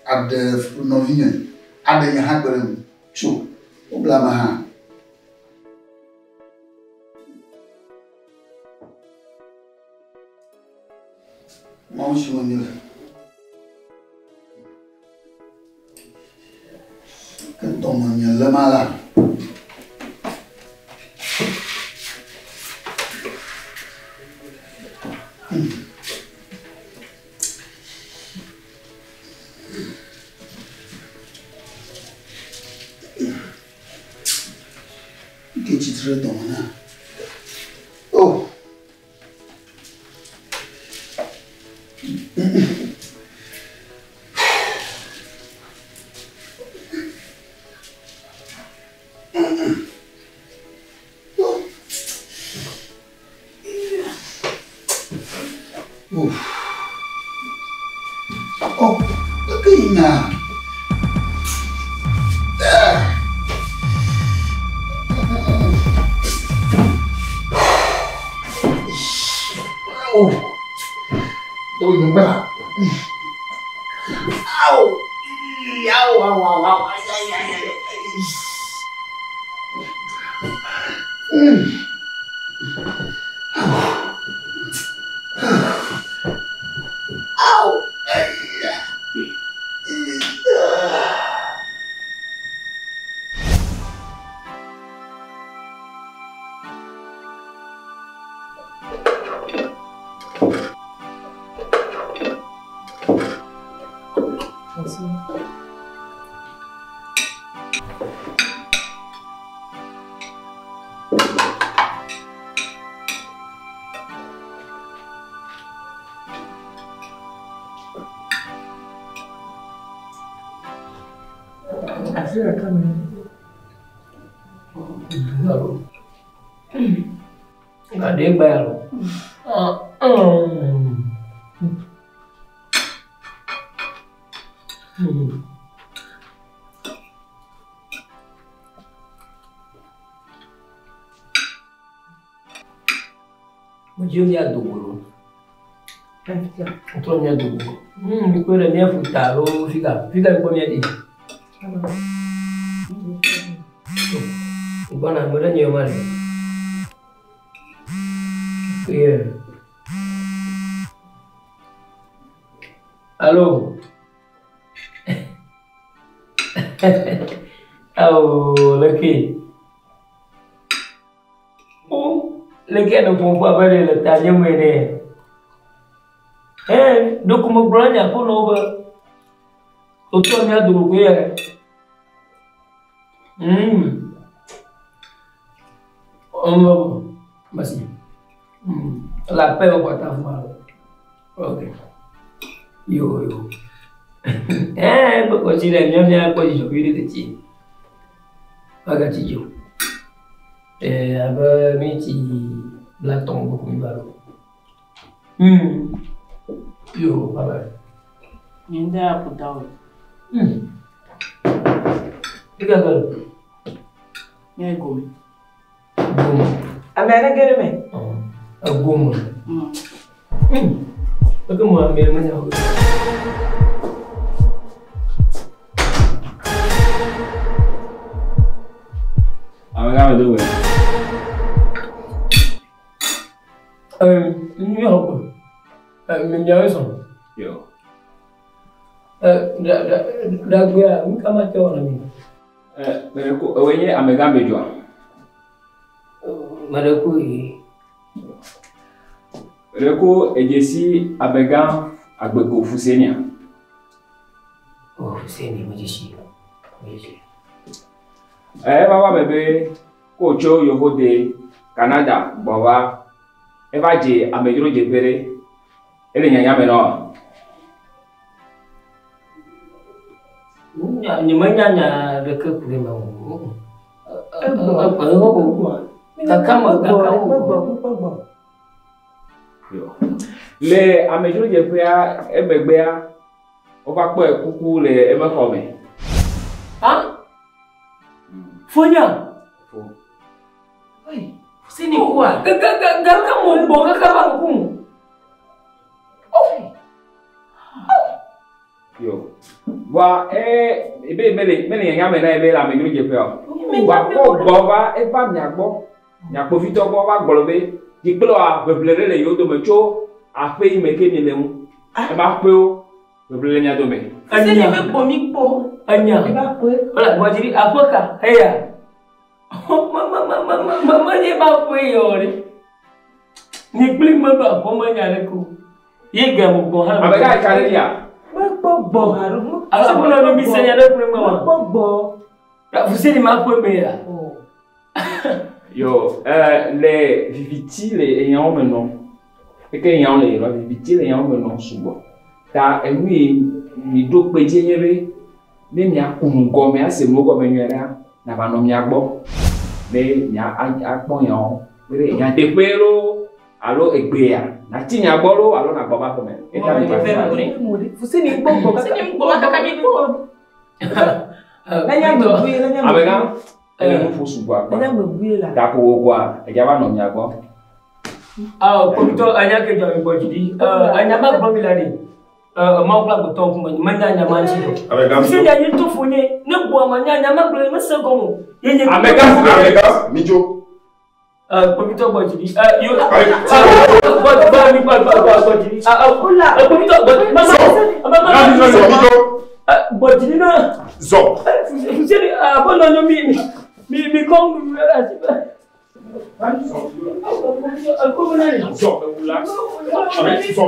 aɖe nɔvinye. Aɖe nye hã kpe ɖe ŋu. Tso. Wobla ame hã. Mawu si me míele. Ke dɔme nye lé ma la. Ke tsitre ɖe dɔme na. Oh. Oof. Oh, look at you now. Oh. Oh, you better. Ow. Ow, ow, ow, ow. Ay, ay, ay, ay, ay. Ow. Merci. Asi ɖeka me. Alo. Gade gba ya lo. Mo dzi mía dogo lo. Trɔ mía dogo. Mi kpɔe ɖe mía ƒuta alo fika. Fika mi kpɔ mía ɖi. Gbɔna ame ɖe nye ma le. Yeah. Allô? Oh, leke. Oh, leke no pompo abere le ta nye me ne. Eh, do kuma gblɔ ko no be. O to mia do ko ye. Merci. La paix au ta Ok. Yo yo. Eh, ko si le mia mia ko ji jo de ti. Aga ti jo. Eh, aba mi ti la tombe ko mi balo. Yo, bye bye. Nyende aputa o. Ika ga. Nye gome. Gome. Ame aɖe ge ɖe me. Gome. Eke mo ame me nya o. Amegã me do gbe. Eh, mi ho ko. Eh, mi miawo sɔn. Yo. Eh, da da da gbea, mi kama te wɔna mi. Eh, mele ko ewoe nye amegã me dzɔa. Mele ko ye. Mele ko edzesi amegã Agbeko Fusenia. O Fuseni me dzesi. Me dzesi. Eva va me be ko tso yevo de Canada gbɔ va eva dze amedzrodzeƒe ɖe. Ele nyanya me nɔ. Nye menya nya ɖeke ku ɖe eme o. Kaka me kaka wo. Le amedzrodzeƒea emegbea wova kpɔe kuku le eme xɔ me. Ha? Fonya. Fo. Fuseni kua. Gaka mo gbɔ kaka va ŋku. Yo. Voa e ebe mele mele nyanya me na ebe le amedzrodzeƒea o. Voa kɔ gbɔ va eva mia gbɔ. Mia kpovitɔ gbɔ va gblɔ be dzikplɔa ʋeʋle ɖe le yewo dome tso aƒe yi me ke mi le ŋu. Ema aƒewo ʋeʋle le mia dome. Fuseni me kpɔ mi kpɔ. Enya. Wala gbɔdzi ɖi aƒe ka eya. Ma ma nye ba ƒe yɔ ɖe. Nye kpli me ɖo aƒe me nya ɖe ko. Ye ga mo gbɔ hã. Ame ka ka ɖe dia? Mekpɔ gbɔ haɖo. Alo aƒe nɔ mi se nya ɖe kple me wa. Mekpɔ gbɔ. Fuseni ma ƒe me ya. Yo, le viviti le enyawo me nɔ. Eke enyawo le yɔ viviti le enyawo me nɔ sugbɔ. Ta enu yi mi ɖo kpe dzi nye be ne miaku nu gɔme ase nu gɔme nyuie ɖa, nava nɔ mia gbɔ. Ne mia akpɔ nyawo. Be nyateƒe loo alo egbea natsi nya gbɔ loo alo nagbɔ va ƒeme. Eta mi va fi ma. Fuseni gbɔ gbɔ kaka. Fuseni gbɔ kaka mi gbɔ. Lenya me bue, lenya me. Amegã, ele nu ƒo sugbɔ akpa. Lenya me bue la. Gako wo gbɔa, edza va nɔ mia gbɔ. Awo kpovitɔ enya ke dzɔ mi gbɔ dzi ɖi. Enya ma gblɔ mi la ɖe. Mawu kple agbetɔ ŋkume nye menya nya ma ŋuti o. Fuseni anyi to fo nye ne gbɔ ma nya nya ma gblɔ me se gɔme o. Ye nye. Amegã, amegã, midzo. Kpovitɔ gbɔ dzi ɖi. Yo. Gbɔ gbɔ mi gbɔ gbɔ gbɔ gbɔ dzi ɖi. Kpovitɔ gbɔ ma ma ma ma. Zɔ, midzo. Gbɔ dzi ɖi na. Zɔ. Fuseni aƒenɔ nyo mi mi mi kɔ nu asi. Zɔ. Zɔ, midzo.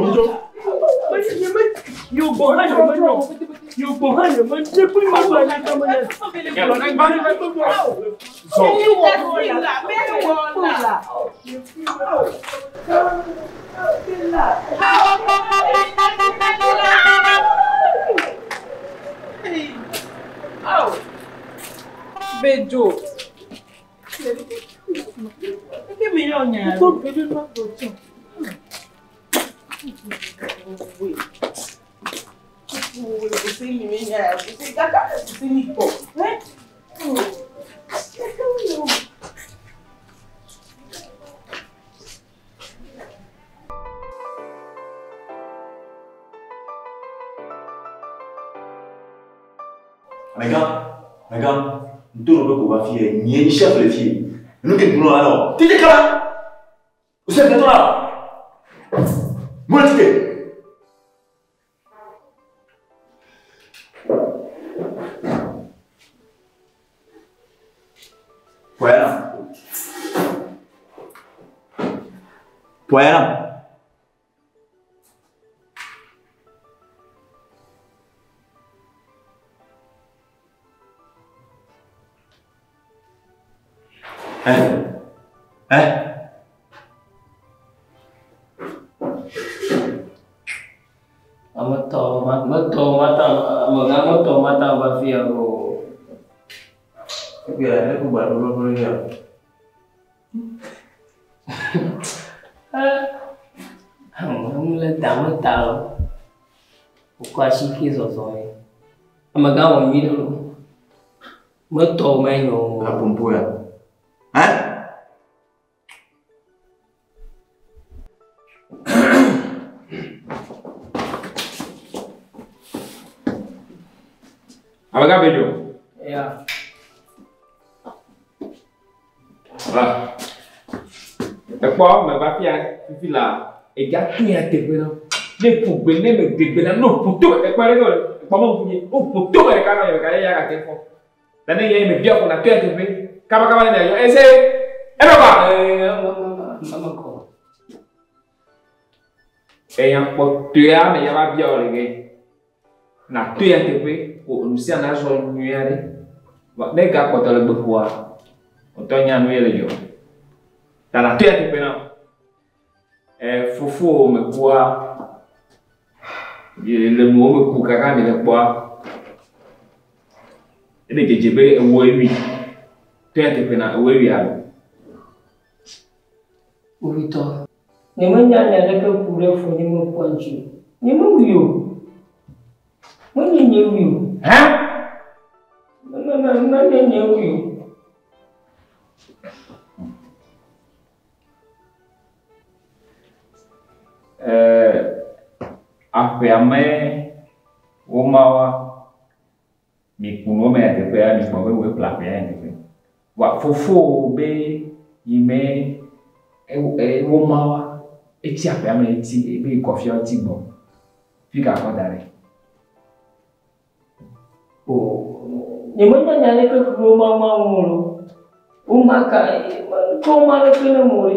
Zɔ. Bejo. Amegã, amegã, ntoro be ko va fie, nye ni chef le fie. Nu ke gblɔ la tite kala. O chef le to la. Mo le tite. Poyana. Poyana. Eh? Eh? Ametɔ metɔ mata amegã metɔ mata va fia o. Egbea ne ko gba ɖo ɖo ya. Nu le ta me ta o. Wokɔ asi ke zɔzɔ ye. Amegã wɔ nyui ɖe lo. Metɔ menyo o. Apompo ya. Eh? Amegã Bedzo. Ya. Va. Ekpɔ meva fia fifi la edza to ya teƒe na. Ne ƒo gbe ne me de gbe la ne ƒo to ekpɔ ɖe ke ekpɔ me ŋku nye ne ƒo to me ɖeka na nye ɖeka ye ya gate fɔ. La ne ye me bia ko na to ya teƒe kaba kaba ne mia yɔ ese eme kɔa. Eme kɔ. Eya kpɔtɔea me ya va bia wò le ge. Na to ya teƒe ko enu sia nu azɔ nyuie aɖe. Vɔ ne egakpɔtɔ le gbe ƒoa, wòtɔ nya nu ye le dzɔ. Ta na to ya teƒe na wò. E fofowò mekua, ye le nuwo me ku kaka mi le kpɔa, ele dzedze be ewɔ ewui. To ya teƒe na ewɔ ewui alo. Kpovitɔ, nyemenya nya aɖeke ku ɖe fonye mekua ŋuti o. Nyemewui o. Menye nye wui o. Hã? Menye nye wui o. Aƒea me womawoa, mi ku nuwo me ya teƒea, mi kpɔ be woe ƒle aƒea ya teƒe. Vɔa fofowò be yi me womawoa, etsi aƒea me etsi be kɔfia etsi gbɔ. Fi ka kɔ da ɖe? O, nyemenya nya aɖeke ku ɖe woma ma ŋu o. Woma ka, ke woma ɖeke ne mo ɖe.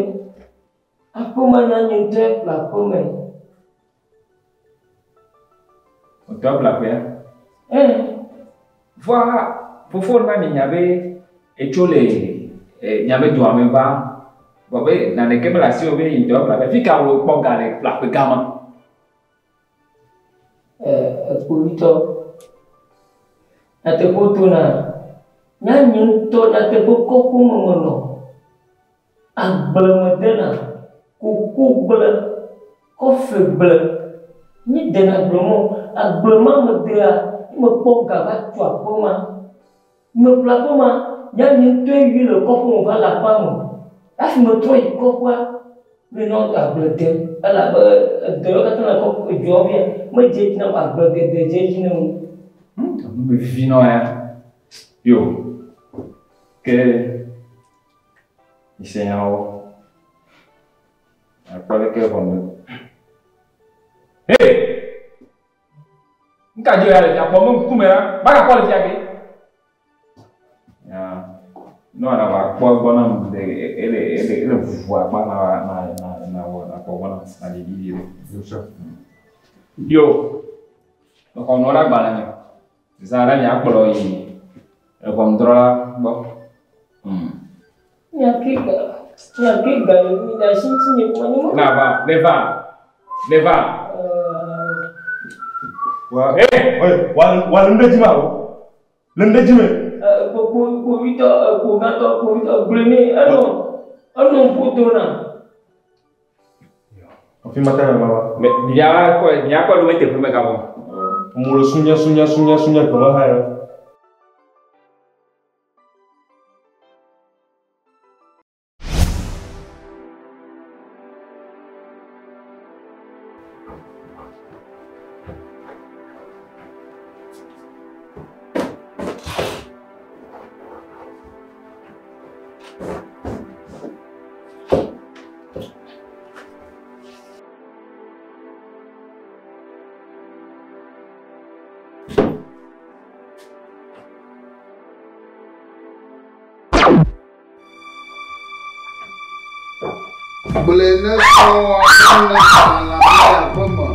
Aƒeme na nye ŋutɔe ƒle aƒeme. Ŋutɔ ƒle aƒea? Ee. Vɔa fofo na mi nya be etso le miabe dua me va. Vɔ be naneke mele asiwò be yi ŋutɔ ƒle aƒea. Fi ka wò kpɔ ga le ƒle aƒe gã ma? Kpovitɔ, nyateƒe to na, nye ŋutɔ nyateƒe kɔƒe me menɔ. Agble me dena, kokogble, kɔfegble. Mi dena agble mɔ. Agble ma me dea, mekpɔ ga va tu aƒe ma. Meƒle aƒe ma, nye ŋutɔe yui le kɔƒe me va le aƒea me. Hafi metrɔ yi kɔƒea, menɔ agble dem elabe edɔ yiwo katã le kɔƒe dua fia, medze edzi nam agbledede dze edzi nam. Nu me vivi na ya. Yo. Ke mise nyawo. Akpɔ leke ʋɔnu. Hey! Nka dzi ya le fia kpɔ me ŋkume la, magakpɔ le fia ke. Ya. No ana va kpɔ egbɔ nam de ele ele ele vuvu akpa na na na na wɔ na kpɔ gbɔ nam na ɖevi vi ɖe. Yo. Mexɔ nua ɖe agbalẽ me. Zã ɖe miakplɔ yi eʋɔnudrɔ̃la gbɔ. Nya ke ga, nya ke ga yi mi ɖe asi ŋuti nye kuma nye mo. Na va, ne va, ne va. Wa, eh, wa, wa le nu ɖe dzi ma o. Le nu ɖe dzi me. Kpo kpovitɔ, kpovitɔ, kpovitɔ gblɔe nɛ enɔ enɔ ƒodo na. Afi ma ta ma va. Me mia kɔ mia kɔ ɖo teƒe me gabɔ. Mo le sunya sunya sunya sunya gbɔma ha ya. Gblɔe ne srɔ̃wòa ne gbalẽa me aƒeme.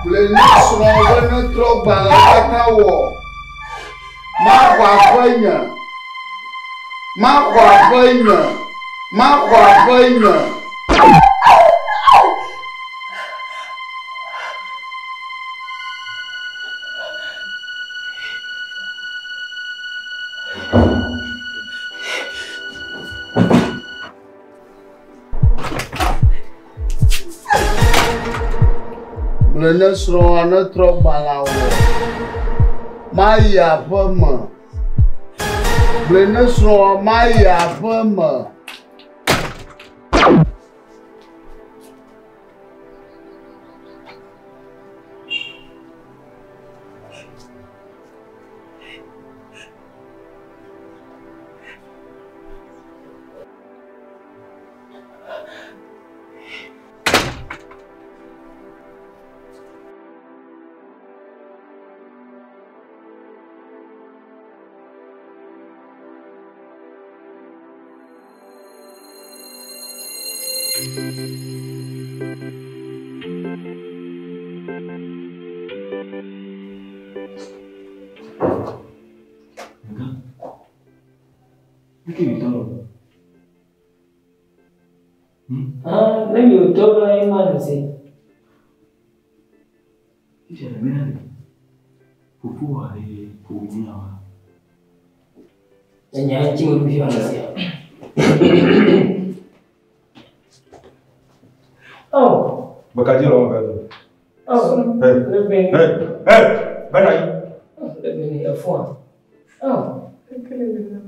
Gblɔe ne srɔ̃wò be netrɔ gbalẽ katã wɔ. Maxɔ aƒe nye. Maxɔ aƒe nye. Maxɔ aƒe nye. Gblɔe ne srɔ̃wòa netrɔ gbalẽa wɔ. Mayi aƒe me. Gblɔe ne srɔ̃wòa mayi aƒe me. Ah, ne mi wòtɔ ɖo ye ma nu se. Enya ŋuti me ɖu fi ma sia. Oh. Bakaji lɔ bɛ do. Oh. Hey. Hey. Hey. Bɛ na yi. Lebene efua. Oh.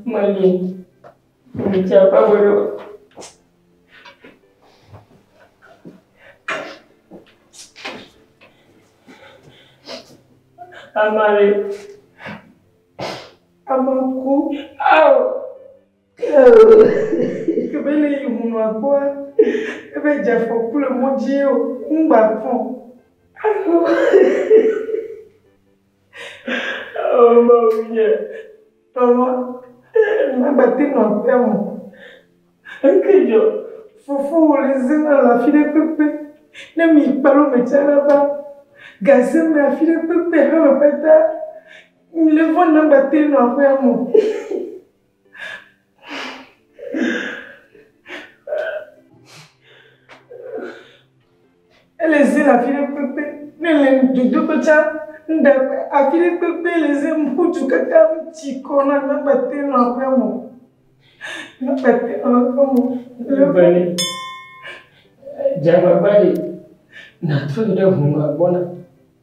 Mali. Mchapa bolo. Amare. Amaku. Aw. Kebe le yi hunɔa gbɔa, ebe dze afɔku le mɔ dzi o, ŋgba fɔ̃. Oh, Mawu nye. Lɔlɔa, magbate nɔ aƒea me. Eke dzɔ. Fofowò le zina le afi ɖe kpekpe. Ne mi kpalo me tsa la va, gaze me afi ɖe kpekpe hame kpata. Le vɔ na gbate nɔ aƒea me. Ele zi le afi ɖe kpekpe. Ne le dzodoƒe tsã, ŋɖe afi ɖe kpekpe le zi ƒudu katã tsi kɔ na magbate nɔ aƒea me. Magbate nɔ aƒea me. Lebene. Dzagbagba ɖe. Natrɔ yi ɖe ʋunua gbɔ na.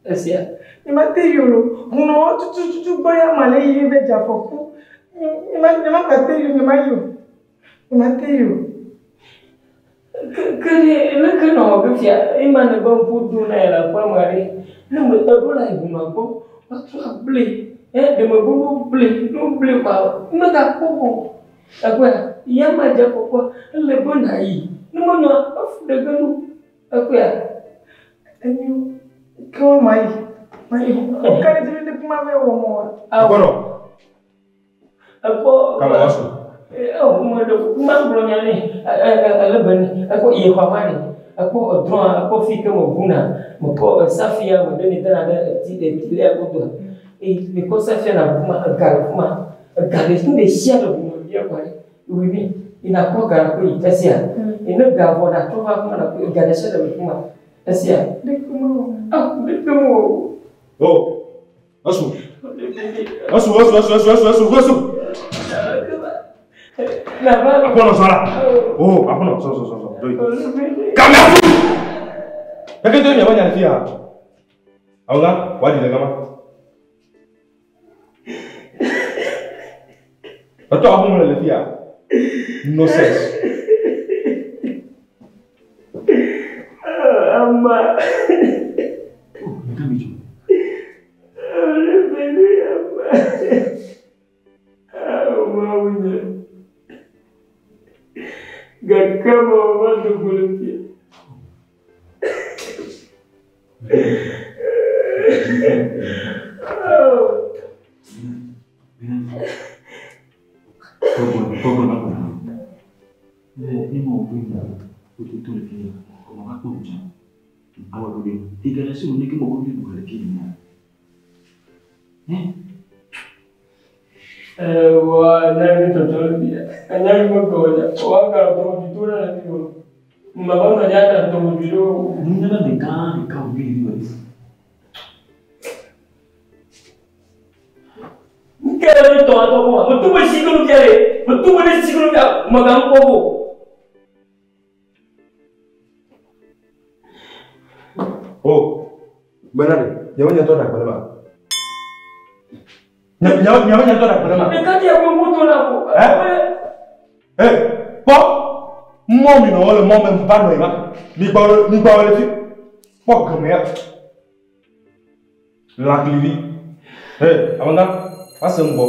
Esia. Nyemate yi o lo. Hunɔwo tutututu gbɔ ya ma le yi be dze afɔku. Nyemagate yi o, nyemayi o. Nyemate yi o. Ke ɖe leke nɔ wɔ ge fia ema ne be ŋku do na ye le aƒea me ɖe. Ne me eɖo la yi ʋunua gbɔ, woatrɔ agble. E ɖe me be woble, ne woble kɔa, megakpɔ o. Ekpɔa, ya ma dze afɔkua, ele be nàyi. Ne menɔa, efu ɖe ge nu. Ekpɔa. Enyo. Ke wo mayi. Mayi. Woka ɖe dzi be ne kuma be wɔ mɔ wa. Akɔnɔ. Ekpɔ. Kama wa su. Oh, me ɖe kuku ma gblɔ nya nɛ. Ele be ne ekpɔ yi xɔ ma ɖe. Ekpɔ edrɔ̃a, ekpɔ fi ke me ʋuna. Mekɔ safia me ɖe ne dana ɖe eti eti lea godoa. Eye mekɔ safia na ʋu ma, ega le fu ma. Ega le nu ɖe sia ɖe ʋu me bia kɔ ɖe. Wui mi. Ina kɔ ga na ko yi esia. Ene ga vɔ na trɔ va fu ma na ko ega ɖe sia ɖe le fu ma. Esia. Ɖe kuma wɔ. Ah, ɖe ke mo. Oh. Esu. Esu, esu, esu, esu, esu, esu, esu. Akɔnɔ sɔ la. Oh, akɔnɔ sɔ sɔ sɔ sɔ. Doyi. Kame afu. Eke to nyama nya fia. Awuga, wa di le gama. Eto abu mo le fia. No sense. Ama. Gake me va do go le fia. Wa nyagi tɔtɔ le fia. Nyagi me gɔ nya. Wa ka dɔmɔdzi to na le fi o. Mama nɔ nya ka dɔmɔdzi ɖo. Nunana ɖeka ɖeka wònye ɖevi wɔ Nke le mi tɔ atɔ kɔ. Me tu be si kulu fia ɖe. Me tu be ne si kulu fia. Me ga ŋkpɔ o. Oh. Bena de, nyawo nya tɔ ɖe agbalẽ ma. Nyawo nyawo nya tɔ ɖe agbalẽ ma. Ɖeka dze wo ŋku na ko. Eh? Eh, kpɔ. Mɔ mi nɔ le mɔ me va nɔ yi ma. Mi gbɔ mi gbɔ le fi. Kpɔ gɔme ya. Lãklivi. Eh, amegã, va se ŋgbɔ.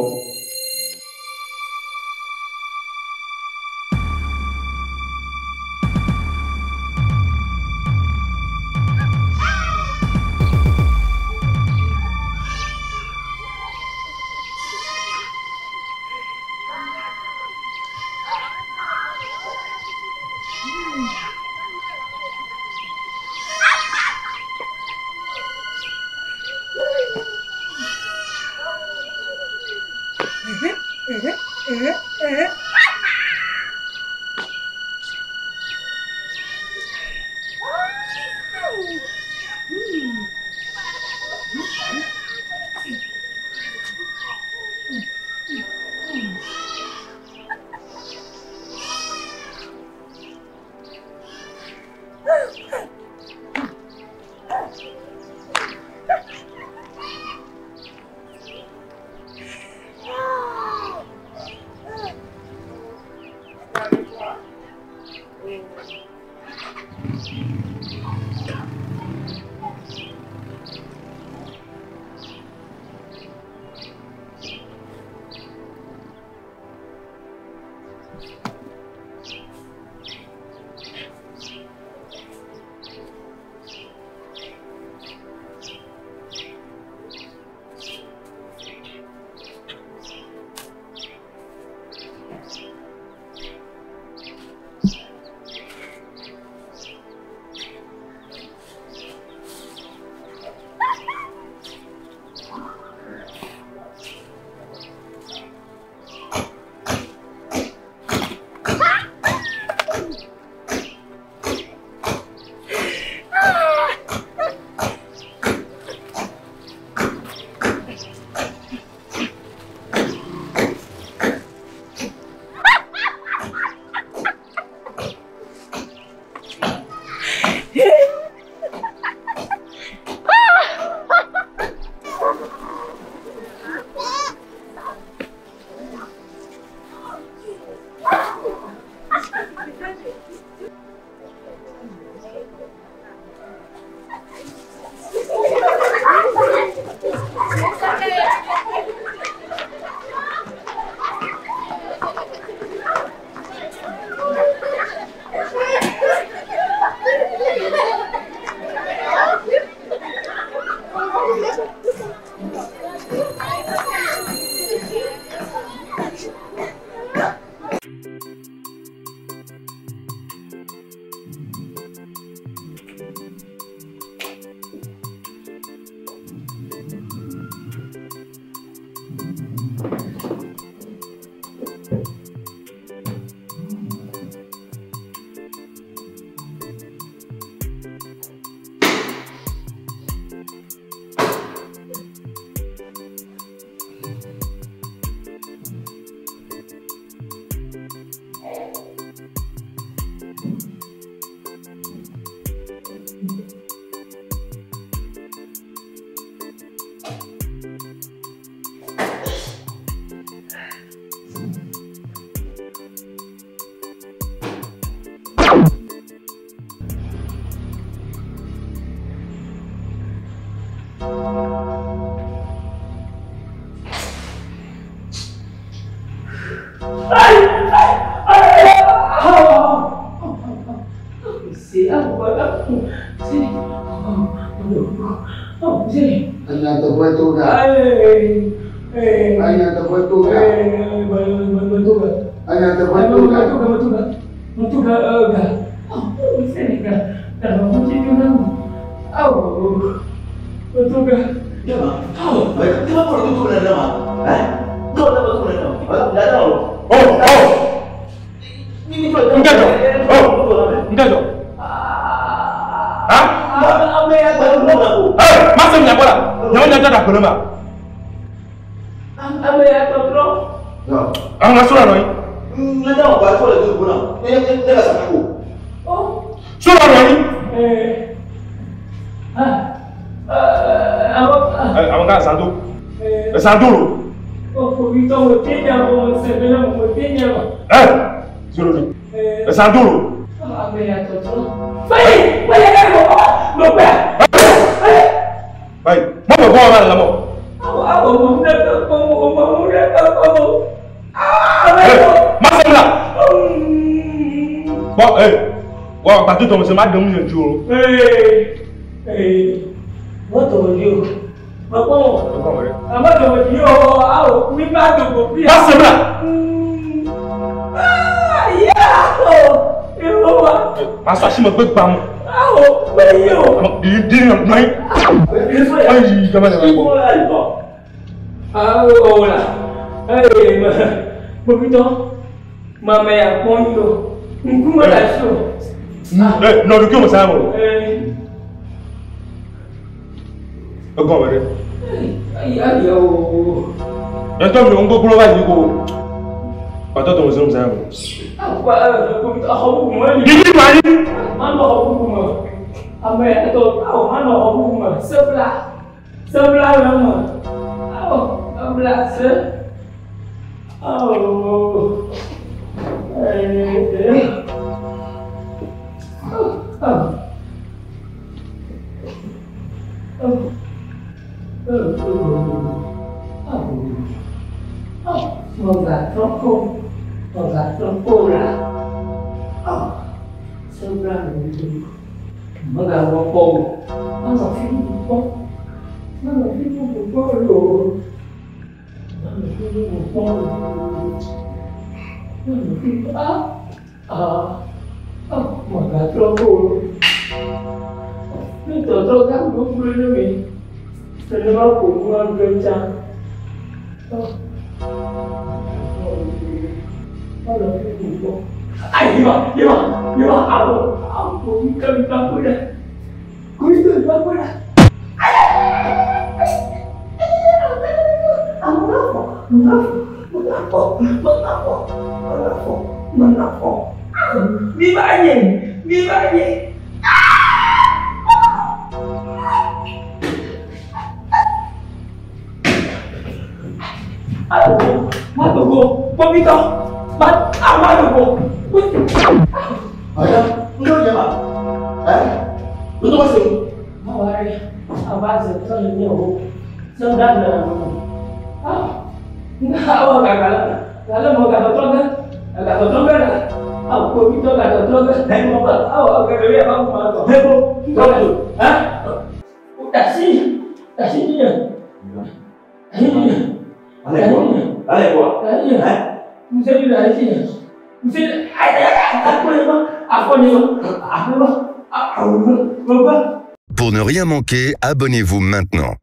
Pour ne rien manquer, abonnez-vous maintenant.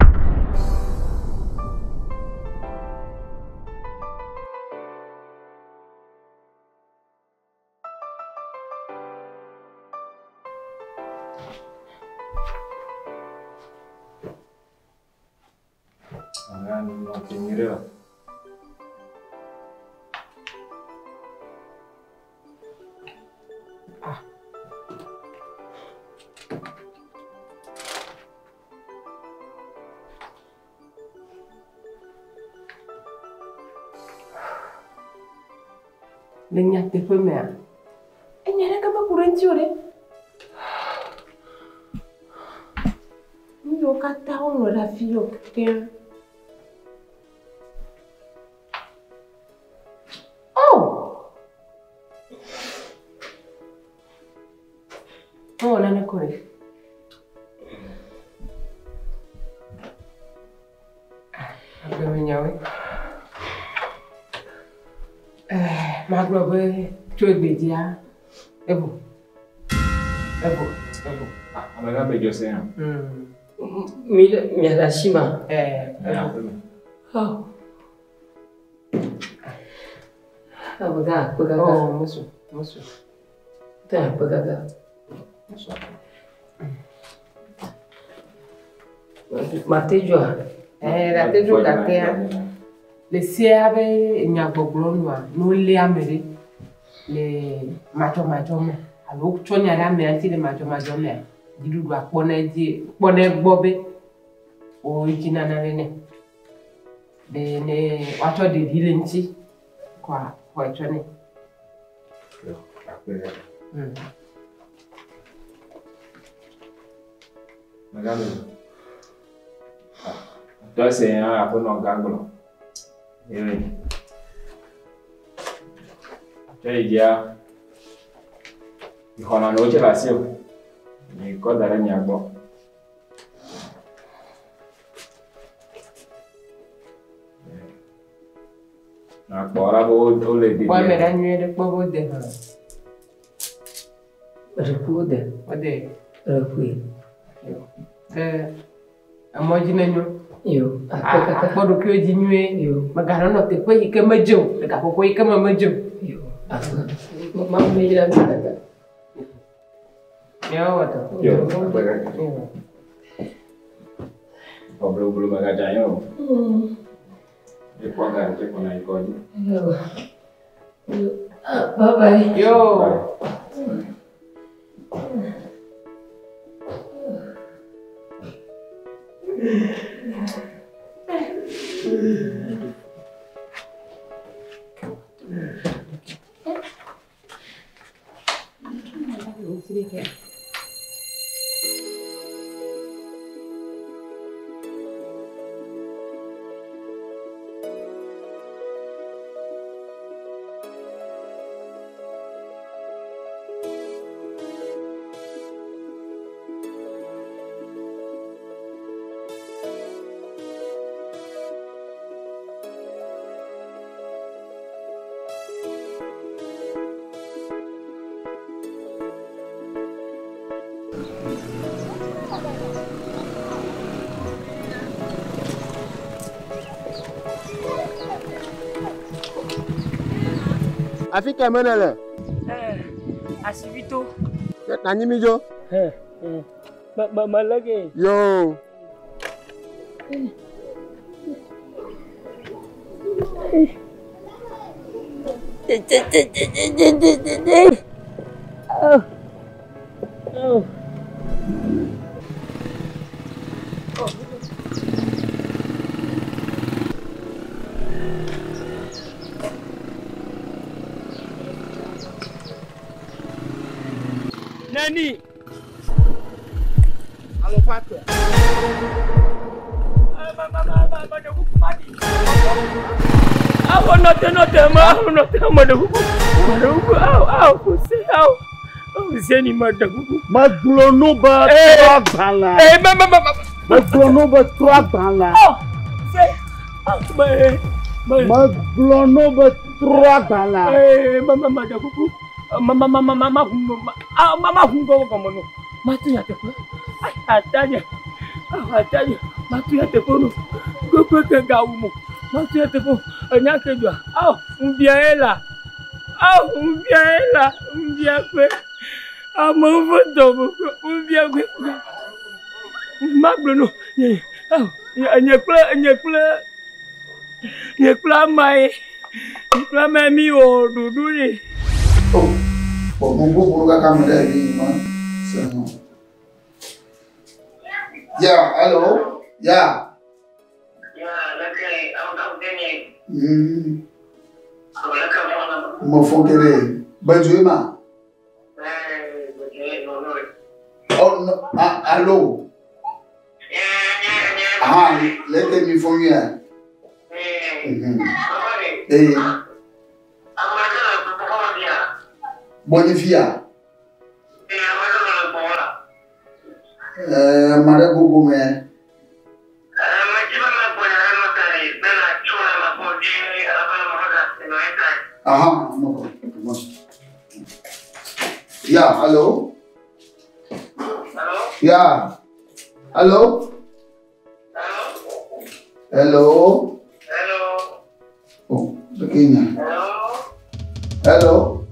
Amegã nɔ te nyuie ɖe o. Le nyateƒe mea, enya ɖeke meku ɖe ŋuti o ɖe. Nu yiwo katã woŋlɔ ɖe afi yiwo kekeŋ. Oh! Mewɔ naneke o ɖe. Agbemenyawoe. Magblɔ be tso egbe dzia, evo. Evo, evo. Amegã be dzɔ se hã. Mi le mia le asi ma. Evo. Oh. Amegã akpe kaka. Oh, musu, musu. Tɛ akpe kaka. Musu. Mate dzoa? Ate dzo gakea, le sea be nyagbɔgblɔ nua, ne wolé ame ɖe le madzɔmadzɔ me alo wotsɔ nya ɖe amea ŋuti le madzɔmadzɔ mea, dziɖuɖua kpɔnɛ dzi kpɔnɛ gbɔ be wodzi nana ɖe nɛ be ne woatsɔ ɖevi le ŋuti kɔa xɔe tsɔ nɛ. Akpe kaka. Amegã be tɔ se hã aƒenɔ gã gblɔ. Ye tsɔ yi dzia, xɔna ne wotse le asi o. Mi kɔ da ɖe mia gbɔ. Nakpɔ ɖa be wole dedie. Kpɔ eme ɖa nyuie ɖe kpɔ be wode hã. Ɖeku wode. Wode. Ɖekui. Ke emɔ dzi nenyo. Yo, akpe kaka. Akpɔ ɖokuiwo dzi nyuie. Yo. Mèganɔ nɔ teƒe yi ke medze o, le gaƒoƒo yi ke me medze o. Yo, akpe. Mawu neyra mi kaka. Míawo wɔ dɔ. Yo, akpe kaka. Xɔ bloblo megadze anyi o. Ekpɔ ga tse kɔna yi kɔdzi. Yo. Yo. Bye bye. Yo. Afi ka me nèle? Asibito. Nanyi mi dzo. Mele ke. Yo. Oh. Oh. Nani. Alo fatɔ. Awo nɔte nɔte ma awo nɔte ma ɖe kuku ma ɖe kuku awo awo kose awo awo zeni ma ɖe kuku. Megblɔ no be trɔ agbalẽ. Ee ma ma ma ma. Megblɔ no be trɔ agbalẽ. Ɔ se awo ma ye ma ye. Megblɔ no be trɔ agbalẽ. Ee ma ma ma ɖe kuku ma ma ma ma ma ma hu ma awo ma ma hu gɔmɔ gɔmɔ no ma tu nyateƒe atanye awo atanye ma tu nyateƒe no gbogbo ke gawu mo ma tu nyateƒe enya ke dzɔa awo ŋbia ye la awo ŋbia ye la ŋbia kpe amewo ƒe dɔme kpe ŋbia kpe magblɔ no nye awo nye kple nye kple Nye kple ama ye. Nye kple ama ye mi wɔ ɖoɖo ɖe. Bon, mon beau boulot, quand même, c'est non. Yeah, hello? Yeah. Mo fún kéré. Bẹ́jú ma. Oh, no, ah, allô? Ah, lẹ́kẹ̀ mi fún yẹn. Eh. Bonifia. Eh, mare gogo me. Aha, no problem. Yeah, hello? Hello? Yeah. Hello? Hello? Hello? Oh, pequeña. Hello?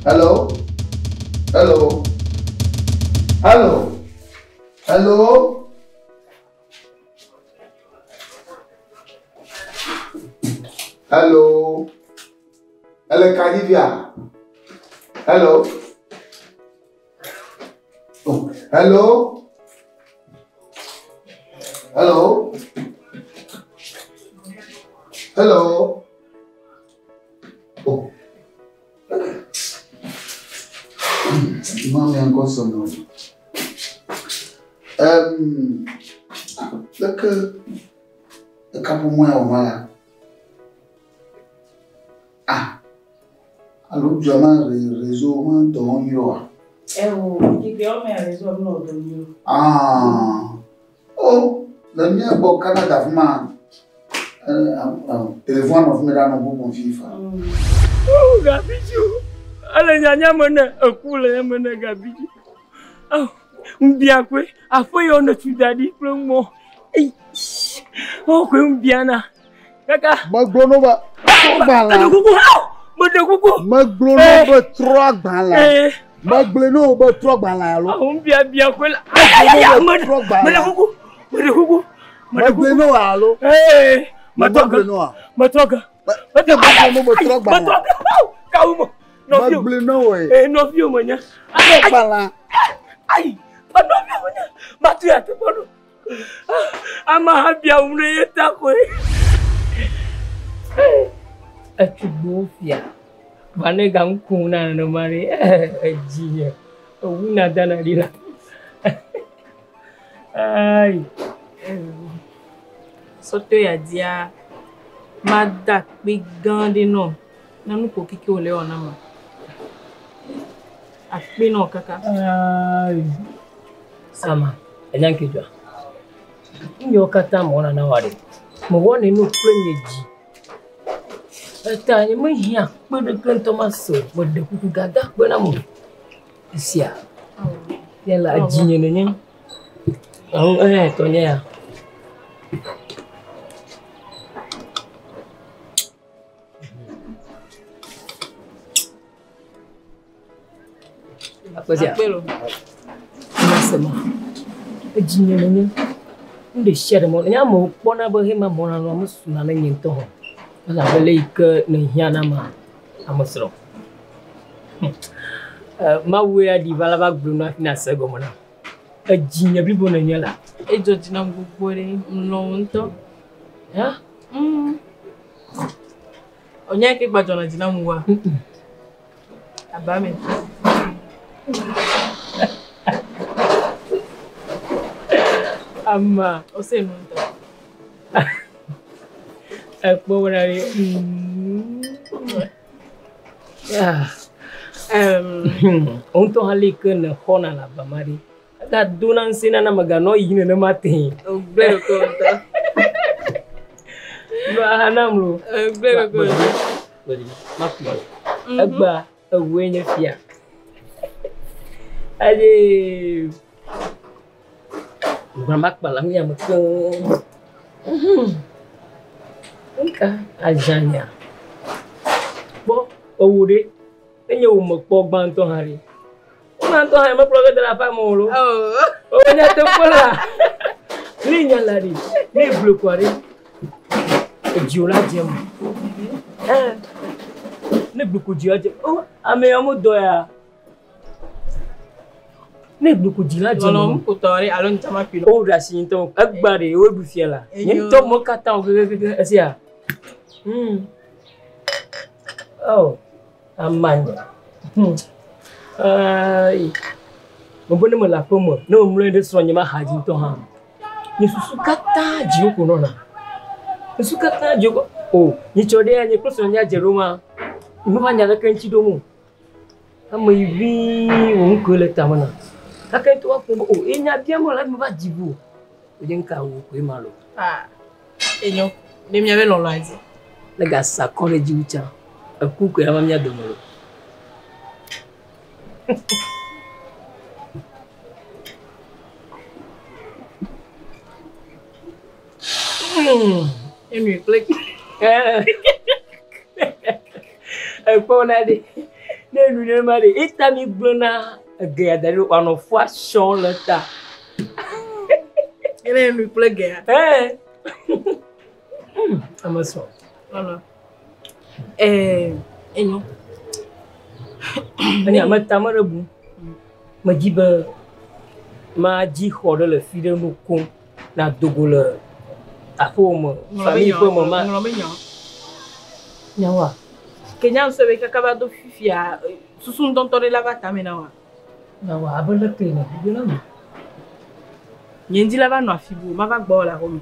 Hello? Hello? Hello? Hello? Hello? Hello, Kadivia. Hello? Oh, hello? Hello? Hello? Oh. Mami encore son nom. Leke ekaƒomɔ ya wɔ la. Ah, alo dua ma réseau ma dɔ wɔm nyuie oa? Ewo, kike ɔmɛ réseau mi ɔdɔ nyuie. Ah, oh, le mía gbɔ Canada fi ma, téléphone nɔ fi mi ɖa nɔ bubu fi fa. Oh, Gabidjo. Ele nyanya me ne eku le eme ne Gabidjo. Oh, ŋbia koe, aƒe yɔ ne tu da ɖi kple mɔ. Ei, oh, koe ŋbia na. Kaka. Megblɔ no be trɔ agbalẽ. Meɖe kuku, aw, meɖe kuku. Megblɔ no be trɔ agbalẽ. Megblɔ no be trɔ agbalẽ alo. Awo ŋbia bia koe la. Ayayaya, meɖe meɖe kuku, meɖe kuku. Megblɔ no alo. Ee, metɔ ge, metɔ ge. Megblɔ no be trɔ agbalẽ. Metɔ ge, aw, kawu me. Nɔviwo. Megblɔ no woe. Ee, nɔviwo menye. Trɔ agbalẽ. Ayi, nɔviwo menye. Matu ya teƒe ɖo. Ameha bia ŋu ɖe ye ta koe. Etugbewo fia. Va ne ga ŋku na nenema ɖe, edzi nye. Ewu na dana ɖi la. Ayi. Sɔtɔ ya dia, mada kpe gã ɖe nɔ. Na nu ko keke wòle wɔ na ma. Akpe nɔ kaka. Ayi. Sama, enya nke dzɔa. Nu yawo katã mewɔna na woa ɖe. Mewɔnɛ no kple nye dzi. Eta nye mehiã kpe ɖeke ŋutɔ mase o. Meɖe kuku gada kpe nam o. Esia. Ye le edzinye nenye. Alo eya tɔnye ya. Akpe sia. Akpe lo. Nyasema. Edzinye nenye. Nu ɖe sia ɖe mewɔna. Nye amewo kpɔna be hema mewɔna nua mesuna ne nye ŋutɔ hã. Elabe le yi ke ne hiã na ma, ame srɔ̃. Mawu ya ɖi va la va gblɔ nu hafi nase egɔme nam. Edzinye blibo nenye la. Edzɔ dzi nam gbogbo ɖe, melɔ̃ wò ŋutɔ. Ya? Ɔnya ke gba dzɔna dzi nam wua? Aba me. Ama. Ose nu ŋutɔ. Ekpɔ wɔna ɖe. Wo ŋutɔ hã le yi ke ne xɔna le aba ma ɖe. Egadona ŋusẽ nana meganɔ yi nenema tee. Ogblẽ ɖokui ŋutɔ. Nɔ aha nam lo. Ogblẽ ɖokui ŋutɔ. Makplɔ. Egbea ewoe nye fia. Eye gblɔ makpa le nu ya me keŋ. Nka azãnya. Kpɔ ewo ɖe. Enye wo mekpɔ gbãtɔ hã ɖe. Gbãtɔ hã mekplɔ ge da ɖe aƒea me o lo. O nyateƒe la. Ne nya la ɖe, ne gblɔe kɔa ɖe. Edziwo la dze me. Eh. Ne gblɔ ko dzi la dze. Oh, ame ya mo dɔ ya. Ne gblɔ ko dzi la dze me. Lɔlɔ ŋkutɔ ɖe alo ŋutsama pi. O ɖe asi ŋutɔ. Egba ɖe wo ɖu fia la. Nye ŋutɔ mo katã wo kekekeke esia. Oh, amanya. Ayi. Mebe ne mele aƒe me, ne memlɔ anyi ɖe srɔ̃nye ma xa dzi ŋutɔ hã. Nye susu katã dziwò ko nɔna. Susu katã dziwò ko. O, nyitsɔ ɖea nye kple srɔ̃nye dze ɖo ma. Meva nya ɖeke ŋuti ɖom o. Ame yi ʋĩi wò ŋkɔe le tame na. Gake ŋutɔ woakpɔ be o, enya biam wole hafi meva dzi vo. Wònye nu ka wò koe ma lo. Ah, enyo. Ne míabe lɔlɔa dzi. Ne gasa akɔ ɖe dziwò tsã, eku koe ava mía dome lo. Enui kple. Ekpɔ na ɖe. Ne enu nenema ɖe, eta mi gblɔna ege ya da ɖi wòanɔ fua sɔ le ta. Ene enui kple gea. Ɛɛ. Ame sɔ. Lɔlɔ. Ɛɛ enyo. Enya me ta me ɖe bu. Medzi be madzi xɔ ɖe le fi ɖe nu koŋ na dogo le aƒewò me, famille ƒe me ma. Ŋlɔ be nya. Nyawoa? Ke nya ŋusẽ be kaka va do fifia susu ŋutɔŋutɔ ɖe la va tame na wa. Nyawoa abe leke ne bibi la me. Nye ŋdi la va nɔ afi bu, mava gbɔ le aƒeme.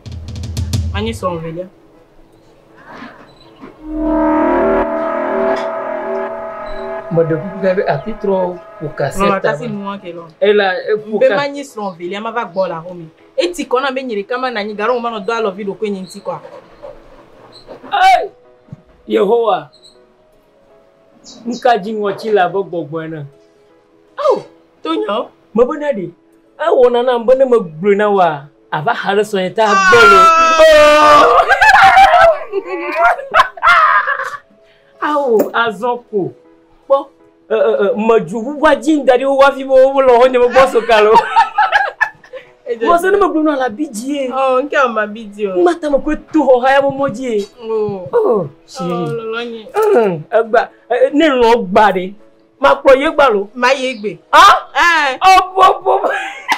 Manye srɔ̃ velia. Meɖe kuku gã be ati trɔ ƒo ka se Lɔlɔ ta. atasi nua ke lɔ. Ela eƒo Be ka. manyi srɔ̃ velia mava gbɔ le aƒeme. Eti kɔ na be nye ɖeka manɔ anyi gaɖo manɔ do alɔvi ɖokui nye ŋuti kɔa. Ei! Yehowa! Nuka dzi ŋɔtsi le abe gbɔgbɔ ene. Ao! To nyawo. Mebe na ɖe. Ewɔna nam be ne megblɔe na woa, ava xa ɖe srɔ̃nye ta gbɔ lo. Ao, azɔ ko. Kpɔ. Medzo ʋuʋua dzi da ɖi wo hafi be wole xɔnye me gbɔ soka lo. Mɔzɔ ne megblɔ na la bi dzi ye. Ɔ nke o ma bi dzi o. Ŋmata me koe to xɔ haya me mɔ dzi ye. O. Oh, chérie. Lɔlɔ nye. Egba ne lɔ gba ɖe. Makplɔ ye gba lo. Ma ye gbe. Ah? Eh. Oh, bo bo.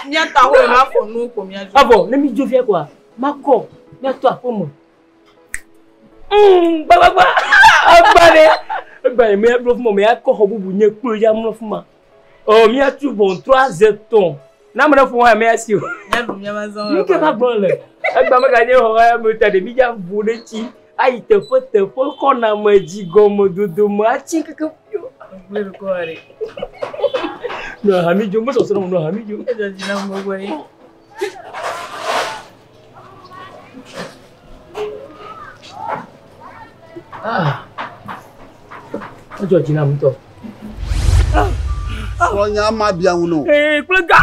Míatɔ aƒe ma fɔ nu ko míadzo. Avɔ ne mi dzo fia koa, makɔ míatɔ aƒe me. Gbagbagba. Egba ɖe. Egba ɖe míaɖo fuma, míakɔ xɔ bubu nye kplo ya mlɔ fuma. Oh, míatu ʋɔtru aze tɔ̃. Na ame ɖe ƒo hã míasi o. Míaɖu míaƒe azɔ. Nu ke va gblɔ le. Egba meganye xɔ hã me ta ɖe mídza ʋu ɖe tsi ayi teƒe teƒe xɔname dzi gɔme dodome atsi keke fio. Gblẽ ɖe kɔ ɖe. Nɔ hami dzo, mesɔsrɔ̃ nɔ hami dzo. Edzɔ dzi na gbogbo ɖe. Ah. Edzɔ dzi nam ŋutɔ. Srɔ̃nya ma bia ŋu nɔ. Ee, kple ga.